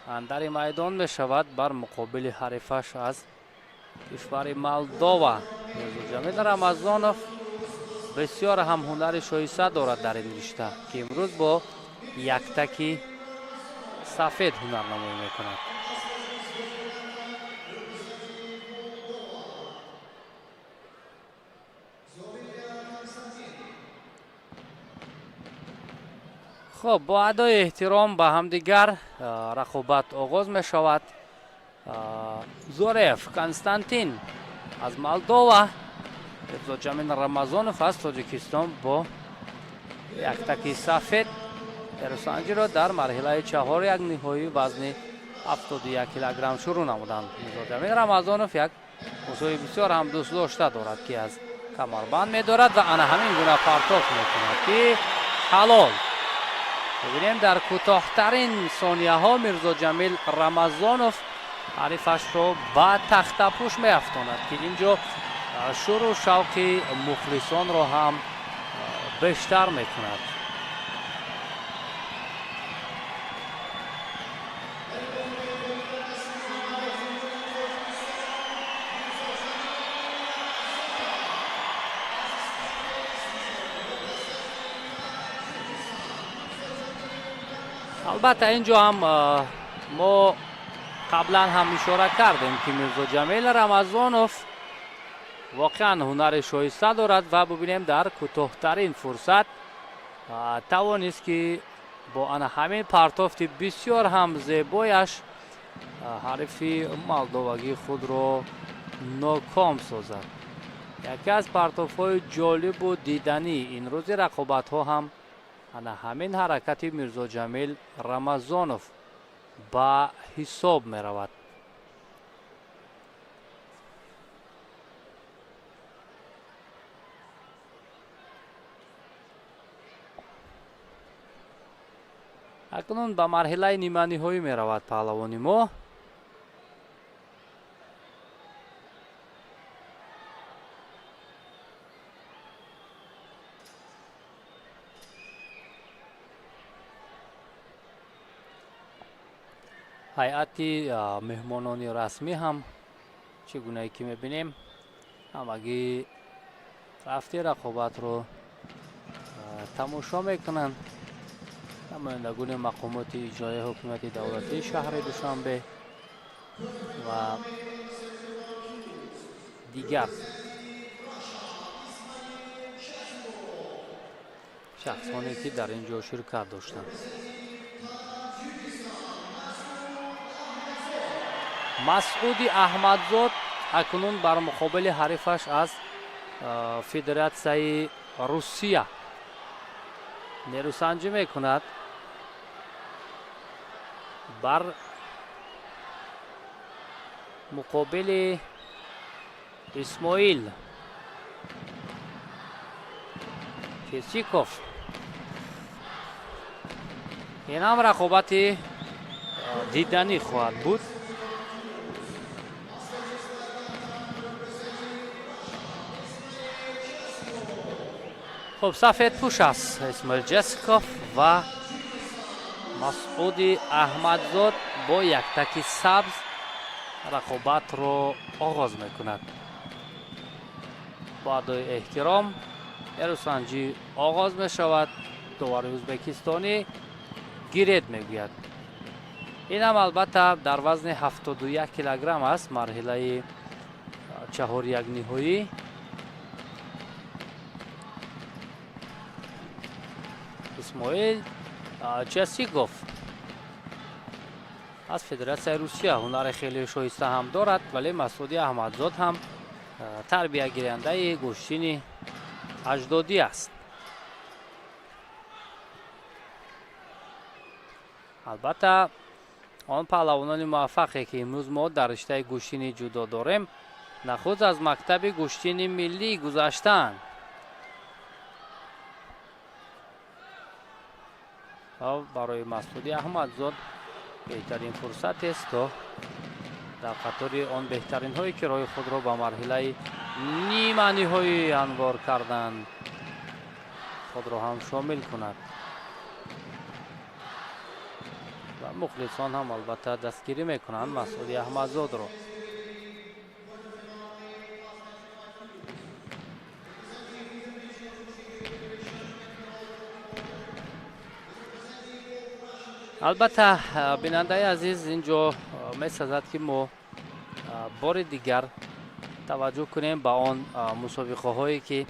андари майдон мешавад бар муқобили ҳарифаш аз Кишвари Молдова. Мирзоҷамил Рамазонов бисёр ҳам ҳунари шоиста дорад дар ин ришта, ки имрӯз бо яктаки сафед ҳунарнамоӣ мекунад. Хуб, бо адои эҳтиром ба ҳамдигар рақобат оғоз мешавад. Зорев Константин аз Молдова, Мирзоҷамил Рамазонов аз Тоҷикистон бо яктаки сафед эрусанҷиро дар марҳилаи чаҳор як ниҳоии вазни 71 килограмм шурӯъ намуданд. Мирзоҷамил Рамазонов як мусои бисёр ҳам дӯстдошта дорад, ки аз камарбанд медорад ва ана ҳамин гуна партоф мекунад, ки ҳалол. Бибинем, дар кӯтоҳтарин сонияҳо Мирзоҷамил Рамазонов ҳарифашро ба тахтапӯш меафтонад, ки ин ҷо шуру шавқи мухлисонро ҳам бештар мекунад. Албатта, ин ҷо ҳам мо қаблан ҳам ишора кардем, ки Мирзоҷамил Рамазонов воқеан ҳунари шоиста дорад ва бубинем, дар кӯтоҳтарин фурсат тавонист, ки бо ана ҳамин партофти бисёр ҳам зебояш ҳарифи молдовагии худро ноком созад. Яке аз партофҳои ҷолибу диданӣ ин рӯзи рақобатҳо ҳам ана ҳамин ҳаракати Мирзоҷамил Рамазонов ба ҳисоб меравад. Акнун ба марҳилаи ниманиҳоӣ меравад паҳлавони мо. Ҳайати меҳмонони расмӣ ҳам, чӣ гунае ки мебинем, ҳамагӣ рафти рақобатро тамошо мекунанд. Намояндагони мақомоти иҷроияи ҳукумати давлатии шаҳри Душанбе ва дигар шахсоне, ки дар ин ҷо ширкат доштанд. Масъуди Аҳмадзод акнун бар муқобили ҳарифаш аз Федератсияи Русия нерӯсанҷӣ мекунад. Бар муқобили Исмоил Чесиков ин ҳам рақобати диданӣ хоҳад буд. Хуб, сафедпӯш аст Исмоил Ҷесиков ва Масъуди Аҳмадзод бо яктаки сабз рақобатро оғоз мекунад. Бо адои эҳтиром эрусанҷӣ оғоз мешавад. Довари ӯзбекистонӣ гиред мегӯяд. Ин ҳам албатта дар вазни 71 килограмм аст, марҳилаи чаҳоряк ниҳоӣ. Исмоил Часигов аз Федератсияи Русия ҳунари хеле шоиста ҳам дорад, вале Масъуди Аҳмадзод ҳам тарбиягирандаи гӯштини аҷдодӣ аст. Албатта, он паҳлавонони муваффақе, ки имрӯз мо дар риштаи гӯштини ҷудо дорем, нахуст аз мактаби гӯштини миллӣ гузаштаанд. Ва барои Масъуди Аҳмадзод беҳтарин фурсатест, то дар қатори он беҳтаринҳое, ки роҳи худро ба марҳилаи ниманиҳоӣ анвор карданд, худро ҳам шомил кунад. Ва мухлисон ҳам албатта дастгирӣ мекунанд Масъуди Аҳмадзодро. Албатта, бинандаи азиз, ин ҷо месазад, ки мо бори дигар таваҷҷӯҳ кунем ба он мусобиқаҳое, ки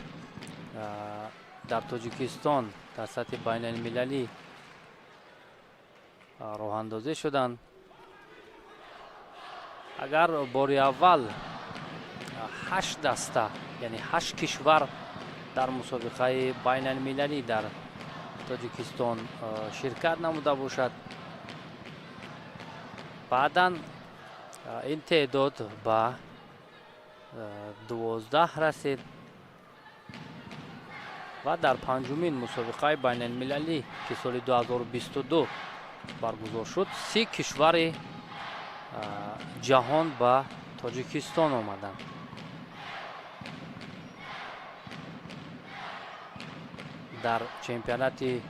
дар Тоҷикистон дар сатҳи байналмилалӣ роҳандозӣ шуданд. Агар бори аввал ҳашт даста, яъне ҳашт кишвар дар мусобиқаи байналмилалӣ дар Тоҷикистон ширкат намуда бошад, баъдан ин теъдод ба 12 расид ва дар панҷумин мусобиқаи байналмилалӣ, ки соли 2022 баргузор шуд, 30 кишвари ҷаҳон ба Тоҷикистон омаданд. Дар чемпионати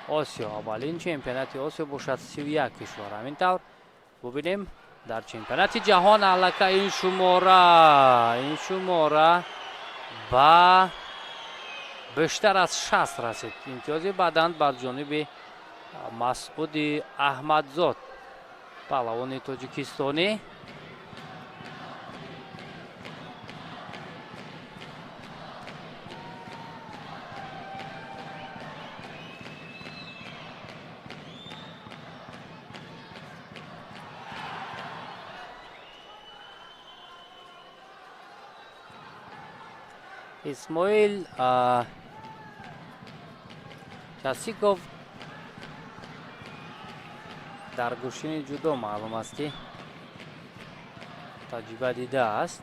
Осиё, аввалин чемпионати Осиё бошад, 31 кишвар. Ҳамин тавр бубинем, дар чемпионати ҷаҳон аллакай ин шумора ба бештар аз 60 расид. Имтиёзи баъдан бар ҷониби Масъуди Аҳмадзод, паҳлавони тоҷикистонӣ. Исмоил Часиков дар гӯштини ҷудо маълум аст, ки таҷриба дидааст.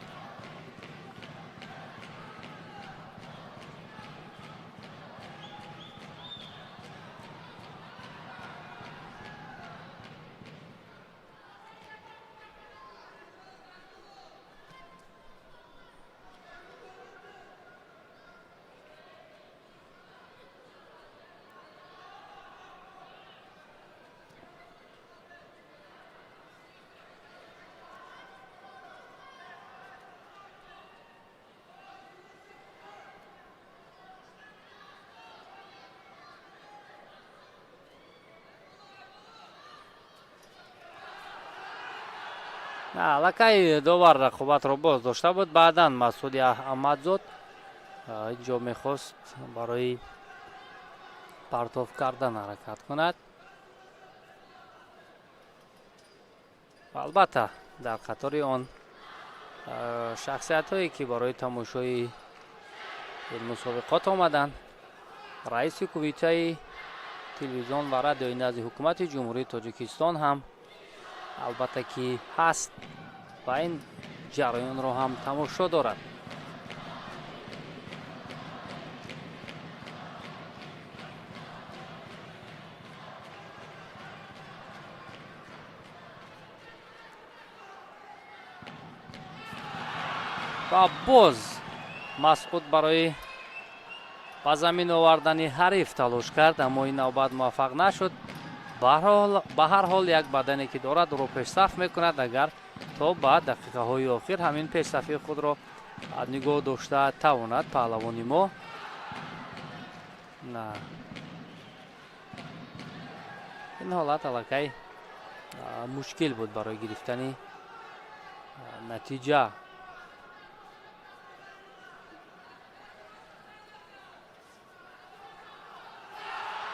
Аллакай довар рақобатро боз дошта буд. Баъдан Масъуди Аҳмадзод инҷо мехост барои партоф кардан ҳаракат кунад. Албатта, дар қатори он шахсиятҳое, ки барои тамошои ин мусобиқот омаданд, раиси Кумитаи телевизион ва радиои назди Ҳукумати Ҷумҳурии Тоҷикистон ҳам албатта ки ҳаст ва ин ҷараёнро ҳам тамошо дорад. Ва боз Масъуд барои ба замин овардани ҳариф талош кард, аммо ин навбат муваффақ нашуд. Ба ҳар ҳол, як бадане ки дорад, ӯро пешсаф мекунад. Агар то ба дақиқаҳои охир ҳамин пешсафии худро нигоҳ дошта тавонад паҳлавони мо. На, ин ҳолат аллакай мушкил буд барои гирифтани натиҷа.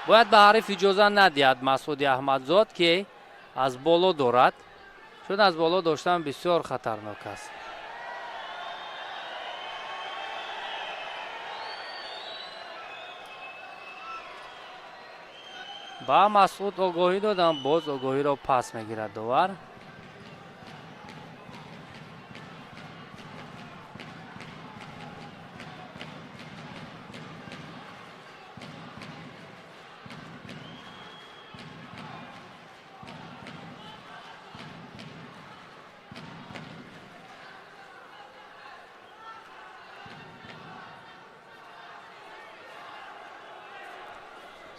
Бояд ба ҳариф иҷоза надиҳад Масъуди Аҳмадзод, ки аз боло дорад, чун аз боло доштан бисёр хатарнок аст. Ба Масъуд огоҳӣ додам, боз огоҳиро пас мегирад довар.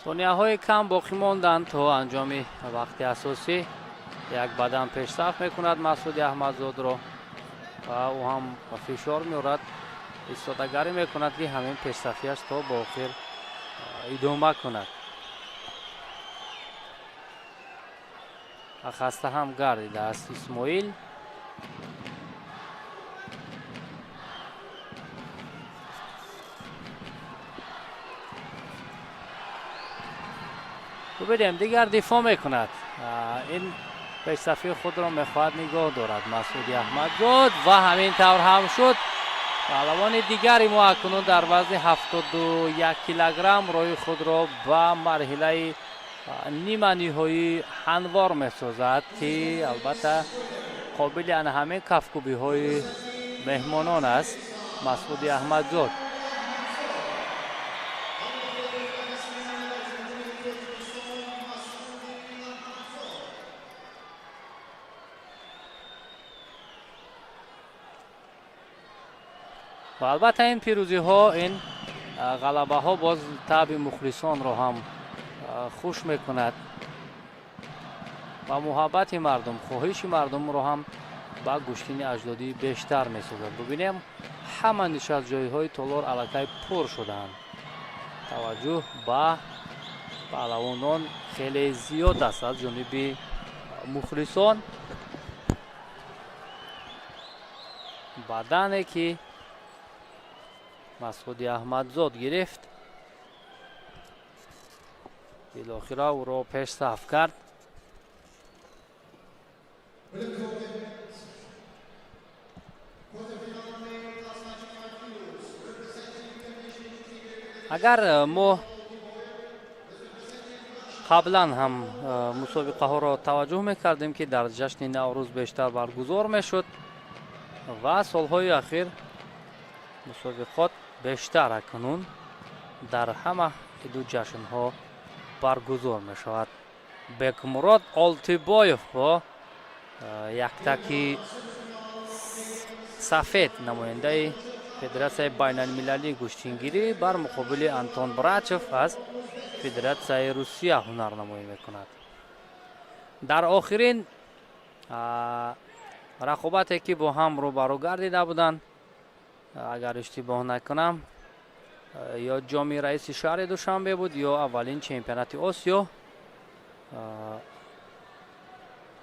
Сонияҳои кам боқӣ монданд то анҷоми вақти асосӣ. Як бадан пешсаф мекунад Масъуди Аҳмадзодро ва ӯ ҳам фишор меорад, истодагарӣ мекунад, ки ҳамин пешсафиаш то ба охир идома кунад. Хаста ҳам гардидааст Исмоил. Бубинем, дигар дифоъ мекунад. Ин пешсафии худро мехоҳад нигоҳ дорад Масъуди Аҳмадзод ва ҳамин тавр ҳам шуд. Паҳлавони дигари мо акнун дар вазни 71 килограмм роҳи худро ба марҳилаи ниманиҳоӣ ҳамвор месозад, ки албатта қобили ана ҳамин кафкӯбиҳои меҳмонон аст Масъуди Аҳмадзод. Ва албатта ин пирӯзиҳо, ин ғалабаҳо боз таъби мухлисонро ҳам хуш мекунад ва муҳаббати мардум, хоҳиши мардумро ҳам ба гӯштини аҷдодӣ бештар месозад. Бубинем, ҳама нишастҷойҳои толор аллакай пур шудаанд. Таваҷҷӯҳ ба паҳлавонон хеле зиёд аст аз ҷониби мухлисон. Бадане ки Масъуди Аҳмадзод гирифт, билохира ӯро пешсаф кард. Агар мо қаблан ҳам мусобиқаҳоро таваҷҷӯҳ мекардем, ки дар ҷашни Наврӯз бештар баргузор мешуд ва солҳои ахир мусобиқот бештар акнун дар ҳама иду ҷашнҳо баргузор мешавад. Бекмурод Олтибоев бо яктаки сафед, намояндаи Федератсияи байналмилалии гӯштингирӣ, бар муқобили Антон Брачев аз Федератсияи Русия ҳунарнамоӣ мекунад. Дар охирин рақобате ки бо ҳам рӯбарӯ гардида буданд, агар иштибоҳ накунам, ё ҷоми раиси шаҳри Душанбе буд, ё аввалин чемпионати Осиё,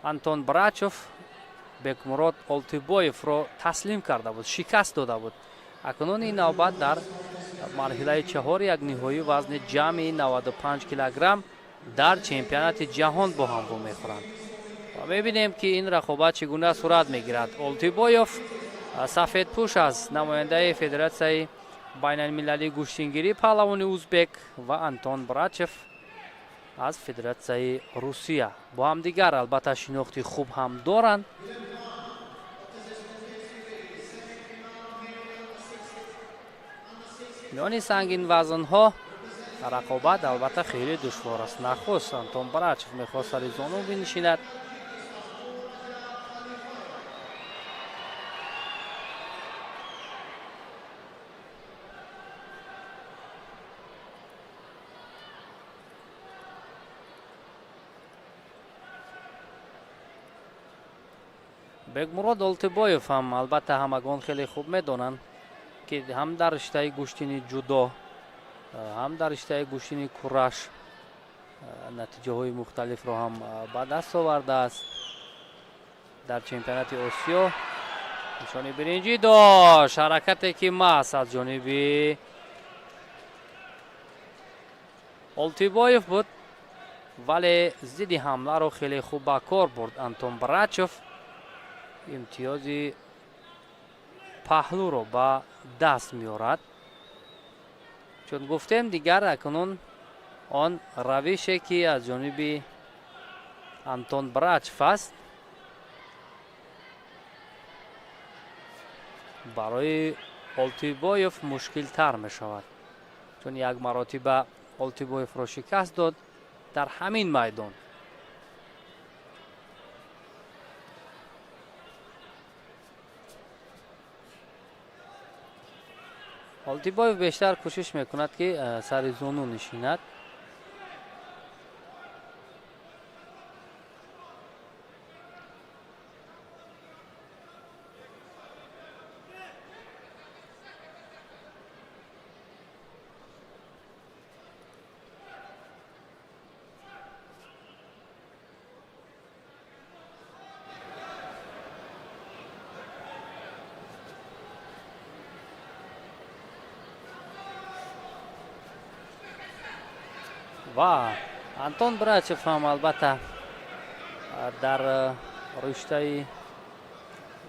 Антон Брачев Бекмурод Олтибоевро таслим карда буд, шикаст дода буд. Акнун ин навбат дар марҳилаи чаҳори як ниҳоӣ вазни ҷамъи 95 килограмм дар чемпионати ҷаҳон бо ҳам вомехӯранд ва мебинем, ки ин рақобат чӣ гуна сурат мегирад. Олтибоев сафедпӯш аст, намояндаи Федератсияи байналмилалии гӯштингирӣ, паҳлавони узбек, ва Антон Брачев аз Федератсияи Русия. Бо ҳамдигар албатта шинохти хуб ҳам доранд. Миёни сангинвазнҳо рақобат албатта хеле душвор аст. Нахуст Антон Брачев мехост сари зону бинишинад. Бекмурод Олтибоев ҳам албатта ҳамагон хеле хуб медонанд, ки ҳам дар риштаи гӯштини ҷудо, ҳам дар риштаи гӯштини кураш натиҷаҳои мухталифро ҳам ба даст овардааст. Дар чемпионати Осиё нишони биринҷӣ дошт. Ҳаракате ки маҳз аз ҷониби Олтибоев буд, вале зидди ҳамларо хеле хуб ба кор бурд Антон Брачев, имтиёзи паҳлӯро ба даст меорад. Чун гуфтем, дигар акнун он равише ки аз ҷониби Антон Брачев аст, барои Олтибоев мушкилтар мешавад, чун як маротиба Олтибоевро шикаст дод дар ҳамин майдон. Олтибоев бештар кӯшиш мекунад, ки сари зону нишинад. Ва Антон Брачев ҳам албатта дар риштаи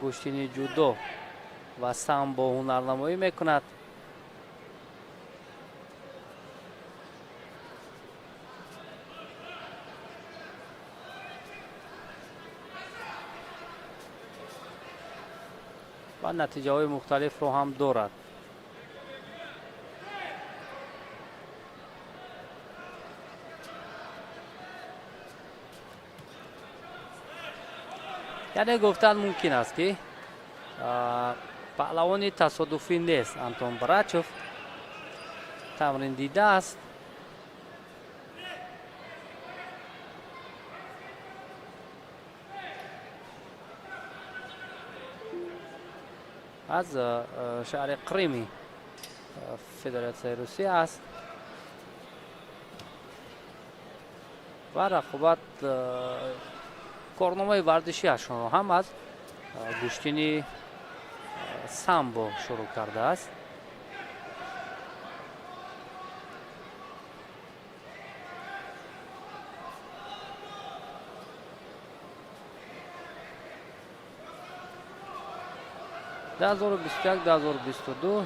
гӯштини ҷудо ва самбо ҳунарнамоӣ мекунад. Ва натиҷаҳои мухталифро ҳам дорад. Яъне гуфтан мумкин аст, ки паҳлавони тасодуфӣ нест Антон Брачев, тамрин дидааст. Аз шаҳри Қрими Федератсияи Русия аст ва рақобат корномаи варзишиашонро ҳам аз гӯштини самбо шурӯъ кардааст. 2021, 2022,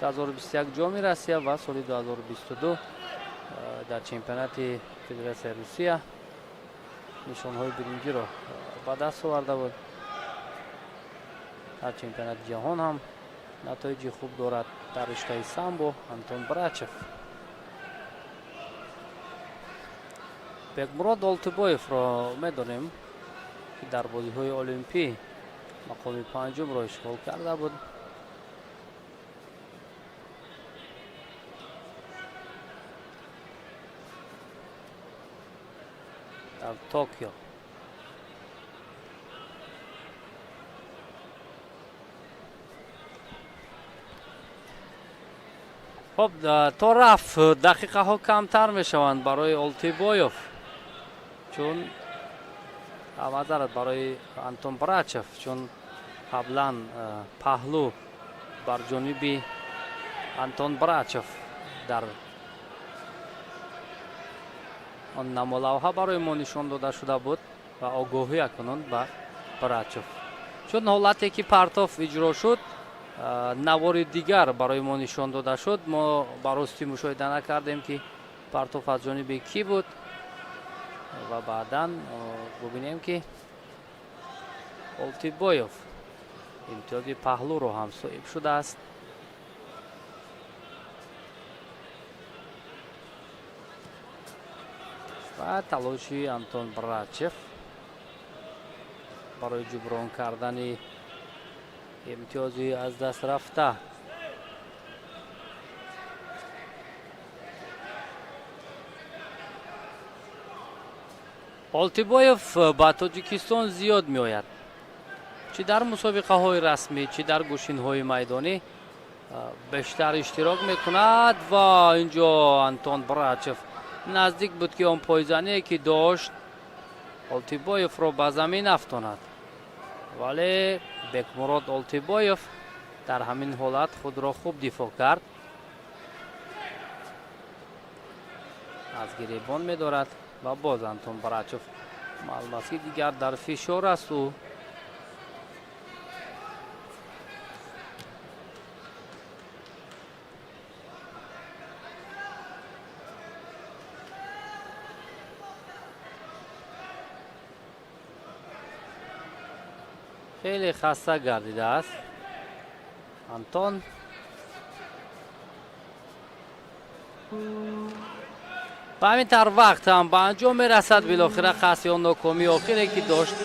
2021 Ҷоми Россия ва соли 2022 дар чемпионати Федератсияи Русия нишонҳои биринҷиро ба даст оварда буд. Дар чемпионати ҷаҳон ҳам натоиҷи хуб дорад дар риштаи самбо Антон Брачев. Бекмурод Олтибоевро медонем, ки дар бозиҳои олимпӣ мақоми панҷумро ишғол карда буд. Дар Токио. Хоб, то рафт дақиқаҳо камтар мешаванд барои Олтибоев, чун, маъзарат, барои Антон Брачев, чун қаблан паҳлӯ бар ҷониби Антон Брачев дар он намолавҳа барои мо нишон дода шуда буд ва огоҳӣ акнун ба Брачев, чун ҳолате ки партоф иҷро шуд, навори дигар барои мо нишон дода шуд, мо ба ростӣ мушоҳида накардем, ки партоф аз ҷониби кӣ буд, ва баъдан бубинем, ки Олтибоев имтиёзи паҳлӯро ҳам соҳиб шудааст. Ва талоши Антон Брачев барои ҷуброн кардани имтиёзи аз даст рафта. Олтибоев ба Тоҷикистон зиёд меояд, чӣ дар мусобиқаҳои расмӣ, чӣ дар гӯшинҳои майдонӣ бештар иштирок мекунад. Ва инҷо Антон Брачев наздик буд, ки он пойзание ки дошт, Олтибоевро ба замин афтонад, вале Бекмурод Олтибоев дар ҳамин ҳолат худро хуб дифоъ кард, аз гиребон медорад. Ва боз Антон Брачев, маълум аст, ки дигар дар фишор аст ӯ. Хеле хаста гардидааст Антон. Ба ҳамин тавр вақт ҳам ба анҷом мерасад. Билохира қасди он нокомии охире, ки дошт,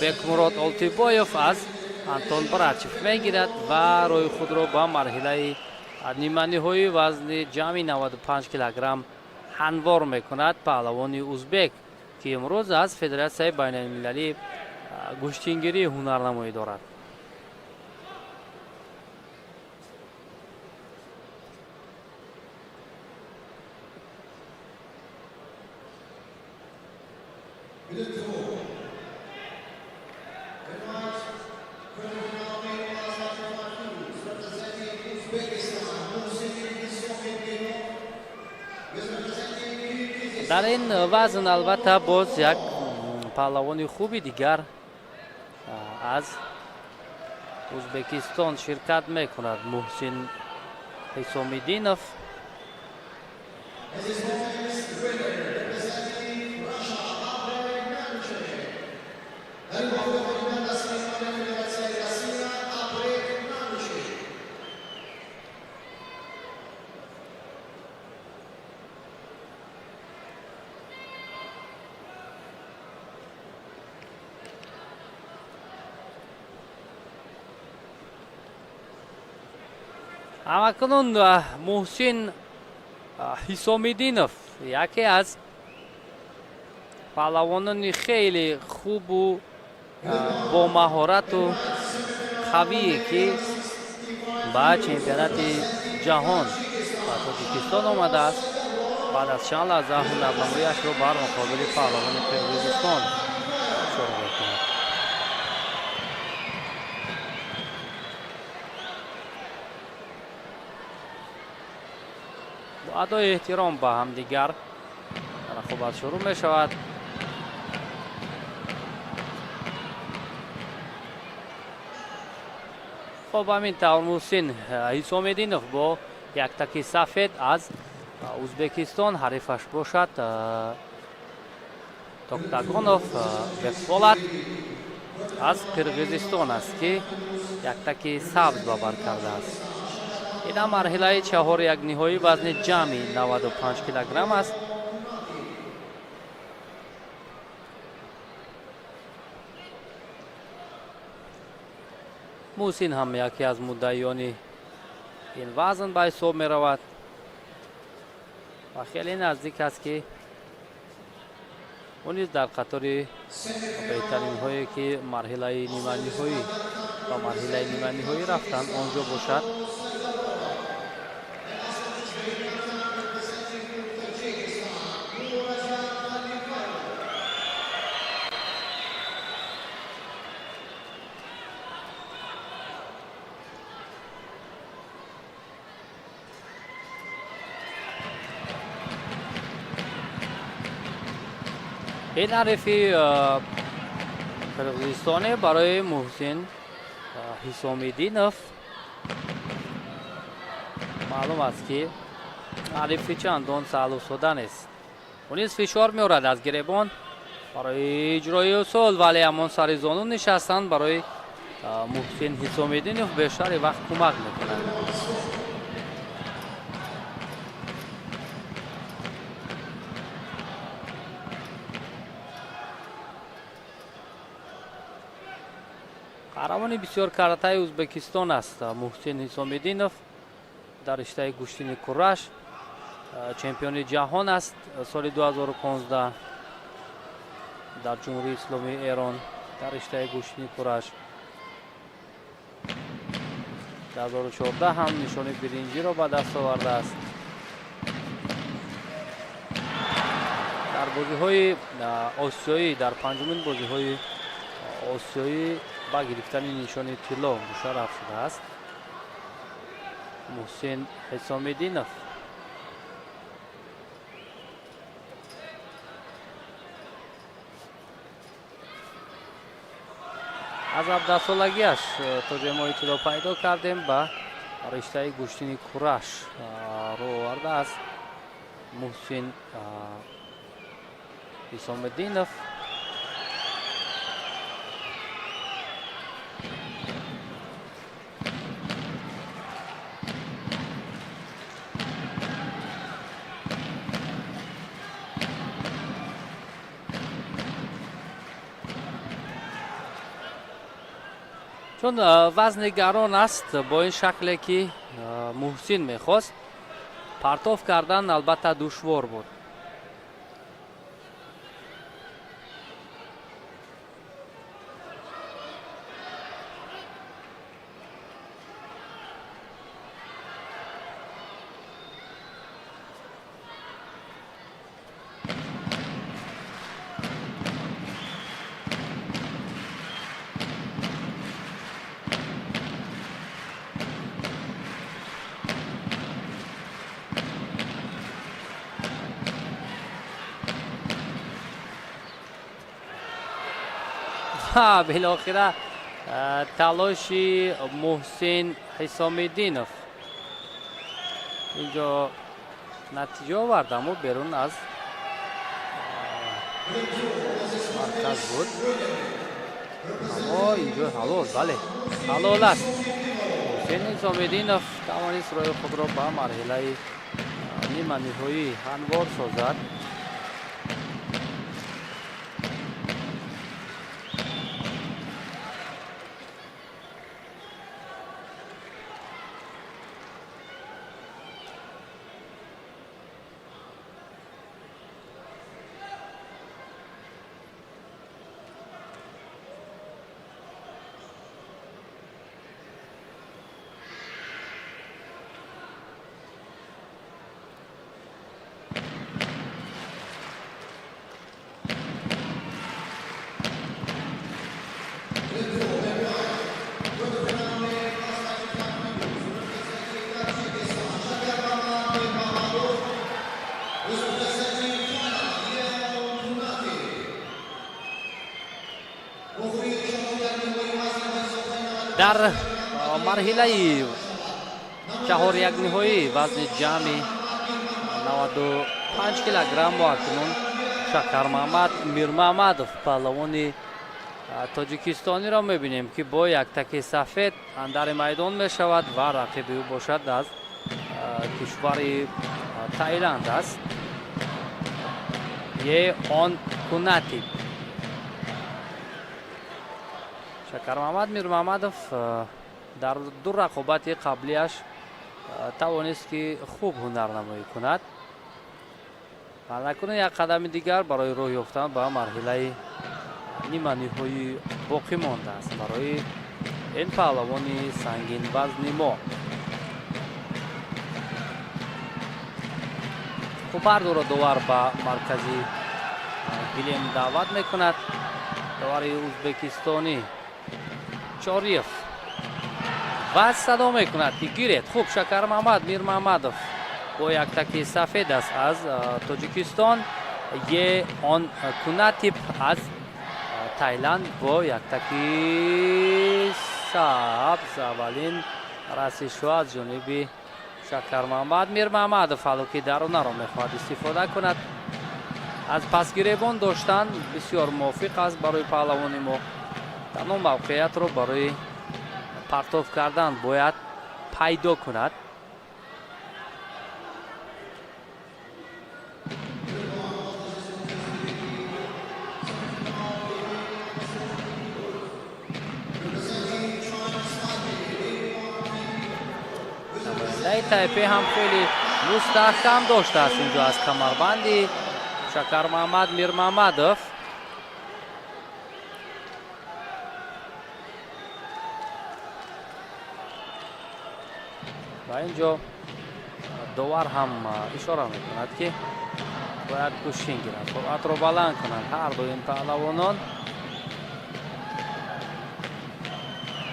Бекмурод Олтибоев аз Антон Брачев мегирад ва роҳи худро ба марҳилаи ниманиҳои вазни ҷамъи 95 килограмм ҳамвор мекунад паҳлавони узбек, ки имрӯз аз Федератсияи байналмилалӣ гӯштингирӣ ҳунарнамоӣ дорад. Representing Uzbekistan, Muhsiddin Isomiddinov, is representing Дар ин вазн албатта боз як паҳлавони хуби дигар аз Ӯзбекистон ширкат мекунад, Муҳсин Ҳисомиддинов. This morning's winner, representing Russia, Andrei Nanuchev. Дар ин бозӣ ғолибан дастаи Федератсияи Россия, Андрей Нанучев. Ҳамакунун Муҳсин Ҳисомиддинов яке аз паҳлавонони хеле хубу бомаҳорату қавие, ки ба чемпионати ҷаҳон ба Тоҷикистон омадааст, баъд аз чанд лаҳза ҳунарнамоиашро бар муқобили паҳлавони Қирғизистон шурӯъ мекунад. Бо адои эҳтиром ба ҳамдигар рақобат шурӯъ мешавад. Хоб, ҳамин тавр Муҳсин Ҳисомиддинов бо яктаки сафед аз Ӯзбекистон, ҳарифаш бошад Токтагонов Бекболат аз Қирғизистон аст, ки яктаки сабз ба бар кардааст. Ина марҳилаи чаҳор як ниҳоӣ вазни ҷамъи 95 килограмм аст. Муҳсин ҳам яке аз муддаиёни ин вазн ба ҳисоб меравад ва хеле наздик аст, ки ӯ низ дар қатори беҳтаринҳое, ки марҳилаи ниманиҳоӣ ба марҳилаи ниманиҳоӣ рафтанд, он ҷо бошад. Ин ҳарифи қирғизистоне барои Муҳсин Ҳисомиддинов маълум аст, ки ҳарифи чандон саҳлу сода нест. Ӯ низ фишор меорад аз гиребон барои иҷрои усул, вале ҳамон сари зону нишастан барои Муҳсин Ҳисомиддинов бештари вақт кӯмак мекунад. Қаҳрамони бисёр каратаи Ӯзбекистон аст Муҳсин Ҳисомиддинов. Дар риштаи гӯштини кураш чемпиони ҷаҳон аст соли 2015 дар Ҷумҳурии Исломии Эрон дар риштаи гӯштини кураш. 2014 ҳам нишони биринҷиро ба даст овардааст. Дар бозиҳои осиёӣ, дар панҷумин бозиҳои осиёӣ ба гирифтани нишони тилло мушарраф шудааст Муҳсин Ҳисомиддинов. Аз 17солагиаш то ҷое мо иттилоъ пайдо кардем, ба риштаи гӯштини кураш рӯ овардааст Муҳсин Ҳисомиддинов. Чун вазни гарон аст, бо ин шакле ки Муҳсин мехост, партоф кардан албатта душвор буд. Ва билохира талоши Муҳсин Ҳисомиддинов инҷо натиҷа овард, аммо берун аз марказ буд. Аммо инҷо ҳалол, бале, ҳалол аст. Муҳсин Ҳисомиддинов тавонист роҳи худро ба марҳилаи ниманиҳоӣ ҳамвор созад. Дар марҳилаи чаҳорякниҳоӣ вазни ҷамъи 95 килограмм мо акнун Шакармаҳмад Мирмаҳмадов, паҳлавони тоҷикистониро мебинем, ки бо яктаки сафед андари майдон мешавад ва рақиби ӯ бошад аз кишвари Таиланд аст, Е Он Кунатип. Шакармаҳмад Мирмаҳмадов дар ду рақобати қаблиаш тавонист, ки хуб ҳунарнамоӣ кунад. Акнун як қадами дигар барои роҳ ёфтан ба марҳилаи ниманиҳоӣ боқӣ мондааст барои ин паҳлавони сангинвазни мо. Хуб, ҳардуро довар ба маркази гилем даъват мекунад. Довари ӯзбекистонӣ Чориев ва садо мекунад, ки гиред. Хуб, Шакармаҳмад Мирмаҳмадов бо яктаки сафед аст аз Тоҷикистон, Е Он Кунатип аз Тайланд бо яктаки сабз. Аввалин расишҳо аз ҷониби Шакармаҳмад Мирмаҳмадов, ҳало ки даронаро мехоҳад истифода кунад. Аз пасгиребон доштан бисёр мувофиқ аст барои паҳлавони мо. Танҳо мавқеиятро барои партоф кардан бояд пайдо кунад. Намояндаи Тайпе ҳам хеле мустаҳкам доштааст инҷо аз камарбанди Шакармаҳмад Мирмаҳмадов. Ва инҷо довар ҳам ишора мекунад, ки бояд гӯштин гиранд, суръатро баланд кунанд ҳар ду ин паҳлавонон.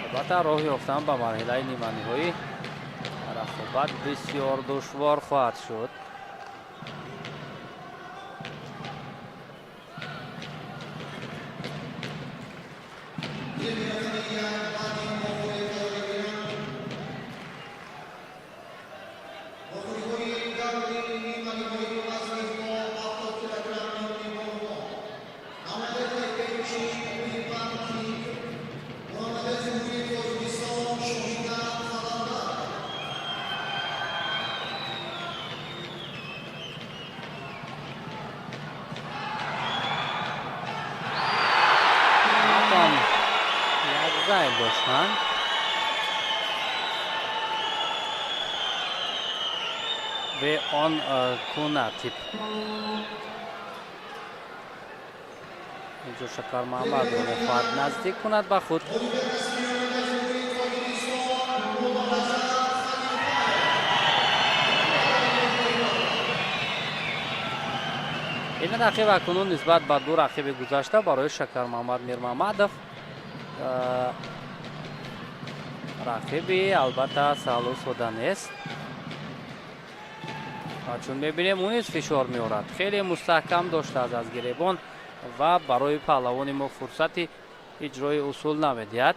Албатта, роҳ ёфтан ба марҳилаи ниманиҳоӣ рақобат бисёр душвор хоҳад шуд. Як зайл доштанд. Ве Он Кунатип инҷо Шакармаҳмадро мехоҳад наздик кунад ба худ. Ин рақиб акнун нисбат ба ду рақиби гузашта барои Шакармаҳмад Мирмаҳмадов рақиби албатта саҳлу сода нест. Ва чун мебинем, ӯ низ фишор меорад, хеле мустаҳкам доштааст аз гиребон ва барои паҳлавони мо фурсати Иҷрои усул намедиҳад.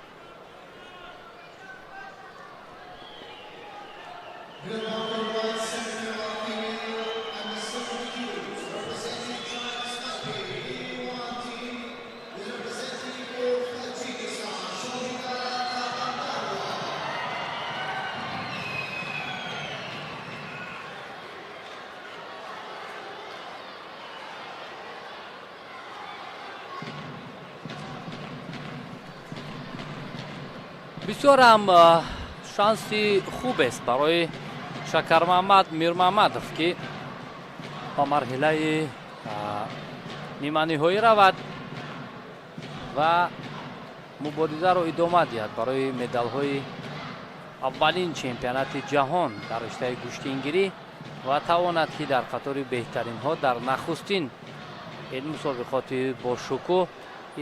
Бисёр ҳам шанси хубест барои Шакармаҳмад Мирмаҳмадов, ки ба марҳилаи ниманиҳоӣ равад ва муборизаро идома диҳад барои медалҳои аввалин чемпионати ҷаҳон дар риштаи гӯштингирӣ ва тавонад, ки дар қатори беҳтаринҳо дар нахустин ин мусобиқоти бошукӯҳ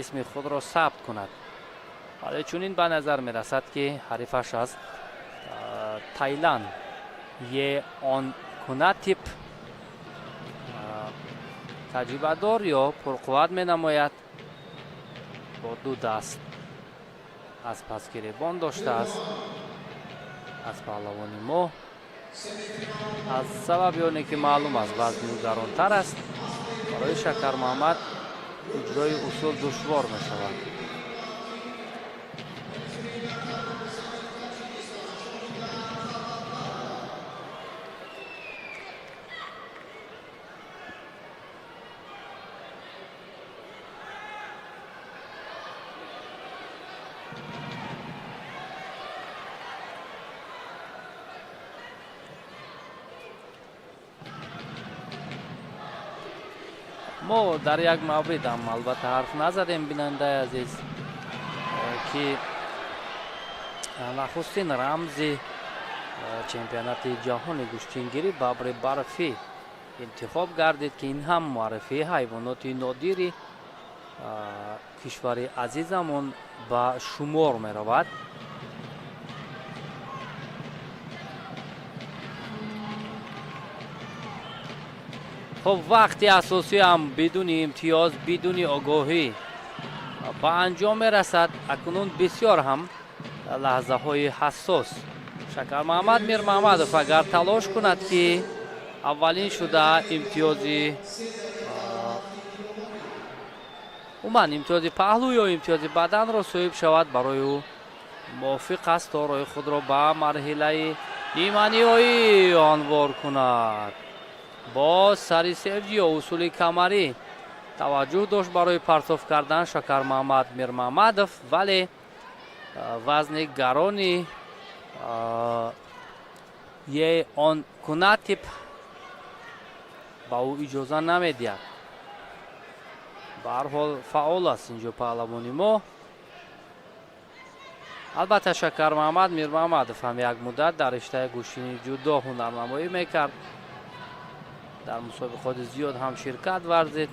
исми худро сабт кунад. Вале чунин ба назар мерасад, ки ҳарифаш аз Тайланд Е Он Кунатип таҷрибадор ё пурқувват менамояд. Бо ду даст аз пас гиребон доштааст аз паҳлавони мо. Аз сабаби оне ки маълум аст, вазни ӯ гаронтар аст, барои Шакармуҳаммад иҷрои усул душвор мешавад. Мо дар як маврид ҳам албатта ҳарф назадем, бинандаи азиз, ки нахустин рамзи чемпионати ҷаҳони гӯштингирӣ бабри барфӣ интихоб гардид, ки ин ҳам муаррифии ҳайвоноти нодири кишвари азизамон ба шумор меравад. Хуб, вақти асосӣ ҳам бидуни имтиёз, бидуни огоҳӣ ба анҷом мерасад. Акнун бисёр ҳам лаҳзаҳои ҳассос. Шакармаҳмад Мирмаҳмадов агар талош кунад, ки аввалин шуда имтиёзи, умуман имтиёзи паҳлӯ ё имтиёзи баданро соҳиб шавад, барои ӯ мувофиқ аст, то роҳи худро ба марҳилаи ниманиҳоӣ анвор кунад. Боз сари севҷи ё усули камарӣ таваҷҷӯҳ дошт барои партоф кардан Шакармаҳмад Мирмаҳмадов, вале вазни гарони Е Он Кунатип ба ӯ иҷоза намедиҳад. Ба ҳар ҳол, фаъол аст инҷо паҳлавони мо. Албатта, Шакармаҳмад Мирмаҳмадов ҳам як муддат дар риштаи гӯштини ҷудо ҳунарнамоӣ мекард, дар мусобиқоти зиёд ҳам ширкат варзид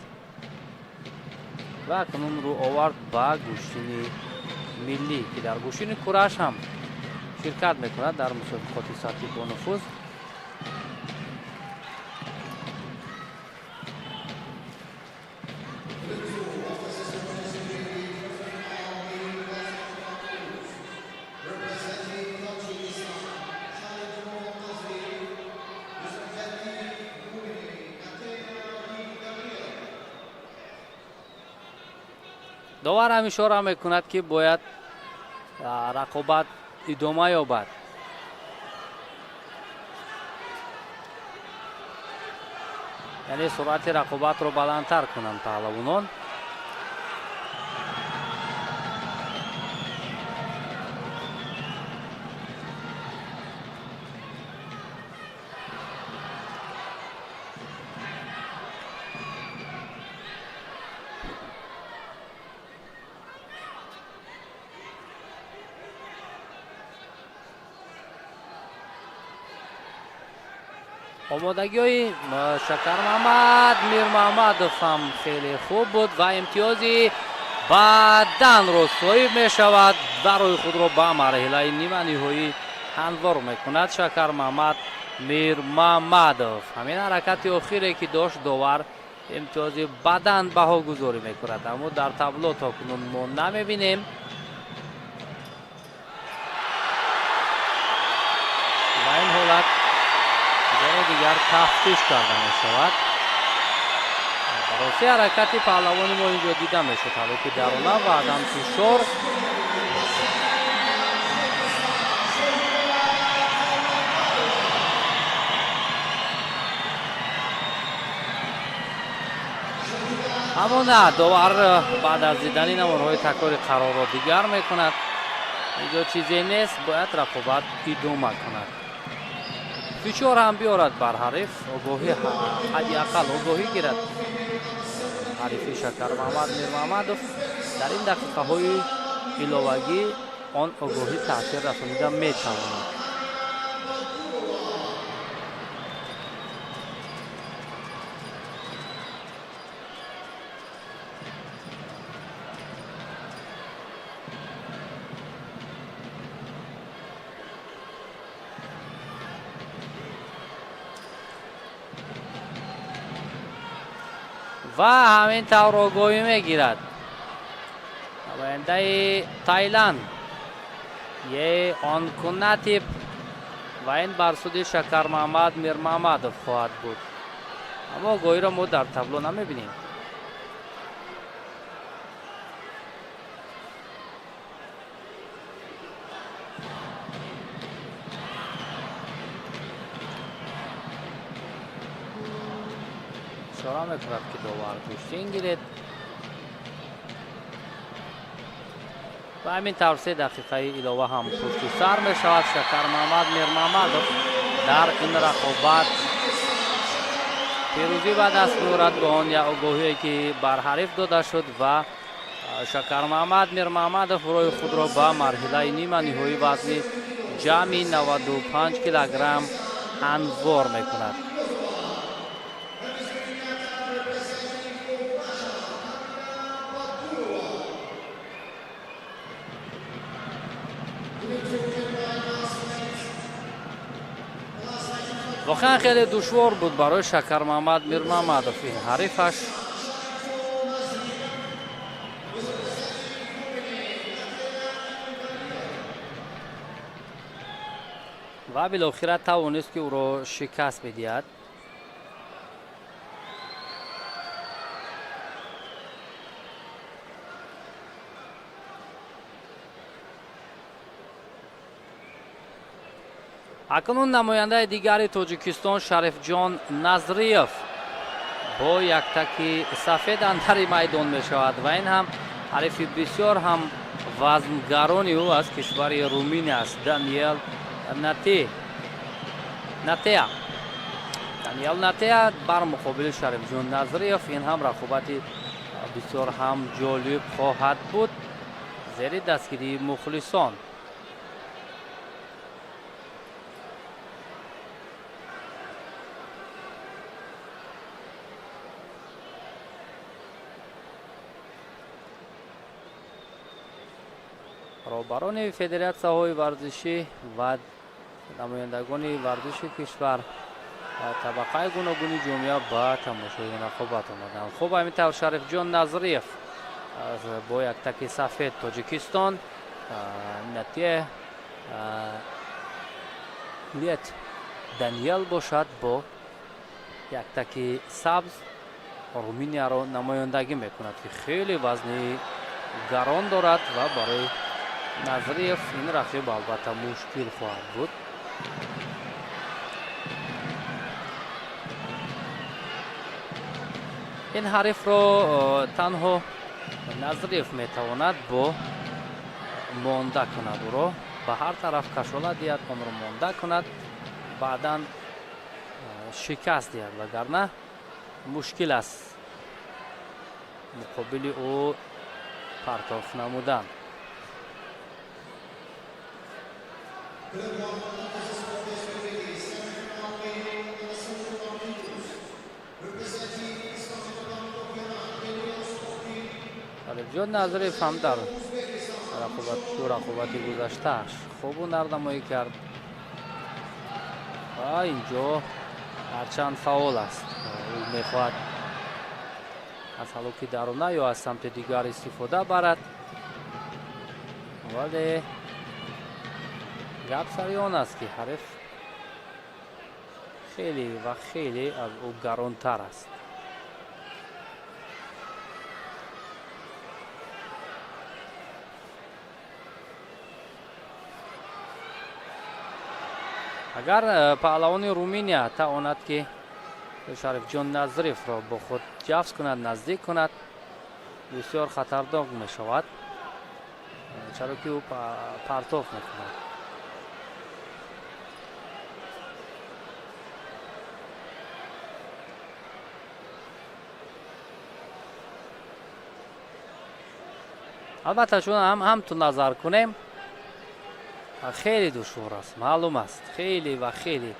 ва акнун рӯ овард ба гӯштини миллӣ, ки дар гӯштини кураш ҳам ширкат мекунад дар мусобиқоти сатҳи бонуфуз. Довар ҳам ишора мекунад, ки бояд рақобат идома ёбад. Яъне суръати рақобатро баландтар кунанд паҳлавонон. Омодагиҳои Шакармаҳмад Мирмаҳмадов ҳам хеле хуб буд ва имтиёзи баданро соҳиб мешавад ва роҳи худро ба марҳилаи ниманиҳоӣ ҳамвор мекунад Шакармаҳмад Мирмаҳмадов. Ҳамин ҳаракати охире, ки дошт, довар Имтиёзи бадан баҳогузорӣ мекунад, аммо дар табло то кунун мо намебинем. Ва ин ҳолат бори дигар тафтиш карда мешавад. Бароси ҳаракати паҳлавони мо инҷо дида мешуд, ҳалоки дарона ва адам фишор. Аммо на, довар баъд аз дидани наворҳои такрори қарорро дигар мекунад. Инҷо чизе нест, бояд рақобат идома кунад. Фишор ҳам биёрад бар ҳариф, огоҳӣ, ҳадди ақал огоҳӣ гирад. Ҳарифи Шакармаҳмад Мирмаҳмадов дар ин дақиқаҳои иловагӣ он огоҳӣ таъсир расонида метавонад. Ва ҳамин тавр огоҳӣ мегирад намояндаи Тайланд Е Онкунатип ва ин бар суди Шакармаҳмад Мирмаҳмадов хоҳад буд. Аммо огоҳиро мо дар табло намебинем. Ишора мекунад, ки довар гӯштин гиред. Ва ҳамин тавр 3 дақиқаи илова ҳам пушти сар мешавад. Шакармаҳмад Мирмаҳмадов дар ин рақобат пирӯзӣ ба даст меорад бо он як огоҳие, ки бар ҳариф дода шуд, ва Шакармаҳмад Мирмаҳмадов роҳи худро ба марҳилаи нима ниҳоӣ вазни ҷамъи 95 килограмм ҳамвор мекунад. Воқеан хеле душвор буд барои Шакармаҳмад Мирмаҳмадов ин ҳарифаш. Ва билохира тавонист, ки ӯро шикаст бидиҳад. Акнун намояндаи дигари Тоҷикистон Шарифҷон Назриев бо яктаки сафед андари майдон мешавад ва ин ҳам ҳарифи бисёр ҳам вазнгарони ӯ аз кишвари Руминия аст, Даниел Натеа. Даниел Натеа бар муқобили Шарифҷон Назриев. Ин ҳам рақобати бисёр ҳам ҷолиб хоҳад буд зери дастгирии мухлисон. Роҳбарони федератсияҳои варзишӣ ва намояндагони варзиши кишвар, табақаи гуногуни ҷомеа ба тамошои ин рақобат омаданд. Хуб, ҳамин тавр Шарифҷон Назриев бо яктаки сафед Тоҷикистон, Натие Лет Даниел бошад бо яктаки сабз Руминияро намояндагӣ мекунад, ки хеле вазни гарон дорад ва барои Назриев ин рақиб албатта мушкил хоҳад буд. Ин ҳарифро танҳо Назриев метавонад бо монда кунад, ӯро ба ҳар тараф кашола диҳад, онро монда кунад, баъдан шикаст диҳад, вагарна мушкил аст муқобили ӯ партоф намудан. Шарифҷон Назриев ҳам дар ду рақобати гузаштааш хуб ҳунарнамоӣ кард ва инҷо ҳарчанд фаъол аст, ӯ мехоҳад Аз ҳалоки даруна ё аз самти дигар истифода барад, вале гап сари он аст, ки ҳариф хеле ва хеле аз ӯ гаронтар аст. Агар паҳлавони Руминия тавонад, ки Шарифҷон Назриевро бо худ ҷафз кунад, наздик кунад, бисёр хатарнок мешавад, чаро ки ӯ партоф мекунад. Албатта, чун ҳам ту назар кунем, хеле душвор аст, маълум аст, хеле ва хеле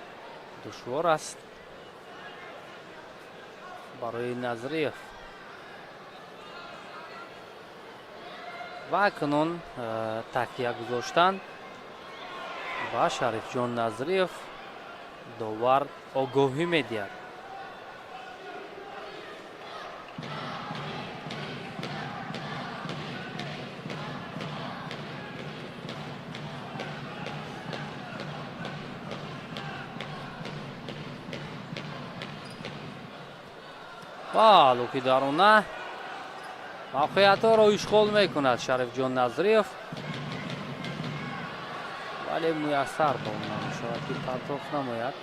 душвор аст барои Назриев. Ва акнун такя гузоштан ба Шарифҷон Назриев довар огоҳӣ медиҳад. Ва луки даруна мавқеиятҳоро ишғол мекунад Шарифҷон Назриев, вале муяссар ба он намешавад, ки партоф намояд.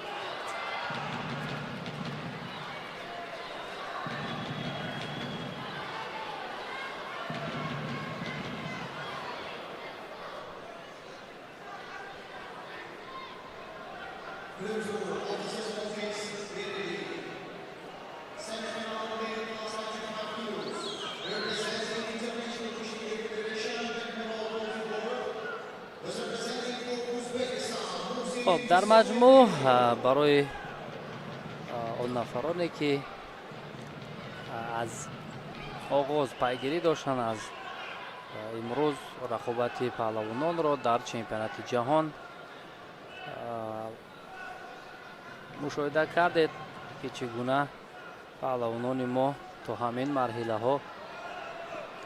Хоб, дар маҷмӯъ барои он нафароне, ки аз оғоз пайгирӣ доштанд, аз имрӯз рақобати паҳлавононро дар чемпионати ҷаҳон мушоҳида кардед, ки чӣ гуна паҳлавонони мо то ҳамин марҳилаҳо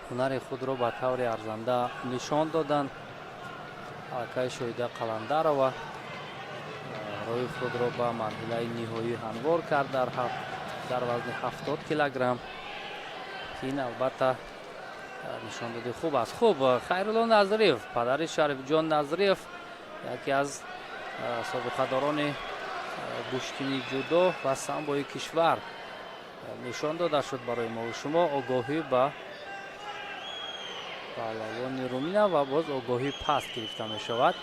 ҳунари худро ба таври арзанда нишон доданд. Аллакай Шоҳида Қаландарова роҳи худро ба марҳилаи ниҳоӣ ҳамвор кард дар вазни 70 килограмм, ки ин албатта нишондоди хуб аст. Хуб, Хайрулло Назриев, падари Шарифҷон Назриев, яке аз собиқадорони гӯштини ҷудо ва самбои кишвар, нишон дода шуд барои мо шумо. Огоҳӣ ба паҳлавони Румина ва боз огоҳӣ паст гирифта мешавад.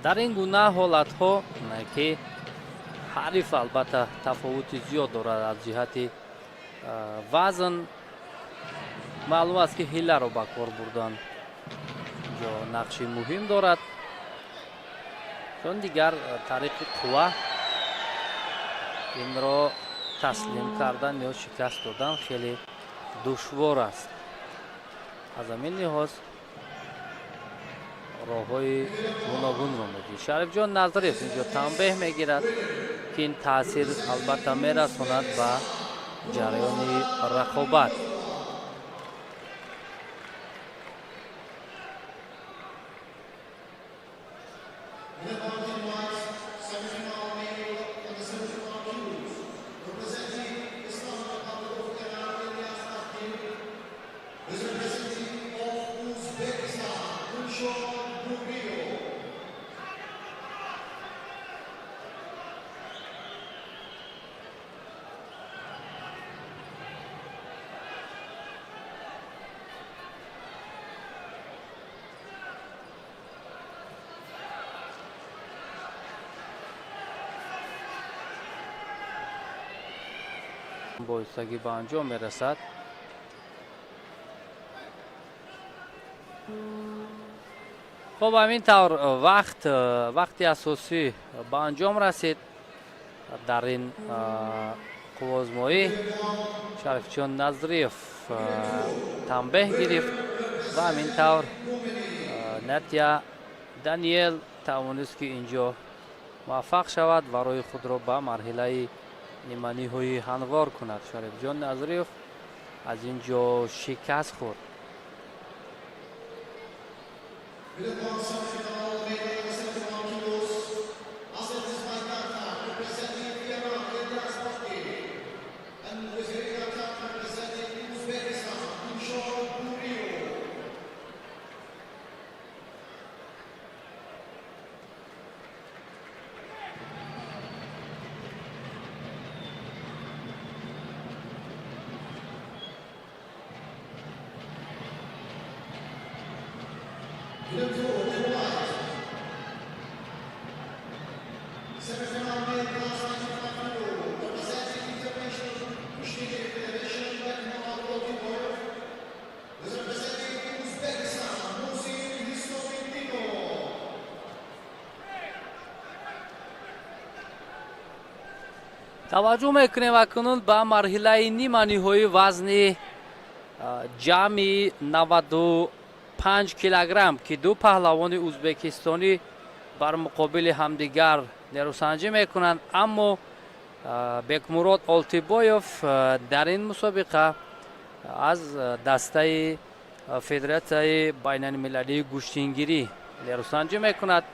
Дар ин гуна ҳолатҳо, ки ҳариф албатта тафовути зиёд дорад аз ҷиҳати вазн, маълум аст, ки ҳиларо ба кор бурдан ҷо нақши муҳим дорад, чун дигар тариқи қувва инро таслим кардан ё шикаст додан хеле душвор аст. Аз ҳамин лиҳоз роҳҳои гуногунро медид. Шарифҷон Назриев инҷо танбеҳ мегирад, ки ин таъсир албатта мерасонад ба ҷараёни рақобат. Боистагӣ ба анҷом мерасад. Хуб, ҳамин тавр вақти асосӣ ба анҷом расид. Дар ин қувваозмоӣ Шарифҷон Назриев танбеҳ гирифт ва ҳамин тавр Натя Даниел тавонист, ки инҷо муваффақ шавад ва роҳи худро ба марҳилаи ниманиҳоӣ ҳамвор кунад. Шарифҷон Назриев аз ин ҷо шикаст хӯрд. Таваҷҷӯҳ мекунем акнун ба марҳилаи ниманиҳоии вазни ҷамъи 95 килограмм, ки ду паҳлавони ӯзбекистонӣ бар муқобили ҳамдигар нерӯсанҷӣ мекунанд. Аммо Бекмурод Олтибоев дар ин мусобиқа аз дастаи Федератсияи байналмилалии гӯштингирӣ нерӯсанҷӣ мекунад.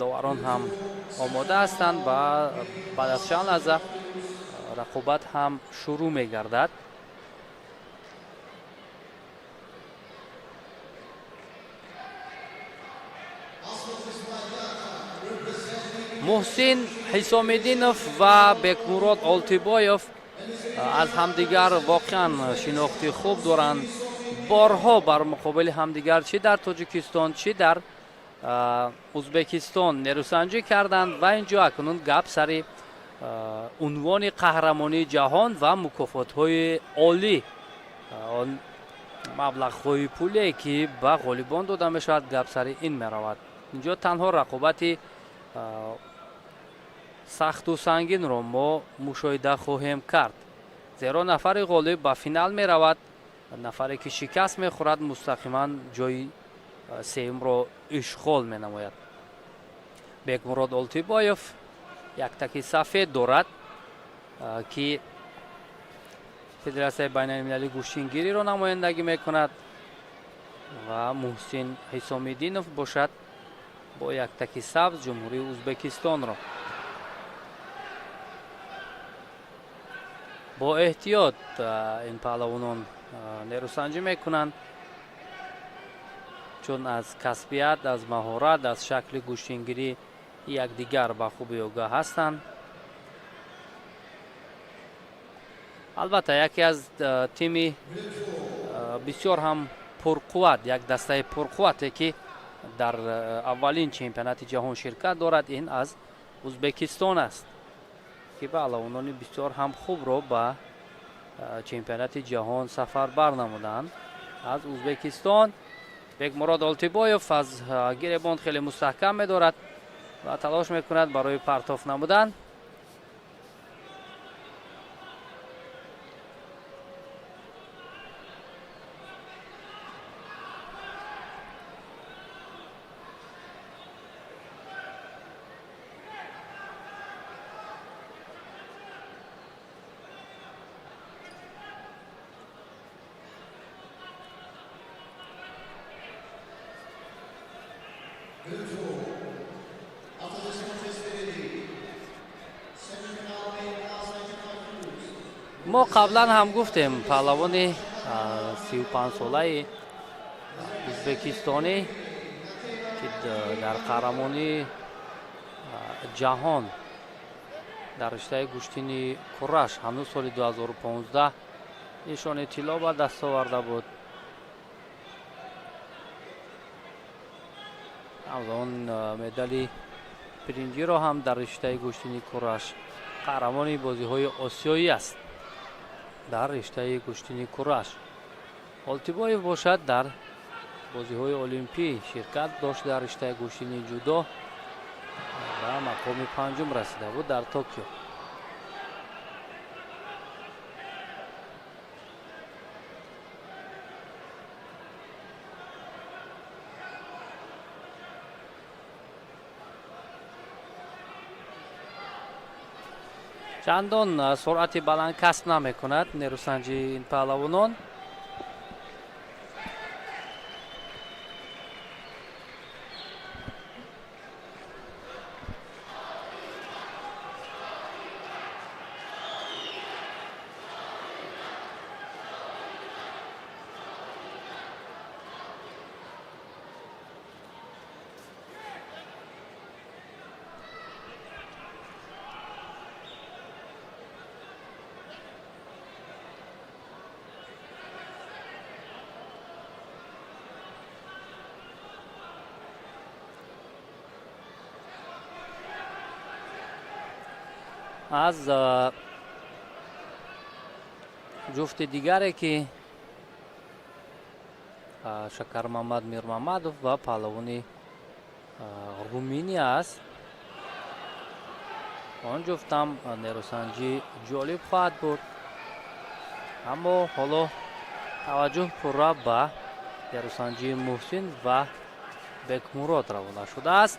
Доварон ҳам омода ҳастанд ва баъд аз чанд лаҳза рақобат ҳам шурӯъ мегардад. Муҳсин Ҳисомиддинов ва Бекмурод Олтибоев аз ҳамдигар воқеан шинохти хуб доранд. Борҳо бар муқобили ҳамдигар чӣ дар Тоҷикистон, чӣ дар Ӯзбекистон нерӯсанҷӣ карданд ва инҷо акнун гап сари унвони қаҳрамонии ҷаҳон ва мукофотҳои олӣ, он маблағҳои пуле, ки ба ғолибон дода мешавад, гап сари ин меравад. Инҷо танҳо рақобати сахту сангинро мо мушоҳида хоҳем кард, зеро нафари ғолиб ба финал меравад, нафаре ки шикаст мехӯрад, мустақиман ҷои сеюмро ишғол менамояд. Бекмурод Олтибоев яктаки сафед дорад, ки Федератсияи байналмилалии гӯштингириро намояндагӣ мекунад, ва Муҳсин Ҳисомиддинов бошад бо яктаки сабз Ҷумҳурии Ӯзбекистонро. Бо эҳтиёт ин паҳлавонон нерӯсанҷӣ мекунанд, чун аз касбият, аз маҳорат, аз шакли гӯштингирӣ якдигар ба хуби огаҳ ҳастанд. Албатта, яке аз тими бисёр ҳам пурқувват, як дастаи пурқуввате, ки дар аввалин чемпионати ҷаҳон ширкат дорад, ин аз Ӯзбекистон аст, ки паҳлавонони бисёр ҳам хубро ба чемпионати ҷаҳон сафарбар намуданд. Аз Ӯзбекистон Бекмурод Олтибоев аз гиребон хеле мустаҳкам медорад ва талош мекунад барои партоф намудан. Мо қаблан ҳам гуфтем, паҳлавони 35-солаи ӯзбекистонӣ, ки дар қаҳрамонии ҷаҳон дар риштаи гӯштини кураш ҳанӯз соли 2015 нишони тилло ба даст оварда буд, ҳамзамон медали биринҷиро ҳам дар риштаи гӯштини кураш, қаҳрамони бозиҳои осиёӣ аст дар риштаи гӯштини кураш. Олтибоев бошад, дар бозиҳои олимпӣ ширкат дошт дар риштаи гӯштини ҷудо. Ба мақоми панҷум расида буд дар Токио. Чандон суръати баланд касб намекунад нерӯсанҷии ин паҳлавонон. Аз ҷуфти дигаре, ки Шакармамад Мирмамадов ва паҳлавони Руминия аст, он ҷуфтам нерӯсанҷӣ ҷолиб хоҳад буд, аммо ҳоло таваҷҷӯҳ пурра ба нерӯсанҷии Муҳсин ва Бекмурод равона шудааст.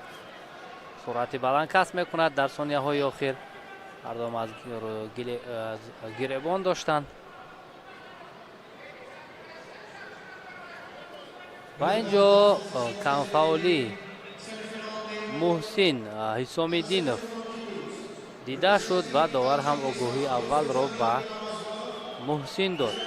Суръати баланд касб мекунад дар сонияҳои охир. Ҳардуам аз гиребон доштанд ва ин ҷо камфаъолии Муҳсин Ҳисомиддинов дида шуд ва довар ҳам огоҳии аввалро ба Муҳсин дод.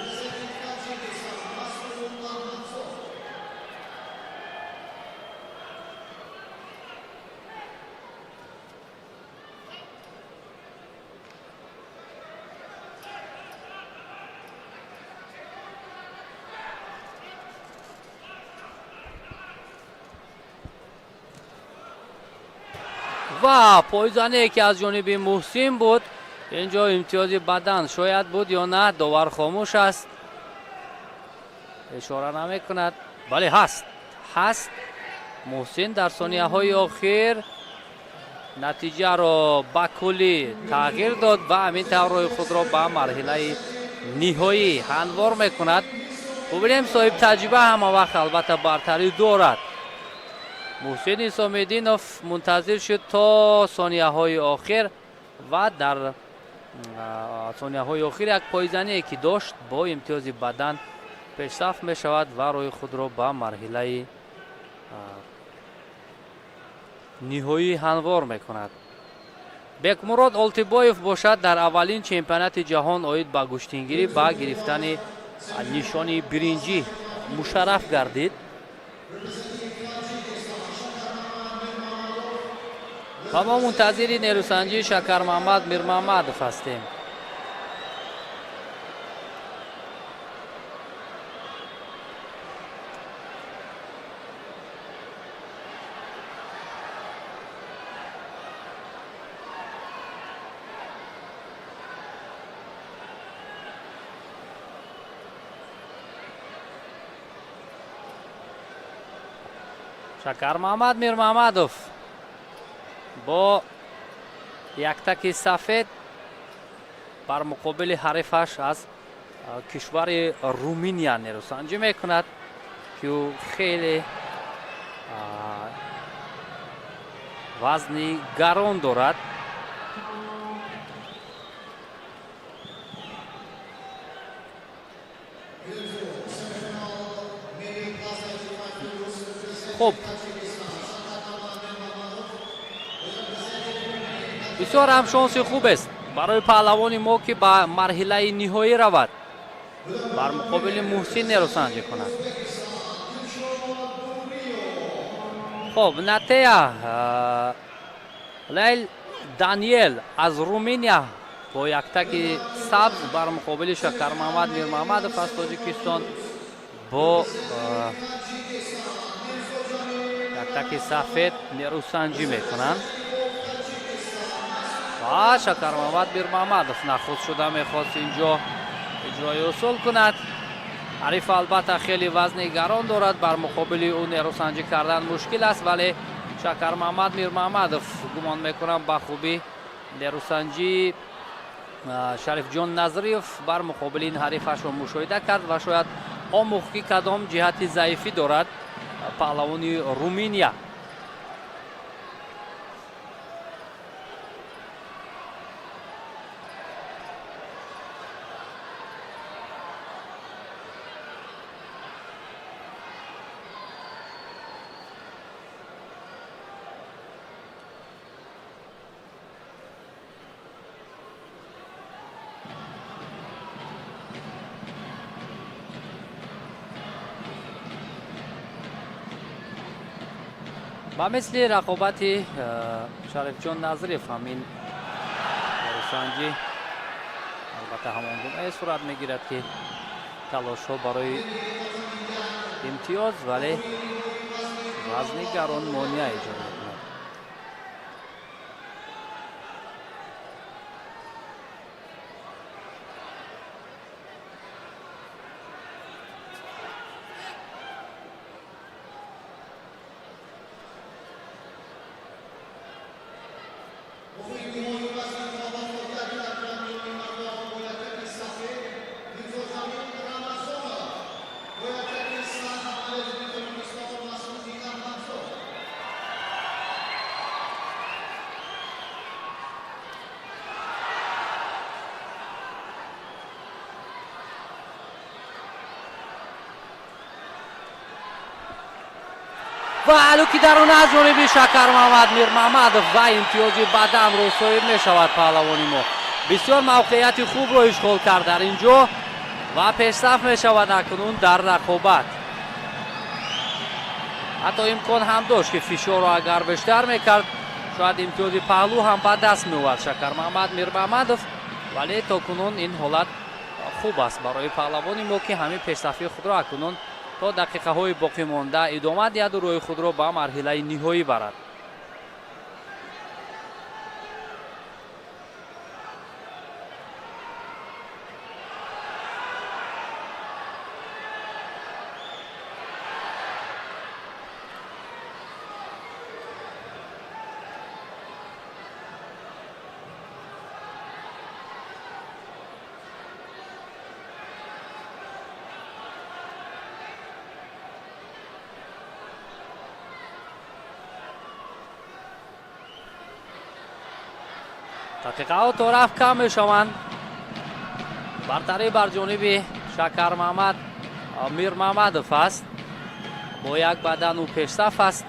Ва пойзане, ки аз ҷониби Муҳсин буд, инҷо имтиёзи бадан шояд буд ё на, довар хомӯш аст, ишора намекунад. Бале, ҳаст, ҳаст. Муҳсин дар сонияҳои охир натиҷаро ба куллӣ тағйир дод ва ҳамин тавр роҳи худро ба марҳилаи ниҳоӣ ҳамвор мекунад. Бубинем, соҳиб таҷриба ҳама вақт албатта бартарӣ дорад. Муҳсин Исомиддинов мунтазир шуд то сонияҳои охир ва дар сонияҳои охир як пойзание, ки дошт, бо имтиёзи бадан пешсаф мешавад ва роҳи худро ба марҳилаи ниҳоӣ ҳамвор мекунад. Бекмурод Олтибоев бошад, дар аввалин чемпионати ҷаҳон оид ба гӯштингирӣ ба гирифтани нишони биринҷӣ мушарраф гардид ва мо мунтазири нерӯсанҷии Шакармаҳмад Мирмаҳмадов ҳастем. Шакармаҳмад Мирмаҳмадов бо яктаки сафед бар муқобили ҳарифаш аз кишвари Руминия нерӯсанҷӣ мекунад, ки ӯ хеле вазни гарон дорад. Хуб, бисёр ҳам шонси хубест барои паҳлавони мо, ки ба марҳилаи ниҳоӣ равад, бар муқобили Муҳсин нерӯсанҷӣ кунад. Хоб, Натея Лейл Даниел аз Руминия бо яктаки сабз бар муқобили Шакармаҳмад Мирмаҳмадов аз Тоҷикистон бо яктаки сафед нерӯсанҷӣ мекунанд. Ва Шакармаҳмад Мирмаҳмадов нахуст шуда мехост инҷо иҷрои усул кунад. Ҳариф албатта хеле вазни гарон дорад, бар муқобили ӯ нерӯсанҷӣ кардан мушкил аст, вале Шакармаҳмад Мирмаҳмадов, гумон мекунам, ба хубӣ нерӯсанҷии Шарифҷон Назриев бар муқобили ин ҳарифашро мушоҳида кард ва шояд омӯхт, ки кадом ҷиҳати заифӣ дорад паҳлавони Руминия. Ба мисли рақобати Шарифҷон Назриев ҳамин нерӯсанҷӣ албатта ҳамон гунае сурат мегирад, ки талошҳо барои имтиёз, вале вазни гарон монеа эҷод мекунад. Ва алуки дарона аз ҷониби Шакармаҳмад Мирмаҳмадов ва имтиёзи баданро соҳиб мешавад паҳлавони мо. Бисёр мавқеияти хубро ишғол кард дар ин ҷо ва пешсаф мешавад акнун дар рақобат. Ҳатто имкон ҳам дошт, ки фишорро агар бештар мекард, шояд имтиёзи паҳлӯ ҳам ба даст меовард Шакармаҳмад Мирмаҳмадов, вале то кунун ин ҳолат хуб аст барои паҳлавони мо, ки ҳамин пешсафии худро акнун то дақиқаҳои боқимонда идома диҳаду роҳи худро ба марҳилаи ниҳоӣ барад. Дақиқаҳо то рафт кам мешаванд. Бартарӣ бар ҷониби Шакармаҳмад Мирмаҳмадов аст. Бо як бадан ӯ пешсаф аст.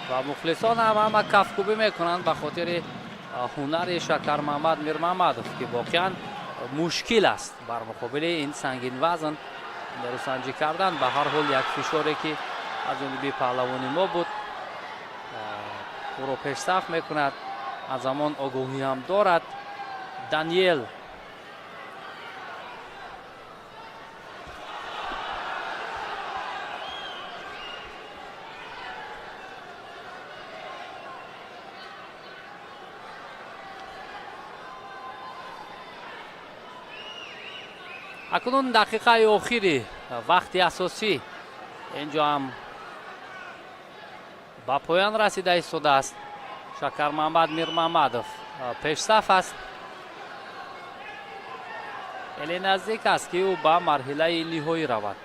Ва мухлисон ҳам ҳама кафкӯбӣ мекунанд ба хотири ҳунари Шакармаҳмад Мирмаҳмадов, ки воқеан мушкил аст бар муқобили ин сангинвазн нерӯсанҷӣ кардан. Ба ҳар ҳол, як фишоре, ки аз ҷониби паҳлавони мо буд, ӯро пешсаф мекунад. Аз ҳамон огоҳӣ ҳам дорад Даниел. Акнун дақиқаи охири вақти асосӣ инҷо ҳам ба поён расида истодааст. Шакармаҳмад Мирмаҳмадов пешсаф аст. Хеле наздик аст, ки ӯ ба марҳилаи ниҳоӣ равад.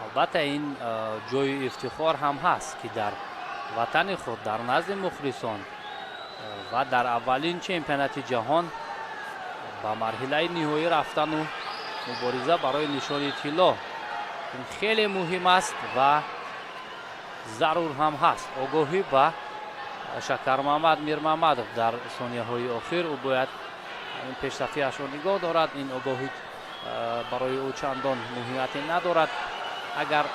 Албатта, ин ҷои ифтихор ҳам ҳаст, ки дар ватани худ, дар назди мухлисон ва дар аввалин чемпионати ҷаҳон ба марҳилаи ниҳоӣ рафтану мубориза барои нишони тилло, ин хеле муҳим аст ва зарур ҳам ҳаст. Огоҳӣ ба Шакармаҳмад Мирмаҳмадов. Дар сонияҳои охир ӯ бояд ин пешсафиашро нигоҳ дорад. Ин огоҳӣ барои ӯ чандон муҳимияте надорад, агар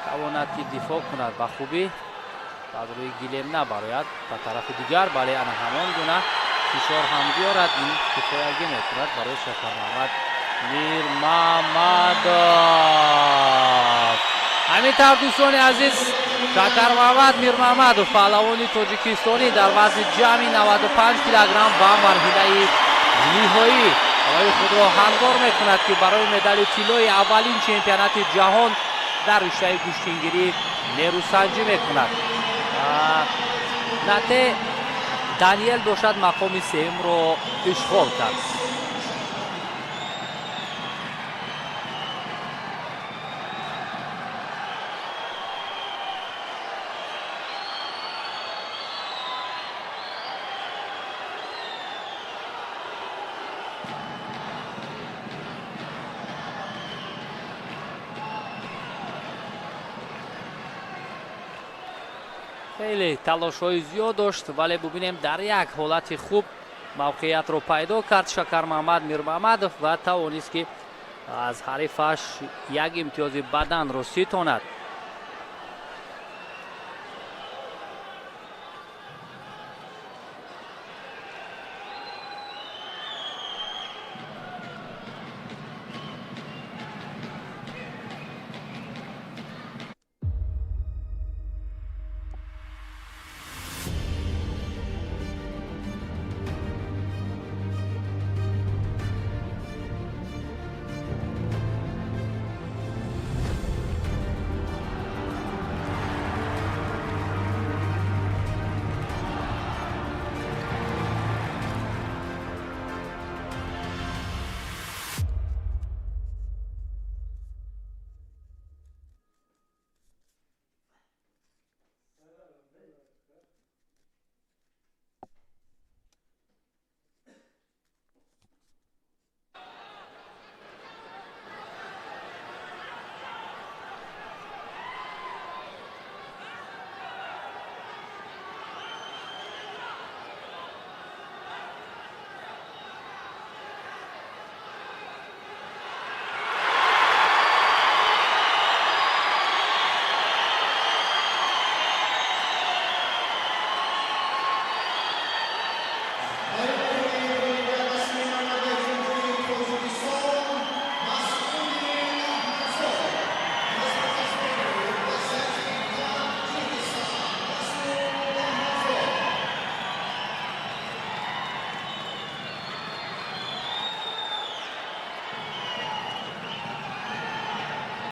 тавонад, ки дифоъ кунад ба хубӣ, аз рӯи гилем набарояд ба тарафи дигар, бале, ана ҳамон гуна фишор ҳам биёрад, ин кифоягӣ мекунад барои Шакармаҳмад Мирмаҳмадов. Ҳамин тавр, дӯстони азиз, Шакармаҳмад Мирмаҳмадов, паҳлавони тоҷикистонӣ, дар вазни ҷамъи 95 килограмм ба марҳилаи ниҳоӣ роҳи худро ҳамвор мекунад, ки барои медали тиллои аввалин чемпионати ҷаҳон дар риштаи гӯштингирӣ нерӯсанҷӣ мекунад. Нате Даниел бошад, мақоми сеюмро ишғол кард. Хеле талошҳои зиёд дошт, вале бубинем, дар як ҳолати хуб мавқеиятро пайдо кард Шакармаҳмад Мирмаҳмадов ва тавонист, ки аз ҳарифаш як имтиёзи баданро ситонад.